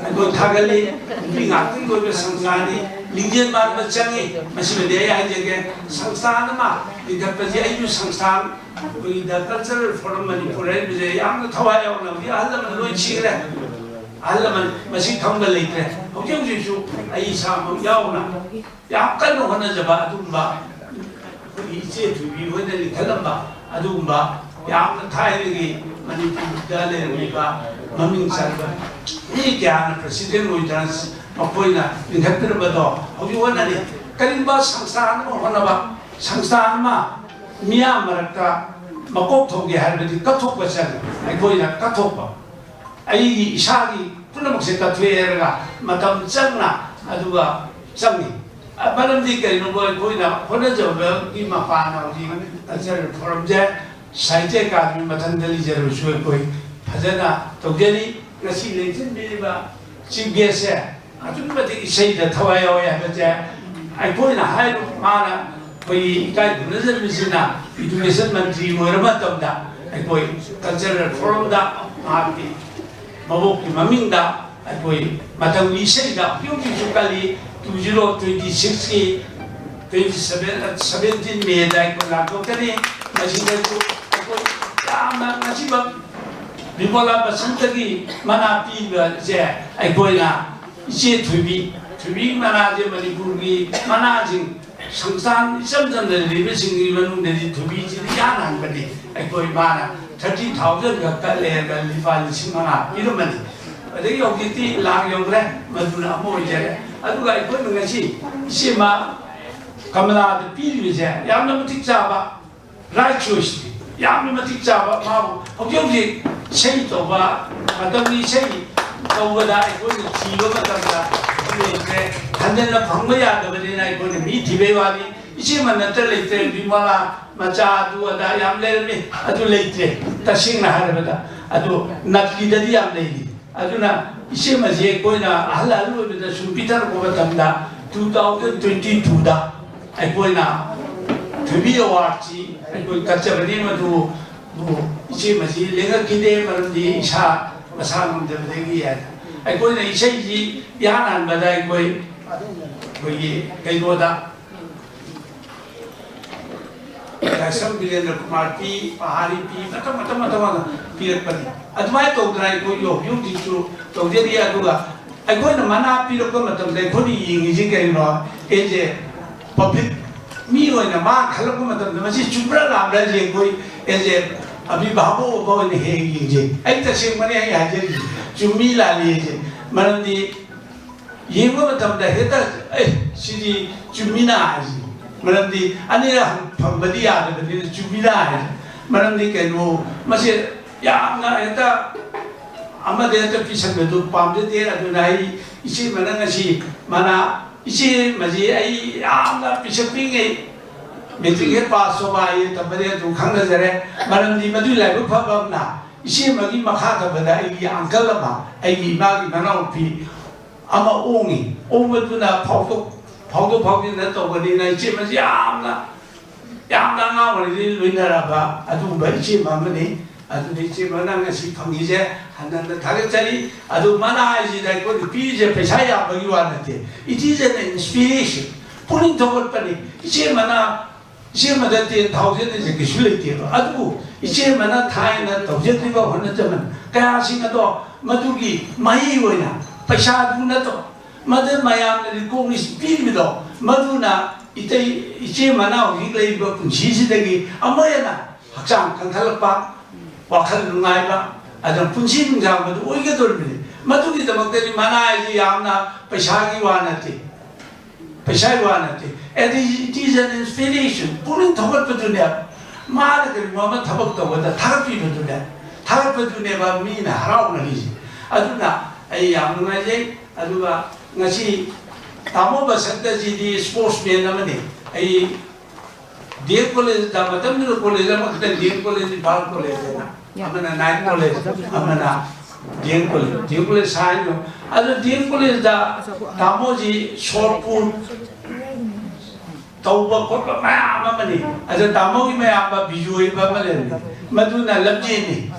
ꯑꯩꯈꯣꯏ ꯊꯥꯒꯠꯂꯤ꯫ ꯅꯨꯄꯤ ꯉꯥꯛꯇꯒꯤ ꯑꯣꯏꯕ ꯁꯪꯁꯊꯥꯟꯅꯤ꯫ ꯂꯤꯡꯖꯦꯜ ꯃꯥꯟꯕ ꯆꯪꯉꯤ꯫ ꯃꯁꯤꯃꯗꯤ ꯑꯩ ꯍꯥꯏꯖꯒꯦ, ꯁꯪꯁꯊꯥꯟ ꯑꯃ ꯂꯤꯡꯈꯠꯄꯁꯦ ꯑꯩꯁꯨ ꯁꯪꯁꯊꯥꯟ ꯑꯩꯈꯣꯏꯒꯤ The Cultural Forum ꯃꯅꯤꯄꯨꯔ ꯍꯥꯏꯕꯁꯦ ꯌꯥꯝꯅ ꯊꯋꯥꯏ ꯌꯥꯎꯅ, ꯍꯧꯖꯤꯛ ꯑꯍꯜ ꯂꯃꯟ ꯂꯣꯏ ꯁꯤꯈ꯭ꯔꯦ, ꯑꯍꯜ ꯂꯃꯟ ꯃꯁꯤꯡ ꯊꯝꯕ ꯂꯩꯇ꯭ꯔꯦ꯫ ꯍꯧꯖꯤꯛ ꯍꯧꯖꯤꯛꯁꯨ ꯑꯩ ꯏꯁꯥꯃꯛ ꯌꯥꯎꯅ ꯌꯥꯝ ꯀꯟꯅ ꯍꯣꯠꯅꯖꯕ ꯑꯗꯨꯒꯨꯝꯕ ꯑꯩꯈꯣꯏꯒꯤ ꯏꯆꯦ ꯊꯣꯏꯕꯤ ꯍꯣꯏꯅ ꯂꯤꯡꯈꯠꯂꯝꯕ ꯑꯗꯨꯒꯨꯝꯕ ꯌꯥꯝꯅ ꯊꯥꯏꯅꯒꯤ ꯃꯅꯤꯄꯨꯔꯗ ꯂꯩꯔꯝꯃꯤꯕ ꯃꯃꯤꯡ ꯆꯠꯄ ꯃꯤ ꯀꯌꯥꯅ president ꯑꯣꯏꯗꯅ ꯃꯈꯣꯏꯅ ꯂꯤꯡꯈꯠꯄꯤꯔꯝꯕꯗꯣ ꯍꯧꯖꯤꯛ ꯍꯣꯠꯅꯔꯤ꯫ ꯀꯔꯤꯒꯨꯝꯕ ꯁꯪꯁꯊꯥꯟ ꯑꯃ ꯍꯣꯠꯅꯕ, ꯁꯪꯁꯊꯥꯟ ꯑꯃ ꯃꯤꯌꯥꯝ ꯃꯔꯛꯇ ꯃꯀꯣꯛ ꯊꯣꯡꯒꯦ ꯍꯥꯏꯔꯕꯗꯤ ꯀꯠꯊꯣꯛꯄ ꯆꯪꯉꯤ꯫ ꯑꯩꯈꯣꯏꯅ ꯀꯠꯊꯣꯛꯄ, ꯑꯩꯒꯤ ꯏꯁꯥꯒꯤ ꯄꯨꯝꯅꯃꯛꯁꯦ ꯀꯠꯊꯣꯛꯑꯦ ꯍꯥꯏꯔꯒ ꯃꯇꯝ ꯆꯪꯅ ꯑꯗꯨꯒ ꯆꯪꯉꯤ꯫ ꯑ, ꯃꯔꯝꯗꯤ ꯀꯔꯤꯒꯨꯝꯕ ꯑꯩꯈꯣꯏꯅ ꯍꯣꯠꯅꯖꯕꯒꯤ ꯃꯄꯥꯟꯅ ꯍꯧꯖꯤꯛ Cultural Forum ꯁꯦ ꯁꯥꯍꯤꯇ꯭ꯌ ꯑꯦꯀꯥꯗꯃꯤ ꯃꯊꯪꯗ ꯂꯩꯖꯔꯕꯁꯨ ꯑꯩꯈꯣꯏ ꯐꯖꯅ ꯇꯧꯖꯔꯤ꯫ ꯉꯁꯤ ꯂꯦꯡꯁꯤꯟꯕꯤꯔꯤꯕ chief guest ꯁꯦ ꯑꯗꯨꯛꯀꯤ ꯃꯇꯤꯛ ꯏꯁꯩꯗ ꯊꯋꯥꯏ ꯌꯥꯎꯋꯦ ꯍꯥꯏꯕꯁꯦ ꯑꯩꯈꯣꯏꯅ ꯍꯥꯏꯔꯨ, ꯃꯥꯅ ꯑꯩꯈꯣꯏꯒꯤ ꯏꯀꯥꯏ ꯈꯨꯝꯅꯖꯕꯤꯁꯤꯅ education ꯃꯟꯇ꯭ꯔꯤ ꯑꯣꯏꯔ ꯃꯇꯝꯗ ꯑꯩꯈꯣꯏ Cultural Forum ꯗ ꯃꯍꯥꯛꯀꯤ ꯃꯕꯣꯛꯀꯤ ꯃꯃꯤꯡꯗ ꯑꯩꯈꯣꯏ ꯃꯇꯝꯒꯤ ꯏꯁꯩꯗ ꯍꯧꯖꯤꯛ ꯍꯧꯖꯤꯛꯁꯨ ꯀꯜꯂꯤ꯫ Two zero twenty six ꯀꯤ twenty seven, seventeen May ꯗ ꯑꯩꯈꯣꯏ ꯂꯥꯟꯊꯣꯛꯀꯅꯤ꯫ ꯃꯁꯤꯗꯁꯨ ꯑꯩꯈꯣꯏ ꯌꯥꯝꯅ ꯉꯁꯤꯃꯛ ꯕꯤꯃꯣꯂꯥ ꯕꯁꯟꯇꯒꯤ ꯃꯅꯥ ꯄꯤꯕꯁꯦ ꯑꯩꯈꯣꯏꯅ ꯏꯆꯦ ꯊꯣꯏꯕꯤ, ꯊꯣꯏꯕꯤ ꯃꯅꯥꯁꯦ ꯃꯅꯤꯄꯨꯔꯒꯤ ꯃꯅꯥꯁꯤꯡ ꯁꯪꯁꯊꯥꯟ ꯏꯆꯝ ꯆꯝꯅ ꯂꯩꯔꯤꯕꯁꯤꯡꯒꯤ ꯃꯅꯨꯡꯗꯗꯤ ꯊꯣꯏꯕꯤꯁꯤꯗꯤ ꯏꯍꯥꯟ ꯍꯥꯟꯕꯅꯤ꯫ ꯑꯩꯈꯣꯏ ꯃꯥꯅ thirty thousand ꯈꯛꯇ ꯂꯩꯔꯒ ꯂꯨꯄꯥ ꯂꯤꯁꯤꯡ ꯃꯉꯥ ꯄꯤꯔꯝꯕꯅꯤ꯫ ꯑꯗꯒꯤ ꯍꯧꯖꯤꯛꯇꯤ ꯂꯥꯛ ꯌꯧꯈ꯭ꯔꯦ, ꯃꯗꯨꯅ ꯑꯃ ꯑꯣꯏꯖꯔꯦ꯫ ꯑꯗꯨꯒ ꯑꯩꯈꯣꯏꯅ ꯉꯁꯤ ꯏꯆꯦꯃ ꯀꯃꯂꯥꯗ ꯄꯤꯔꯤꯕꯁꯦ ꯌꯥꯝꯅ ꯃꯇꯤꯛ ꯆꯥꯕ right choice ꯅꯤ꯫ ꯌꯥꯝꯅ ꯃꯇꯤꯛ ꯆꯥꯕ ꯃꯥꯕꯨ ꯍꯧꯖꯤꯛ ꯍꯧꯖꯤꯛ ꯏꯁꯩ ꯇꯧꯕ ꯃꯇꯝꯒꯤ ꯏꯁꯩ ꯇꯧꯕꯗ ꯑꯩꯈꯣꯏꯅ ꯊꯤꯕ ꯃꯇꯝꯗ ꯂꯩꯇ꯭ꯔꯦ꯫ ꯍꯟꯖꯟꯅ ꯐꯪꯕ ꯌꯥꯗꯕꯅꯤꯅ ꯑꯩꯈꯣꯏꯅ ꯃꯤ ꯊꯤꯕꯩ ꯋꯥꯅꯤ꯫ ꯏꯆꯦꯃ ꯅꯠꯇ ꯂꯩꯇ꯭ꯔꯦ꯫ ꯕꯤꯃꯣꯂꯥ ꯃꯆꯥ ꯑꯗꯨ ꯑꯗꯥ ꯌꯥꯝ ꯂꯩꯔꯝꯃꯤ, ꯑꯗꯨ ꯂꯩꯇ꯭ꯔꯦ꯫ ꯇꯁꯦꯡꯅ ꯍꯥꯏꯔꯕꯗ ꯑꯗꯨ ꯅꯠꯀꯤꯗꯗꯤ ꯌꯥꯝ ꯂꯩꯔꯤ꯫ ꯑꯗꯨꯅ ꯏꯆꯦꯃꯁꯦ ꯑꯩꯈꯣꯏꯅ ꯑꯍꯜ ꯑꯍꯜ ꯑꯣꯏꯕꯗ ꯁꯨꯝ ꯄꯤꯊꯔꯛꯄ ꯃꯇꯝꯗ, two thousand twenty two ꯗ ꯑꯩꯈꯣꯏꯅ ꯊꯣꯏꯕꯤ ꯑꯦꯋꯥꯔꯗꯁꯤ ꯑꯩꯈꯣꯏ ꯀꯠꯆꯕꯅꯤ꯫ ꯃꯗꯨ ꯏꯆꯦꯃꯁꯤ ꯂꯦꯡꯉꯛꯈꯤꯗꯦ, ꯃꯔꯝꯗꯤ ꯏꯁꯥ ꯃꯁꯥ ꯉꯝꯗꯕꯗꯒꯤ ꯍꯥꯏꯅ꯫ ꯑꯩꯈꯣꯏꯅ ꯏꯁꯩꯁꯤ ꯏꯍꯥꯟ ꯍꯥꯟꯕꯗ ꯑꯩꯈꯣꯏ ꯑꯩꯈꯣꯏꯒꯤ ꯀꯩꯅꯣꯗ ꯂꯥꯏꯁ꯭ꯔꯝ ꯕꯤꯔꯦꯟꯗ꯭ꯔ ꯀꯨꯃꯥꯔ ꯄꯤ, ꯄꯍꯥꯔꯤ ꯄꯤ, ꯃꯊꯪ ꯃꯊꯪ ꯃꯊꯪ ꯃꯊꯪ ꯄꯤꯔꯛꯄꯅꯤ꯫ ꯑꯗꯨꯃꯥꯏꯅ ꯇꯧꯗꯅ ꯑꯩꯈꯣꯏ ꯍꯧꯖꯤꯛ ꯍꯧꯖꯤꯛꯁꯨ ꯇꯧꯖꯔꯤ꯫ ꯑꯗꯨꯒ ꯑꯩꯈꯣꯏꯅ ꯃꯅꯥ ꯄꯤꯔꯛꯄ ꯃꯇꯝꯗ ꯑꯩꯈꯣꯏꯅ ꯌꯦꯡꯉꯤꯁꯤ ꯀꯔꯤꯅꯣ? ꯑꯦꯁ ꯑꯦ ꯄꯕ꯭ꯂꯤꯛ ꯃꯤ ꯑꯣꯏꯅ ꯃꯥ ꯈꯜꯂꯛꯄ ꯃꯇꯝꯗ ꯃꯁꯤ ꯆꯨꯝꯕ꯭ꯔꯥ ꯂꯥꯟꯕ꯭ꯔꯥ ꯍꯥꯏꯁꯦ ꯑꯩꯈꯣꯏ ꯑꯦꯁ ꯑꯦ ꯑꯚꯤꯚꯥꯕꯣꯛ ꯑꯃ ꯑꯣꯏꯅ ꯍꯦꯛ ꯌꯦꯡꯖꯩ꯫ ꯑꯩ ꯇꯁꯦꯡꯕꯅꯤ ꯑꯩ ꯍꯥꯏꯖꯔꯤꯁꯦ, ꯆꯨꯝꯃꯤ ꯂꯥꯜꯂꯤ ꯍꯥꯏꯁꯦ꯫ ꯃꯔꯝꯗꯤ ꯌꯦꯡꯕ ꯃꯇꯝꯗ ꯍꯦꯛꯇ, "ꯑꯦ, ꯁꯤꯗꯤ ꯆꯨꯝꯃꯤꯅ" ꯍꯥꯏꯁꯤ꯫ ꯃꯔꯝꯗꯤ ꯑꯅꯤꯔꯛ ꯐꯪꯕꯗꯤ ꯌꯥꯗꯕꯅꯤꯅ ꯆꯨꯝꯃꯤꯅ ꯍꯥꯏꯁꯤ꯫ ꯃꯔꯝꯗꯤ ꯀꯩꯅꯣ, ꯃꯁꯤ ꯌꯥꯝꯅ ꯍꯦꯛꯇ ꯑꯃꯗ ꯍꯦꯛꯇ ꯄꯤꯁꯟꯕꯗꯨ ꯄꯥꯝꯖꯗꯦ꯫ ꯑꯗꯨꯅ ꯑꯩ ꯏꯆꯦ ꯃꯅꯪ ꯑꯁꯤ ꯃꯅꯥ, ꯏꯆꯦ ꯃꯁꯤ ꯑꯩ ꯌꯥꯝꯅ ꯄꯤꯁꯛ ꯄꯤꯛꯉꯩ ꯃꯦꯇ꯭ꯔꯤꯛ ꯍꯦꯛ ꯄꯥꯁ ꯇꯧꯕ ꯑꯩ ꯇꯝꯕꯗꯤ ꯑꯗꯨꯝ ꯈꯪꯅꯖꯔꯦ꯫ ꯃꯔꯝꯗꯤ ꯃꯗꯨꯒꯤ ꯂꯥꯏꯕꯛ ꯐꯕ ꯑꯃꯅ ꯏꯆꯦ ꯑꯃꯒꯤ ꯃꯈꯥ ꯊꯪꯕꯗ ꯑꯩꯒꯤ ꯑꯪꯀꯜ ꯑꯃ, ꯑꯩꯒꯤ ꯏꯃꯥꯒꯤ ꯃꯅꯥꯎꯅꯨꯄꯤ ꯑꯃ ꯑꯣꯡꯉꯤ꯫ ꯑꯣꯡꯕꯗꯨꯅ ꯐꯥꯎꯗꯣꯛ, ꯐꯥꯎꯗꯣꯛ ꯐꯥꯎꯖꯤꯟꯅ ꯇꯧꯕꯅꯤꯅ ꯏꯆꯦ ꯑꯃꯁꯤ ꯌꯥꯝꯅ, ꯌꯥꯝꯅ ꯑꯉꯥꯡ ꯑꯣꯏꯔꯤꯉꯩꯗꯒꯤ ꯂꯣꯏꯅꯔꯛꯑꯕ ꯑꯗꯨꯒꯨꯝꯕ ꯏꯆꯦ ꯑꯃ ꯑꯃꯅꯤ꯫ ꯑꯗꯨꯅ ꯏꯆꯦ ꯑꯃꯅ ꯉꯁꯤ ꯐꯪꯉꯤꯁꯦ ꯍꯟꯅ ꯍꯟꯅ ꯊꯥꯒꯠꯆꯔꯤ꯫ ꯑꯗꯨ ꯃꯅꯥ ꯍꯥꯏꯁꯤꯗ ꯑꯩꯈꯣꯏꯅ ꯄꯤꯔꯤꯁꯦ ꯄꯩꯁꯥ ꯌꯥꯝꯕꯒꯤ ꯋꯥ ꯅꯠꯇꯦ꯫ It is an inspiration. ꯄꯨꯛꯅꯤꯡ ꯊꯧꯒꯠꯄꯅꯤ꯫ ꯏꯆꯦ ꯑꯃꯅ ꯏꯆꯦ ꯑꯃꯗ ten thousand ꯍꯥꯏꯁꯦ ꯀꯩꯁꯨ ꯂꯩꯇꯦꯕ꯫ ꯑꯗꯨꯕꯨ ꯏꯆꯦ ꯑꯃꯅ ꯊꯥꯏꯅ ꯇꯧꯖꯈꯤꯕ ꯍꯣꯠꯅꯖꯃꯟ ꯀꯌꯥꯁꯤꯡ ꯑꯗꯣ ꯃꯗꯨꯒꯤ ꯃꯍꯩ ꯑꯣꯏꯅ ꯄꯩꯁꯥꯗꯨ ꯅꯠꯇꯕ, ꯃꯗꯨ ꯃꯌꯥꯝꯅ recognition ꯄꯤꯔꯤꯕꯗꯣ, ꯃꯗꯨꯅ ꯏꯇꯩ, ꯏꯆꯦ ꯑꯃꯅ ꯍꯧꯖꯤꯛ ꯂꯩꯔꯤꯕ ꯄꯨꯟꯁꯤꯁꯤꯗꯒꯤ ꯑꯃꯨꯛ ꯍꯦꯟꯅ ꯍꯛꯆꯥꯡ ꯀꯟꯈꯠꯂꯛꯄ, ꯋꯥꯈꯜ ꯅꯨꯡꯉꯥꯏꯕ, ꯑꯗꯨꯅ ꯄꯨꯟꯁꯤ ꯅꯨꯡꯁꯥꯡꯕꯗꯨ ꯑꯣꯏꯒꯗꯧꯔꯤꯕꯅꯤ꯫ ꯃꯗꯨꯒꯤꯗꯃꯛꯇꯗꯤ ꯃꯅꯥ ꯍꯥꯏꯁꯤ ꯌꯥꯝꯅ ꯄꯩꯁꯥꯒꯤ ꯋꯥ ꯅꯠꯇꯦ꯫ ꯄꯩꯁꯥꯒꯤ ꯋꯥ ꯅꯠꯇꯦ꯫ It is, it is an inspiration. ꯄꯨꯛꯅꯤꯡ ꯊꯧꯒꯠꯄꯗꯨꯅꯦꯕ꯫ ꯃꯥꯅ ꯀꯔꯤꯒꯨꯝꯕ ꯑꯃ ꯊꯕꯛ ꯇꯧꯕꯗ ꯊꯥꯒꯠꯄꯤꯕꯗꯨꯅꯦ꯫ ꯊꯥꯒꯠꯄꯗꯨꯅꯦꯕ ꯃꯤꯅ ꯍꯔꯥꯎꯅꯔꯤꯁꯦ꯫ ꯑꯗꯨꯅ ꯑꯩ ꯌꯥꯝ ꯅꯨꯡꯉꯥꯏꯖꯩ꯫ ꯑꯗꯨꯒ ꯉꯁꯤ ꯇꯥꯃꯣ ꯕꯁꯟꯇꯖꯤꯗꯤ sportsman ꯑꯃꯅꯤ꯫ ꯑꯩ ꯗꯤ ꯑꯦꯝ ꯀꯣꯂꯦꯖꯇ, ꯃꯇꯝꯗꯨꯗ ꯀꯣꯂꯦꯖ ꯑꯃꯈꯛꯇ, D M college, Imphal college ꯍꯥꯏꯅ, ꯑꯃꯅ ꯅꯥꯏꯠ ꯀꯣꯂꯦꯖ, ꯑꯃꯅ D M college, D M college ꯍꯥꯏꯅꯣ꯫ ꯑꯗꯣ ꯗꯤ ꯑꯦꯝ ꯀꯣꯂꯦꯖꯇ ꯇꯥꯃꯣꯁꯤ ꯁꯣꯔꯠ ꯄꯨꯠ ꯇꯧꯕ ꯈꯣꯠꯄ ꯃꯌꯥꯝ ꯑꯃꯅꯤ꯫ ꯑꯗ ꯇꯥꯃꯣꯒꯤ ꯃꯌꯥꯝꯕ ꯕꯤꯖꯨ ꯍꯥꯏꯕ ꯑꯃ ꯂꯩꯔꯝꯃꯤ, ꯃꯗꯨꯅ ꯂꯝꯖꯦꯟꯅꯤ꯫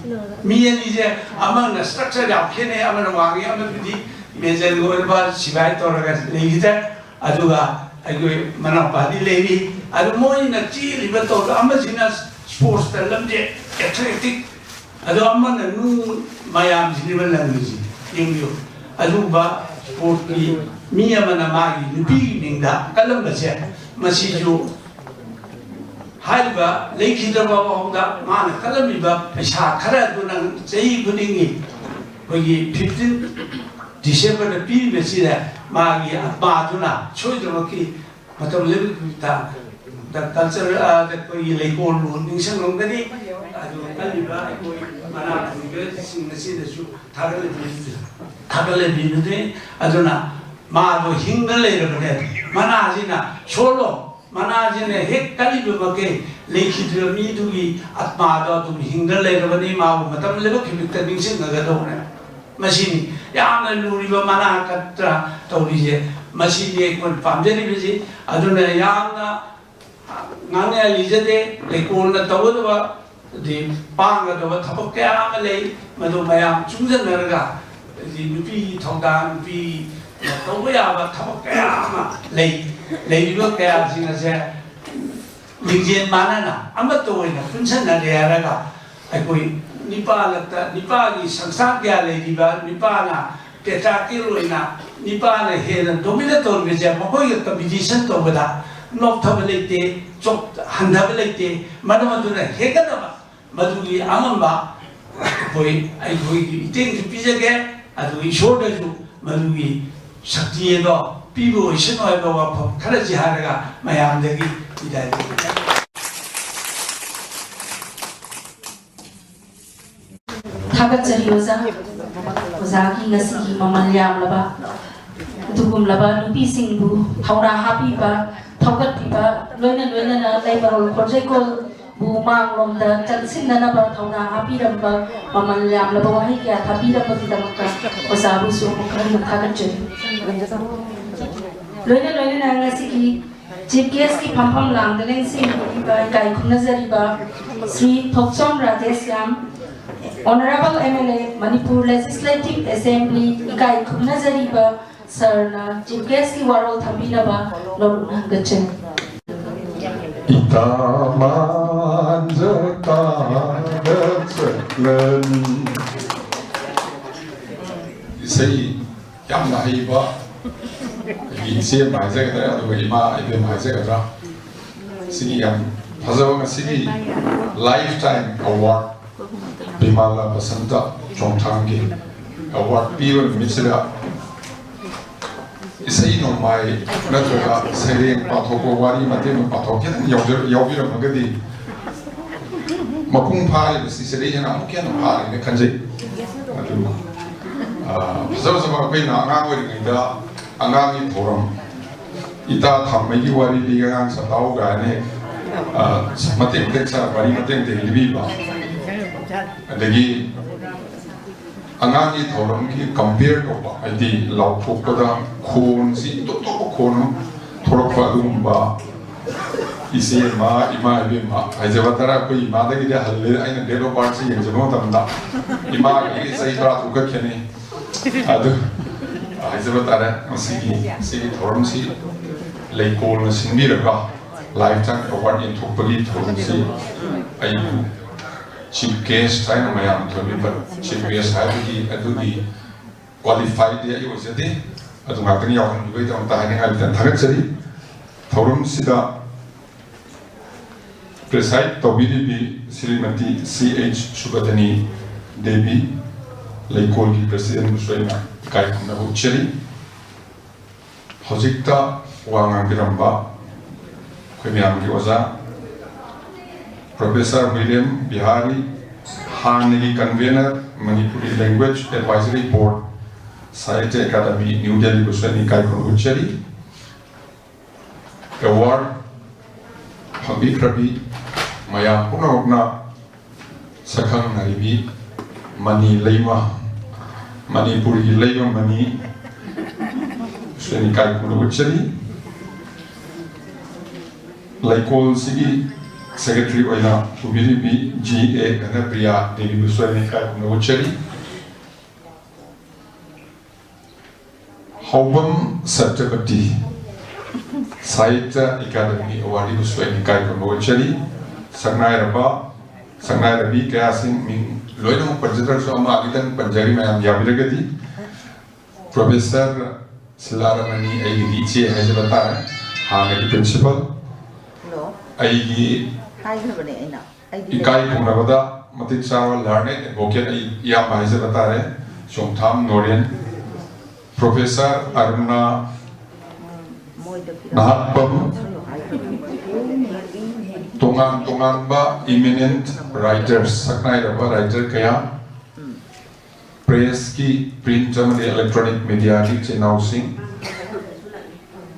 ꯃꯤ ꯑꯅꯤꯁꯦ, ꯑꯃꯅ ꯁ꯭ꯇ꯭ꯔꯛꯆꯔ ꯌꯥꯝ ꯈꯦꯠꯅꯩ, ꯑꯃꯅ ꯋꯥꯡꯉꯤ, ꯑꯃꯗꯨꯗꯤ ꯃꯦꯖꯔꯒꯤ ꯑꯣꯏꯔꯕ ꯁꯤꯐꯥꯏ ꯇꯧꯔꯒ ꯂꯩꯈꯤꯗ꯭ꯔꯦ꯫ ꯑꯗꯨꯒ ꯑꯩꯈꯣꯏ ꯃꯅꯥꯎꯄꯥꯗꯤ ꯂꯩꯔꯤ꯫ ꯑꯗꯨ ꯃꯣꯏꯅ ꯆꯦꯜꯂꯤꯕ ꯇꯧꯔ, ꯑꯃꯁꯤꯅ ꯁ꯭ꯄꯣꯔꯠꯁꯇ ꯂꯝꯖꯦꯟ, ꯑꯦꯊꯂꯦꯇꯤꯛ, ꯑꯗꯣ ꯑꯃꯅ ꯅꯨꯡ ꯃꯌꯥꯝꯁꯤꯅꯦꯕ ꯂꯪꯉꯤꯁꯤ꯫ ꯌꯦꯡꯕꯤꯌꯨ, ꯑꯗꯨꯒꯨꯝꯕ ꯁ꯭ꯄꯣꯔꯠꯀꯤ ꯃꯤ ꯑꯃꯅ ꯃꯥꯒꯤ ꯅꯨꯄꯤꯒꯤ ꯃꯤꯡꯗ ꯀꯜꯂꯝꯕꯁꯦ, ꯃꯁꯤꯁꯨ ꯍꯥꯏꯔꯤꯕ ꯂꯩꯈꯤꯗ꯭ꯔꯕ ꯐꯥꯎꯗ ꯃꯥꯅ ꯀꯜꯂꯝꯃꯤꯕ ꯄꯩꯁꯥ ꯈꯔ ꯑꯗꯨꯅ ꯆꯍꯤ ꯈꯨꯗꯤꯡꯒꯤ ꯑꯩꯈꯣꯏꯒꯤ ꯐꯤꯐꯇꯤꯟ ꯗꯤꯁꯦꯝꯕꯔꯗ ꯄꯤꯔꯤꯕꯁꯤꯗ ꯃꯥꯒꯤ ꯑꯥꯠꯃꯥꯗꯨꯅ ꯁꯣꯏꯗꯅꯃꯛꯀꯤ ꯃꯇꯝ ꯂꯦꯞꯄꯒꯤ ꯅꯨꯃꯤꯠꯇ ꯀꯜꯆꯔ, ꯑꯩꯈꯣꯏꯒꯤ ꯂꯩꯀꯣꯜꯕꯨ ꯅꯤꯡꯁꯤꯡꯂꯝꯒꯅꯤ꯫ ꯑꯗꯨ ꯀꯜꯂꯤꯕ ꯑꯩꯈꯣꯏ ꯃꯅꯥ ꯐꯪꯂꯤꯕꯁꯤꯡ ꯑꯁꯤꯗꯁꯨ ꯊꯥꯒꯠꯂꯕꯤ-, ꯊꯥꯒꯠꯂꯕꯤꯕꯅꯤ꯫ ꯑꯗꯨꯅ ꯃꯥꯗꯣ ꯍꯤꯡꯅ ꯂꯩꯔꯕꯅꯦ꯫ ꯃꯅꯥꯁꯤꯅ ꯁꯣꯜꯂꯣ, ꯃꯅꯥꯁꯤꯅ ꯍꯦꯛ ꯀꯜꯂꯤꯕ ꯃꯈꯩ ꯂꯩꯈꯤꯗ꯭ꯔꯤꯕ ꯃꯤꯗꯨꯒꯤ ꯑꯥꯠꯃꯥꯗꯣ ꯑꯗꯨꯝ ꯍꯤꯡꯗ ꯂꯩꯔꯕꯅꯤ꯫ ꯃꯥꯕꯨ ꯃꯇꯝ ꯂꯦꯞꯄꯛꯈꯤꯕꯇ ꯅꯤꯡꯁꯤꯡꯅꯒꯗꯧꯕꯅꯦ꯫ ꯃꯁꯤꯅꯤ ꯌꯥꯝꯅ ꯂꯨꯔꯤꯕ ꯃꯅꯥ ꯀꯠꯇ꯭ꯔꯥ ꯇꯧꯔꯤꯁꯦ꯫ ꯃꯁꯤꯅꯤ ꯑꯩꯈꯣꯏꯅ ꯄꯥꯝꯖꯔꯤꯕꯁꯤ꯫ ꯑꯗꯨꯅ ꯌꯥꯝꯅ ꯉꯥꯡꯅꯤꯡꯉꯥꯏ ꯂꯩꯖꯗꯦ꯫ ꯂꯩꯀꯣꯜꯅ ꯇꯧꯒꯗꯕ, ꯑꯗꯩ ꯄꯥꯡꯒꯗꯕ ꯊꯕꯛ ꯀꯌꯥ ꯑꯃ ꯂꯩ꯫ ꯃꯗꯨ ꯃꯌꯥꯝ ꯆꯨꯡꯁꯤꯟꯅꯔꯒ, ꯑꯗꯩ ꯅꯨꯄꯤꯒꯤ ꯊꯧꯗꯥꯡ, ꯅꯨꯄꯤ ꯇꯧꯕ ꯌꯥꯕ ꯊꯕꯛ ꯀꯌꯥ ꯑꯃ ꯂꯩ꯫ ꯂꯩꯔꯤꯕ ꯀꯌꯥꯁꯤꯡ ꯑꯁꯦ ꯂꯤꯡꯖꯦꯜ ꯃꯥꯟꯅꯅ ꯑꯃꯠꯇ ꯑꯣꯏꯅ ꯄꯨꯟꯁꯤꯟꯅꯔꯦ ꯍꯥꯏꯔꯒ, ꯑꯩꯈꯣꯏ ꯅꯤꯄꯥ ꯂꯛꯇ, ꯅꯤꯄꯥꯒꯤ ꯁꯪꯁꯊꯥꯟ ꯀꯌꯥ ꯂꯩꯔꯤꯕ, ꯅꯤꯄꯥꯅ ꯄꯦꯇ꯭ꯔꯥꯀꯦꯜ ꯑꯣꯏꯅ, ꯅꯤꯄꯥꯅ ꯍꯦꯟꯅ ꯗꯣꯃꯤꯅꯦꯠ ꯇꯧꯔꯤꯕꯁꯦ, ꯃꯈꯣꯏꯒ ꯀꯝꯄꯤꯇꯤꯁꯟ ꯇꯧꯕꯗ ꯅꯣꯞꯊꯕ ꯂꯩꯇꯦ, ꯆꯣꯛ-, ꯍꯟꯊꯕ ꯂꯩꯇꯦ꯫ ꯃꯔꯝ ꯑꯗꯨꯅ ꯍꯦꯟꯒꯠꯅꯕ ꯃꯗꯨꯒꯤ ꯑꯉꯝꯕ ꯑꯩꯈꯣꯏ, ꯑꯩꯈꯣꯏꯒꯤ ꯏꯇꯦꯡꯁꯨ ꯄꯤꯖꯒꯦ, ꯑꯗꯨꯒ ꯏꯁꯣꯔꯗꯁꯨ ꯃꯗꯨꯒꯤ ꯁꯛꯇꯤ ꯑꯗꯣ ꯄꯤꯕ ꯑꯣꯏꯁꯅꯨ ꯍꯥꯏꯕ ꯋꯥꯐꯝ ꯈꯔꯁꯤ ꯍꯥꯏꯔꯒ ꯃꯌꯥꯝꯗꯒꯤ ꯕꯤꯗꯥꯏ ꯂꯧꯖꯒꯦ꯫ ꯊꯥꯒꯠꯆꯔꯤ ꯑꯣꯖꯥ꯫ ꯑꯣꯖꯥꯒꯤ ꯉꯁꯤꯒꯤ ꯃꯃꯜ ꯌꯥꯝꯂꯕ ꯑꯗꯨꯒꯨꯝꯂꯕ ꯅꯨꯄꯤꯁꯤꯡꯕꯨ ꯊꯧꯅꯥ ꯍꯥꯞꯄꯤꯕ, ꯊꯧꯒꯠꯄꯤꯕ, ꯂꯣꯏꯅ ꯂꯣꯏꯅꯅ ꯂꯩꯃꯔꯣꯜ ꯈꯣꯟꯖꯩꯀꯣꯜꯕꯨ ꯃꯥꯡꯂꯣꯝꯗ ꯆꯪꯁꯤꯟꯅꯅꯕ ꯊꯧꯅꯥ ꯍꯥꯞꯄꯤꯔꯝꯕ, ꯃꯃꯜ ꯌꯥꯝꯂꯕ ꯋꯥꯍꯩ ꯀꯌꯥ ꯊꯥꯕꯤꯔꯝꯕꯒꯤꯗꯃꯛꯇ ꯑꯣꯖꯥꯕꯨꯁꯨ ꯑꯃꯨꯛ ꯍꯟꯅ ꯊꯥꯒꯠꯆꯔꯤ꯫ ꯂꯣꯏꯅ ꯂꯣꯏꯅꯅ ꯉꯁꯤꯒꯤ ꯆꯤꯐ ꯒꯦꯁꯀꯤ ꯐꯝꯐꯝ ꯂꯥꯡꯗ ꯂꯦꯡꯁꯤꯟꯕꯤꯔꯤꯕ ꯏꯀꯥꯏ ꯈꯨꯝꯅꯖꯔꯤꯕ Shri Thokchom Radheshyam, Honourable M L A, Manipur Legislative Assembly, ꯏꯀꯥꯏ ꯈꯨꯝꯅꯖꯔꯤꯕ ꯁꯔꯅ ꯆꯤꯐ ꯒꯦꯁꯀꯤ ꯋꯥꯔꯣꯜ ꯊꯝꯕꯤꯅꯕ ꯅꯧꯅ ꯍꯪꯒꯠꯆꯔꯤ꯫ ꯏꯇꯥ ꯃꯥꯟꯖ ꯇꯥꯗ ꯆꯠꯂꯅꯤ꯫ ꯏꯁꯩ ꯌꯥꯝꯅ ꯍꯩꯕ ꯑꯩꯒꯤ ꯏꯆꯦ ꯑꯃ ꯍꯥꯏꯖꯒꯗ꯭ꯔꯥ, ꯑꯗꯨꯒ ꯏꯃꯥ ꯏꯕꯦꯝ ꯍꯥꯏꯖꯒꯗ꯭ꯔꯥ, ꯁꯤꯒꯤ ꯌꯥꯝ ꯐꯖꯕ ꯉꯁꯤꯒꯤ lifetime award ꯕꯤꯃꯥꯂꯥ ꯕꯁꯟꯇ ꯆꯣꯡꯊꯥꯝꯒꯤ award ꯄꯤꯕ ꯅꯨꯃꯤꯠꯁꯤꯗ ꯏꯁꯩ ꯅꯣꯡꯃꯥꯏ ꯅꯠꯇ꯭ꯔꯒ ꯁꯩꯔꯦꯡ ꯄꯥꯊꯣꯛꯄ, ꯋꯥꯔꯤ ꯃꯇꯦꯛ ꯑꯃ ꯄꯥꯊꯣꯛ ꯈꯤꯇꯪ ꯌꯥꯎꯖ-, ꯌꯥꯎꯕꯤꯔꯝꯃꯒꯗꯤ ꯃꯄꯨꯡ ꯐꯥꯔꯤꯕꯁꯤ ꯁꯤꯗꯩ ꯍꯦꯟꯅ ꯑꯃꯨꯛꯀ ꯍꯦꯟꯅ ꯐꯥꯔꯦꯅ ꯈꯟꯖꯩ꯫ ꯑꯗꯨ, ꯑ, ꯐꯖ ꯐꯖꯕ ꯑꯩꯈꯣꯏꯅ ꯑꯉꯥꯡ ꯑꯣꯏꯔꯤꯉꯩꯗ ꯑꯉꯥꯡꯒꯤ ꯊꯧꯔꯝ, ꯏꯇꯥ ꯊꯥꯎꯃꯩꯒꯤ ꯋꯥꯔꯤ ꯂꯤ ꯑꯉꯥꯡ ꯁꯇꯥꯎ ꯀꯥꯏꯅ ꯍꯦꯛ, ꯑ, ꯃꯇꯦꯛ ꯃꯇꯦꯛ ꯁꯥ-, ꯋꯥꯔꯤ ꯃꯇꯦꯛ ꯃꯇꯦꯛ ꯂꯤꯕꯤꯕ, ꯑꯗꯒꯤ ꯑꯉꯥꯡꯒꯤ ꯊꯧꯔꯝꯒꯤ compare ꯇꯧꯕ, ꯍꯥꯏꯗꯤ ꯂꯥꯎꯊꯣꯛꯄꯗ ꯈꯣꯟꯁꯤ ꯇꯣꯞ ꯇꯣꯞꯄ ꯈꯣꯟ ꯑꯃ ꯊꯣꯛꯂꯛꯄ, ꯑꯗꯨꯒꯨꯝꯕ ꯏꯆꯦ ꯏꯃꯥ, ꯏꯃꯥ ꯏꯕꯦꯝꯃ ꯍꯥꯏꯖꯕ ꯇꯥꯔꯦ꯫ ꯑꯩꯈꯣꯏ ꯏꯃꯥꯗꯒꯤꯗꯤ ꯍꯜꯂꯦ꯫ ꯑꯩꯅ date of birth ꯁꯤ ꯌꯦꯡꯖꯕ ꯃꯇꯝꯗ ꯏꯃꯥꯒ ꯑꯩꯒ ꯆꯍꯤ ꯇꯔꯥ ꯇꯔꯨꯛ ꯈꯛ ꯈꯦꯠꯅꯩ꯫ ꯑꯗꯨ ꯍꯥꯏꯖꯕ ꯇꯥꯔꯦ꯫ ꯃꯁꯤꯒꯤ, ꯁꯤꯒꯤ ꯊꯧꯔꯝꯁꯤ ꯂꯩꯀꯣꯜꯅ ꯁꯤꯟꯕꯤꯔꯒ lifetime award ꯌꯦꯟꯊꯣꯛꯄꯒꯤ ꯊꯧꯔꯝꯁꯤ ꯑꯩꯕꯨ chief guest ꯍꯥꯏꯅ ꯃꯌꯥꯝ ꯊꯣꯟꯕꯤꯕ, chief guest ꯍꯥꯏꯕꯒꯤ ꯑꯗꯨꯒꯤ qualified ꯗꯤ ꯑꯩ ꯑꯣꯏꯖꯗꯦ꯫ ꯑꯗꯨ ꯉꯥꯛꯇꯅꯤ ꯌꯥꯎꯍꯟꯕꯤꯕꯒꯤꯗꯃꯛꯇ ꯍꯥꯏꯅꯤꯡꯉꯥꯏ ꯂꯩꯇꯅ ꯊꯥꯒꯠꯆꯔꯤ꯫ ꯊꯧꯔꯝꯁꯤꯗ preside ꯇꯧꯕꯤꯔꯤꯕꯤ ꯁ꯭ꯔꯤꯃꯇꯤ ꯁꯤ ꯑꯩꯆ ꯁꯨꯕꯗꯅꯤ ꯗꯦꯕꯤ, ꯂꯩꯀꯣꯜꯒꯤ president ꯕꯨꯁꯨ ꯑꯩꯅ ꯏꯀꯥꯏ ꯈꯨꯝꯅꯕ ꯎꯠꯆꯔꯤ꯫ ꯍꯧꯖꯤꯛꯇ ꯋꯥ ꯉꯥꯡꯕꯤꯔꯝꯕ ꯑꯩꯈꯣꯏ ꯃꯌꯥꯝꯒꯤ ꯑꯣꯖꯥ Professor ꯋꯤꯂꯤꯌꯝ ꯕꯤꯍꯥꯔꯤ, ꯍꯥꯟꯅꯒꯤ convener, Manipuri Language Advisory Board, Sahitya Academy, New Delhi ꯕꯨꯁꯨ ꯑꯩꯅ ꯏꯀꯥꯏ ꯈꯨꯝꯅꯕ ꯎꯠꯆꯔꯤ꯫ Award ꯄꯥꯡꯕꯤꯈ꯭ꯔꯕꯤ ꯃꯌꯥꯝ ꯄꯨꯝꯅꯃꯛꯅ ꯁꯛꯈꯪꯅꯔꯤꯕꯤ ꯃꯅꯤ ꯂꯩꯃ, ꯃꯅꯤꯄꯨꯔꯒꯤ ꯂꯩꯃ ꯃꯅꯤ ꯁꯨ ꯏꯀꯥꯏ ꯈꯨꯝꯅꯕ ꯎꯠꯆꯔꯤ꯫ ꯂꯩꯀꯣꯜꯁꯤꯒꯤ ꯁꯦꯀ꯭ꯔꯦꯇꯔꯤ ꯑꯣꯏꯅ ꯄꯨꯕꯤꯔꯤꯕꯤ ꯖꯤ ꯑꯦ ꯘꯅꯄ꯭ꯔꯤꯌꯥ ꯗꯦꯕꯤꯕꯨꯁꯨ ꯑꯩꯅ ꯏꯀꯥꯏ ꯈꯨꯝꯅꯕ ꯎꯠꯆꯔꯤ꯫ ꯍꯧꯕꯝ ꯁꯇ꯭ꯌꯄꯇꯤ ꯁꯥꯍꯤꯇ꯭ꯌ ꯑꯦꯀꯥꯗꯃꯤ ꯑꯦꯋꯥꯔꯗꯤꯕꯨꯁꯨ ꯑꯩꯅ ꯏꯀꯥꯏ ꯈꯨꯝꯅꯕ ꯎꯠꯆꯔꯤ꯫ ꯁꯛꯅꯥꯏꯔꯕ, ꯁꯛꯅꯥꯏꯔꯕꯤ ꯀꯌꯥꯁꯤꯡ ꯃꯤꯡ ꯂꯣꯏꯅꯃꯛ ꯄꯟꯖꯗ꯭ꯔꯁꯨ ꯑꯃ ꯑꯅꯤꯗꯪ ꯄꯟꯖꯔꯤ, ꯃꯌꯥꯝ ꯌꯥꯕꯤꯔꯒꯗꯤ꯫ ꯄ꯭ꯔꯣꯐꯦꯁꯔ ꯁꯤꯂꯥꯔꯥꯃꯅꯤ ꯑꯩꯒꯤꯗꯤ ꯏꯆꯦ ꯍꯥꯏꯖꯕ ꯇꯥꯔꯦ, ꯍꯥꯟꯅꯒꯤ ꯄ꯭ꯔꯤꯟꯁꯤꯄꯜ꯫ ꯍꯜꯂꯣ꯫ ꯑꯩꯒꯤ ꯍꯥꯏꯈ꯭ꯔꯕꯅꯦ ꯑꯩꯅ꯫ ꯑꯩꯗꯤ ꯏꯀꯥꯏ ꯈꯨꯝꯅꯕꯗ ꯃꯇꯤꯛ ꯆꯥꯕ learned advocate ꯑꯩ ꯏꯌꯥꯝꯕ ꯍꯥꯏꯖꯕ ꯇꯥꯔꯦ, ꯆꯣꯡꯊꯥꯝ ꯅꯣꯔꯦꯟ, ꯄ꯭ꯔꯣꯐꯦꯁꯔ ꯑꯔꯨꯅꯥ ꯃꯣꯏꯗ ꯄꯤꯔꯝꯃꯣ꯫ ꯅꯍꯥꯛꯄꯝ, ꯄꯤꯁꯜꯂꯣ ꯍꯥꯏꯈ꯭ꯔꯕꯅꯦ꯫ ꯇꯣꯉꯥꯟ ꯇꯣꯉꯥꯟꯕ eminent writers, ꯁꯛꯅꯥꯏꯔꯕ writer ꯀꯌꯥ, ꯎꯝ꯫ ꯄ꯭ꯔꯦꯁꯀꯤ, ꯄ꯭ꯔꯤꯟꯠ ꯑꯃꯗꯤ ꯏꯂꯦꯛꯇ꯭ꯔꯣꯅꯤꯛ ꯃꯦꯗꯤꯌꯥꯒꯤ ꯏꯆꯤꯟ ꯏꯅꯥꯎꯁꯤꯡ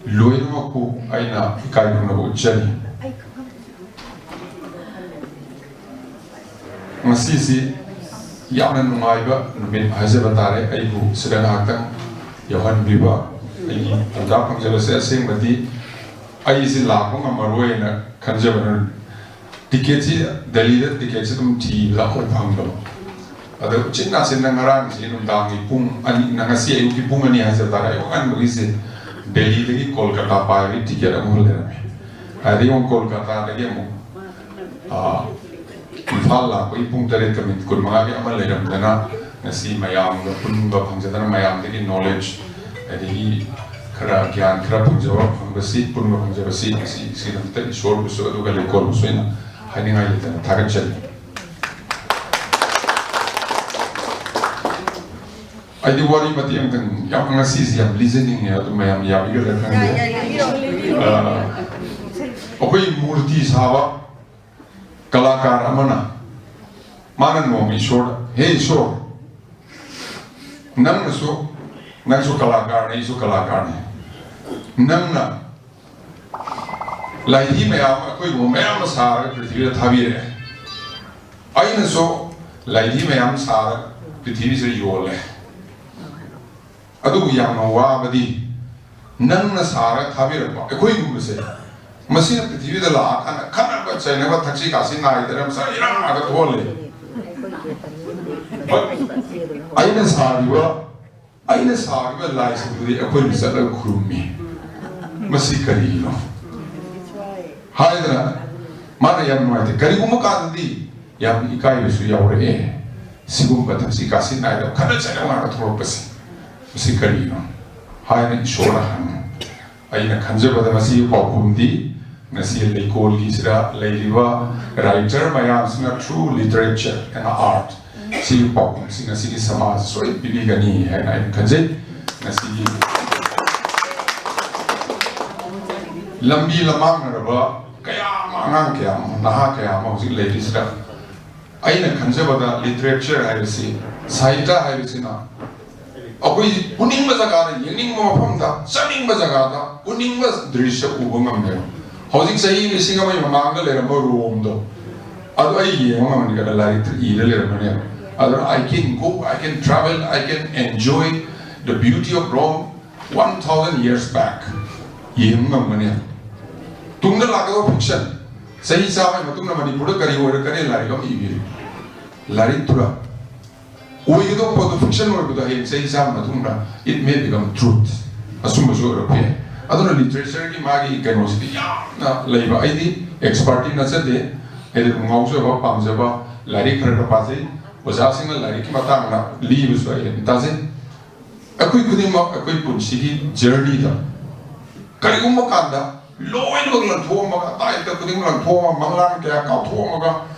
ꯂꯣꯏꯅꯃꯛꯄꯨ ꯑꯩꯅ ꯏꯀꯥꯏ ꯈꯨꯝꯅꯕ ꯎꯠꯆꯔꯤ꯫ ꯉꯁꯤꯁꯤ ꯌꯥꯝꯅ ꯅꯨꯡꯉꯥꯏꯕ ꯅꯨꯃꯤꯠ ꯍꯥꯏꯖꯕ ꯇꯥꯔꯦ꯫ ꯑꯩꯕꯨ ꯁꯤꯗ ꯉꯥꯏꯍꯥꯛꯇꯪ ꯌꯥꯎꯍꯟꯕꯤꯕ, ꯑꯩꯒꯤ ꯇꯟꯖꯥ ꯐꯪꯖꯕꯁꯦ ꯑꯁꯦꯡꯕꯗꯤ ꯑꯩꯁꯤ ꯂꯥꯛꯄ ꯉꯝꯃꯔꯣꯏꯅ ꯈꯟꯖꯕꯅ, ꯇꯤꯀꯦꯠꯁꯤ, ꯗꯦꯜꯂꯤꯗ ꯇꯤꯀꯦꯠꯁꯤ ꯑꯗꯨꯝ ꯊꯤꯕꯗ ꯑꯩꯈꯣꯏ ꯐꯪꯗꯕ꯫ ꯑꯗ ꯎꯆꯤꯟ ꯅꯥꯆꯤꯟꯅ ꯉꯔꯥꯡꯁꯤ ꯅꯨꯡꯗꯥꯡꯒꯤ ꯄꯨꯡ ꯑꯅꯤ, ꯉꯁꯤ ꯑꯌꯨꯛꯀꯤ ꯄꯨꯡ ꯑꯅꯤ ꯍꯥꯏꯖꯕ ꯇꯥꯔꯦ, ꯑꯌꯨꯛ ꯑꯉꯟꯕꯒꯤꯁꯦ ꯗꯦꯜꯂꯤꯗꯒꯤ ꯀꯣꯜꯀꯇꯥ ꯄꯥꯏꯕꯒꯤ ꯇꯤꯀꯦꯠ ꯑꯃ ꯂꯩꯔꯝꯃꯦ꯫ ꯑꯗꯒꯤ ꯑꯃꯨꯛ ꯀꯣꯜꯀꯇꯥꯗꯒꯤ ꯑꯃꯨꯛ, ꯑꯥ, ꯏꯝꯐꯥꯜ ꯂꯥꯛꯄꯒꯤ ꯄꯨꯡ ꯇꯔꯦꯠꯀ ꯃꯤꯅꯤꯠ ꯀꯨꯟꯃꯉꯥꯒꯤ ꯑꯃ ꯂꯩꯔꯝꯗꯅ ꯉꯁꯤ ꯃꯌꯥꯝꯒ ꯄꯨꯟꯕ ꯐꯪꯖꯗꯅ ꯃꯌꯥꯝꯗꯒꯤ knowledge ꯑꯗꯒꯤ ꯈꯔ ꯒ꯭ꯌꯥꯟ ꯈꯔ ꯐꯪꯖꯕ ꯐꯪꯕꯁꯤ, ꯄꯨꯟꯕ ꯐꯪꯖꯕꯁꯤ ꯉꯁꯤ ꯁꯤꯒꯤꯗꯃꯛꯇ ꯏꯁꯣꯔꯕꯨꯁꯨ ꯑꯗꯨꯒ ꯂꯩꯀꯣꯜꯕꯨꯁꯨ ꯑꯩꯅ ꯍꯥꯏꯅꯤꯡꯉꯥꯏ ꯂꯩꯇꯅ ꯊꯥꯒꯠꯆꯔꯤ꯫ ꯑꯩꯗꯤ ꯋꯥꯔꯤ ꯃꯇꯦꯛ ꯑꯃꯇꯪ, ꯌꯥꯝ ꯉꯁꯤꯁꯤ ꯌꯥꯝ ꯂꯤꯖꯅꯤꯡꯉꯦ, ꯑꯗꯨ ꯃꯌꯥꯝ ꯌꯥꯕꯤꯒꯗ꯭ꯔꯥ ꯈꯪꯗꯦ꯫ ꯌꯥꯏ, ꯌꯥꯏ, ꯂꯤꯕꯤꯔꯣ, ꯂꯤꯕꯤꯔꯣ꯫ ꯑ, ꯑꯩꯈꯣꯏ ꯃꯨꯔꯇꯤ ꯁꯥꯕ ꯀꯂꯥꯀꯥꯔ ꯑꯃꯅ, ꯃꯥꯅ ꯅꯣꯡꯃ ꯏꯁꯣꯔꯗ, "ꯍꯦ ꯏꯁꯣꯔ, ꯅꯪꯅꯁꯨ, ꯅꯪꯁꯨ ꯀꯂꯥꯀꯥꯔꯅꯤ, ꯑꯩꯁꯨ ꯀꯂꯥꯀꯥꯔꯅꯤ, ꯅꯪꯅ ꯂꯥꯏꯙꯤ ꯃꯌꯥꯝ ꯑꯩꯈꯣꯏꯒꯨꯝꯕ ꯃꯌꯥꯝ ꯑꯃ ꯁꯥꯔꯒ ꯄ꯭ꯔꯤꯊꯤꯕꯤꯗ ꯊꯥꯕꯤꯔꯛꯑꯦ꯫ ꯑꯩꯅꯁꯨ ꯂꯥꯏꯙꯤ ꯃꯌꯥꯝ ꯁꯥꯔꯒ ꯄ꯭ꯔꯤꯊꯤꯕꯤꯁꯤꯗ ꯌꯣꯜꯂꯦ꯫ ꯑꯗꯨꯕꯨ ꯌꯥꯝꯅ ꯋꯥꯕꯗꯤ, ꯅꯪꯅ ꯁꯥꯔꯒ ꯊꯥꯕꯤꯔꯛꯄ ꯑꯩꯈꯣꯏꯒꯨꯝꯕꯁꯦ, ꯃꯁꯤꯅ ꯄ꯭ꯔꯤꯊꯤꯕꯤꯗ ꯂꯥꯛꯑꯀꯥꯟꯗ ꯈꯠꯅꯕ ꯆꯩꯅꯕ, ꯊꯛꯁꯤ ꯈꯥꯁꯤ ꯅꯥꯏꯗꯅ ꯃꯁꯥ ꯏꯔꯥꯡ ꯉꯥꯛꯇ ꯊꯣꯛꯍꯜꯂꯦ꯫ ꯑꯩꯅ ꯁꯥꯔꯤꯕ ꯑꯩꯅ ꯁꯥꯈꯤꯕ ꯂꯥꯏꯁꯤꯡꯗꯨꯗꯤ ꯑꯩꯈꯣꯏꯅ ꯆꯠꯂꯒ ꯈꯨꯔꯨꯝꯃꯤ꯫ ꯃꯁꯤ ꯀꯔꯤꯒꯤꯅꯣ ꯍꯥꯏꯗꯅ ꯃꯥꯅ ꯌꯥꯝ ꯅꯨꯡꯉꯥꯏꯇꯦ꯫ ꯀꯔꯤꯒꯨꯝꯕ ꯀꯥꯟꯗꯗꯤ ꯌꯥꯝ ꯏꯀꯥꯏꯕꯁꯨ ꯌꯥꯎꯔꯛꯑꯦ꯫ ꯁꯤꯒꯨꯝꯕ ꯊꯛꯁꯤ ꯈꯥꯁꯤ ꯅꯥꯏꯗꯕ ꯈꯠꯅ ꯆꯩꯅꯕ ꯉꯥꯛꯇ ꯊꯣꯛꯂꯛꯄꯁꯦ, ꯃꯁꯤ ꯀꯔꯤꯅꯣ ꯍꯥꯏꯅ ꯏꯁꯣꯔꯗ ꯍꯪꯉꯤ꯫ ꯑꯩꯅ ꯈꯟꯖꯕꯗ ꯃꯁꯤꯒꯤ ꯄꯥꯎꯈꯨꯝꯗꯤ ꯉꯁꯤ ꯂꯩꯀꯣꯜꯒꯤꯁꯤꯗ ꯂꯩꯔꯤꯕ writer ꯃꯌꯥꯝꯁꯤꯅ through literature and art ꯁꯤꯒꯤ ꯄꯥꯎꯈꯨꯝꯁꯤ ꯉꯁꯤꯒꯤ ꯁꯃꯥꯖ ꯁꯣꯏ ꯄꯤꯕꯤꯒꯅꯤ ꯍꯥꯏꯅ ꯑꯩꯅ ꯈꯟꯖꯩ꯫ ꯉꯁꯤꯒꯤ ꯂꯝꯕꯤ ꯂꯃꯥꯡꯅꯔꯕ ꯀꯌꯥ ꯑꯃ, ꯑꯉꯥꯡ ꯀꯌꯥ ꯑꯃ, ꯅꯍꯥ ꯀꯌꯥ ꯑꯃ ꯍꯧꯖꯤꯛ ꯂꯩꯔꯤꯁꯤꯗ ꯑꯩꯅ ꯈꯟꯖꯕꯗ literature ꯍꯥꯏꯕꯁꯤ, ꯁꯥꯍꯤꯇ꯭ꯌ ꯍꯥꯏꯕꯁꯤꯅ ꯑꯩꯈꯣꯏ ꯎꯅꯤꯡꯕ ꯖꯒꯥꯗ, ꯌꯦꯡꯅꯤꯡꯕ ꯃꯐꯝꯗ, ꯆꯠꯅꯤꯡꯕ ꯖꯒꯥꯗ, ꯎꯅꯤꯡꯕ ꯗ꯭ꯔꯤꯁ꯭ꯌ ꯎꯕ ꯉꯝꯃꯦꯕ꯫ ꯍꯧꯖꯤꯛ ꯆꯍꯤ ꯂꯤꯁꯤꯡ ꯑꯃꯒꯤ ꯃꯃꯥꯡꯗ ꯂꯩꯔꯝꯕ ꯔꯣꯝꯗꯣ, ꯑꯗꯨ ꯑꯩ ꯌꯦꯡꯕ ꯉꯝꯃꯅꯤ ꯀꯩꯅꯣ, ꯂꯥꯏꯔꯤꯛꯇ ꯏꯔ ꯂꯩꯔꯝꯃꯅꯦꯕ꯫ ꯑꯗꯨꯅ I can go, I can travel, I can enjoy the beauty of Rome one thousand years back. ꯌꯦꯡꯕ ꯉꯝꯒꯅꯦꯕ꯫ ꯇꯨꯡꯗ ꯂꯥꯛꯀꯗꯕ fiction, ꯆꯍꯤ ꯆꯥꯝꯃꯒꯤ ꯃꯇꯨꯡꯗ ꯃꯅꯤꯄꯨꯔꯗ ꯀꯔꯤ ꯑꯣꯏꯔꯛꯀꯅꯤ, ꯂꯥꯏꯔꯤꯛ ꯑꯃ ꯏꯕꯤꯔꯤ꯫ ꯂꯥꯏꯔꯤꯛꯇꯨꯗ ꯑꯣꯏꯒꯗꯧꯕ ꯄꯣꯠꯇꯣ fiction ꯑꯣꯏꯕꯗꯣ ꯍꯌꯦꯡ ꯆꯍꯤ ꯆꯥꯝꯃ ꯃꯇꯨꯡꯗ it may become truth, ꯑꯆꯨꯝꯕꯁꯨ ꯑꯣꯏꯔꯛꯄ ꯌꯥꯏ꯫ ꯑꯗꯨꯅ literature ꯒꯤ ꯃꯥꯒꯤ ꯀꯩꯅꯣꯁꯤꯗꯤ ꯌꯥꯝꯅ ꯂꯩꯕ꯫ ꯑꯩꯗꯤ expert ꯇꯤ ꯅꯠꯆꯗꯦ, ꯑꯩꯗꯤ ꯑꯗꯨꯝ ꯉꯥꯎꯖꯕ, ꯄꯥꯝꯖꯕ, ꯂꯥꯏꯔꯤꯛ ꯈꯔ ꯈꯔ ꯄꯥꯖꯩ, ꯑꯣꯖꯥꯁꯤꯡꯅ ꯂꯥꯏꯔꯤꯛꯀꯤ ꯃꯇꯥꯡꯗ ꯂꯤꯕꯁꯨ ꯑꯩ ꯑꯗꯨꯝ ꯇꯥꯖꯩ꯫ ꯑꯩꯈꯣꯏ ꯈꯨꯗꯤꯡꯃꯛ ꯑꯩꯈꯣꯏ ꯄꯨꯟꯁꯤꯒꯤ journey ꯗ ꯀꯔꯤꯒꯨꯝꯕ ꯀꯥꯟꯗ ꯂꯣꯏꯅꯃꯛ ꯂꯪꯊꯣꯛꯑꯝꯃꯒ, ꯑꯇꯥꯏ ꯑꯇ ꯈꯨꯗꯤꯡꯃꯛ ꯂꯪꯊꯣꯛꯑꯝꯃꯒ, ꯃꯪꯂꯥꯟ ꯀꯌꯥ ꯀꯥꯎꯊꯣꯛꯑꯝꯃꯒ,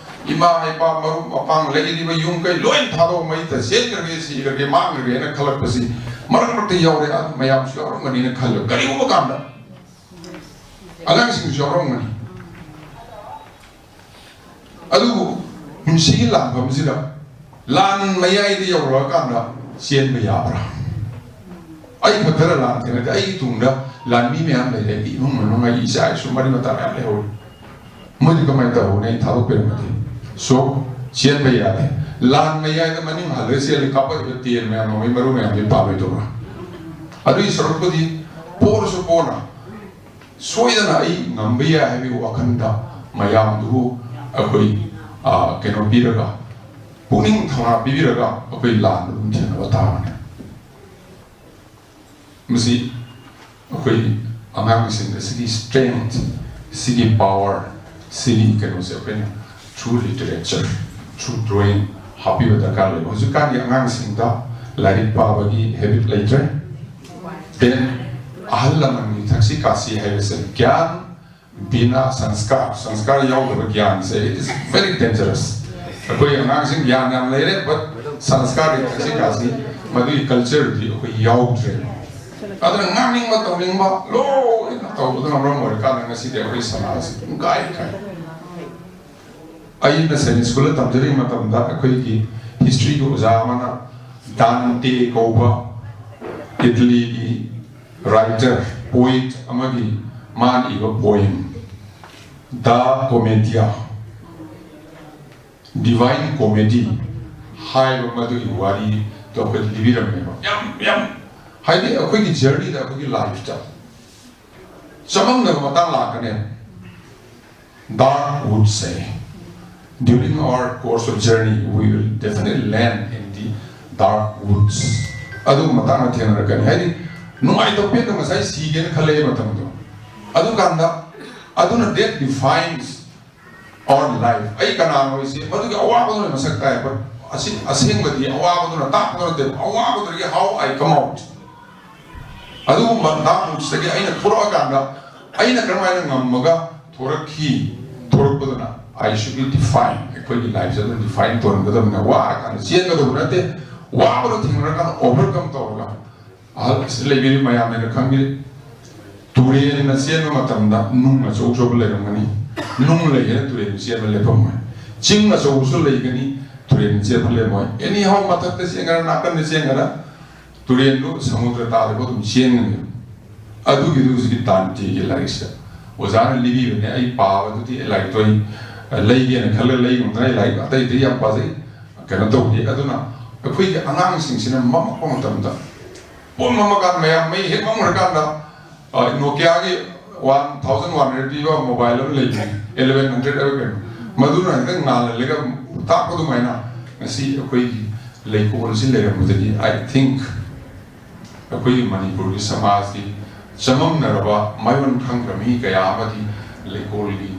ꯏꯃꯥ ꯏꯄꯥ ꯃꯔꯨꯞ ꯃꯄꯥꯡ ꯂꯩꯔꯤꯕ ꯌꯨꯝ ꯀꯩ ꯂꯣꯏ ꯊꯥꯗꯣꯛꯑ ꯃꯩꯗ ꯆꯦꯟꯈ꯭ꯔꯒꯦ, ꯁꯤꯈ꯭ꯔꯒꯦ, ꯃꯥꯡꯈ꯭ꯔꯒꯦꯅ ꯈꯜꯂꯛꯄꯁꯤ ꯃꯔꯛ ꯃꯔꯛꯇ ꯌꯥꯎꯔꯦ꯫ ꯑꯗꯨ ꯃꯌꯥꯝꯁꯨ ꯌꯥꯎꯔꯝꯒꯅꯤꯅ ꯈꯜꯂꯦ꯫ ꯀꯔꯤꯒꯨꯝꯕ ꯀꯥꯟꯗ ꯑꯉꯥꯡꯁꯤꯡꯁꯨ ꯌꯥꯎꯔꯝꯒꯅꯤ꯫ ꯑꯗꯨꯕꯨ ꯄꯨꯟꯁꯤꯒꯤ ꯂꯥꯟꯐꯝꯁꯤꯗ ꯂꯥꯟ ꯃꯌꯥꯏꯗ ꯌꯧꯔꯛꯑꯀꯥꯟꯗ ꯆꯦꯟꯕ ꯌꯥꯕ꯭ꯔꯥ? ꯑꯩ ꯈꯛꯇꯅ ꯂꯥꯟ ꯊꯦꯡꯅꯗꯦ, ꯑꯩꯒꯤ ꯇꯨꯡꯗ ꯂꯥꯟꯃꯤ ꯃꯌꯥꯝ ꯂꯩꯔꯦ, ꯑꯩꯒꯤ ꯏꯃꯨꯡ ꯃꯅꯨꯡ, ꯑꯩꯒꯤ ꯏꯆꯥ ꯏꯁꯨ ꯃꯔꯤ ꯃꯇꯥ ꯃꯌꯥꯝ ꯂꯩꯍꯧꯔꯤ꯫ ꯃꯣꯏꯗꯤ ꯀꯃꯥꯏꯅ ꯇꯧꯕꯅꯦ? ꯑꯩ ꯊꯥꯗꯣꯛꯄꯤꯔꯝꯃꯗꯤ꯫ ꯁꯣ, ꯆꯦꯟꯕ ꯌꯥꯗꯦ꯫ ꯂꯥꯟ ꯃꯌꯥꯏꯗ ꯃꯅꯤꯡ ꯍꯜꯂꯒ ꯆꯦꯜꯂꯤ, ꯀꯥꯞꯄꯛꯏꯕ ꯇꯦꯟ ꯃꯌꯥꯝ, ꯅꯣꯡꯃꯩ ꯃꯔꯨ ꯃꯌꯥꯝꯗꯨ ꯄꯥꯜꯂꯣꯏꯗꯧꯕ꯭ꯔꯥ? ꯑꯗꯨꯒꯤ ꯁꯔꯨꯛꯄꯨꯗꯤ ꯄꯣꯔꯁꯨ ꯄꯣꯅ, ꯁꯣꯏꯗꯅ ꯑꯩ ꯉꯝꯕ ꯌꯥꯏ ꯍꯥꯏꯕꯒꯤ ꯋꯥꯈꯜꯗ ꯃꯌꯥꯝꯗꯨꯕꯨ ꯑꯩꯈꯣꯏ, ꯑ, ꯀꯩꯅꯣ ꯄꯤꯔꯒ, ꯄꯨꯛꯅꯤꯡ ꯊꯧꯅꯥ ꯄꯤꯕꯤꯔꯒ ꯑꯩꯈꯣꯏ ꯂꯥꯟꯗꯨ ꯑꯗꯨꯝ ꯊꯦꯡꯅꯕ ꯇꯥꯕꯅꯤ꯫ ꯃꯁꯤ ꯑꯩꯈꯣꯏ ꯑꯉꯥꯡꯁꯤꯡ ꯑꯁꯤꯒꯤ strength, ꯁꯤꯒꯤ power, ꯁꯤꯒꯤ ꯀꯩꯅꯣꯁꯦ ꯑꯩꯈꯣꯏꯅ through literature, through drawing ꯍꯥꯞꯄꯤꯕ ꯗꯔꯀꯥꯔ ꯂꯩꯕ꯫ ꯍꯧꯖꯤꯛꯀꯥꯟꯒꯤ ꯑꯉꯥꯡꯁꯤꯡꯗ ꯂꯥꯏꯔꯤꯛ ꯄꯥꯕꯒꯤ habit ꯂꯩꯇ꯭ꯔꯦ꯫ Then ꯑꯍꯜ ꯂꯃꯟꯒꯤ ꯊꯛꯁꯤ ꯈꯥꯁꯤ ꯍꯥꯏꯕꯁꯦ, ꯒ꯭ꯌꯥꯟ ꯕꯤꯅꯥ ꯁꯪꯁꯀꯥꯔ, ꯁꯪꯁꯀꯥꯔ ꯌꯥꯎꯗꯕ ꯒ꯭ꯌꯥꯟꯁꯦ, it is very dangerous꯫ ꯑꯩꯈꯣꯏ ꯑꯉꯥꯡꯁꯤꯡ ꯒ꯭ꯌꯥꯟ ꯌꯥꯝ ꯂꯩꯔꯦ, but ꯁꯪꯁꯀꯥꯔꯒꯤ ꯊꯛꯁꯤ ꯈꯥꯁꯤ, ꯃꯗꯨꯒꯤ cultureꯗꯨꯗꯤ ꯑꯩꯈꯣꯏ ꯌꯥꯎꯗ꯭ꯔꯦ꯫ ꯑꯗꯨꯅ ꯉꯥꯡꯅꯤꯡꯕ ꯇꯧꯅꯤꯡꯕ ꯂꯣꯏꯅ ꯇꯧꯕꯗꯨꯅ ꯃꯔꯝ ꯑꯣꯏꯔꯀꯥꯟꯗ ꯉꯁꯤꯗꯤ ꯑꯩꯈꯣꯏ ꯁꯃꯥꯖꯁꯤ ꯄꯨꯡꯀꯥꯏ ꯀꯥꯏ꯫ ꯑꯩꯅ Sunday schoolꯗ ꯇꯝꯖꯔꯤꯉꯩ ꯃꯇꯝꯗ ꯑꯩꯈꯣꯏꯒꯤ historyꯒꯤ ꯑꯣꯖꯥ ꯑꯃꯅ ꯗꯥꯟꯇꯦ ꯀꯧꯕ ꯏꯇꯂꯤꯒꯤ writer, poet ꯑꯃꯒꯤ ꯃꯥꯅ ꯏꯕ poem The Commedia, Divine Comedy ꯍꯥꯏꯕ ꯃꯗꯨꯒꯤ ꯋꯥꯔꯤꯗꯣ ꯑꯩꯈꯣꯏ ꯂꯤꯕꯤꯔꯝꯃꯦꯕ꯫ ꯌꯥꯝ, ꯌꯥꯝ, ꯍꯥꯏꯗꯤ ꯑꯩꯈꯣꯏꯒꯤ journeyꯗ, ꯑꯩꯈꯣꯏꯒꯤ lifeꯇ ꯆꯃꯝꯅꯕ ꯃꯇꯥꯡ ꯂꯥꯛꯀꯅꯦꯕ꯫ Dark woods high. During our course of journey, we will definitely land in the dark woods. ꯑꯗꯨꯒꯤ ꯃꯇꯥꯡꯗ ꯊꯦꯡꯅꯔꯛꯀꯅꯤ꯫ ꯍꯥꯏꯗꯤ ꯅꯨꯡꯉꯥꯏꯇꯕ ꯄꯦꯟꯗꯕ ꯉꯁꯥꯏ ꯁꯤꯒꯦꯅ ꯈꯜꯂꯛꯑꯦ ꯃꯇꯝꯗꯣ꯫ ꯑꯗꯨꯀꯥꯟꯗ ꯑꯗꯨꯅ that defines our life꯫ ꯑꯩ ꯀꯅꯥꯅꯣ ꯍꯥꯏꯁꯦ ꯃꯗꯨꯒꯤ ꯑꯋꯥꯕꯗꯨꯅ ꯃꯁꯛ ꯇꯥꯏ꯫ But ꯑꯁꯤ ꯑꯁꯦꯡꯕꯗꯤ ꯑꯋꯥꯕꯗꯨꯅ ꯇꯥꯛꯄꯗꯨ ꯅꯠꯇꯦꯕ꯫ ꯑꯋꯥꯕꯗꯨꯗꯒꯤ how I come out꯫ ꯑꯗꯨꯒꯨꯝꯕ dark woodsꯇꯒꯤ ꯑꯩꯅ ꯊꯣꯔꯛꯑꯀꯥꯟꯗ ꯑꯩꯅ ꯀꯔꯝꯍꯥꯏꯅ ꯉꯝꯃꯒ ꯊꯣꯔꯛꯈꯤ? ꯊꯣꯔꯛꯄꯗꯨꯅ I should be define꯫ ꯑꯩꯈꯣꯏꯒꯤ lifeꯁꯦ ꯑꯗꯨꯝ define ꯇꯧꯍꯟꯒꯗꯕꯅꯤ꯫ ꯋꯥꯔꯀꯥꯟꯗ ꯆꯦꯟꯒꯗꯕ ꯅꯠꯇꯦ, ꯋꯥꯕꯗꯣ ꯊꯦꯡꯅꯔꯀꯥꯟꯗ overcome ꯇꯧꯔꯒ꯫ ꯑꯍꯜ ꯑꯁꯤ ꯂꯩꯕꯤꯔꯤ ꯃꯌꯥꯝꯅ ꯈꯪꯕꯤꯔꯤ, ꯇꯨꯔꯦꯜꯅ ꯆꯦꯟꯕ ꯃꯇꯝꯗ ꯅꯨꯡ ꯑꯆꯧ ꯑꯆꯧꯕ ꯂꯩꯔꯝꯒꯅꯤ, ꯅꯨꯡ ꯂꯩꯒꯅꯤ, ꯇꯨꯔꯦꯜ ꯆꯦꯟꯕ ꯂꯦꯞꯄꯝꯃꯣꯏ꯫ ꯆꯤꯡ ꯑꯆꯧꯕꯁꯨ ꯂꯩꯒꯅꯤ, ꯇꯨꯔꯦꯜ ꯆꯦꯟꯕ ꯂꯦꯞꯄꯝꯃꯣꯏ꯫ Anyhow, ꯃꯊꯛꯇ ꯆꯦꯟꯒꯦꯔꯥ, ꯅꯥꯀꯟꯗ ꯆꯦꯟꯒꯦꯔꯥ, ꯇꯨꯔꯦꯟꯗꯨ ꯁꯃꯨꯗ꯭ꯔ ꯇꯥꯗꯕ ꯑꯗꯨꯝ ꯆꯦꯟꯒꯅꯤ꯫ ꯑꯗꯨꯒꯤꯗꯨ ꯍꯧꯖꯤꯛꯀꯤ ꯗꯥꯟꯇꯦꯒꯤ ꯂꯥꯏꯔꯤꯛꯁꯦ ꯑꯣꯖꯥꯅ ꯂꯤꯕꯤꯕꯅꯦ꯫ ꯑꯩ ꯄꯥꯕꯗꯨꯗꯤ ꯑꯩ ꯂꯥꯏꯔꯤꯛꯇꯣ ꯑꯩ ꯂꯩꯒꯦꯅ ꯈꯜꯂꯒ ꯂꯩ ꯉꯝꯗ꯭ꯔꯦ꯫ ꯑꯩ ꯂꯥꯏꯔꯤꯛ ꯑꯇꯩ ꯑꯇꯩ ꯌꯥꯝ ꯄꯥꯖꯩ, ꯀꯩꯅꯣ ꯇꯧꯗꯦ꯫ ꯑꯗꯨꯅ ꯑꯩꯈꯣꯏꯒꯤ ꯑꯉꯥꯡꯁꯤꯡꯁꯤꯅ ꯃꯝꯃꯛꯄ ꯃꯇꯝꯗ, ꯄꯣꯠ ꯃꯝꯃꯀꯥꯟꯗ, ꯃꯌꯥꯝ ꯃꯩ ꯍꯦꯛ ꯃꯝꯈ꯭ꯔꯀꯥꯟꯗ, ꯑ, Nokia ꯒꯤ one thousand one hundred ꯄꯤꯕ ꯃꯣꯕꯥꯏꯜ ꯑꯃ ꯂꯩꯕꯅꯤ, eleven hundred ꯍꯥꯏꯕ ꯀꯩꯅꯣ, ꯃꯗꯨꯅ ꯍꯦꯛꯇ ꯉꯥꯜꯍꯜꯂꯒ ꯇꯥꯛꯄ ꯑꯗꯨꯃꯥꯏꯅ ꯉꯁꯤ ꯑꯩꯈꯣꯏꯒꯤ ꯂꯩꯀꯣꯜꯁꯤ ꯂꯩꯔꯝꯕꯗꯒꯤ, I think, ꯑꯩꯈꯣꯏꯒꯤ ꯃꯅꯤꯄꯨꯔꯒꯤ ꯁꯃꯥꯖꯀꯤ ꯆꯃꯝꯅꯔꯕ ꯃꯥꯏꯑꯣꯟ ꯈꯪꯗ꯭ꯔꯕ ꯃꯤ ꯀꯌꯥ ꯑꯃꯗꯤ ꯂꯩꯀꯣꯜꯒꯤ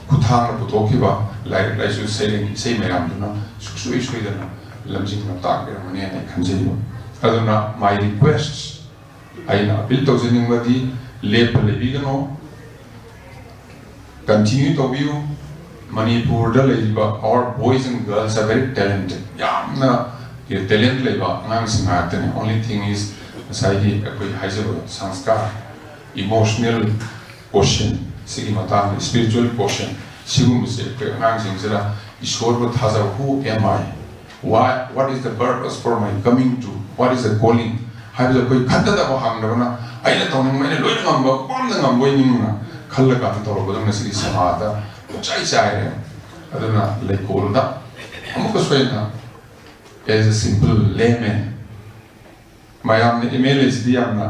ꯈꯨꯠꯊꯥꯡꯗ ꯄꯨꯊꯣꯛꯈꯤꯕ ꯂꯥꯏꯔꯤꯛ ꯂꯥꯏꯁꯨ, ꯁꯩꯔꯦꯡ ꯏꯁꯩ ꯃꯌꯥꯝꯗꯨꯅ ꯁꯨꯡꯁꯣꯏ ꯁꯣꯏꯗꯅ ꯂꯝꯖꯤꯡ ꯂꯝꯇꯥꯛꯄꯤꯔꯝꯒꯅꯤ ꯍꯥꯏꯅ ꯈꯟꯖꯩ꯫ ꯑꯗꯨꯅ my request, ꯑꯩꯅ ꯑꯄꯤꯜ ꯇꯧꯖꯅꯤꯡꯕꯗꯤ, ꯂꯦꯞꯄ ꯂꯩꯕꯤꯒꯅꯨ, continue ꯇꯧꯕꯤꯌꯨ꯫ ꯃꯅꯤꯄꯨꯔꯗ ꯂꯩꯔꯤꯕ our boys and girls are very talented, ꯌꯥꯝꯅ talent ꯂꯩꯕ ꯑꯉꯥꯡꯁꯤꯡ ꯉꯥꯛꯇꯅꯤ꯫ Only thing is, ꯉꯁꯥꯏꯒꯤ ꯑꯩꯈꯣꯏ ꯍꯥꯏꯖꯕ ꯁꯪꯁꯀꯥꯔ, emotional quotient, ꯁꯤꯒꯤ ꯃꯇꯥꯡꯗ, spiritual quotient, ꯁꯤꯒꯨꯝꯕꯁꯦ ꯑꯩꯈꯣꯏ ꯑꯉꯥꯡꯁꯤꯡꯁꯤꯗ ꯏꯁꯣꯔꯕꯨ ꯊꯥꯖꯕ, who am I, why, what is the purpose for my coming to, what is the calling ꯍꯥꯏꯕꯁꯦ ꯑꯩꯈꯣꯏ ꯈꯟꯊꯗꯕ ꯍꯪꯗꯕꯅ, ꯑꯩꯅ ꯇꯧꯅꯤꯡꯕ, ꯑꯩꯅ ꯂꯣꯏꯅ ꯉꯝꯕ, ꯄꯨꯝꯅ ꯉꯝꯕ ꯑꯣꯏꯅꯤꯡꯅ ꯈꯜꯂꯀꯥꯟꯗ ꯇꯧꯔꯛꯄꯗ ꯉꯁꯤꯗꯤ ꯁꯃꯥꯖꯗ ꯄꯨꯡꯆꯥꯏ ꯆꯥꯏꯔꯦ꯫ ꯑꯗꯨꯅ ꯂꯩꯀꯣꯜꯗ ꯑꯃꯨꯛꯀꯁꯨ ꯑꯩꯅ, as a simple layman, ꯃꯌꯥꯝꯅ MLA ꯁꯤꯗꯤ ꯌꯥꯝꯅ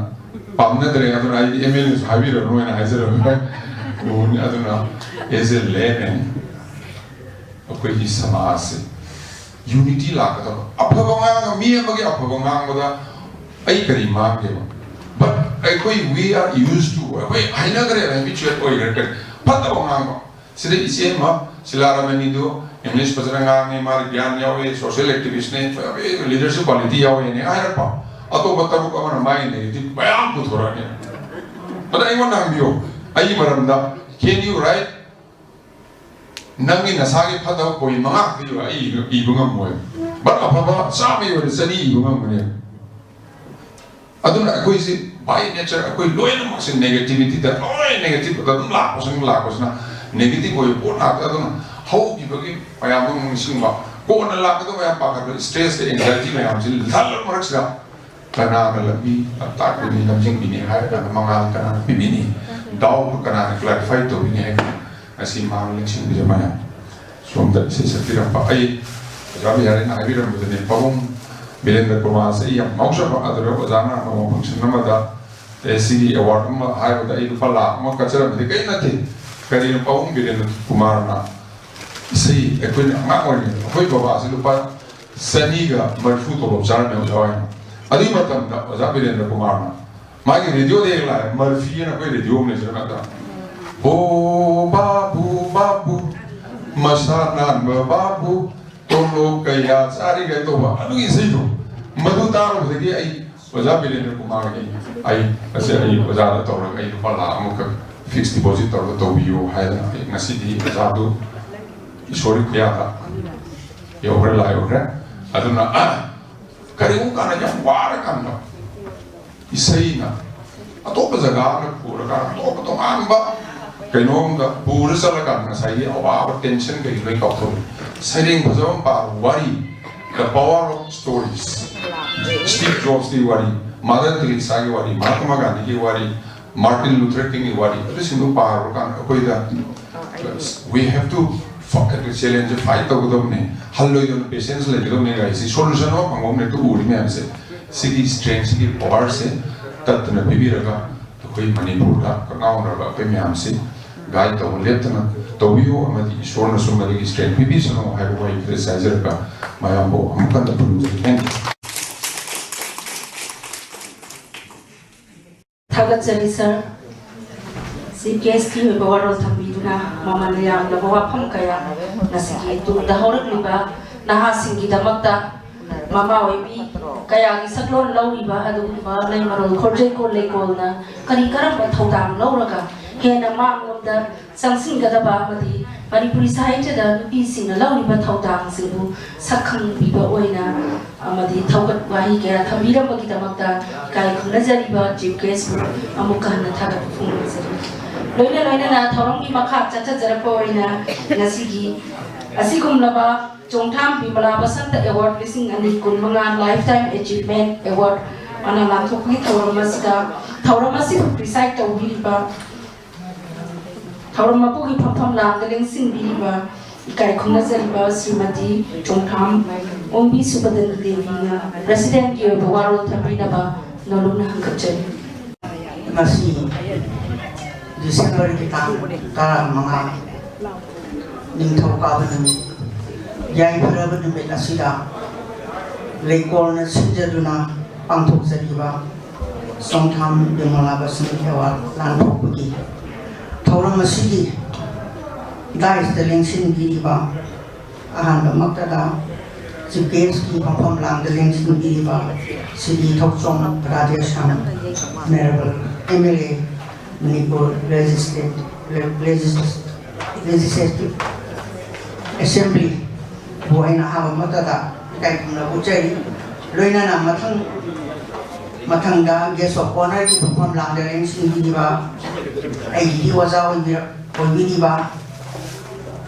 ꯄꯥꯝꯅꯗ꯭ꯔꯦ, ꯑꯗꯨꯅ ꯑꯩꯗꯤ MLA ꯁꯨ ꯍꯥꯏꯕꯤꯔꯅꯨ ꯍꯥꯏꯅ ꯍꯥꯏꯖꯔꯝꯃꯦ꯫ ꯑꯗꯨꯅ as a layman, ꯑꯩꯈꯣꯏꯒꯤ ꯁꯃꯥꯖꯁꯦ unity ꯂꯥꯛꯀꯗꯕ꯫ ꯑꯐꯕ ꯉꯥꯡꯉ, ꯃꯤ ꯑꯃꯒꯤ ꯑꯐꯕ ꯉꯥꯡꯕꯗ ꯑꯩ ꯀꯔꯤ ꯃꯥꯡꯒꯦꯕ? But ꯑꯩꯈꯣꯏ, we are used to, ꯑꯩꯈꯣꯏ ꯍꯩꯅꯈ꯭ꯔꯦ, habitual ꯑꯣꯏꯈ꯭ꯔꯦ꯫ ꯀꯔꯤ ꯐꯠꯇꯕ ꯉꯥꯡꯕ? ꯁꯤꯗ ꯏꯆꯦ ꯑꯃ, ꯁꯤꯂꯥꯔꯥꯃꯅꯤꯗꯨ English ꯐꯖꯅ ꯉꯥꯡꯉꯤ, ꯃꯥꯗꯤ ꯒ꯭ꯌꯥꯟ ꯌꯥꯎꯋꯦ, social activist ꯅꯦ, ꯌꯥꯎꯋꯦ, leadership quality ꯌꯥꯎꯋꯦꯅꯦ ꯍꯥꯏꯔꯛꯄ꯫ ꯑꯇꯣꯞꯄ ꯇꯔꯨꯛ ꯑꯃꯅ ꯃꯥꯒꯤ negative ꯃꯌꯥꯝ ꯄꯨꯊꯣꯔꯛꯑꯅꯤ꯫ ꯑꯗ ꯑꯩꯉꯣꯟꯗ ꯍꯪꯕꯤꯌꯨ, ꯑꯩꯒꯤ ꯃꯔꯝꯗ, can you write? ꯅꯪꯒꯤ ꯅꯁꯥꯒꯤ ꯐꯠꯇꯕ point ꯃꯉꯥ ꯈꯛꯇ ꯏꯕ, ꯑꯩ ꯏꯕ, ꯏꯕ ꯉꯝꯃꯣꯏ꯫ But ꯑꯐꯕ ꯆꯥꯝꯃ ꯏꯕꯗ ꯆꯅꯤ ꯏꯕ ꯉꯝꯒꯅꯤ꯫ ꯑꯗꯨꯅ ꯑꯩꯈꯣꯏꯁꯤ by nature ꯑꯩꯈꯣꯏ ꯂꯣꯏꯅꯃꯛꯁꯦ negativity ꯗ ꯂꯣꯏ negative ꯗ ꯑꯗꯨꯝ ꯂꯥꯛꯄꯁꯤꯅ, ꯂꯥꯛꯄꯁꯤꯅ negative ꯑꯣꯏꯕ ꯄꯣꯠ ꯉꯥꯛꯇ꯫ ꯑꯗꯨꯅ ꯍꯧꯈꯤꯕꯒꯤ ꯃꯌꯥꯝꯗꯣ ꯑꯃꯨꯛ ꯅꯤꯡꯁꯤꯡꯕ, ꯀꯣꯟꯅ ꯂꯥꯛꯀꯗꯕ ꯃꯌꯥꯝ ꯄꯥꯈꯠꯄ, stress ꯇ, anxiety ꯃꯌꯥꯝꯁꯤ ꯂꯥꯜꯂꯛ ꯃꯔꯛꯁꯤꯗ ꯀꯅꯥꯅ ꯂꯝꯕꯤ ꯇꯥꯛꯄꯤꯅꯤ, ꯂꯝꯖꯤꯡꯕꯤꯅꯤ ꯍꯥꯏꯔꯒ ꯃꯉꯥꯜ ꯀꯅꯥꯅ ꯄꯤꯕꯤꯅꯤ, ꯗꯥꯎ ꯀꯅꯥꯅ clarify ꯇꯧꯕꯤꯅꯤ ꯍꯥꯏꯕ ꯑꯁꯤ ꯃꯥꯡ ꯂꯦꯡꯁꯤꯟꯕꯤꯔꯕ ꯃꯌꯥꯝ꯫ ꯁꯣꯝꯗ ꯏꯁꯩ ꯁꯛꯄꯤꯔꯝꯕ ꯑꯩ ꯑꯣꯖꯥ ꯕꯤꯍꯥꯔꯤꯅ ꯍꯥꯏꯕꯤꯔꯝꯕꯗꯨꯅꯤ, ꯄꯥꯕꯨꯡ ꯕꯤꯔꯦꯟꯗ꯭ꯔ ꯀꯨꯃꯥꯔꯁꯦ ꯑꯩ ꯌꯥꯝ ꯉꯥꯎꯖꯕ꯫ ꯑꯗꯨꯗ ꯑꯣꯖꯥꯅ ꯅꯣꯡꯃ function ꯑꯃꯗ, "ꯑꯦ, ꯁꯤꯒꯤ award ꯑꯃ ꯍꯥꯏꯕꯗ ꯑꯩ ꯂꯨꯄꯥ ꯂꯥꯈ ꯑꯃ ꯀꯠꯆꯔꯝꯕꯗꯤ ꯀꯔꯤꯝ ꯅꯠꯇꯦ꯫ ꯀꯔꯤꯅꯣ ꯄꯥꯕꯨꯡ ꯕꯤꯔꯦꯟꯗ꯭ꯔ ꯀꯨꯃꯥꯔꯅ ꯏꯁꯩ ꯑꯩꯈꯣꯏꯅ ꯑꯉꯥꯡ ꯑꯣꯏꯔꯤꯉꯩꯗ ꯑꯩꯈꯣꯏ ꯕꯕꯥꯁꯤ ꯂꯨꯄꯥ ꯆꯅꯤꯒ ꯃꯔꯤꯐꯨ ꯇꯣꯂꯣꯞ ꯆꯥꯔꯝꯃꯦ ꯑꯣꯖꯥ ꯑꯣꯏꯅ꯫ ꯑꯗꯨꯒꯤ ꯃꯇꯝꯗ ꯑꯣꯖꯥ ꯕꯤꯔꯦꯟꯗ꯭ꯔ ꯀꯨꯃꯥꯔꯅ ꯃꯥꯒꯤ ꯔꯦꯗꯤꯑꯣꯗ ꯍꯦꯛ ꯂꯥꯛꯑꯦ, ꯃꯔꯐꯤ ꯍꯥꯏꯅ ꯑꯩꯈꯣꯏ ꯔꯦꯗꯤꯑꯣ ꯑꯃ ꯂꯩꯖꯔꯝꯃꯦ ꯑꯗ, "ꯑꯣ ꯕꯥꯕꯨ ꯕꯥꯕꯨ, ꯃꯁꯥ ꯅꯥꯟꯕ ꯕꯥꯕꯨ, ꯇꯣꯂꯣꯞ ꯀꯌꯥ ꯆꯥꯔꯤꯒꯦ?" ꯇꯧꯕ ꯑꯗꯨꯒꯤ ꯏꯁꯩꯗꯣ꯫ ꯃꯗꯨ ꯇꯥꯔꯨꯕꯗꯒꯤ ꯑꯩ ꯑꯣꯖꯥ ꯕꯤꯔꯦꯟꯗ꯭ꯔ ꯀꯨꯃꯥꯔꯒꯤ ꯑꯩ ꯑꯁꯦ ꯑꯩ ꯑꯣꯖꯥꯗ ꯇꯧꯔꯒ ꯑꯩ ꯂꯨꯄꯥ ꯂꯥꯈ ꯑꯃꯈꯛ fixed deposit ꯇꯧꯔꯒ ꯇꯧꯕꯤꯌꯨ ꯍꯥꯏꯗꯅ ꯑꯩ ꯉꯁꯤꯗꯤ ꯑꯣꯖꯥꯗꯨ ꯏꯁꯣꯔꯒꯤ ꯈꯨꯌꯥꯗ ꯌꯧꯈ꯭ꯔꯦ, ꯂꯥꯏ ꯌꯧꯈ꯭ꯔꯦ꯫ ꯑꯗꯨꯅ ꯀꯔꯤꯒꯨꯝꯕ ꯀꯥꯟꯗ ꯌꯥꯝ ꯋꯥꯔꯀꯥꯟꯗ ꯏꯁꯩꯅ ꯑꯇꯣꯞꯄ ꯖꯒꯥ ꯑꯃꯗ ꯄꯨꯔꯀꯥꯟꯗ ꯑꯇꯣꯞꯄ ꯇꯣꯉꯥꯟꯕ ꯀꯩꯅꯣꯝꯗ ꯄꯨꯔ ꯆꯠꯂꯀꯥꯟꯗ ꯉꯁꯥꯏꯒꯤ ꯑꯋꯥꯕ tension ꯀꯩ ꯂꯣꯏ ꯀꯥꯎꯊꯣꯛꯏ꯫ ꯁꯩꯔꯦꯡ ꯐꯖꯕ ꯑꯃ ꯄꯥꯕ, ꯋꯥꯔꯤ, The Power of Stories, Steve Jobsꯀꯤ ꯋꯥꯔꯤ, Mother Teresaꯒꯤ ꯋꯥꯔꯤ, Mahatma Gandhiꯒꯤ ꯋꯥꯔꯤ, Martin Luther Kingꯒꯤ ꯋꯥꯔꯤ, ꯑꯗꯨꯁꯤꯡꯗꯨ ꯄꯥꯔꯨꯔꯀꯥꯟꯗ ꯑꯩꯈꯣꯏꯗ we have to challenge fight ꯇꯧꯒꯗꯕꯅꯦ, ꯍꯜꯂꯣꯏꯗꯕꯅꯤ, patience ꯂꯩꯒꯗꯕꯅꯦ ꯒꯥꯏꯁꯤ solution ꯑꯃ ꯐꯪꯕ ꯑꯃ ꯍꯦꯛꯇ ꯎꯔꯤ ꯃꯌꯥꯝꯁꯦ꯫ ꯁꯤꯒꯤ strengthꯁꯤꯒꯤ powerꯁꯦ ꯇꯠꯇꯅ ꯄꯤꯕꯤꯔꯒ ꯑꯩꯈꯣꯏ ꯃꯅꯤꯄꯨꯔꯗ ꯀꯛꯉꯥꯎꯅꯔꯕ ꯑꯩꯈꯣꯏ ꯃꯌꯥꯝꯁꯤ guide ꯇꯧꯕ ꯂꯦꯞꯇꯅ ꯇꯧꯕꯤꯌꯨ ꯑꯃꯗꯤ ꯏꯁꯣꯔꯅꯁꯨ ꯃꯗꯨꯒꯤ strength ꯄꯤꯕꯤꯁꯅꯨ ꯍꯥꯏꯕ ꯋꯥꯍꯩ ꯈꯔ ꯍꯥꯏꯖꯔꯒ ꯃꯌꯥꯝꯕꯨ ꯑꯃꯨꯛ ꯍꯟꯅ ꯈꯨꯔꯨꯝꯖꯔꯤ꯫ Thank you꯫ ꯊꯥꯒꯠꯆꯔꯤ sir꯫ Chief guestꯀꯤ ꯑꯣꯏꯕ ꯋꯥꯔꯣꯜ ꯊꯝꯕꯤꯗꯨꯅ ꯃꯃꯜ ꯌꯥꯝꯂꯕ ꯋꯥꯐꯝ ꯀꯌꯥ ꯉꯁꯤꯒꯤ ꯇꯨꯡꯗ ꯍꯧꯔꯛꯂꯤꯕ ꯅꯍꯥꯁꯤꯡꯒꯤꯗꯃꯛꯇ ꯃꯃꯥ ꯑꯣꯏꯕꯤ ꯀꯌꯥꯒꯤ ꯁꯛꯂꯣꯟ ꯂꯧꯔꯤꯕ ꯑꯗꯨꯒꯨꯝꯕ ꯂꯩꯃꯔꯣꯜ ꯈꯣꯟꯖꯦꯜꯀꯣꯜ ꯂꯩꯀꯣꯜꯅ ꯀꯔꯤ ꯀꯔꯝꯕ ꯊꯧꯗꯥꯡ ꯂꯧꯔꯒ ꯍꯦꯟꯅ ꯃꯥꯡꯂꯣꯝꯗ ꯆꯪꯁꯤꯟꯒꯗꯕ ꯑꯃꯗꯤ ꯃꯅꯤꯄꯨꯔꯤ ꯁꯥꯍꯤꯇ꯭ꯌꯗ ꯅꯨꯄꯤꯁꯤꯡꯅ ꯂꯧꯔꯤꯕ ꯊꯧꯗꯥꯡꯁꯤꯡꯕꯨ ꯁꯛꯈꯪꯕꯤꯕ ꯑꯣꯏꯅ ꯑꯃꯗꯤ ꯊꯧꯒꯠ ꯋꯥꯍꯩ ꯀꯌꯥ ꯊꯝꯕꯤꯔꯝꯕꯒꯤꯗꯃꯛꯇ ꯏꯀꯥꯏ ꯈꯨꯝꯅꯖꯔꯤꯕ Chief Guestꯄꯨ ꯑꯃꯨꯛꯀ ꯍꯟꯅ ꯊꯥꯒꯠꯄ ꯐꯣꯡꯗꯣꯛꯆꯔꯤ꯫ ꯂꯣꯏꯅ ꯂꯣꯏꯅꯅ ꯊꯧꯔꯝꯒꯤ ꯃꯈꯥ ꯆꯠꯊꯖꯔꯛꯄ ꯑꯣꯏꯅ ꯉꯁꯤꯒꯤ ꯑꯁꯤꯒꯨꯝꯂꯕ ꯆꯣꯡꯊꯥꯝ ꯕꯤꯃꯂꯥ ꯕꯁꯟꯇ Award ꯂꯤꯁꯤꯡ ꯑꯅꯤ ꯀꯨꯟꯃꯉꯥ Lifetime Achievement Award ꯃꯅꯥ ꯂꯥꯟꯊꯣꯛꯄꯒꯤ ꯊꯧꯔꯝ ꯑꯁꯤꯗ ꯊꯧꯔꯝ ꯑꯁꯤꯕꯨ preside ꯇꯧꯕꯤꯔꯤꯕ, ꯊꯧꯔꯝ ꯃꯄꯨꯒꯤ ꯐꯝꯐꯝ ꯂꯥꯡꯗ ꯂꯦꯡꯁꯤꯟꯕꯤꯔꯤꯕ ꯏꯀꯥꯏ ꯈꯨꯝꯅꯖꯔꯤꯕ ꯁ꯭ꯔꯤꯃꯇꯤ ꯆꯣꯡꯊꯥꯝ ꯑꯣꯡꯕꯤ ꯁꯨꯕꯗꯟ ꯗꯦꯕꯤꯅ presidentꯀꯤ ꯑꯣꯏꯕ ꯋꯥꯔꯣꯜ ꯊꯝꯕꯤꯅꯕ ꯅꯣꯂꯨꯛꯅ ꯍꯪꯒꯠꯆꯔꯤ꯫ ꯉꯁꯤ Decemberꯒꯤ ꯇꯥꯡ ꯇꯔꯥꯃꯉꯥ, ꯅꯤꯡꯊꯧꯀꯥꯕ ꯅꯨꯃꯤꯠ, ꯌꯥꯏꯐꯔꯕ ꯅꯨꯃꯤꯠ ꯑꯁꯤꯗ ꯂꯩꯀꯣꯜꯅ ꯁꯤꯟꯖꯗꯨꯅ ꯄꯥꯡꯊꯣꯛꯆꯔꯤꯕ ꯆꯣꯡꯊꯥꯝ ꯕꯤꯃꯂꯥ ꯕꯁꯟꯇ Award ꯂꯥꯟꯊꯣꯛꯄꯒꯤ ꯊꯧꯔꯝ ꯑꯁꯤꯒꯤ daisꯇ ꯂꯦꯡꯁꯤꯟꯕꯤꯔꯤꯕ ꯑꯍꯥꯟꯕꯃꯛꯇꯗ Chief Guestꯀꯤ ꯐꯝꯐꯝ ꯂꯥꯡꯗ ꯂꯦꯡꯁꯤꯟꯕꯤꯔꯤꯕ Shri Thokchom Radheshyam, Honourable MLA, Manipur Legislative, Legislative Assemblyꯕꯨ ꯑꯩꯅ ꯑꯍꯥꯟꯕꯃꯛꯇꯗ ꯏꯀꯥꯏ ꯈꯨꯝꯅꯕ ꯎꯠꯆꯔꯤ꯫ ꯂꯣꯏꯅꯅ ꯃꯊꯪ, ꯃꯊꯪꯗ Guest of Honourꯒꯤ ꯐꯝꯐꯝ ꯂꯥꯡꯗ ꯂꯦꯡꯁꯤꯟꯕꯤꯔꯤꯕ ꯑꯩꯒꯤ ꯑꯣꯖꯥ ꯑꯣꯏꯕꯤꯔ-, ꯑꯣꯏꯕꯤꯔꯤꯕ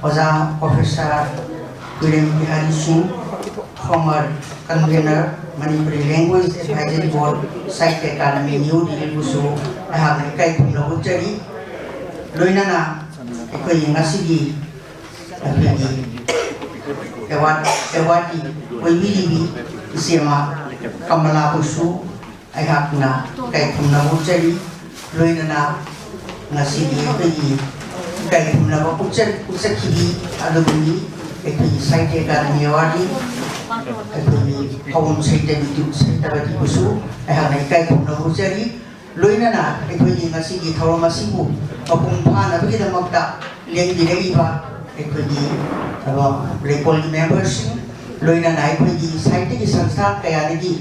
ꯑꯣꯖꯥ Professor ꯕꯤꯔꯦꯟ ꯕꯤꯍꯥꯔꯤ ꯁꯤꯡ, former convener, Manipuri Language Advisory Board, Sahitya Academy, New Delhiꯕꯨꯁꯨ ꯑꯩꯍꯥꯛꯅ ꯏꯀꯥꯏ ꯈꯨꯝꯅꯕ ꯎꯠꯆꯔꯤ꯫ ꯂꯣꯏꯅꯅ ꯑꯩꯈꯣꯏꯒꯤ ꯉꯁꯤꯒꯤ ꯑꯩꯈꯣꯏꯒꯤ award, awardee ꯑꯣꯏꯕꯤꯔꯤꯕꯤ ꯏꯆꯦꯃ ꯀꯃꯂꯥꯕꯨꯁꯨ ꯑꯩꯍꯥꯛꯅ ꯏꯀꯥꯏ ꯈꯨꯝꯅꯕ ꯎꯠꯆꯔꯤ꯫ ꯂꯣꯏꯅꯅ ꯉꯁꯤꯒꯤ ꯑꯩꯈꯣꯏꯒꯤ ꯏꯀꯥꯏ ꯈꯨꯝꯅꯕ ꯎꯠꯆ-, ꯎꯠꯆꯈꯤꯕꯤ ꯑꯗꯨꯕꯨꯅꯤ ꯑꯩꯈꯣꯏꯒꯤ Sahitya Academy Awardee, ꯑꯩꯈꯣꯏꯒꯤ ꯐꯥꯎꯕꯝ ꯁꯍꯤꯇꯕꯤꯗꯨ, ꯁꯍꯤꯇꯕꯇꯤꯕꯨꯁꯨ ꯑꯩꯍꯥꯛꯅ ꯏꯀꯥꯏ ꯈꯨꯝꯅꯕ ꯎꯠꯆꯔꯤ꯫ ꯂꯣꯏꯅꯅ ꯑꯩꯈꯣꯏꯒꯤ ꯉꯁꯤꯒꯤ ꯊꯧꯔꯝ ꯑꯁꯤꯕꯨ ꯃꯄꯨꯡ ꯐꯥꯅꯕꯒꯤꯗꯃꯛꯇ ꯂꯦꯡꯕꯤꯔꯛꯏꯕ ꯑꯩꯈꯣꯏꯒꯤ, ꯑ, ꯂꯩꯀꯣꯜꯒꯤ memberꯁꯤꯡ, ꯂꯣꯏꯅꯅ ꯑꯩꯈꯣꯏꯒꯤ ꯁꯥꯍꯤꯇ꯭ꯌꯒꯤ ꯁꯪꯁꯊꯥ ꯀꯌꯥꯗꯒꯤ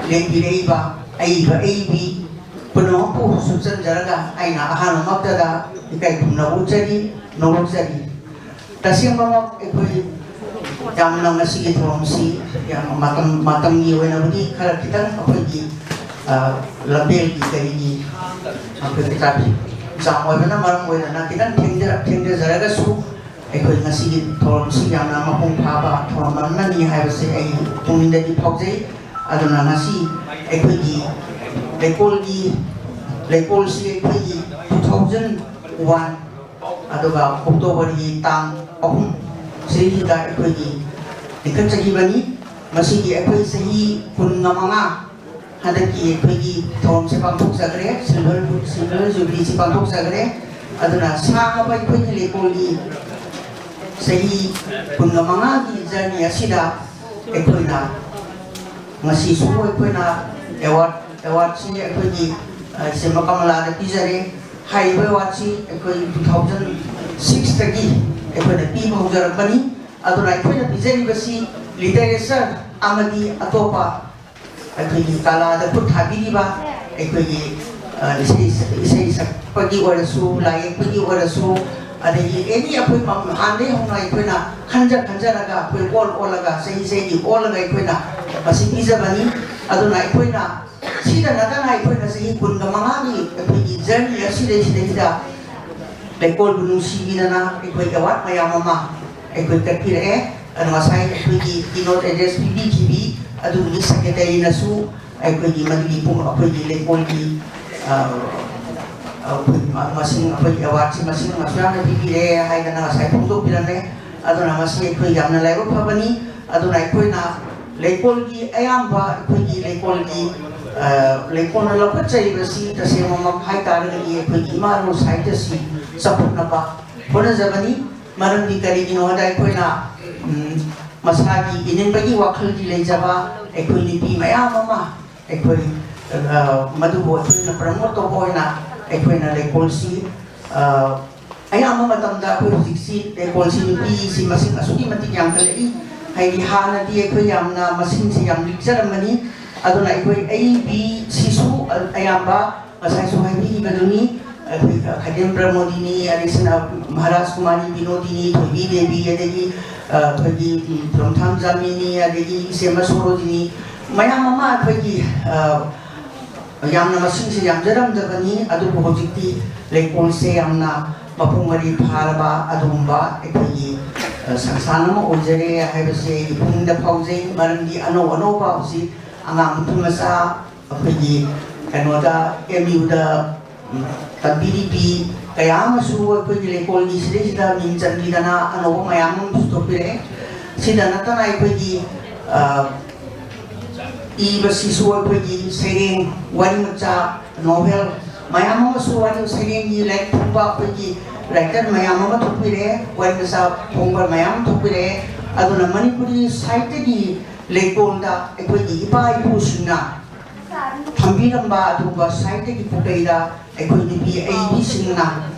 ꯂꯦꯡꯕꯤꯔꯛꯏꯕ ꯑꯏꯕ ꯑꯏꯕꯤ ꯄꯨꯝꯅꯃꯛꯄꯨ ꯁꯨꯞꯆꯟꯖꯔꯒ ꯑꯩꯅ ꯑꯍꯥꯟꯕꯃꯛꯇꯗ ꯏꯀꯥꯏ ꯈꯨꯝꯅꯕ ꯎꯠꯆꯔꯤ, ꯅꯣꯛꯆꯔꯤ꯫ ꯇꯁꯦꯡꯕꯃꯛ ꯑꯩꯈꯣꯏ ꯌꯥꯝꯅ ꯉꯁꯤꯒꯤ ꯊꯧꯔꯝꯁꯤ ꯌꯥꯝ ꯃꯇꯝ, ꯃꯇꯝꯒꯤ ꯑꯣꯏꯅꯕꯨꯗꯤ ꯈꯔ ꯈꯤꯇꯪ ꯑꯩꯈꯣꯏꯒꯤ, ꯑ, ꯂꯝꯕꯦꯜꯒꯤ ꯀꯔꯤꯒꯤ ꯑꯩꯈꯣꯏꯒꯤ traffic jam ꯑꯣꯏꯕꯅ ꯃꯔꯝ ꯑꯣꯏꯗꯅ ꯈꯤꯇꯪ ꯊꯦꯡꯖ-, ꯊꯦꯡꯖꯖꯔꯒꯁꯨ ꯑꯩꯈꯣꯏ ꯉꯁꯤꯒꯤ ꯊꯧꯔꯝꯁꯤ ꯌꯥꯝꯅ ꯃꯄꯨꯡ ꯐꯥꯕ ꯊꯧꯔꯝ ꯑꯃꯅꯤ ꯍꯥꯏꯕꯁꯦ ꯑꯩ ꯄꯨꯛꯅꯤꯡꯗꯒꯤ ꯐꯥꯎꯖꯩ꯫ ꯑꯗꯨꯅ ꯉꯁꯤ ꯑꯩꯈꯣꯏꯒꯤ ꯂꯩꯀꯣꯜꯒꯤ ꯂꯩꯀꯣꯜꯁꯤ ꯑꯩꯈꯣꯏꯒꯤ two thousand one, ꯑꯗꯨꯒ ꯑꯣꯛꯇꯣꯕꯔꯒꯤ ꯇꯥꯡ ꯑꯍꯨꯝ ꯁꯤꯗꯩꯁꯤꯗ ꯑꯩꯈꯣꯏꯒꯤ ꯂꯤꯡꯈꯠꯆꯈꯤꯕꯅꯤ꯫ ꯃꯁꯤꯒꯤ ꯑꯩꯈꯣꯏ ꯆꯍꯤ ꯀꯨꯟꯒ ꯃꯉꯥ ꯍꯟꯗꯛꯀꯤ ꯑꯩꯈꯣꯏꯒꯤ ꯊꯧꯔꯝꯁꯦ ꯄꯥꯡꯊꯣꯛꯆꯈ꯭ꯔꯦ, ꯁꯤꯜꯚꯔ ꯁꯤꯜꯚꯔ ꯖꯨꯕꯤꯂꯤꯁꯤ ꯄꯥꯡꯊꯣꯛꯆꯈ꯭ꯔꯦ꯫ ꯑꯗꯨꯅ ꯁꯥꯡꯉꯕ ꯑꯩꯈꯣꯏꯒꯤ ꯂꯩꯀꯣꯜꯒꯤ ꯆꯍꯤ ꯀꯨꯟꯒ ꯃꯉꯥꯒꯤ ꯖꯔꯅꯤ ꯑꯁꯤꯗ ꯑꯩꯈꯣꯏꯅ ꯉꯁꯤꯁꯨ ꯑꯩꯈꯣꯏꯅ ꯑꯦꯋꯥꯔꯗ ꯑꯦꯋꯥꯔꯗꯁꯤ ꯑꯩꯈꯣꯏꯒꯤ ꯏꯆꯦ ꯀꯃꯂꯥꯗ ꯄꯤꯖꯔꯦ꯫ ꯍꯥꯏꯔꯤꯕ ꯑꯦꯋꯥꯔꯗꯁꯤ ꯑꯩꯈꯣꯏ two thousand sixꯇꯒꯤ ꯑꯩꯈꯣꯏꯅ ꯄꯤꯕ ꯍꯧꯖꯔꯛꯄꯅꯤ꯫ ꯑꯗꯨꯅ ꯑꯩꯈꯣꯏꯅ ꯄꯤꯖꯔꯤꯕꯁꯤ ꯂꯤꯇꯔꯦꯆꯔ ꯑꯃꯗꯤ ꯑꯇꯣꯞꯄ ꯑꯩꯈꯣꯏꯒꯤ ꯀꯂꯥꯗ ꯈꯨꯠ ꯊꯥꯕꯤꯔꯤꯕ ꯑꯩꯈꯣꯏꯒꯤ ꯏꯁꯩ ꯏꯁꯩ ꯁꯛꯄꯒꯤ ꯑꯣꯏꯔꯁꯨ, ꯂꯥꯏ ꯌꯦꯛꯄꯒꯤ ꯑꯣꯏꯔꯁꯨ, ꯑꯗꯒꯤ ꯑꯦꯅꯤ ꯑꯩꯈꯣꯏ ꯍꯥꯟꯅꯗꯒꯤ ꯍꯧꯅ ꯑꯩꯈꯣꯏꯅ ꯈꯟꯖ ꯈꯟꯖꯔꯒ ꯑꯩꯈꯣꯏ ꯑꯣꯜ ꯑꯣꯜꯂꯒ ꯆꯍꯤ ꯆꯍꯤꯒꯤ ꯑꯣꯜꯂꯒ ꯑꯩꯈꯣꯏꯅ ꯃꯁꯤ ꯄꯤꯖꯕꯅꯤ꯫ ꯑꯗꯨꯅ ꯑꯩꯈꯣꯏꯅ ꯁꯤꯗ ꯅꯠꯇꯅ ꯑꯩꯈꯣꯏꯅ ꯆꯍꯤ ꯀꯨꯟꯒ ꯃꯉꯥꯒꯤ ꯑꯩꯈꯣꯏꯒꯤ ꯖꯔꯅꯤ ꯑꯁꯤꯗꯩꯁꯤꯗꯩꯁꯤꯗ ꯂꯩꯀꯣꯜꯕꯨ ꯅꯨꯡꯁꯤꯕꯤꯗꯅ ꯑꯩꯈꯣꯏ ꯑꯦꯋꯥꯔꯗ ꯃꯌꯥꯝ ꯑꯃ ꯑꯩꯈꯣꯏ ꯀꯠꯄꯤꯔꯛꯑꯦ꯫ ꯑꯗꯣ ꯉꯁꯥꯏ ꯑꯩꯈꯣꯏꯒꯤ ꯀꯤꯅꯣꯠ ꯑꯦꯗ꯭ꯔꯦꯁ ꯄꯤꯕꯤꯈꯤꯕꯤ ꯑꯗꯨꯒꯤ ꯁꯦꯀ꯭ꯔꯦꯇꯔꯤꯅꯁꯨ ꯑꯩꯈꯣꯏꯒꯤ ꯃꯗꯨꯒꯤ ꯄꯨꯡ ꯑꯩꯈꯣꯏꯒꯤ ꯂꯩꯀꯣꯜꯒꯤ ꯑꯩꯈꯣꯏ ꯃꯁꯤꯡ ꯑꯩꯈꯣꯏꯒꯤ ꯑꯦꯋꯥꯔꯗꯁꯤ ꯃꯁꯤꯡ ꯑꯁꯨꯛ ꯌꯥꯝꯅ ꯄꯤꯕꯤꯔꯦ ꯍꯥꯏꯗꯅ ꯉꯁꯥꯏ ꯐꯣꯡꯗꯣꯛꯄꯤꯔꯝꯃꯦ꯫ ꯑꯗꯨꯅ ꯃꯁꯤ ꯑꯩꯈꯣꯏ ꯌꯥꯝꯅ ꯂꯥꯏꯕꯛ ꯐꯕꯅꯤ꯫ ꯑꯗꯨꯅ ꯑꯩꯈꯣꯏꯅ ꯂꯩꯀꯣꯜꯒꯤ ꯑꯌꯥꯝꯕ ꯑꯩꯈꯣꯏꯒꯤ ꯂꯩꯀꯣꯜꯒꯤ ꯂꯩꯀꯣꯜꯅ ꯂꯧꯈꯠꯆꯔꯤꯕꯁꯤ ꯇꯁꯦꯡꯕꯃꯛ ꯍꯥꯏꯇꯥꯔꯒꯗꯤ ꯑꯩꯈꯣꯏꯒꯤ ꯏꯃꯥ ꯂꯣꯟ ꯁꯥꯍꯤꯇ꯭ꯌꯁꯤ ꯆꯥꯎꯈꯠꯅꯕ ꯍꯣꯠꯅꯖꯕꯅꯤ꯫ ꯃꯔꯝꯗꯤ ꯀꯔꯤꯒꯤꯅꯣ ꯍꯥꯏꯗ ꯑꯩꯈꯣꯏꯅ ꯃꯁꯥꯒꯤ ꯏꯅꯤꯡꯕꯒꯤ ꯋꯥꯈꯜꯒꯤ ꯂꯩꯖꯕ ꯑꯩꯈꯣꯏ ꯅꯨꯄꯤ ꯃꯌꯥꯝ ꯑꯃ ꯑꯩꯈꯣꯏ ꯃꯗꯨꯕꯨ ꯑꯩꯈꯣꯏꯅ ꯄ꯭ꯔꯃꯣꯠ ꯇꯧꯕ ꯑꯣꯏꯅ ꯑꯩꯈꯣꯏꯅ ꯂꯩꯀꯣꯜꯁꯤ ꯑꯌꯥꯝꯕ ꯃꯇꯝꯗ ꯑꯩꯈꯣꯏ ꯍꯧꯖꯤꯛꯁꯤ ꯂꯩꯀꯣꯜꯁꯤ ꯅꯨꯄꯤꯁꯤ ꯃꯁꯤꯡ ꯑꯁꯨꯛꯀꯤ ꯃꯇꯤꯛ ꯌꯥꯝꯈꯠꯂꯛꯏ꯫ ꯍꯥꯏꯗꯤ ꯍꯥꯟꯅꯗꯤ ꯑꯩꯈꯣꯏ ꯌꯥꯝꯅ ꯃꯁꯤꯡꯁꯤ ꯌꯥꯝ ꯂꯤꯛꯆꯔꯝꯕꯅꯤ꯫ ꯑꯗꯨꯅ ꯑꯩꯈꯣꯏ ꯑꯩ ꯕꯤ ꯁꯤꯁꯨ ꯑꯌꯥꯝꯕ ꯉꯁꯥꯏꯁꯨ ꯍꯥꯏꯕꯤꯈꯤꯕꯗꯨꯅꯤ꯫ ꯑꯩꯈꯣꯏ ꯈꯥꯏꯗꯦꯝ ꯄ꯭ꯔꯃꯣꯗꯤꯅꯤ, ꯑꯗꯒꯤꯁꯤꯅ ꯃꯍꯥꯔꯥꯖ ꯀꯨꯃꯥꯔꯤ ꯕꯤꯅꯣꯗꯤꯅꯤ, ꯊꯣꯏꯕꯤ ꯗꯦꯕꯤ, ꯑꯗꯒꯤ ꯑꯩꯈꯣꯏꯒꯤ ꯊꯣꯏꯔꯣꯝꯊꯥꯝ ꯖꯥꯃꯤꯅꯤ, ꯑꯗꯒꯤ ꯏꯆꯦꯃ ꯁꯣꯔꯣꯖꯤꯅꯤ, ꯃꯌꯥꯝ ꯑꯃ ꯑꯩꯈꯣꯏꯒꯤ ꯌꯥꯝꯅ ꯃꯁꯤꯡꯁꯦ ꯌꯥꯝꯖꯔꯝꯗꯕꯅꯤ꯫ ꯑꯗꯨꯕꯨ ꯍꯧꯖꯤꯛꯇꯤ ꯂꯩꯀꯣꯜꯁꯦ ꯌꯥꯝꯅ ꯃꯄꯨꯡ ꯃꯔꯩ ꯐꯥꯔꯕ ꯑꯗꯨꯒꯨꯝꯕ ꯑꯩꯈꯣꯏꯒꯤ ꯁꯪꯁꯊꯥꯟ ꯑꯃ ꯑꯣꯏꯖꯔꯦ ꯍꯥꯏꯕꯁꯦ ꯑꯩꯒꯤ ꯄꯨꯛꯅꯤꯡꯗ ꯐꯥꯎꯖꯩ꯫ ꯃꯔꯝꯗꯤ ꯑꯅꯧ ꯑꯅꯧꯕ ꯍꯧꯖꯤꯛ ꯑꯉꯥꯡ ꯅꯨꯄꯤ ꯃꯆꯥ ꯑꯩꯈꯣꯏꯒꯤ ꯀꯩꯅꯣꯗ, ꯑꯦꯝ ꯌꯨꯗ ꯇꯝꯕꯤꯔꯤꯕꯤ ꯀꯌꯥ ꯑꯃꯁꯨ ꯑꯩꯈꯣꯏꯒꯤ ꯂꯩꯀꯣꯜꯒꯤ ꯁꯤꯗꯩꯁꯤꯗ ꯃꯤꯡ ꯆꯟꯕꯤꯗꯅ ꯑꯅꯧꯕ ꯃꯌꯥꯝ ꯑꯃꯁꯨ ꯊꯣꯛꯄꯤꯔꯛꯑꯦ꯫ ꯁꯤꯗ ꯅꯠꯇꯅ ꯑꯩꯈꯣꯏꯒꯤ, ꯑ, ꯏꯕꯁꯤꯁꯨ ꯑꯩꯈꯣꯏꯒꯤ ꯁꯩꯔꯦꯡ, ꯋꯥꯔꯤ ꯃꯆꯥ, ꯅꯣꯚꯦꯜ ꯃꯌꯥꯝ ꯑꯃꯁꯨ, ꯋꯥꯔꯤ ꯁꯩꯔꯦꯡꯒꯤ ꯂꯥꯏꯔꯤꯛ ꯐꯣꯡꯕ ꯑꯩꯈꯣꯏꯒꯤ ꯔꯥꯏꯇꯔ ꯃꯌꯥꯝ ꯑꯃ ꯊꯣꯛꯄꯤꯔꯛꯑꯦ, ꯋꯥꯔꯤ ꯃꯆꯥ ꯐꯣꯡꯕ ꯃꯌꯥꯝ ꯑꯃ ꯊꯣꯛꯄꯤꯔꯛꯑꯦ꯫ ꯑꯗꯨꯅ ꯃꯅꯤꯄꯨꯔꯤ ꯁꯥꯍꯤꯇ꯭ꯌꯒꯤ ꯂꯩꯀꯣꯜꯗ ꯑꯩꯈꯣꯏꯒꯤ ꯏꯄꯥ ꯏꯄꯨꯁꯤꯡꯅ ꯊꯝꯕꯤꯔꯝꯕ ꯑꯗꯨꯒꯨꯝꯕ ꯁꯥꯍꯤꯇ꯭ꯌꯒꯤ ꯄꯨꯀꯩꯗ ꯑꯩꯈꯣꯏ ꯅꯨꯄꯤ ꯑꯏꯕꯤꯁꯤꯡꯅ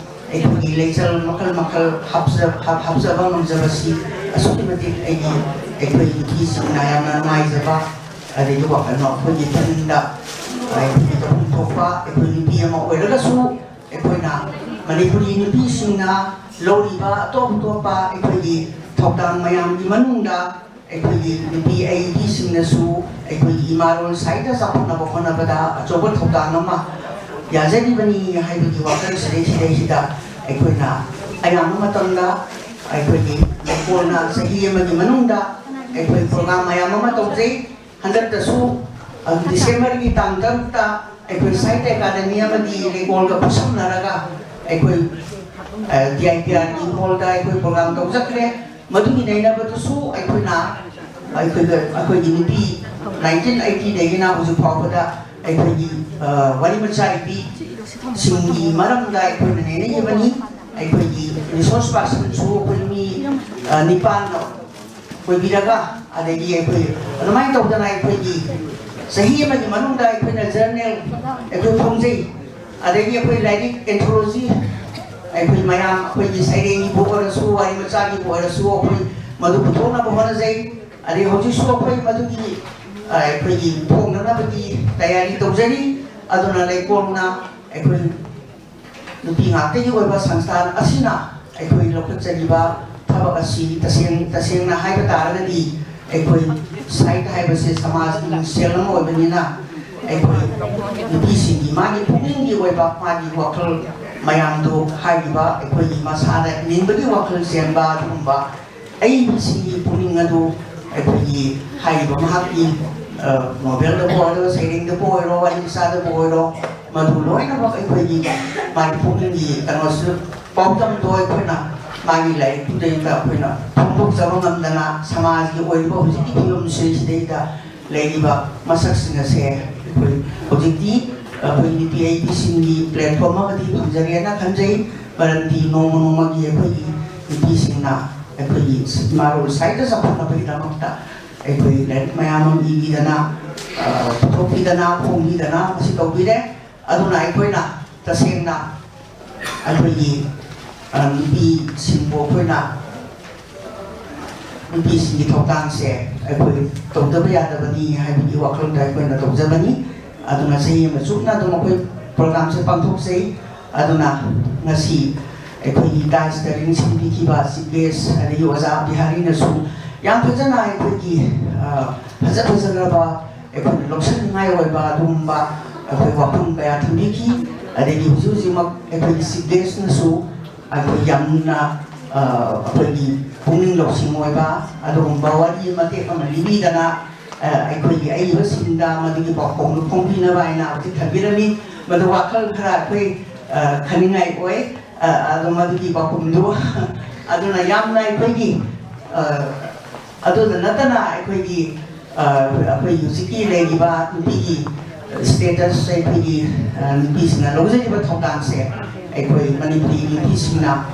ꯑꯩꯈꯣꯏꯒꯤ ꯂꯩꯆꯜ ꯃꯈꯜ ꯃꯈꯜ ꯍꯥꯞꯆ-, ꯍꯥꯞ-, ꯍꯥꯞꯆꯕ ꯉꯝꯖꯕꯁꯤ ꯑꯁꯨꯛꯀꯤ ꯃꯇꯤꯛ ꯑꯩꯒꯤ, ꯑꯩꯈꯣꯏ ꯅꯨꯄꯤꯁꯤꯡꯅ ꯌꯥꯝꯅ ꯅꯨꯡꯉꯥꯏꯖꯕ, ꯑꯗꯒꯤ ꯋꯥꯈꯜ ꯑꯩꯈꯣꯏꯒꯤ ꯄꯨꯛꯅꯤꯡꯗ ꯑꯩꯈꯣꯏꯒꯤ ꯇꯧꯐꯝ ꯊꯣꯛꯄ ꯑꯩꯈꯣꯏ ꯅꯨꯄꯤ ꯑꯃ ꯑꯣꯏꯔꯒꯁꯨ ꯑꯩꯈꯣꯏꯅ ꯃꯅꯤꯄꯨꯔꯤ ꯅꯨꯄꯤꯁꯤꯡꯅ ꯂꯧꯔꯤꯕ ꯑꯇꯣꯞ ꯑꯇꯣꯞꯄ ꯑꯩꯈꯣꯏꯒꯤ ꯊꯧꯗꯥꯡ ꯃꯌꯥꯝꯒꯤ ꯃꯅꯨꯡꯗ ꯑꯩꯈꯣꯏꯒꯤ ꯅꯨꯄꯤ ꯑꯏꯕꯤꯁꯤꯡꯅꯁꯨ ꯑꯩꯈꯣꯏꯒꯤ ꯏꯃꯥ ꯂꯣꯟ ꯁꯥꯍꯤꯇ꯭ꯌ ꯆꯥꯎꯈꯠꯅꯕ ꯍꯣꯠꯅꯕꯗ ꯑꯆꯧꯕ ꯊꯧꯗꯥꯡ ꯑꯃ ꯌꯥꯖꯔꯤꯕꯅꯤ ꯍꯥꯏꯕꯒꯤ ꯋꯥꯈꯜ ꯁꯤꯗꯩꯁꯤꯗꯩꯁꯤꯗ ꯑꯩꯈꯣꯏꯅ ꯑꯌꯥꯝꯕ ꯃꯇꯝꯗ ꯑꯩꯈꯣꯏꯒꯤ ꯂꯩꯀꯣꯜꯅ ꯆꯍꯤ ꯑꯃꯒꯤ ꯃꯅꯨꯡꯗ ꯑꯩꯈꯣꯏ ꯄ꯭ꯔꯣꯒ꯭ꯔꯥꯝ ꯃꯌꯥꯝ ꯑꯃ ꯇꯧꯖꯩ꯫ ꯍꯟꯗꯛꯇꯁꯨ, ꯑ, ꯗꯤꯁꯦꯝꯕꯔꯒꯤ ꯇꯥꯡ ꯇꯔꯨꯛꯇ ꯑꯩꯈꯣꯏ ꯁꯥꯍꯤꯇ꯭ꯌ ꯑꯦꯀꯥꯗꯃꯤ ꯑꯃꯗꯤ ꯂꯩꯀꯣꯜꯒ ꯈꯨꯠꯁꯝꯅꯔꯒ ꯑꯩꯈꯣꯏ, ꯑ, ꯗꯤ ꯑꯥꯏ ꯄꯤ ꯑꯥꯔꯒꯤ ꯍꯣꯜꯗ ꯑꯩꯈꯣꯏ ꯄ꯭ꯔꯣꯒ꯭ꯔꯥꯝ ꯇꯧꯖꯈ꯭ꯔꯦ꯫ ꯃꯗꯨꯒꯤ ꯅꯩꯅꯕꯗꯨꯁꯨ ꯑꯩꯈꯣꯏꯅ, ꯑꯩꯈꯣꯏꯒ, ꯑꯩꯈꯣꯏꯒꯤ ꯅꯨꯄꯤ ꯅꯥꯏꯟꯇꯤꯟ ꯑꯩꯠꯇꯤꯗꯒꯤꯅ ꯍꯧꯖꯤꯛ ꯐꯥꯎꯕꯗ ꯑꯩꯈꯣꯏꯒꯤ, ꯑ, ꯋꯥꯔꯤ ꯃꯆꯥ ꯏꯕꯤꯁꯤꯡꯒꯤ ꯃꯔꯝꯗ ꯑꯩꯈꯣꯏꯅ ꯅꯩꯅꯈꯤꯕꯅꯤ꯫ ꯑꯩꯈꯣꯏꯒꯤ ꯔꯤꯁꯣꯔꯁ ꯄꯥꯔꯁꯟꯁꯨ ꯑꯩꯈꯣꯏ ꯃꯤ, ꯑ, ꯅꯤꯄꯥꯟ ꯑꯣꯏꯕꯤꯔꯒ, ꯑꯗꯒꯤ ꯑꯩꯈꯣꯏ ꯑꯗꯨꯃꯥꯏꯅ ꯇꯧꯗꯅ ꯑꯩꯈꯣꯏꯒꯤ ꯆꯍꯤ ꯑꯃꯒꯤ ꯃꯅꯨꯡꯗ ꯑꯩꯈꯣꯏꯅ ꯖꯔꯅꯦꯜ ꯑꯩꯈꯣꯏ ꯐꯣꯡꯖꯩ, ꯑꯗꯒꯤ ꯑꯩꯈꯣꯏ ꯂꯥꯏꯔꯤꯛ ꯑꯦꯟꯊꯣꯂꯣꯖꯤ, ꯑꯩꯈꯣꯏ ꯃꯌꯥꯝ ꯑꯩꯈꯣꯏꯒꯤ ꯁꯩꯔꯦꯡꯒꯤꯕꯨ ꯑꯣꯏꯔꯁꯨ, ꯋꯥꯔꯤ ꯃꯆꯥꯒꯤꯕꯨ ꯑꯣꯏꯔꯁꯨ, ꯑꯩꯈꯣꯏ ꯃꯗꯨ ꯄꯨꯊꯣꯛꯅꯕ ꯍꯣꯠꯅꯖꯩ꯫ ꯑꯗꯩ ꯍꯧꯖꯤꯛꯁꯨ ꯑꯩꯈꯣꯏ ꯃꯗꯨꯒꯤ, ꯑ, ꯑꯩꯈꯣꯏꯒꯤ ꯐꯣꯡꯅꯅꯕꯒꯤ ꯇꯌꯥꯔꯤ ꯇꯧꯖꯔꯤ꯫ ꯑꯗꯨꯅ ꯂꯩꯀꯣꯜꯅ ꯑꯩꯈꯣꯏ ꯅꯨꯄꯤ ꯉꯥꯛꯇꯒꯤ ꯑꯣꯏꯕ ꯁꯪꯁꯊꯥꯟ ꯑꯁꯤꯅ ꯑꯩꯈꯣꯏ ꯂꯧꯈꯠꯆꯔꯤꯕ ꯊꯕꯛ ꯑꯁꯤ ꯇꯁꯦꯡ-, ꯇꯁꯦꯡꯅ ꯍꯥꯏꯕ ꯇꯥꯔꯒꯗꯤ ꯑꯩꯈꯣꯏ ꯁꯥꯍꯤꯇ꯭ꯌ ꯍꯥꯏꯕꯁꯦ ꯁꯃꯥꯖꯒꯤ ꯃꯤꯡꯁꯦꯜ ꯑꯃ ꯑꯣꯏꯕꯅꯤꯅ ꯑꯩꯈꯣꯏ ꯅꯨꯄꯤꯁꯤꯡꯒꯤ ꯃꯥꯒꯤ ꯄꯨꯛꯅꯤꯡꯒꯤ ꯑꯣꯏꯕ, ꯃꯥꯒꯤ ꯋꯥꯈꯜ ꯃꯌꯥꯝꯗꯨ ꯍꯥꯏꯔꯤꯕ ꯑꯩꯈꯣꯏꯒꯤ ꯃꯁꯥꯗ ꯏꯅꯤꯡꯕꯒꯤ ꯋꯥꯈꯜ ꯆꯦꯟꯕ ꯑꯗꯨꯒꯨꯝꯕ ꯑꯏꯕꯤꯁꯤꯡꯒꯤ ꯄꯨꯛꯅꯤꯡ ꯑꯗꯨ ꯑꯩꯈꯣꯏꯒꯤ ꯍꯥꯏꯔꯤꯕ ꯃꯍꯥꯛꯀꯤ ꯅꯣꯕꯦꯜꯗꯕꯨ ꯑꯣꯏꯔꯣ, ꯁꯩꯔꯦꯡꯗꯕꯨ ꯑꯣꯏꯔꯣ, ꯋꯥꯔꯤ ꯃꯆꯥꯗꯕꯨ ꯑꯣꯏꯔꯣ, ꯃꯗꯨ ꯂꯣꯏꯅꯃꯛ ꯑꯩꯈꯣꯏꯒꯤ ꯃꯥꯒꯤ ꯄꯨꯛꯅꯤꯡꯒꯤ ꯀꯩꯅꯣꯁꯨ, ꯄꯥꯎꯗꯝꯗꯣ ꯑꯩꯈꯣꯏꯅ ꯃꯥꯒꯤ ꯂꯥꯏꯔꯤꯛꯇꯨꯗꯩꯗ ꯑꯩꯈꯣꯏꯅ ꯐꯣꯡꯗꯣꯛꯆꯕ ꯉꯝꯗꯅ, ꯁꯃꯥꯖꯒꯤ ꯑꯣꯏꯔꯤꯕ ꯍꯧꯖꯤꯛꯀꯤ ꯐꯤꯕꯝꯁꯤꯗꯩꯗ ꯂꯩꯔꯤꯕ ꯃꯁꯛꯁꯤꯡ ꯑꯁꯦ ꯑꯩꯈꯣꯏ ꯍꯧꯖꯤꯛꯇꯤ ꯑꯩꯈꯣꯏ ꯅꯨꯄꯤ ꯑꯩꯕꯤꯁꯤꯡꯒꯤ platform ꯑꯃꯗꯤ ꯐꯪꯖꯔꯦꯅ ꯈꯟꯖꯩ꯫ ꯃꯔꯝꯗꯤ ꯅꯣꯡꯃ ꯅꯣꯡꯃꯒꯤ ꯑꯩꯈꯣꯏꯒꯤ ꯅꯨꯄꯤꯁꯤꯡꯅ ꯑꯩꯈꯣꯏꯒꯤ ꯃꯔꯣꯜ ꯁꯥꯏꯗ ꯆꯥꯎꯈꯠꯅꯕꯒꯤꯗꯃꯛꯇ ꯑꯩꯈꯣꯏ ꯂꯥꯏꯔꯤꯛ ꯃꯌꯥꯝ ꯑꯃ ꯏꯕꯤꯗꯅ, ꯑ, ꯄꯨꯊꯣꯛꯄꯤꯗꯅ, ꯐꯣꯡꯕꯤꯗꯅ ꯃꯁꯤ ꯇꯧꯕꯤꯔꯦ꯫ ꯑꯗꯨꯅ ꯑꯩꯈꯣꯏꯅ ꯇꯁꯦꯡꯅ ꯑꯩꯈꯣꯏꯒꯤ, ꯑ, ꯅꯨꯄꯤꯁꯤꯡꯕꯨ ꯑꯩꯈꯣꯏꯅ ꯅꯨꯄꯤꯁꯤꯡꯒꯤ ꯊꯧꯗꯥꯡꯁꯦ ꯑꯩꯈꯣꯏ ꯇꯧꯗꯕ ꯌꯥꯗꯕꯅꯤ ꯍꯥꯏꯕꯒꯤ ꯋꯥꯈꯜꯗ ꯑꯩꯈꯣꯏꯅ ꯇꯧꯖꯕꯅꯤ꯫ ꯑꯗꯨꯅ ꯆꯍꯤ ꯑꯃ ꯆꯨꯞꯅ ꯑꯗꯨꯝ ꯑꯩꯈꯣꯏ programꯁꯦ ꯄꯥꯡꯊꯣꯛꯆꯩ꯫ ꯑꯗꯨꯅ ꯉꯁꯤ ꯑꯩꯈꯣꯏꯒꯤ dais ꯇ ꯂꯦꯡꯁꯤꯟꯕꯤꯈꯤꯕ chief guest ꯑꯗꯒꯤ ꯑꯣꯖꯥ ꯕꯤꯍꯥꯔꯤꯅꯁꯨ ꯌꯥꯝ ꯐꯖꯅ ꯑꯩꯈꯣꯏꯒꯤ, ꯑ, ꯐꯖ ꯐꯖꯔꯕ ꯑꯩꯈꯣꯏꯅ ꯂꯧꯁꯤꯟꯅꯤꯡꯉꯥꯏ ꯑꯣꯏꯕ ꯑꯗꯨꯒꯨꯝꯕ ꯑꯩꯈꯣꯏ ꯋꯥꯐꯝ ꯀꯌꯥ ꯊꯝꯕꯤꯈꯤ꯫ ꯑꯗꯒꯤ ꯍꯧꯖꯤꯛ ꯍꯧꯖꯤꯛꯃꯛ ꯑꯩꯈꯣꯏꯒꯤ chief guest ꯅꯁꯨ ꯑꯩꯈꯣꯏ ꯌꯥꯝꯅ, ꯑ, ꯑꯩꯈꯣꯏꯒꯤ ꯄꯨꯛꯅꯤꯡ ꯂꯧꯁꯤꯡ ꯑꯣꯏꯕ ꯑꯗꯨꯒꯨꯝꯕ ꯋꯥꯔꯤ ꯃꯇꯦꯛ ꯑꯃ ꯂꯤꯕꯤꯗꯅ, ꯑ, ꯑꯩꯈꯣꯏꯒꯤ ꯑꯏꯕꯁꯤꯡꯗ ꯃꯗꯨꯒꯤ ꯄꯥꯎꯈꯣꯡꯗꯨ ꯐꯣꯡꯕꯤꯅꯕ ꯍꯥꯏꯅ ꯍꯧꯖꯤꯛ ꯊꯝꯕꯤꯔꯝꯃꯤ꯫ ꯃꯗꯨ ꯋꯥꯈꯜ ꯈꯔ ꯑꯩꯈꯣꯏ, ꯑ, ꯈꯟꯅꯤꯡꯉꯥꯏ ꯑꯣꯏ꯫ ꯑ, ꯑꯗꯣ ꯃꯗꯨꯒꯤ ꯄꯥꯎꯈꯨꯝꯗꯨ ꯑꯗꯨꯅ ꯌꯥꯝꯅ ꯑꯩꯈꯣꯏꯒꯤ, ꯑ, ꯑꯗꯨꯗ ꯅꯠꯇꯅ ꯑꯩꯈꯣꯏꯒꯤ, ꯑ, ꯑꯩꯈꯣꯏ ꯍꯧꯖꯤꯛꯀꯤ ꯂꯩꯔꯤꯕ ꯅꯨꯄꯤꯒꯤ status, ꯑꯩꯈꯣꯏꯒꯤ, ꯑ, ꯅꯨꯄꯤꯁꯤꯡꯅ ꯂꯧꯖꯔꯤꯕ ꯊꯧꯗꯥꯡꯁꯦ ꯑꯩꯈꯣꯏ ꯃꯅꯤꯄꯨꯔꯤ ꯅꯨꯄꯤꯁꯤꯡꯅ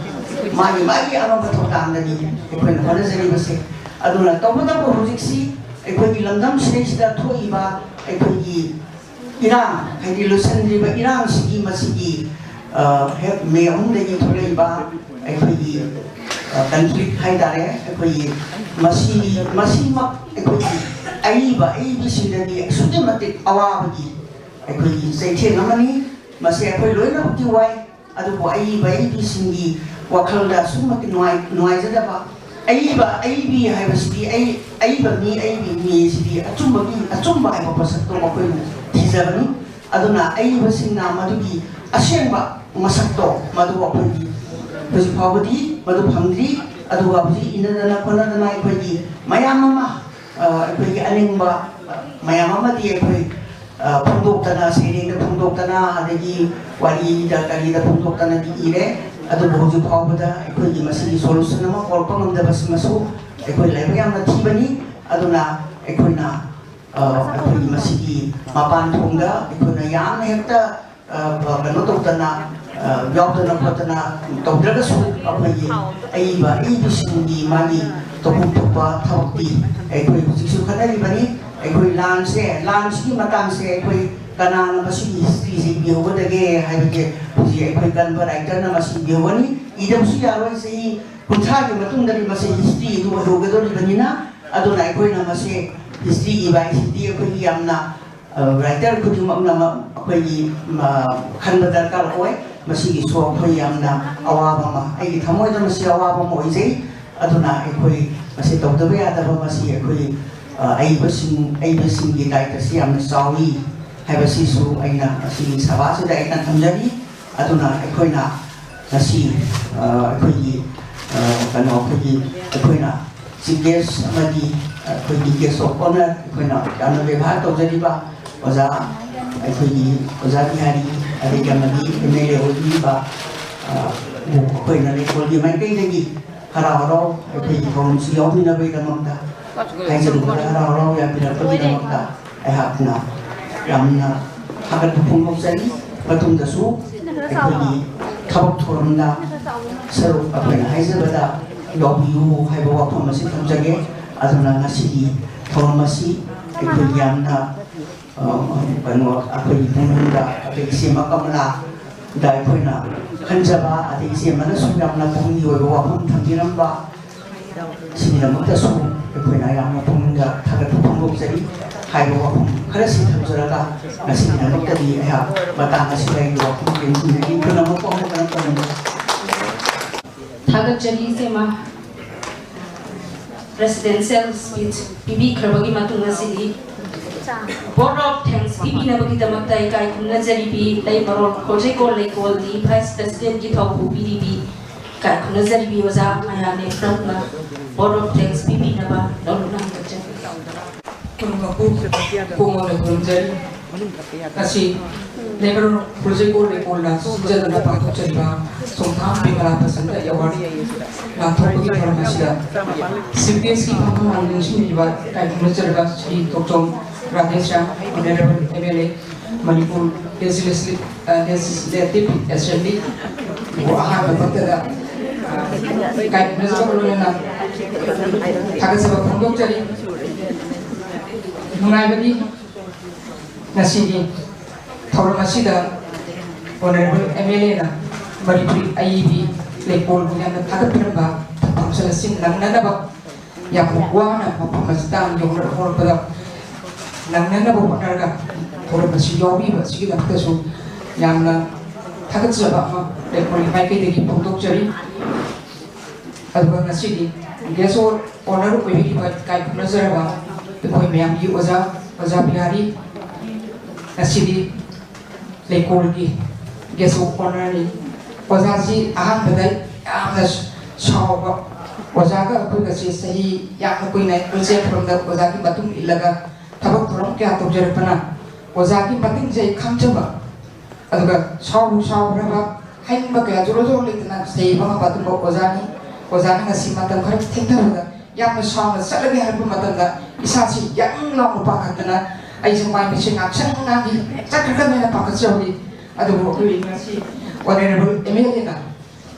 ꯃꯥꯒꯤ ꯃꯥꯒꯤ ꯑꯉꯝꯕ ꯊꯧꯗꯥꯡꯗꯒꯤ ꯑꯩꯈꯣꯏꯅ ꯍꯣꯠꯅꯖꯔꯤꯕꯁꯦ꯫ ꯑꯗꯨꯅ ꯇꯧꯕꯇꯕꯨ ꯍꯧꯖꯤꯛꯁꯤ ꯑꯩꯈꯣꯏꯒꯤ ꯂꯝꯗꯝꯁꯤꯗꯩꯁꯤꯗ ꯊꯣꯛꯏꯕ ꯑꯩꯈꯣꯏꯒꯤ ꯏꯔꯥꯡ, ꯍꯥꯏꯗꯤ ꯂꯣꯏꯁꯤꯟꯗ꯭ꯔꯤꯕ ꯏꯔꯥꯡꯁꯤꯒꯤ ꯃꯁꯤꯒꯤ, ꯑ, ꯍꯦꯛ ꯃꯦ ꯑꯍꯨꯝꯗꯒꯤ ꯊꯣꯛꯂꯛꯏꯕ ꯑꯩꯈꯣꯏꯒꯤ, ꯑ, conflict ꯍꯥꯏꯇꯥꯔꯦ, ꯑꯩꯈꯣꯏꯒꯤ ꯃꯁꯤ, ꯃꯁꯤꯃꯛ ꯑꯩꯈꯣꯏꯒꯤ ꯑꯏꯕ ꯑꯏꯕꯤꯁꯤꯡꯗꯗꯤ ꯑꯁꯨꯛꯀꯤ ꯃꯇꯤꯛ ꯑꯋꯥꯕꯒꯤ ꯑꯩꯈꯣꯏꯒꯤ ꯆꯩꯊꯦꯡ ꯑꯃꯅꯤ꯫ ꯃꯁꯤ ꯑꯩꯈꯣꯏ ꯂꯣꯏꯅꯃꯛꯀꯤ ꯋꯥꯏ꯫ ꯑꯗꯨꯕꯨ ꯑꯏꯕ ꯑꯏꯕꯤꯁꯤꯡꯒꯤ ꯋꯥꯈꯜꯗ ꯑꯁꯨꯛꯀꯤ ꯃꯇꯤꯛ ꯅꯨꯡꯉꯥꯏ-, ꯅꯨꯡꯉꯥꯏꯖꯗꯕ, ꯑꯏꯕ ꯑꯏꯕꯤ ꯍꯥꯏꯕꯁꯤꯗꯤ ꯑꯩ, ꯑꯏꯕ ꯃꯤ ꯑꯏꯕꯤ ꯃꯤ ꯍꯥꯏꯁꯤꯗꯤ ꯑꯆꯨꯝꯕꯒꯤ, ꯑꯆꯨꯝꯕ ꯍꯥꯏꯕ ꯄꯣꯠꯁꯛꯇꯣ ꯃꯈꯣꯏꯅ ꯊꯤꯖꯕꯅꯤ꯫ ꯑꯗꯨꯅ ꯑꯏꯕꯁꯤꯡꯅ ꯃꯗꯨꯒꯤ ꯑꯁꯦꯡꯕ ꯃꯁꯛꯇꯣ ꯃꯗꯨ ꯑꯩꯈꯣꯏꯒꯤ ꯍꯧꯖꯤꯛ ꯐꯥꯎꯕꯗꯤ ꯃꯗꯨ ꯐꯪꯗ꯭ꯔꯤ꯫ ꯑꯗꯨꯒ ꯍꯧꯖꯤꯛ ꯏꯅꯗꯅ ꯈꯣꯠꯅꯗꯅ ꯑꯩꯈꯣꯏꯒꯤ ꯃꯌꯥꯝ ꯑꯃ, ꯑ, ꯑꯩꯈꯣꯏꯒꯤ ꯑꯅꯤꯡꯕ ꯃꯌꯥꯝ ꯑꯃꯗꯤ ꯑꯩꯈꯣꯏ, ꯑ, ꯐꯣꯡꯗꯣꯛꯇꯅ, ꯁꯩꯔꯦꯡꯗ ꯐꯣꯡꯗꯣꯛꯇꯅ, ꯑꯗꯒꯤ ꯋꯥꯔꯤꯗ ꯀꯔꯤꯗ ꯐꯣꯡꯗꯣꯛꯇꯅꯗꯤ ꯏꯔꯦ꯫ ꯑꯗꯨꯕꯨ ꯍꯧꯖꯤꯛ ꯐꯥꯎꯕꯗ ꯑꯩꯈꯣꯏꯒꯤ ꯃꯁꯤꯒꯤ solution ꯑꯃ ꯄꯨꯔꯛꯄ ꯉꯝꯗꯕꯁꯤꯃꯁꯨ ꯑꯩꯈꯣꯏ ꯂꯥꯏꯕꯛ ꯌꯥꯝꯅ ꯊꯤꯕꯅꯤ꯫ ꯑꯗꯨꯅ ꯑꯩꯈꯣꯏꯅ, ꯑ, ꯑꯩꯈꯣꯏꯒꯤ ꯃꯁꯤꯒꯤ ꯃꯄꯥꯟ ꯊꯣꯡꯗ ꯑꯩꯈꯣꯏꯅ ꯌꯥꯝꯅ ꯍꯦꯛꯇ, ꯑ, ꯀꯩꯅꯣ ꯇꯧꯗꯅ, ꯑ, ꯌꯥꯎꯗꯅ ꯈꯣꯠꯇꯅ ꯇꯧꯗ꯭ꯔꯒꯁꯨ, ꯑꯩꯈꯣꯏꯒꯤ ꯑꯏꯕ, ꯑꯏꯕꯁꯤꯡꯒꯤ ꯃꯥꯒꯤ ꯇꯧꯐꯝ ꯊꯣꯛꯄ ꯊꯕꯛꯇꯤ ꯑꯩꯈꯣꯏ ꯍꯧꯖꯤꯛꯁꯨ ꯈꯟꯅꯔꯤꯕꯅꯤ꯫ ꯑꯩꯈꯣꯏ ꯂꯥꯟꯁꯦ, ꯂꯥꯟꯁꯤꯒꯤ ꯃꯇꯥꯡꯁꯦ ꯑꯩꯈꯣꯏ ꯀꯅꯥꯅ ꯃꯁꯤꯒꯤ historyꯁꯦ ꯏꯕꯤꯍꯧꯒꯗꯒꯦ ꯍꯥꯏꯕꯁꯦ ꯍꯧꯖꯤꯛ ꯑꯩꯈꯣꯏ ꯀꯟꯕ writerꯅ ꯃꯁꯤ ꯏꯕꯤꯍꯧꯒꯅꯤ꯫ ꯏꯗꯕꯁꯨ ꯌꯥꯔꯣꯏ꯫ ꯆꯍꯤ ꯀꯨꯟꯊ꯭ꯔꯥꯒꯤ ꯃꯇꯨꯡꯗꯗꯤ ꯃꯁꯤ history ꯑꯗꯨ ꯑꯣꯏꯍꯧꯒꯗꯧꯔꯤꯕꯅꯤꯅ, ꯑꯗꯨꯅ ꯑꯩꯈꯣꯏꯅ ꯃꯁꯤ history ꯏꯕ ꯍꯥꯏꯁꯤꯗꯤ ꯑꯩꯈꯣꯏꯒꯤ ꯌꯥꯝꯅ, ꯑ, writer ꯈꯨꯗꯤꯡꯃꯛꯅ ꯃ-, ꯑꯩꯈꯣꯏꯒꯤ, ꯃ-, ꯈꯟꯕ ꯗꯔꯀꯥꯔ ꯑꯣꯏ꯫ ꯃꯁꯤꯒꯤꯁꯨ ꯑꯩꯈꯣꯏ ꯌꯥꯝꯅ ꯑꯋꯥꯕ ꯑꯃ, ꯑꯩꯒꯤ ꯊꯃꯣꯏꯗ ꯃꯁꯤ ꯑꯋꯥꯕ ꯑꯃ ꯑꯣꯏꯖꯩ꯫ ꯑꯗꯨꯅ ꯑꯩꯈꯣꯏ ꯃꯁꯤ ꯇꯧꯗꯕ ꯌꯥꯗꯕ, ꯃꯁꯤ ꯑꯩꯈꯣꯏ, ꯑ, ꯑꯏꯕꯁꯤꯡ, ꯑꯏꯕꯁꯤꯡꯒꯤ ꯗꯥꯏꯇꯁꯤ ꯌꯥꯝꯅ ꯆꯥꯎꯏ ꯍꯥꯏꯕꯁꯤꯁꯨ ꯑꯩꯅ ꯉꯁꯤꯒꯤ ꯁꯚꯥꯁꯤꯗ ꯑꯩꯅ ꯊꯝꯖꯔꯤ꯫ ꯑꯗꯨꯅ ꯑꯩꯈꯣꯏꯅ ꯉꯁꯤ, ꯑ, ꯑꯩꯈꯣꯏꯒꯤ, ꯑ, ꯀꯩꯅꯣ, ꯑꯩꯈꯣꯏꯒꯤ, ꯑꯩꯈꯣꯏꯅ chief guest ꯑꯃꯗꯤ ꯑꯩꯈꯣꯏꯒꯤ guest of honour ꯑꯩꯈꯣꯏꯅ ꯌꯥꯝꯅ ꯕꯦꯕꯥꯔ ꯇꯧꯖꯔꯤꯕ ꯑꯣꯖꯥ, ꯑꯩꯈꯣꯏꯒꯤ ꯑꯣꯖꯥ ꯕꯤꯍꯥꯔꯤ, ꯑꯗꯒꯤ ꯑꯃꯗꯤ M L A ꯑꯣꯏꯕꯤꯔꯤꯕ, ꯑ, ꯑꯩꯈꯣꯏꯅ ꯂꯩꯀꯣꯜꯒꯤ ꯃꯥꯏꯀꯩꯗꯒꯤ ꯍꯔꯥꯎ ꯍꯔꯥꯎ ꯑꯩꯈꯣꯏꯒꯤ ꯊꯧꯔꯝꯁꯤ ꯌꯥꯎꯕꯤꯅꯕꯒꯤꯗꯃꯛꯇ ꯍꯥꯏꯖꯔꯨꯕꯗ ꯍꯔꯥꯎ ꯍꯔꯥꯎ ꯌꯥꯕꯤꯔꯛꯄꯒꯤꯗꯃꯛꯇ ꯑꯩꯍꯥꯛꯅ ꯌꯥꯝꯅ ꯊꯥꯒꯠꯄ ꯐꯣꯡꯗꯣꯛꯆꯔꯤ꯫ ꯃꯇꯨꯡꯗꯁꯨ ꯑꯩꯈꯣꯏꯒꯤ ꯊꯕꯛ ꯊꯧꯔꯝꯗ ꯁꯔꯨꯛ ꯑꯩꯈꯣꯏꯅ ꯍꯥꯏꯖꯕꯗ ꯌꯥꯎꯕꯤꯌꯨ ꯍꯥꯏꯕ ꯋꯥꯐꯝ ꯑꯁꯤ ꯊꯝꯖꯒꯦ꯫ ꯑꯗꯨꯅ ꯉꯁꯤꯒꯤ ꯊꯧꯔꯝ ꯑꯁꯤ ꯑꯩꯈꯣꯏ ꯌꯥꯝꯅ, ꯑ, ꯀꯩꯅꯣ, ꯑꯩꯈꯣꯏꯒꯤ ꯄꯨꯛꯅꯤꯡꯗ ꯑꯩꯈꯣꯏ ꯏꯆꯦꯃ ꯀꯃꯂꯥꯗ ꯑꯩꯈꯣꯏꯅ ꯈꯟꯖꯕ, ꯑꯗꯩ ꯏꯆꯦꯃꯅꯁꯨ ꯌꯥꯝꯅ ꯄꯨꯛꯅꯤꯡꯒꯤ ꯑꯣꯏꯕ ꯋꯥꯐꯝ ꯊꯝꯕꯤꯔꯝꯕ, ꯁꯤꯒꯤꯗꯃꯛꯇꯁꯨ ꯑꯩꯈꯣꯏꯅ ꯌꯥꯝꯅ ꯄꯨꯛꯅꯤꯡꯗ ꯊꯥꯒꯠꯄ ꯐꯣꯡꯗꯣꯛꯆꯔꯤ꯫ ꯍꯥꯏꯕ ꯋꯥꯐꯝ ꯈꯔꯁꯤ ꯊꯝꯖꯔꯒ ꯉꯁꯤꯒꯤꯗꯃꯛꯇꯗꯤ ꯑꯩꯍꯥꯛ ꯃꯇꯥꯡ ꯑꯁꯤꯗ ꯑꯩꯒꯤ ꯋꯥꯐꯝ ꯇꯦꯟꯁꯤꯟꯖꯒꯦ꯫ ꯄꯨꯝꯅꯃꯛꯄꯨ ꯑꯃꯨꯛ ꯍꯟꯅ ꯈꯨꯔꯨꯝꯖꯔꯤ꯫ ꯊꯥꯒꯠꯆꯔꯤ ꯏꯆꯦꯃ꯫ Presidential speech ꯄꯤꯕꯤꯈ꯭ꯔꯕꯒꯤ ꯃꯇꯨꯡ ꯑꯁꯤꯗꯤ vote of thanks ꯄꯤꯕꯤꯅꯕꯒꯤꯗꯃꯛꯇ ꯏꯀꯥꯏ ꯈꯨꯝꯅꯖꯔꯤꯕꯤ ꯂꯩꯃꯔꯣꯜ ꯈꯣꯔꯖꯩꯀꯣꯜ ꯂꯩꯀꯣꯜꯒꯤ Vice Presidentꯀꯤ ꯊꯧ ꯄꯨꯕꯤꯔꯤꯕꯤ ꯏꯀꯥꯏ ꯈꯨꯝꯅꯖꯔꯤꯕꯤ ꯑꯣꯖꯥ ꯃꯌꯥꯅꯦ ꯄ꯭ꯔꯝꯅ vote of thanks ꯄꯤꯕꯤꯅꯕ ꯂꯧꯅ ꯍꯪꯒꯠꯆꯔꯤ꯫ ꯄꯨꯝꯅꯃꯛꯄꯨ ꯄꯨꯡ ꯑꯣꯏꯅ ꯈꯨꯔꯨꯝꯖꯔꯤ꯫ ꯉꯁꯤ ꯂꯩꯃꯔꯣꯜ ꯄ꯭ꯔꯣꯖꯦꯛ ꯕꯣꯔꯗ ꯂꯩꯀꯣꯜꯅ ꯁꯤꯟꯖꯗꯨꯅ ꯄꯥꯡꯊꯣꯛꯆꯔꯤꯕ ꯁꯣꯡꯊꯥꯝ ꯕꯤꯃꯂꯥ ꯄ꯭ꯔꯁꯟꯇ ꯑꯦꯋꯥꯔꯗ ꯂꯥꯟꯊꯣꯛꯄꯒꯤ ꯊꯧꯔꯝ ꯑꯁꯤꯗ ꯁꯤꯞ ꯒꯦꯁꯀꯤ ꯐꯝꯐꯝ ꯅꯤꯡꯁꯤꯡꯕꯤꯕ ꯏꯀꯥꯏ ꯈꯨꯝꯅꯖꯔꯕ Shri Thokchom Radheshyam, honourable M L A, Manipur legislative ꯑꯦꯁꯦꯝꯕ꯭ꯂꯤꯕꯨ ꯑꯍꯥꯟꯕ ꯃꯛꯇꯗ ꯏꯀꯥꯏ ꯈꯨꯝꯅꯖꯕꯒ ꯂꯣꯏꯅꯅ ꯊꯥꯒꯠꯆꯕ ꯐꯣꯡꯗꯣꯛꯆꯔꯤ꯫ ꯅꯨꯡꯉꯥꯏꯕꯗꯤ ꯉꯁꯤꯒꯤ ꯊꯧꯔꯝ ꯑꯁꯤꯗ ꯑꯣꯅꯔꯦꯕꯜ ꯑꯦꯝ ꯑꯦꯜ ꯑꯦꯅ ꯃꯅꯤꯄꯨꯔꯤ ꯑꯏꯕꯤ ꯂꯩꯀꯣꯜꯕꯨ ꯌꯥꯝꯅ ꯊꯥꯒꯠꯄꯤꯔꯝꯕ ꯐꯪꯁꯟ ꯑꯁꯤ ꯅꯪꯅꯅꯕ ꯌꯥꯝꯅ ꯋꯥꯅ ꯃꯐꯝ ꯑꯁꯤꯗ ꯌꯧꯅ ꯍꯧꯔꯛꯄꯗ ꯅꯪꯅꯅꯕ ꯍꯣꯠꯅꯔꯒ ꯊꯧꯔꯝ ꯑꯁꯤ ꯌꯥꯎꯕꯤꯕ ꯑꯁꯤꯒꯤꯗꯃꯛꯇꯁꯨ ꯌꯥꯝꯅ ꯊꯥꯒꯠꯆꯕ ꯑꯃ ꯂꯩꯀꯣꯜꯒꯤ ꯃꯥꯏꯀꯩꯗꯒꯤ ꯐꯣꯡꯗꯣꯛꯆꯔꯤ꯫ ꯑꯗꯨꯒ ꯉꯁꯤꯒꯤ ꯒꯦꯁ ꯑꯣꯅꯔ ꯑꯣꯏꯕꯤꯔꯤꯕ ꯏꯀꯥꯏ ꯈꯨꯝꯅꯖꯔꯕ ꯑꯩꯈꯣꯏ ꯃꯌꯥꯝꯒꯤ ꯑꯣꯖꯥ, ꯑꯣꯖꯥ ꯕꯤꯍꯥꯔꯤ, ꯉꯁꯤꯗꯤ ꯂꯩꯀꯣꯜꯒꯤ ꯒꯦꯁ ꯑꯣꯅꯔꯅꯤ꯫ ꯑꯣꯖꯥꯁꯤ ꯑꯍꯥꯟꯕꯗ ꯌꯥꯝꯅ ꯁꯥꯎꯕ, ꯑꯣꯖꯥꯒ ꯑꯩꯈꯣꯏꯒꯁꯦ ꯆꯍꯤ ꯌꯥꯝꯅ ꯀꯨꯏꯅ ꯄꯨꯟꯁꯦ ꯊꯧꯔꯝꯗ ꯑꯣꯖꯥꯒꯤ ꯃꯇꯨꯡ ꯏꯜꯂꯒ ꯊꯕꯛ ꯊꯧꯔꯝ ꯀꯌꯥ ꯇꯧꯖꯔꯛꯄꯅ ꯑꯣꯖꯥꯒꯤ ꯃꯇꯦꯡꯁꯦ ꯑꯩ ꯈꯪꯖꯕ, ꯑꯗꯨꯒ ꯁꯥꯎꯕꯨ ꯁꯥꯎꯈ꯭ꯔꯕ, ꯍꯥꯏꯅꯤꯡꯕ ꯀꯌꯥ ꯖꯣꯔꯣ ꯖꯣꯔꯣ ꯂꯩꯇꯅ ꯆꯩꯕ ꯉꯝꯕ ꯑꯗꯨꯒꯨꯝꯕ ꯑꯣꯖꯥꯅꯤ꯫ ꯑꯣꯖꯥꯅ ꯉꯁꯤ ꯃꯇꯝ ꯈꯔ ꯊꯦꯡꯊꯕꯗ ꯌꯥꯝꯅ ꯁꯥꯎꯅ ꯆꯠꯂꯒꯦ ꯍꯥꯏꯔꯛꯄ ꯃꯇꯝꯗ ꯏꯁꯥꯁꯤ ꯌꯥꯡ ꯂꯥꯎꯅ ꯄꯥꯈꯠꯇꯅ ꯑꯩꯁꯦ ꯃꯥꯏ ꯃꯤꯠꯁꯦ ꯉꯥꯡꯁꯪ ꯉꯥꯡꯈꯤ, ꯆꯠꯈ꯭ꯔꯒꯗ꯭ꯔꯥ ꯍꯥꯏꯅ ꯄꯥꯈꯠꯆꯍꯧꯔꯤ꯫ ꯑꯗꯨꯕꯨ ꯑꯩꯈꯣꯏ ꯉꯁꯤ ꯑꯣꯅꯔꯦꯕꯜ ꯑꯦꯝ ꯑꯦꯜ ꯑꯦꯅ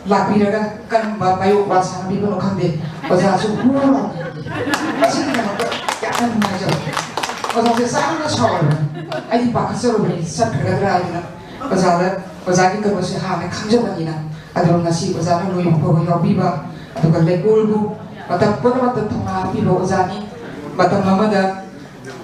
ꯂꯥꯛꯄꯤꯔꯒ ꯀꯔꯝꯕ ꯃꯥꯌꯣꯛ ꯋꯥ ꯁꯥꯟꯅꯕꯤꯕꯅꯣ ꯈꯪꯗꯦ, ꯑꯣꯖꯥꯁꯨ ꯍꯨ ꯂꯥꯎꯅ ꯌꯦꯡꯈꯤ꯫ ꯃꯁꯤꯒꯤꯗꯃꯛꯇ ꯌꯥꯝꯅ ꯅꯨꯡꯉꯥꯏꯖꯕ꯫ ꯑꯣꯖꯥꯁꯦ ꯆꯥꯎꯅ ꯁꯥꯎꯔꯕꯅꯤ, ꯑꯩꯗꯤ ꯄꯥꯈꯠꯆꯔꯨꯕꯅꯤ ꯆꯠꯈ꯭ꯔꯒꯗ꯭ꯔꯥ ꯍꯥꯏꯗꯅ ꯑꯣꯖꯥꯗ, ꯑꯣꯖꯥꯒꯤ ꯀꯩꯅꯣꯁꯦ ꯍꯥꯟꯅ ꯈꯪꯖꯕꯅꯤꯅ꯫ ꯑꯗꯨꯒ ꯉꯁꯤ ꯑꯣꯖꯥꯅ ꯂꯣꯏꯕ ꯐꯥꯎꯕ ꯌꯥꯎꯕꯤꯕ, ꯑꯗꯨꯒ ꯂꯩꯀꯣꯜꯕꯨ ꯃꯇꯝ ꯄꯨꯝꯅꯃꯛꯇ ꯊꯧꯅꯥ ꯍꯥꯞꯄꯤꯕ ꯑꯣꯖꯥꯅꯤ꯫ ꯃꯇꯝ ꯑꯃꯗ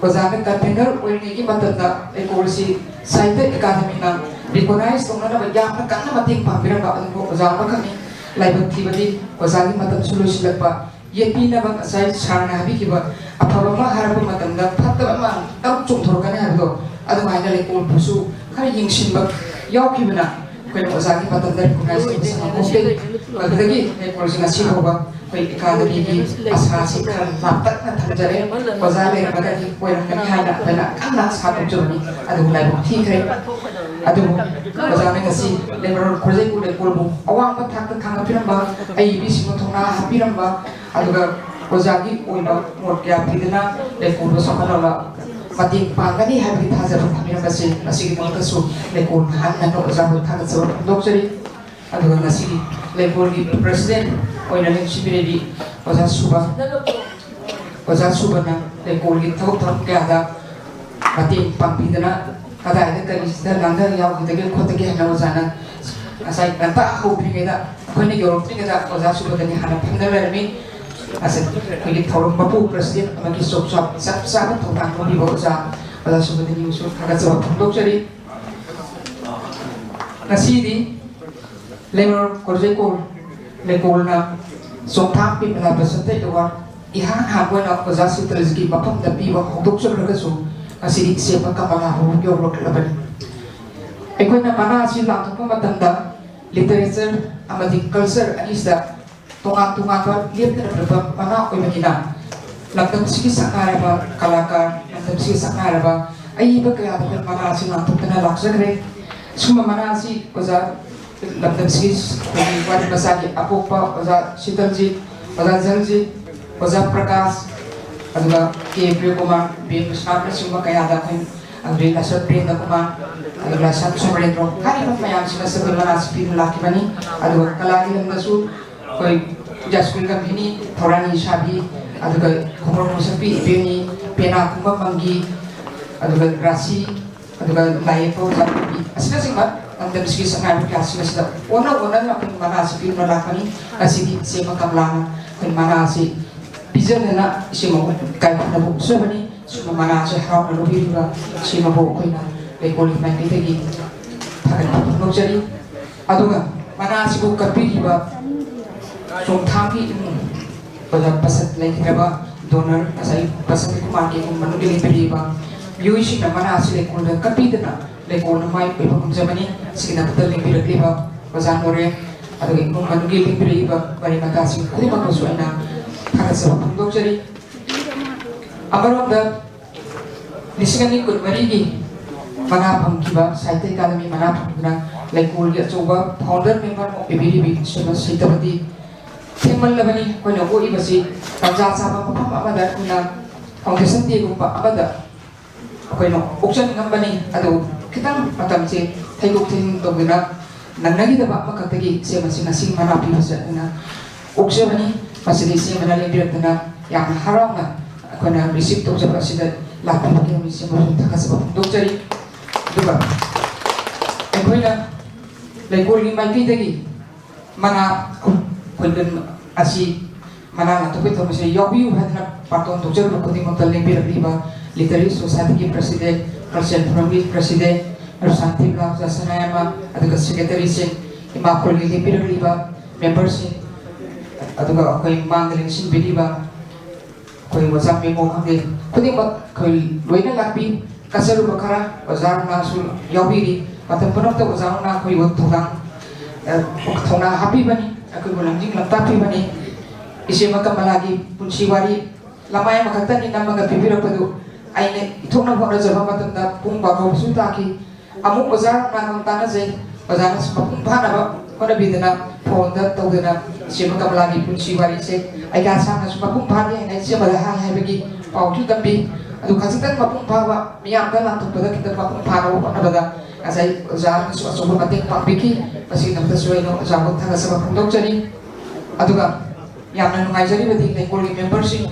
ꯑꯣꯖꯥꯅ ꯀꯟꯚꯦꯅꯔ ꯑꯣꯏꯔꯤꯉꯩꯒꯤ ꯃꯇꯝꯗ ꯂꯩꯀꯣꯜꯁꯤ ꯁꯥꯍꯤꯇ꯭ꯌ ꯑꯦꯀꯥꯗꯃꯤꯅ ꯔꯤꯀꯣꯅꯥꯏꯁ ꯇꯧꯅꯅꯕ ꯌꯥꯝꯅ ꯀꯟꯅ ꯃꯇꯦꯡ ꯄꯥꯡꯕꯤꯔꯝꯕ ꯑꯗꯨꯒꯨꯝꯕ ꯑꯣꯖꯥ ꯑꯃꯈꯛꯅꯤ꯫ ꯂꯥꯏꯕꯛ ꯊꯤꯕꯗꯤ ꯑꯣꯖꯥꯒꯤ ꯃꯇꯝꯁꯨ ꯂꯣꯏꯁꯤꯜꯂꯛꯄ, ꯌꯦꯠꯄꯤꯅꯕ ꯉꯁꯥꯏ ꯁꯥꯔꯅ ꯍꯥꯏꯕꯤꯈꯤꯕ ꯑꯐꯕ ꯑꯃ ꯍꯥꯏꯔꯛꯄ ꯃꯇꯝꯗ ꯐꯠꯇꯕ ꯑꯃ ꯇꯔꯨꯛ ꯆꯣꯡꯊꯣꯔꯛꯀꯅꯤ ꯍꯥꯏꯕꯗꯣ, ꯑꯗꯨꯃꯥꯏꯅ ꯂꯩꯀꯣꯜꯕꯨꯁꯨ ꯈꯔ ꯌꯦꯡꯁꯤꯟꯕ ꯌꯥꯎꯈꯤꯕꯅ ꯑꯩꯈꯣꯏꯅ ꯑꯣꯖꯥꯒꯤ ꯃꯇꯝꯗ ꯔꯤꯀꯣꯒꯅꯥꯏꯁ ꯇꯧꯕ ꯁꯪꯉꯛꯄ ꯍꯧꯖꯤꯛ ꯑꯗꯨꯗꯒꯤ ꯂꯩꯀꯣꯜꯁꯤ ꯉꯁꯤ ꯐꯥꯎꯕ ꯑꯩꯈꯣꯏ ꯑꯦꯀꯥꯗꯃꯤꯒꯤ ꯑꯁꯥꯁꯤ ꯈꯔ ꯂꯥꯞꯇꯛꯅ ꯊꯝꯖꯔꯦ꯫ ꯑꯣꯖꯥ ꯂꯩꯔꯝꯃꯒꯗꯤ ꯑꯣꯏꯔꯝꯒꯅꯤ ꯍꯥꯏꯅ ꯑꯩꯈꯣꯏꯅ ꯀꯟꯅ ꯑꯥꯁꯥ ꯇꯧꯖꯕꯅꯤ, ꯑꯗꯨꯕꯨ ꯂꯥꯏꯕꯛ ꯊꯤꯈ꯭ꯔꯦ꯫ ꯑꯗꯨꯕꯨ ꯑꯣꯖꯥꯅ ꯉꯁꯤ ꯂꯩꯃꯔꯣꯜ ꯈꯣꯔꯖꯩꯀꯣꯜ ꯂꯩꯀꯣꯜꯕꯨ ꯑꯋꯥꯡꯕ ꯊꯥꯛꯇ ꯊꯥꯡꯒꯠꯄꯤꯔꯝꯕ, ꯑꯏꯕꯤꯁꯤꯡꯕꯨ ꯊꯧꯅꯥ ꯍꯥꯞꯄꯤꯔꯝꯕ, ꯑꯗꯨꯒ ꯑꯣꯖꯥꯒꯤ ꯑꯣꯏꯕ ꯃꯣꯠ ꯀꯌꯥ ꯄꯤꯗꯨꯅ ꯂꯩꯀꯣꯜꯕꯨ ꯆꯥꯎꯈꯠꯍꯟꯕ ꯃꯇꯦꯡ ꯄꯥꯡꯒꯅꯤ ꯍꯥꯏꯕꯒꯤ ꯊꯥꯖꯕ ꯊꯝꯕꯤꯔꯝꯕꯁꯦ, ꯃꯁꯤꯒꯤꯗꯃꯛꯇꯁꯨ ꯂꯩꯀꯣꯜ ꯍꯟꯅ ꯍꯟꯅ ꯑꯣꯖꯥꯕꯨ ꯊꯥꯒꯠꯆꯕ ꯐꯣꯡꯗꯣꯛꯆꯔꯤ꯫ ꯑꯗꯨꯒ ꯉꯁꯤꯒꯤ ꯂꯩꯀꯣꯜꯒꯤ ꯄ꯭ꯔꯁꯤꯗꯦꯟ ꯑꯣꯏꯅ ꯂꯦꯡꯁꯤꯟꯕꯤꯔꯤꯕꯤ ꯑꯣꯖꯥ ꯁꯨꯕ, ꯑꯣꯖꯥ ꯁꯨꯕꯅ ꯂꯩꯀꯣꯜꯒꯤ ꯊꯕꯛ ꯊꯧꯔꯝ ꯀꯌꯥꯗ ꯃꯇꯦꯡ ꯄꯥꯡꯕꯤꯗꯅ, ꯀꯗꯥꯏꯗ ꯀꯔꯤꯁꯤꯗ ꯂꯥꯡꯊ ꯌꯥꯎꯈꯤꯗꯒꯦ ꯈꯣꯠꯇꯒꯦ ꯍꯥꯏꯅ ꯑꯣꯖꯥꯅ ꯉꯁꯥꯏ ꯉꯟꯇꯥ ꯍꯧꯗ꯭ꯔꯤꯉꯩꯗ, ꯑꯩꯈꯣꯏꯅ ꯌꯧꯔꯛꯇ꯭ꯔꯤꯉꯩꯗ ꯑꯣꯖꯥ ꯁꯨꯕꯗꯅꯤ ꯍꯥꯟꯅ ꯐꯪꯗ ꯂꯩꯔꯝꯃꯤ꯫ ꯑꯁ, ꯑꯩꯈꯣꯏꯒꯤ ꯊꯧꯔꯝ ꯃꯄꯨ ꯄ꯭ꯔꯁꯤꯗꯦꯟ ꯑꯃꯒꯤ ꯆꯣꯞ ꯆꯣꯞ ꯆꯞ ꯆꯥꯕ ꯊꯧꯗꯥꯡ ꯂꯧꯕꯤꯕ ꯑꯣꯖꯥ, ꯑꯣꯖꯥ ꯁꯨꯕꯗꯅꯤꯕꯨꯁꯨ ꯊꯥꯒꯠꯆꯕ ꯐꯣꯡꯗꯣꯛꯆꯔꯤ꯫ ꯉꯁꯤꯗꯤ ꯂꯩꯃꯔꯣꯜ ꯈꯣꯔꯖꯩꯀꯣꯜ ꯂꯩꯀꯣꯜꯅ ꯆꯣꯡꯊꯥꯝ ꯄꯦꯃꯦꯂꯥ ꯕꯁꯟꯇ ꯑꯦꯋꯥꯔꯗ ꯏꯍꯥꯟ ꯍꯥꯟꯕ ꯑꯣꯏꯅ ꯑꯣꯖꯥ ꯁꯤꯇꯜꯖꯤꯠꯀꯤ ꯃꯐꯝꯗ ꯄꯤꯕ ꯍꯧꯗꯣꯛꯆꯈ꯭ꯔꯒꯁꯨ, ꯉꯁꯤꯗꯤ ꯏꯆꯦ ꯀꯃꯂꯥ ꯐꯥꯎꯕ ꯌꯧꯔꯛꯂꯕꯅꯤ꯫ ꯑꯩꯈꯣꯏꯅ ꯃꯅꯥ ꯑꯁꯤ ꯂꯥꯟꯊꯣꯛꯄ ꯃꯇꯝꯗ ꯂꯤꯇꯔꯦꯆꯔ ꯑꯃꯗꯤ ꯀꯜꯆꯔ ꯑꯅꯤꯁꯤꯗ ꯇꯣꯉꯥꯟ ꯇꯣꯉꯥꯟꯕ ꯂꯦꯞꯇꯅ ꯂꯩꯔꯕ ꯃꯅꯥ ꯑꯣꯏꯕꯅꯤꯅ, ꯂꯝꯗꯝꯁꯤꯒꯤ ꯁꯛ ꯉꯥꯏꯔꯕ ꯀꯂꯥꯀꯥꯔ, ꯂꯝꯗꯝꯁꯤꯒꯤ ꯁꯛ ꯉꯥꯏꯔꯕ ꯑꯏꯕ ꯀꯌꯥꯗ ꯑꯩꯈꯣꯏ ꯃꯅꯥ ꯑꯁꯤ ꯂꯥꯟꯊꯣꯛꯇꯨꯅ ꯂꯥꯛꯆꯈ꯭ꯔꯦ꯫ ꯁꯨꯝꯕ ꯃꯅꯥ ꯑꯁꯤ ꯑꯣꯖꯥ ꯂꯝꯗꯝꯁꯤꯒꯤ ꯑꯩꯈꯣꯏꯒꯤ ꯋꯥꯔꯤ ꯃꯆꯥꯒꯤ ꯑꯄꯣꯛꯄ ꯑꯣꯖꯥ ꯁꯤꯇꯜꯖꯤꯠ, ꯑꯣꯖꯥ ꯖꯜꯖꯤꯠ, ꯑꯣꯖꯥ ꯄ꯭ꯔꯀꯥꯁ, ꯑꯗꯨꯒ ꯀꯦ ꯄ꯭ꯔꯤꯌꯀꯨꯃꯥꯔ, ꯕꯤ ꯕꯤꯁ꯭ꯋꯥꯅꯥꯊꯅꯆꯤꯡꯕ ꯀꯌꯥꯗ ꯑꯩꯈꯣꯏ, ꯑꯗꯨꯗꯒꯤ ꯂꯥꯏꯁ꯭ꯔꯝ ꯄ꯭ꯔꯦꯝꯗꯀꯨꯃꯥꯔ, ꯑꯗꯨꯒ ꯂꯥꯏꯁ꯭ꯔꯝ ꯁꯣꯃꯔꯦꯟꯗ꯭ꯔꯣ ꯍꯥꯏꯔꯤꯕ ꯃꯌꯥꯝꯁꯤꯅ ꯁꯒꯣꯜ ꯃꯅꯥꯁꯤ ꯄꯤꯗꯨꯅ ꯂꯥꯛꯈꯤꯕꯅꯤ꯫ ꯑꯗꯨꯒ ꯀꯂꯥꯒꯤ ꯂꯝꯗꯁꯨ ꯑꯩꯈꯣꯏ ꯖꯥꯁ꯭ꯀꯨꯜ ꯒꯝꯚꯤꯅꯤ, ꯊꯧꯔꯥꯅꯤ ꯁꯥꯕꯤ, ꯑꯗꯨꯒ ꯈꯣꯡꯗ꯭ꯔꯣꯝ ꯁꯛꯄꯤ ꯏꯕꯦꯟꯅꯤ, ꯄꯦꯅꯥ ꯈꯨꯝꯕ ꯃꯪꯒꯤ, ꯑꯗꯨꯒ ꯔꯥꯁꯤ, ꯑꯗꯨꯒ ꯂꯥꯏꯌꯦꯛꯄ ꯑꯣꯖꯥ ꯅꯨꯄꯤ ꯑꯁꯤꯅꯆꯤꯡꯕ ꯂꯝꯗꯝꯁꯤꯒꯤ ꯁꯛꯅꯥꯏꯕ ꯀꯌꯥꯁꯤꯡ ꯑꯁꯤꯗ ꯑꯣꯟꯅ ꯑꯣꯟꯅꯅ ꯑꯩꯈꯣꯏ ꯃꯅꯥ ꯑꯁꯤ ꯄꯤꯗꯨꯅ ꯂꯥꯛꯄꯅꯤ꯫ ꯉꯁꯤꯗꯤ ꯏꯆꯦ ꯀꯃꯂꯥꯅ ꯑꯩꯈꯣꯏ ꯃꯅꯥ ꯑꯁꯤ ꯄꯤꯖꯗꯅ ꯏꯆꯦ ꯃꯕꯨ ꯏꯀꯥꯏ ꯈꯨꯝꯅꯕ ꯎꯠꯆꯕꯅꯤ꯫ ꯁꯤꯒꯨꯝꯕ ꯃꯅꯥ ꯑꯁꯤ ꯍꯔꯥꯎꯅ ꯂꯧꯕꯤꯔꯤꯕ ꯏꯆꯦ ꯃꯕꯨ ꯑꯩꯈꯣꯏꯅ ꯂꯩꯀꯣꯜꯒꯤ ꯃꯥꯏꯀꯩꯗꯒꯤ ꯊꯥꯒꯠꯄ ꯐꯣꯡꯗꯣꯛꯆꯔꯤ꯫ ꯑꯗꯨꯒ ꯃꯅꯥ ꯑꯁꯤꯕꯨ ꯀꯠꯄꯤꯔꯤꯕ ꯆꯣꯡꯊꯥꯝꯒꯤ ꯏꯃꯨꯡ, ꯑꯣꯖꯥ ꯄꯁꯠ ꯂꯩꯈꯤꯗ꯭ꯔꯕ ꯗꯣꯅꯔ, ꯉꯁꯥꯏ ꯄꯁꯠ ꯀꯨꯃꯥꯔꯒꯤ ꯏꯃꯨꯡ ꯃꯅꯨꯡꯒꯤ ꯂꯩꯕꯤꯔꯤꯕ ꯃꯤꯑꯣꯏꯁꯤꯡꯅ ꯃꯅꯥ ꯑꯁꯤ ꯂꯩꯀꯣꯜꯗ ꯀꯠꯄꯤꯗꯅ ꯂꯩꯀꯣꯜꯅ ꯃꯥꯏ ꯑꯣꯏꯕ ꯉꯝꯖꯕꯅꯤ꯫ ꯁꯤꯒꯤꯗꯃꯛꯇ ꯂꯦꯡꯕꯤꯔꯛꯂꯤꯕ ꯑꯣꯖꯥ ꯅꯣꯔꯦꯟ, ꯑꯗꯨꯒ ꯏꯃꯨꯡ ꯃꯅꯨꯡꯒꯤ ꯂꯦꯡꯕꯤꯔꯛꯏꯕ ꯃꯔꯤ ꯃꯇꯥꯁꯤꯡ ꯈꯨꯗꯤꯡꯃꯛꯄꯨꯁꯨ ꯑꯩꯅ ꯊꯥꯒꯠꯆꯕ ꯐꯣꯡꯗꯣꯛꯆꯔꯤ꯫ ꯑꯃꯔꯣꯝꯗ ꯂꯤꯁꯤꯡ ꯑꯅꯤ ꯀꯨꯟꯃꯔꯤꯒꯤ ꯃꯅꯥ ꯐꯪꯈꯤꯕ, ꯁꯥꯍꯤꯇ꯭ꯌ ꯑꯦꯀꯥꯗꯃꯤ ꯃꯅꯥ ꯐꯪꯗꯨꯅ ꯂꯩꯀꯣꯜꯒꯤ ꯑꯆꯧꯕ founder member ꯑꯃ ꯑꯣꯏꯕꯤꯔꯤꯕꯤ ꯁ꯭ꯔꯤꯃꯇꯤ ꯁꯩꯇꯥꯕꯇꯤ ꯊꯦꯡꯃꯜꯂꯕꯅꯤ꯫ ꯑꯩꯈꯣꯏꯅ ꯑꯣꯛꯏꯕꯁꯤ ꯇꯥꯟꯖꯥ ꯆꯥꯕ ꯃꯐꯝ ꯑꯃꯗ ꯑꯩꯈꯣꯏꯅ foundation dayꯒꯨꯝꯕ ꯑꯃꯗ ꯑꯩꯈꯣꯏꯅ ꯑꯣꯛꯆꯅꯤꯡꯉꯝꯕꯅꯤ꯫ ꯑꯗꯨ ꯈꯤꯇꯪ ꯃꯇꯝꯁꯦ ꯊꯩꯗꯣꯛ ꯊꯩꯖꯤꯟ ꯇꯧꯗꯨꯅ ꯅꯪꯅꯈꯤꯗꯕ ꯑꯃꯈꯛꯇꯒꯤ ꯏꯆꯦ ꯃꯁꯤ ꯉꯁꯤ ꯃꯅꯥ ꯄꯤꯕꯁꯦ ꯑꯩꯈꯣꯏꯅ ꯑꯣꯛꯆꯕꯅꯤ꯫ ꯃꯁꯤꯗ ꯏꯆꯦ ꯃꯅꯥ ꯂꯦꯡꯕꯤꯔꯛꯇꯅ ꯌꯥꯝꯅ ꯍꯔꯥꯎꯅ ꯑꯩꯈꯣꯏꯅ receive ꯇꯧꯖꯕ ꯑꯁꯤꯗ ꯂꯥꯛꯄꯤꯕꯒꯤꯗꯃꯛ ꯏꯆꯦ ꯃꯁꯤꯕꯨ ꯊꯥꯒꯠꯆꯕ ꯐꯣꯡꯗꯣꯛꯆꯔꯤ꯫ ꯑꯗꯨꯒ ꯑꯩꯈꯣꯏꯅ ꯂꯩꯀꯣꯜꯒꯤ ꯃꯥꯏꯀꯩꯗꯒꯤ ꯃꯅꯥ ꯈꯨꯟ ꯑꯁꯤ ꯃꯅꯥ ꯂꯥꯟꯊꯣꯛꯄꯒꯤ ꯊꯧꯔꯝꯁꯤꯗ ꯌꯥꯎꯕꯤꯌꯨ ꯍꯥꯏꯗꯨꯅ ꯕꯥꯔꯇꯣꯟ ꯇꯧꯖꯔꯨꯕ ꯈꯨꯗꯤꯡꯃꯛꯇ ꯂꯦꯡꯕꯤꯔꯛꯂꯤꯕ Literary Societyꯒꯤ president, Cultural Forumꯒꯤ president, ꯁꯥꯟꯇꯤ ꯕ꯭ꯂꯥꯎꯁ ꯁꯅꯥꯌꯥꯏꯃ, ꯑꯗꯨꯒ secretaryꯁꯤꯡ, ꯏꯃꯥ ꯈꯨꯜꯒꯤ ꯂꯦꯡꯕꯤꯔꯛꯂꯤꯕ memberꯁꯤꯡ, ꯑꯗꯨꯒ ꯑꯩꯈꯣꯏ ꯃꯥꯡꯗ ꯂꯦꯡꯁꯤꯟꯕꯤꯔꯤꯕ ꯑꯩꯈꯣꯏ ꯑꯣꯖꯥ ꯃꯦꯃꯣ ꯈꯪꯗꯦ, ꯈꯨꯗꯤꯡꯃꯛ ꯑꯩꯈꯣꯏ ꯂꯣꯏꯅ ꯂꯥꯛꯄꯤ꯫ ꯀꯠꯆꯔꯨꯕ ꯈꯔ ꯑꯣꯖꯥ ꯔꯨꯅꯥꯁꯨ ꯌꯥꯎꯕꯤꯔꯤ꯫ ꯃꯇꯝ ꯄꯨꯝꯅꯃꯛꯇ ꯑꯣꯖꯥ ꯔꯨꯅꯥ ꯑꯩꯈꯣꯏꯕꯨ ꯊꯧꯗꯥꯡ, ꯑ, ꯊꯧꯅꯥ ꯍꯥꯞꯄꯤꯕꯅꯤ, ꯑꯩꯈꯣꯏꯕꯨ ꯂꯝꯖꯤꯡ ꯂꯝꯇꯥꯛꯄꯤꯕꯅꯤ꯫ ꯏꯆꯦꯃ ꯀꯃꯂꯥꯒꯤ ꯄꯨꯟꯁꯤ ꯋꯥꯔꯤ ꯂꯃꯥꯏ ꯑꯃꯈꯛꯇꯅꯤ ꯅꯝꯃꯒ ꯄꯤꯕꯤꯔꯛꯄꯗꯨ ꯑꯩꯅ ꯏꯊꯣꯛꯅꯕ ꯍꯣꯠꯅꯖꯕ ꯃꯇꯝꯗ ꯄꯨꯡ ꯕꯥꯔꯣꯁꯨ ꯇꯥꯈꯤ꯫ ꯑꯃꯨꯛ ꯑꯣꯖꯥ ꯔꯨꯅꯥꯒ ꯇꯥꯟꯅꯖꯩ꯫ ꯑꯣꯖꯥꯅꯁꯨ ꯃꯄꯨꯡ ꯐꯥꯅꯕ ꯍꯣꯠꯅꯕꯤꯗꯅ ꯐꯣꯟꯗ ꯇꯧꯗꯅ ꯏꯆꯦꯃ ꯀꯃꯂꯥꯒꯤ ꯄꯨꯟꯁꯤ ꯋꯥꯔꯤꯁꯦ ꯑꯩꯒ ꯁꯥꯡꯅꯁꯨ ꯃꯄꯨꯡ ꯐꯥꯗꯦ ꯍꯥꯏꯅ ꯏꯆꯦꯃꯗ ꯍꯥꯏ ꯍꯥꯏꯕꯒꯤ ꯄꯥꯎꯁꯨ ꯇꯝꯕꯤ꯫ ꯑꯗꯨ ꯈꯖꯤꯛꯇꯪ ꯃꯄꯨꯡ ꯐꯥꯕ ꯃꯤꯌꯥꯝꯗ ꯂꯥꯟꯊꯣꯛꯄꯗ ꯈꯤꯇꯪ ꯃꯄꯨꯡ ꯐꯥꯅꯕ ꯍꯣꯠꯅꯕꯗ ꯉꯁꯥꯏ ꯑꯣꯖꯥꯅꯁꯨ ꯑꯆꯧꯕ ꯃꯇꯦꯡ ꯄꯥꯡꯕꯤꯈꯤ꯫ ꯃꯁꯤꯒꯤꯗꯃꯛꯇꯁꯨ ꯑꯩꯅ ꯑꯣꯖꯥꯕꯨ ꯊꯥꯒꯠꯆꯕ ꯐꯣꯡꯗꯣꯛꯆꯔꯤ꯫ ꯑꯗꯨꯒ ꯌꯥꯝꯅ ꯅꯨꯡꯉꯥꯏꯖꯔꯤꯕꯗꯤ ꯂꯩꯀꯣꯜꯒꯤ memberꯁꯤꯡ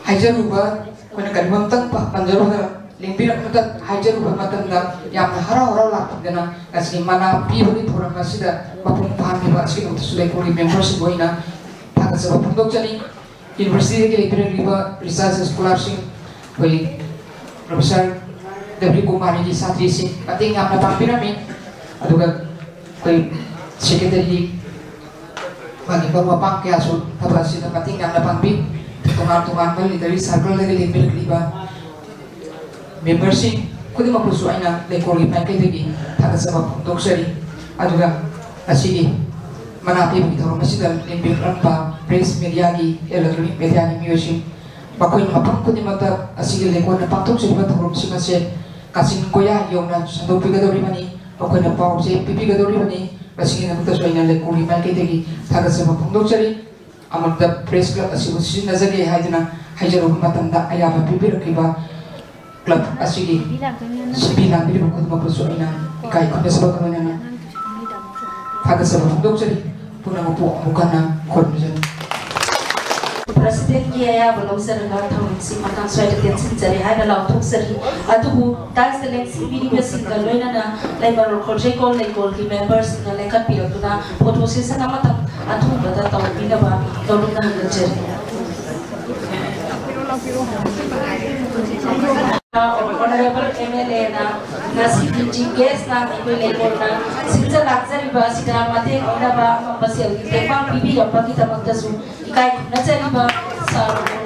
ꯍꯥꯏꯖꯔꯨꯕ ꯑꯩꯈꯣꯏꯅ ꯀꯔꯤꯒꯨꯝꯕ ꯑꯃꯇꯪ ꯄ-, ꯄꯟꯖꯔꯨꯕꯗ ꯂꯦꯡꯕꯤꯔꯛꯄꯗ ꯍꯥꯏꯖꯔꯨꯕ ꯃꯇꯝꯗ ꯌꯥꯝꯅ ꯍꯔꯥꯎ ꯍꯔꯥꯎ ꯂꯥꯛꯄꯤꯗꯅ ꯉꯁꯤ ꯃꯅꯥ ꯄꯤꯕꯒꯤ ꯊꯧꯔꯝ ꯑꯁꯤꯗ ꯃꯄꯨꯡ ꯐꯥꯍꯟꯕꯤꯕ ꯑꯁꯤꯒꯤꯗꯃꯛꯇꯁꯨ ꯂꯩꯀꯣꯜꯒꯤ memberꯁꯤꯡꯕꯨ ꯑꯩꯅ ꯊꯥꯒꯠꯆꯕ ꯐꯣꯡꯗꯣꯛꯆꯔꯤ꯫ Universityꯗꯒꯤ ꯂꯦꯡꯕꯤꯔꯛꯂꯤꯕ research scholarꯁꯤꯡ ꯑꯩꯈꯣꯏ Professor ꯗꯕ꯭ꯂꯤꯌꯨ ꯀꯨꯃꯥꯔꯤꯒꯤ ꯁꯥꯇ꯭ꯔꯤꯁꯤꯡ ꯃꯇꯦꯡ ꯌꯥꯝꯅ ꯄꯥꯡꯕꯤꯔꯝꯃꯤ꯫ ꯑꯗꯨꯒ ꯑꯩꯈꯣꯏ secretary ꯃꯥꯒꯤ ꯃꯔꯨꯞ ꯃꯄꯥꯡ ꯀꯌꯥꯁꯨ ꯊꯕꯛ ꯑꯁꯤꯗ ꯃꯇꯦꯡ ꯌꯥꯝꯅ ꯄꯥꯡꯕꯤ꯫ ꯇꯣꯉꯥꯟ ꯇꯣꯉꯥꯟꯕ literary circleꯗꯒꯤ ꯂꯦꯡꯕꯤꯔꯛꯂꯤꯕ memberꯁꯤꯡ ꯈꯨꯗꯤꯡꯃꯛꯄꯨꯁꯨ ꯑꯩꯅ ꯂꯩꯀꯣꯜꯒꯤ ꯃꯥꯏꯀꯩꯗꯒꯤ ꯊꯥꯒꯠꯆꯕ ꯐꯣꯡꯗꯣꯛꯆꯔꯤ꯫ ꯑꯗꯨꯒ ꯉꯁꯤꯒꯤ ꯃꯅꯥ ꯄꯤꯕꯒꯤ ꯊꯧꯔꯝ ꯑꯁꯤꯗ ꯂꯦꯡꯕꯤꯔꯛꯂꯝꯕ ꯄ꯭ꯔꯦꯁ ꯃꯦꯗꯤꯌꯥꯒꯤ, ꯏꯂꯦꯛꯇ꯭ꯔꯣꯅꯤꯛ ꯃꯦꯗꯤꯌꯥꯒꯤ ꯃꯤꯑꯣꯏꯁꯤꯡ, ꯃꯈꯣꯏꯅ ꯃꯐꯝ ꯈꯨꯗꯤꯡꯃꯛꯇ ꯑꯁꯤꯒꯤ ꯂꯩꯀꯣꯜꯅ ꯄꯥꯡꯊꯣꯛꯆꯔꯤꯕ ꯊꯧꯔꯝꯁꯤꯡ ꯑꯁꯦ ꯀꯥꯆꯤꯟ ꯀꯣꯌꯥ ꯌꯧꯅ ꯁꯟꯗꯣꯛꯄꯤꯒꯗꯧꯔꯤꯕꯅꯤ꯫ ꯃꯈꯣꯏꯅ ꯄꯥꯎꯁꯦ ꯄꯤꯕꯤꯒꯗꯧꯔꯤꯕꯅꯤ꯫ ꯃꯁꯤꯒꯤꯗꯃꯛꯇꯁꯨ ꯑꯩꯅ ꯂꯩꯀꯣꯜꯒꯤ ꯃꯥꯏꯀꯩꯗꯒꯤ ꯊꯥꯒꯠꯆꯕ ꯐꯣꯡꯗꯣꯛꯆꯔꯤ꯫ ꯑꯃꯨꯛꯇ ꯄ꯭ꯔꯦꯁ ꯀ꯭ꯂꯕ ꯑꯁꯤꯕꯨ ꯁꯤꯖꯤꯟꯅꯖꯒꯦ ꯍꯥꯏꯗꯨꯅ ꯍꯥꯏꯖꯔꯨꯕ ꯃꯇꯝꯗ ꯑꯌꯥꯕ ꯄꯤꯕꯤꯔꯛꯂꯤꯕ ꯀ꯭ꯂꯕ ꯑꯁꯤꯒꯤ ꯁꯤꯟꯕꯤ ꯂꯥꯡꯕꯤꯔꯤꯕ ꯈꯨꯗꯤꯡꯃꯛꯄꯨꯁꯨ ꯑꯩꯅ ꯏꯀꯥꯏ ꯈꯨꯝꯅꯖꯕꯒ ꯂꯣꯏꯅꯅ ꯊꯥꯒꯠꯆꯕ ꯐꯣꯡꯗꯣꯛꯆꯔꯤ꯫ ꯄꯨꯝꯅꯃꯛꯄꯨ ꯑꯃꯨꯛ ꯍꯟꯅ ꯈꯨꯔꯨꯝꯖꯔꯤ꯫ ꯄ꯭ꯔꯁꯤꯗꯦꯟꯒꯤ ꯑꯌꯥꯕ ꯂꯧꯖꯔꯒ ꯊꯧꯔꯝꯁꯤ ꯃꯇꯥꯡ ꯁ꯭ꯋꯥꯏꯗ ꯇꯦꯟꯁꯤꯟꯖꯔꯦ ꯍꯥꯏꯅ ꯂꯥꯎꯊꯣꯛꯆꯔꯤ꯫ ꯑꯗꯨꯕꯨ ꯗꯥꯏꯁꯇ ꯂꯦꯡꯁꯤꯟꯕꯤꯔꯤꯕꯁꯤꯡꯒ ꯂꯣꯏꯅꯅ ꯂꯩꯃꯔꯣꯜ ꯈꯣꯔꯖꯩꯀꯣꯜ ꯂꯩꯀꯣꯜꯒꯤ ꯃꯦꯝꯕꯔꯁꯤꯡꯅ ꯂꯦꯡꯈꯠꯄꯤꯔꯛꯇꯨꯅ ꯐꯣꯇꯣ ꯁꯦꯁꯟ ꯑꯃꯇꯪ ꯑꯊꯨꯕꯗ ꯇꯧꯕꯤꯅꯕ ꯂꯧꯅꯤꯡꯅ ꯍꯪꯒꯠꯆꯔꯤ꯫ ꯑꯣꯅꯔꯦꯕꯜ ꯑꯦꯝ ꯑꯦꯜ ꯑꯦꯅ ꯉꯁꯤꯒꯤ ꯆꯤꯐ ꯒꯦꯁꯅ ꯑꯩꯈꯣꯏ ꯂꯩꯀꯣꯜꯗ ꯁꯤꯟꯖ ꯂꯥꯛꯆꯔꯤꯕ ꯑꯁꯤꯗ ꯃꯇꯦꯡ ꯑꯣꯏꯅꯕ ꯑꯉꯝꯕ ꯁꯦꯜꯒꯤ ꯇꯦꯡꯕꯥꯡ ꯄꯤꯕꯤꯔꯛꯄꯒꯤꯗꯃꯛꯇꯁꯨ ꯏꯀꯥꯏ ꯈꯨꯝꯅꯖꯔꯤꯕ ꯁꯥꯔ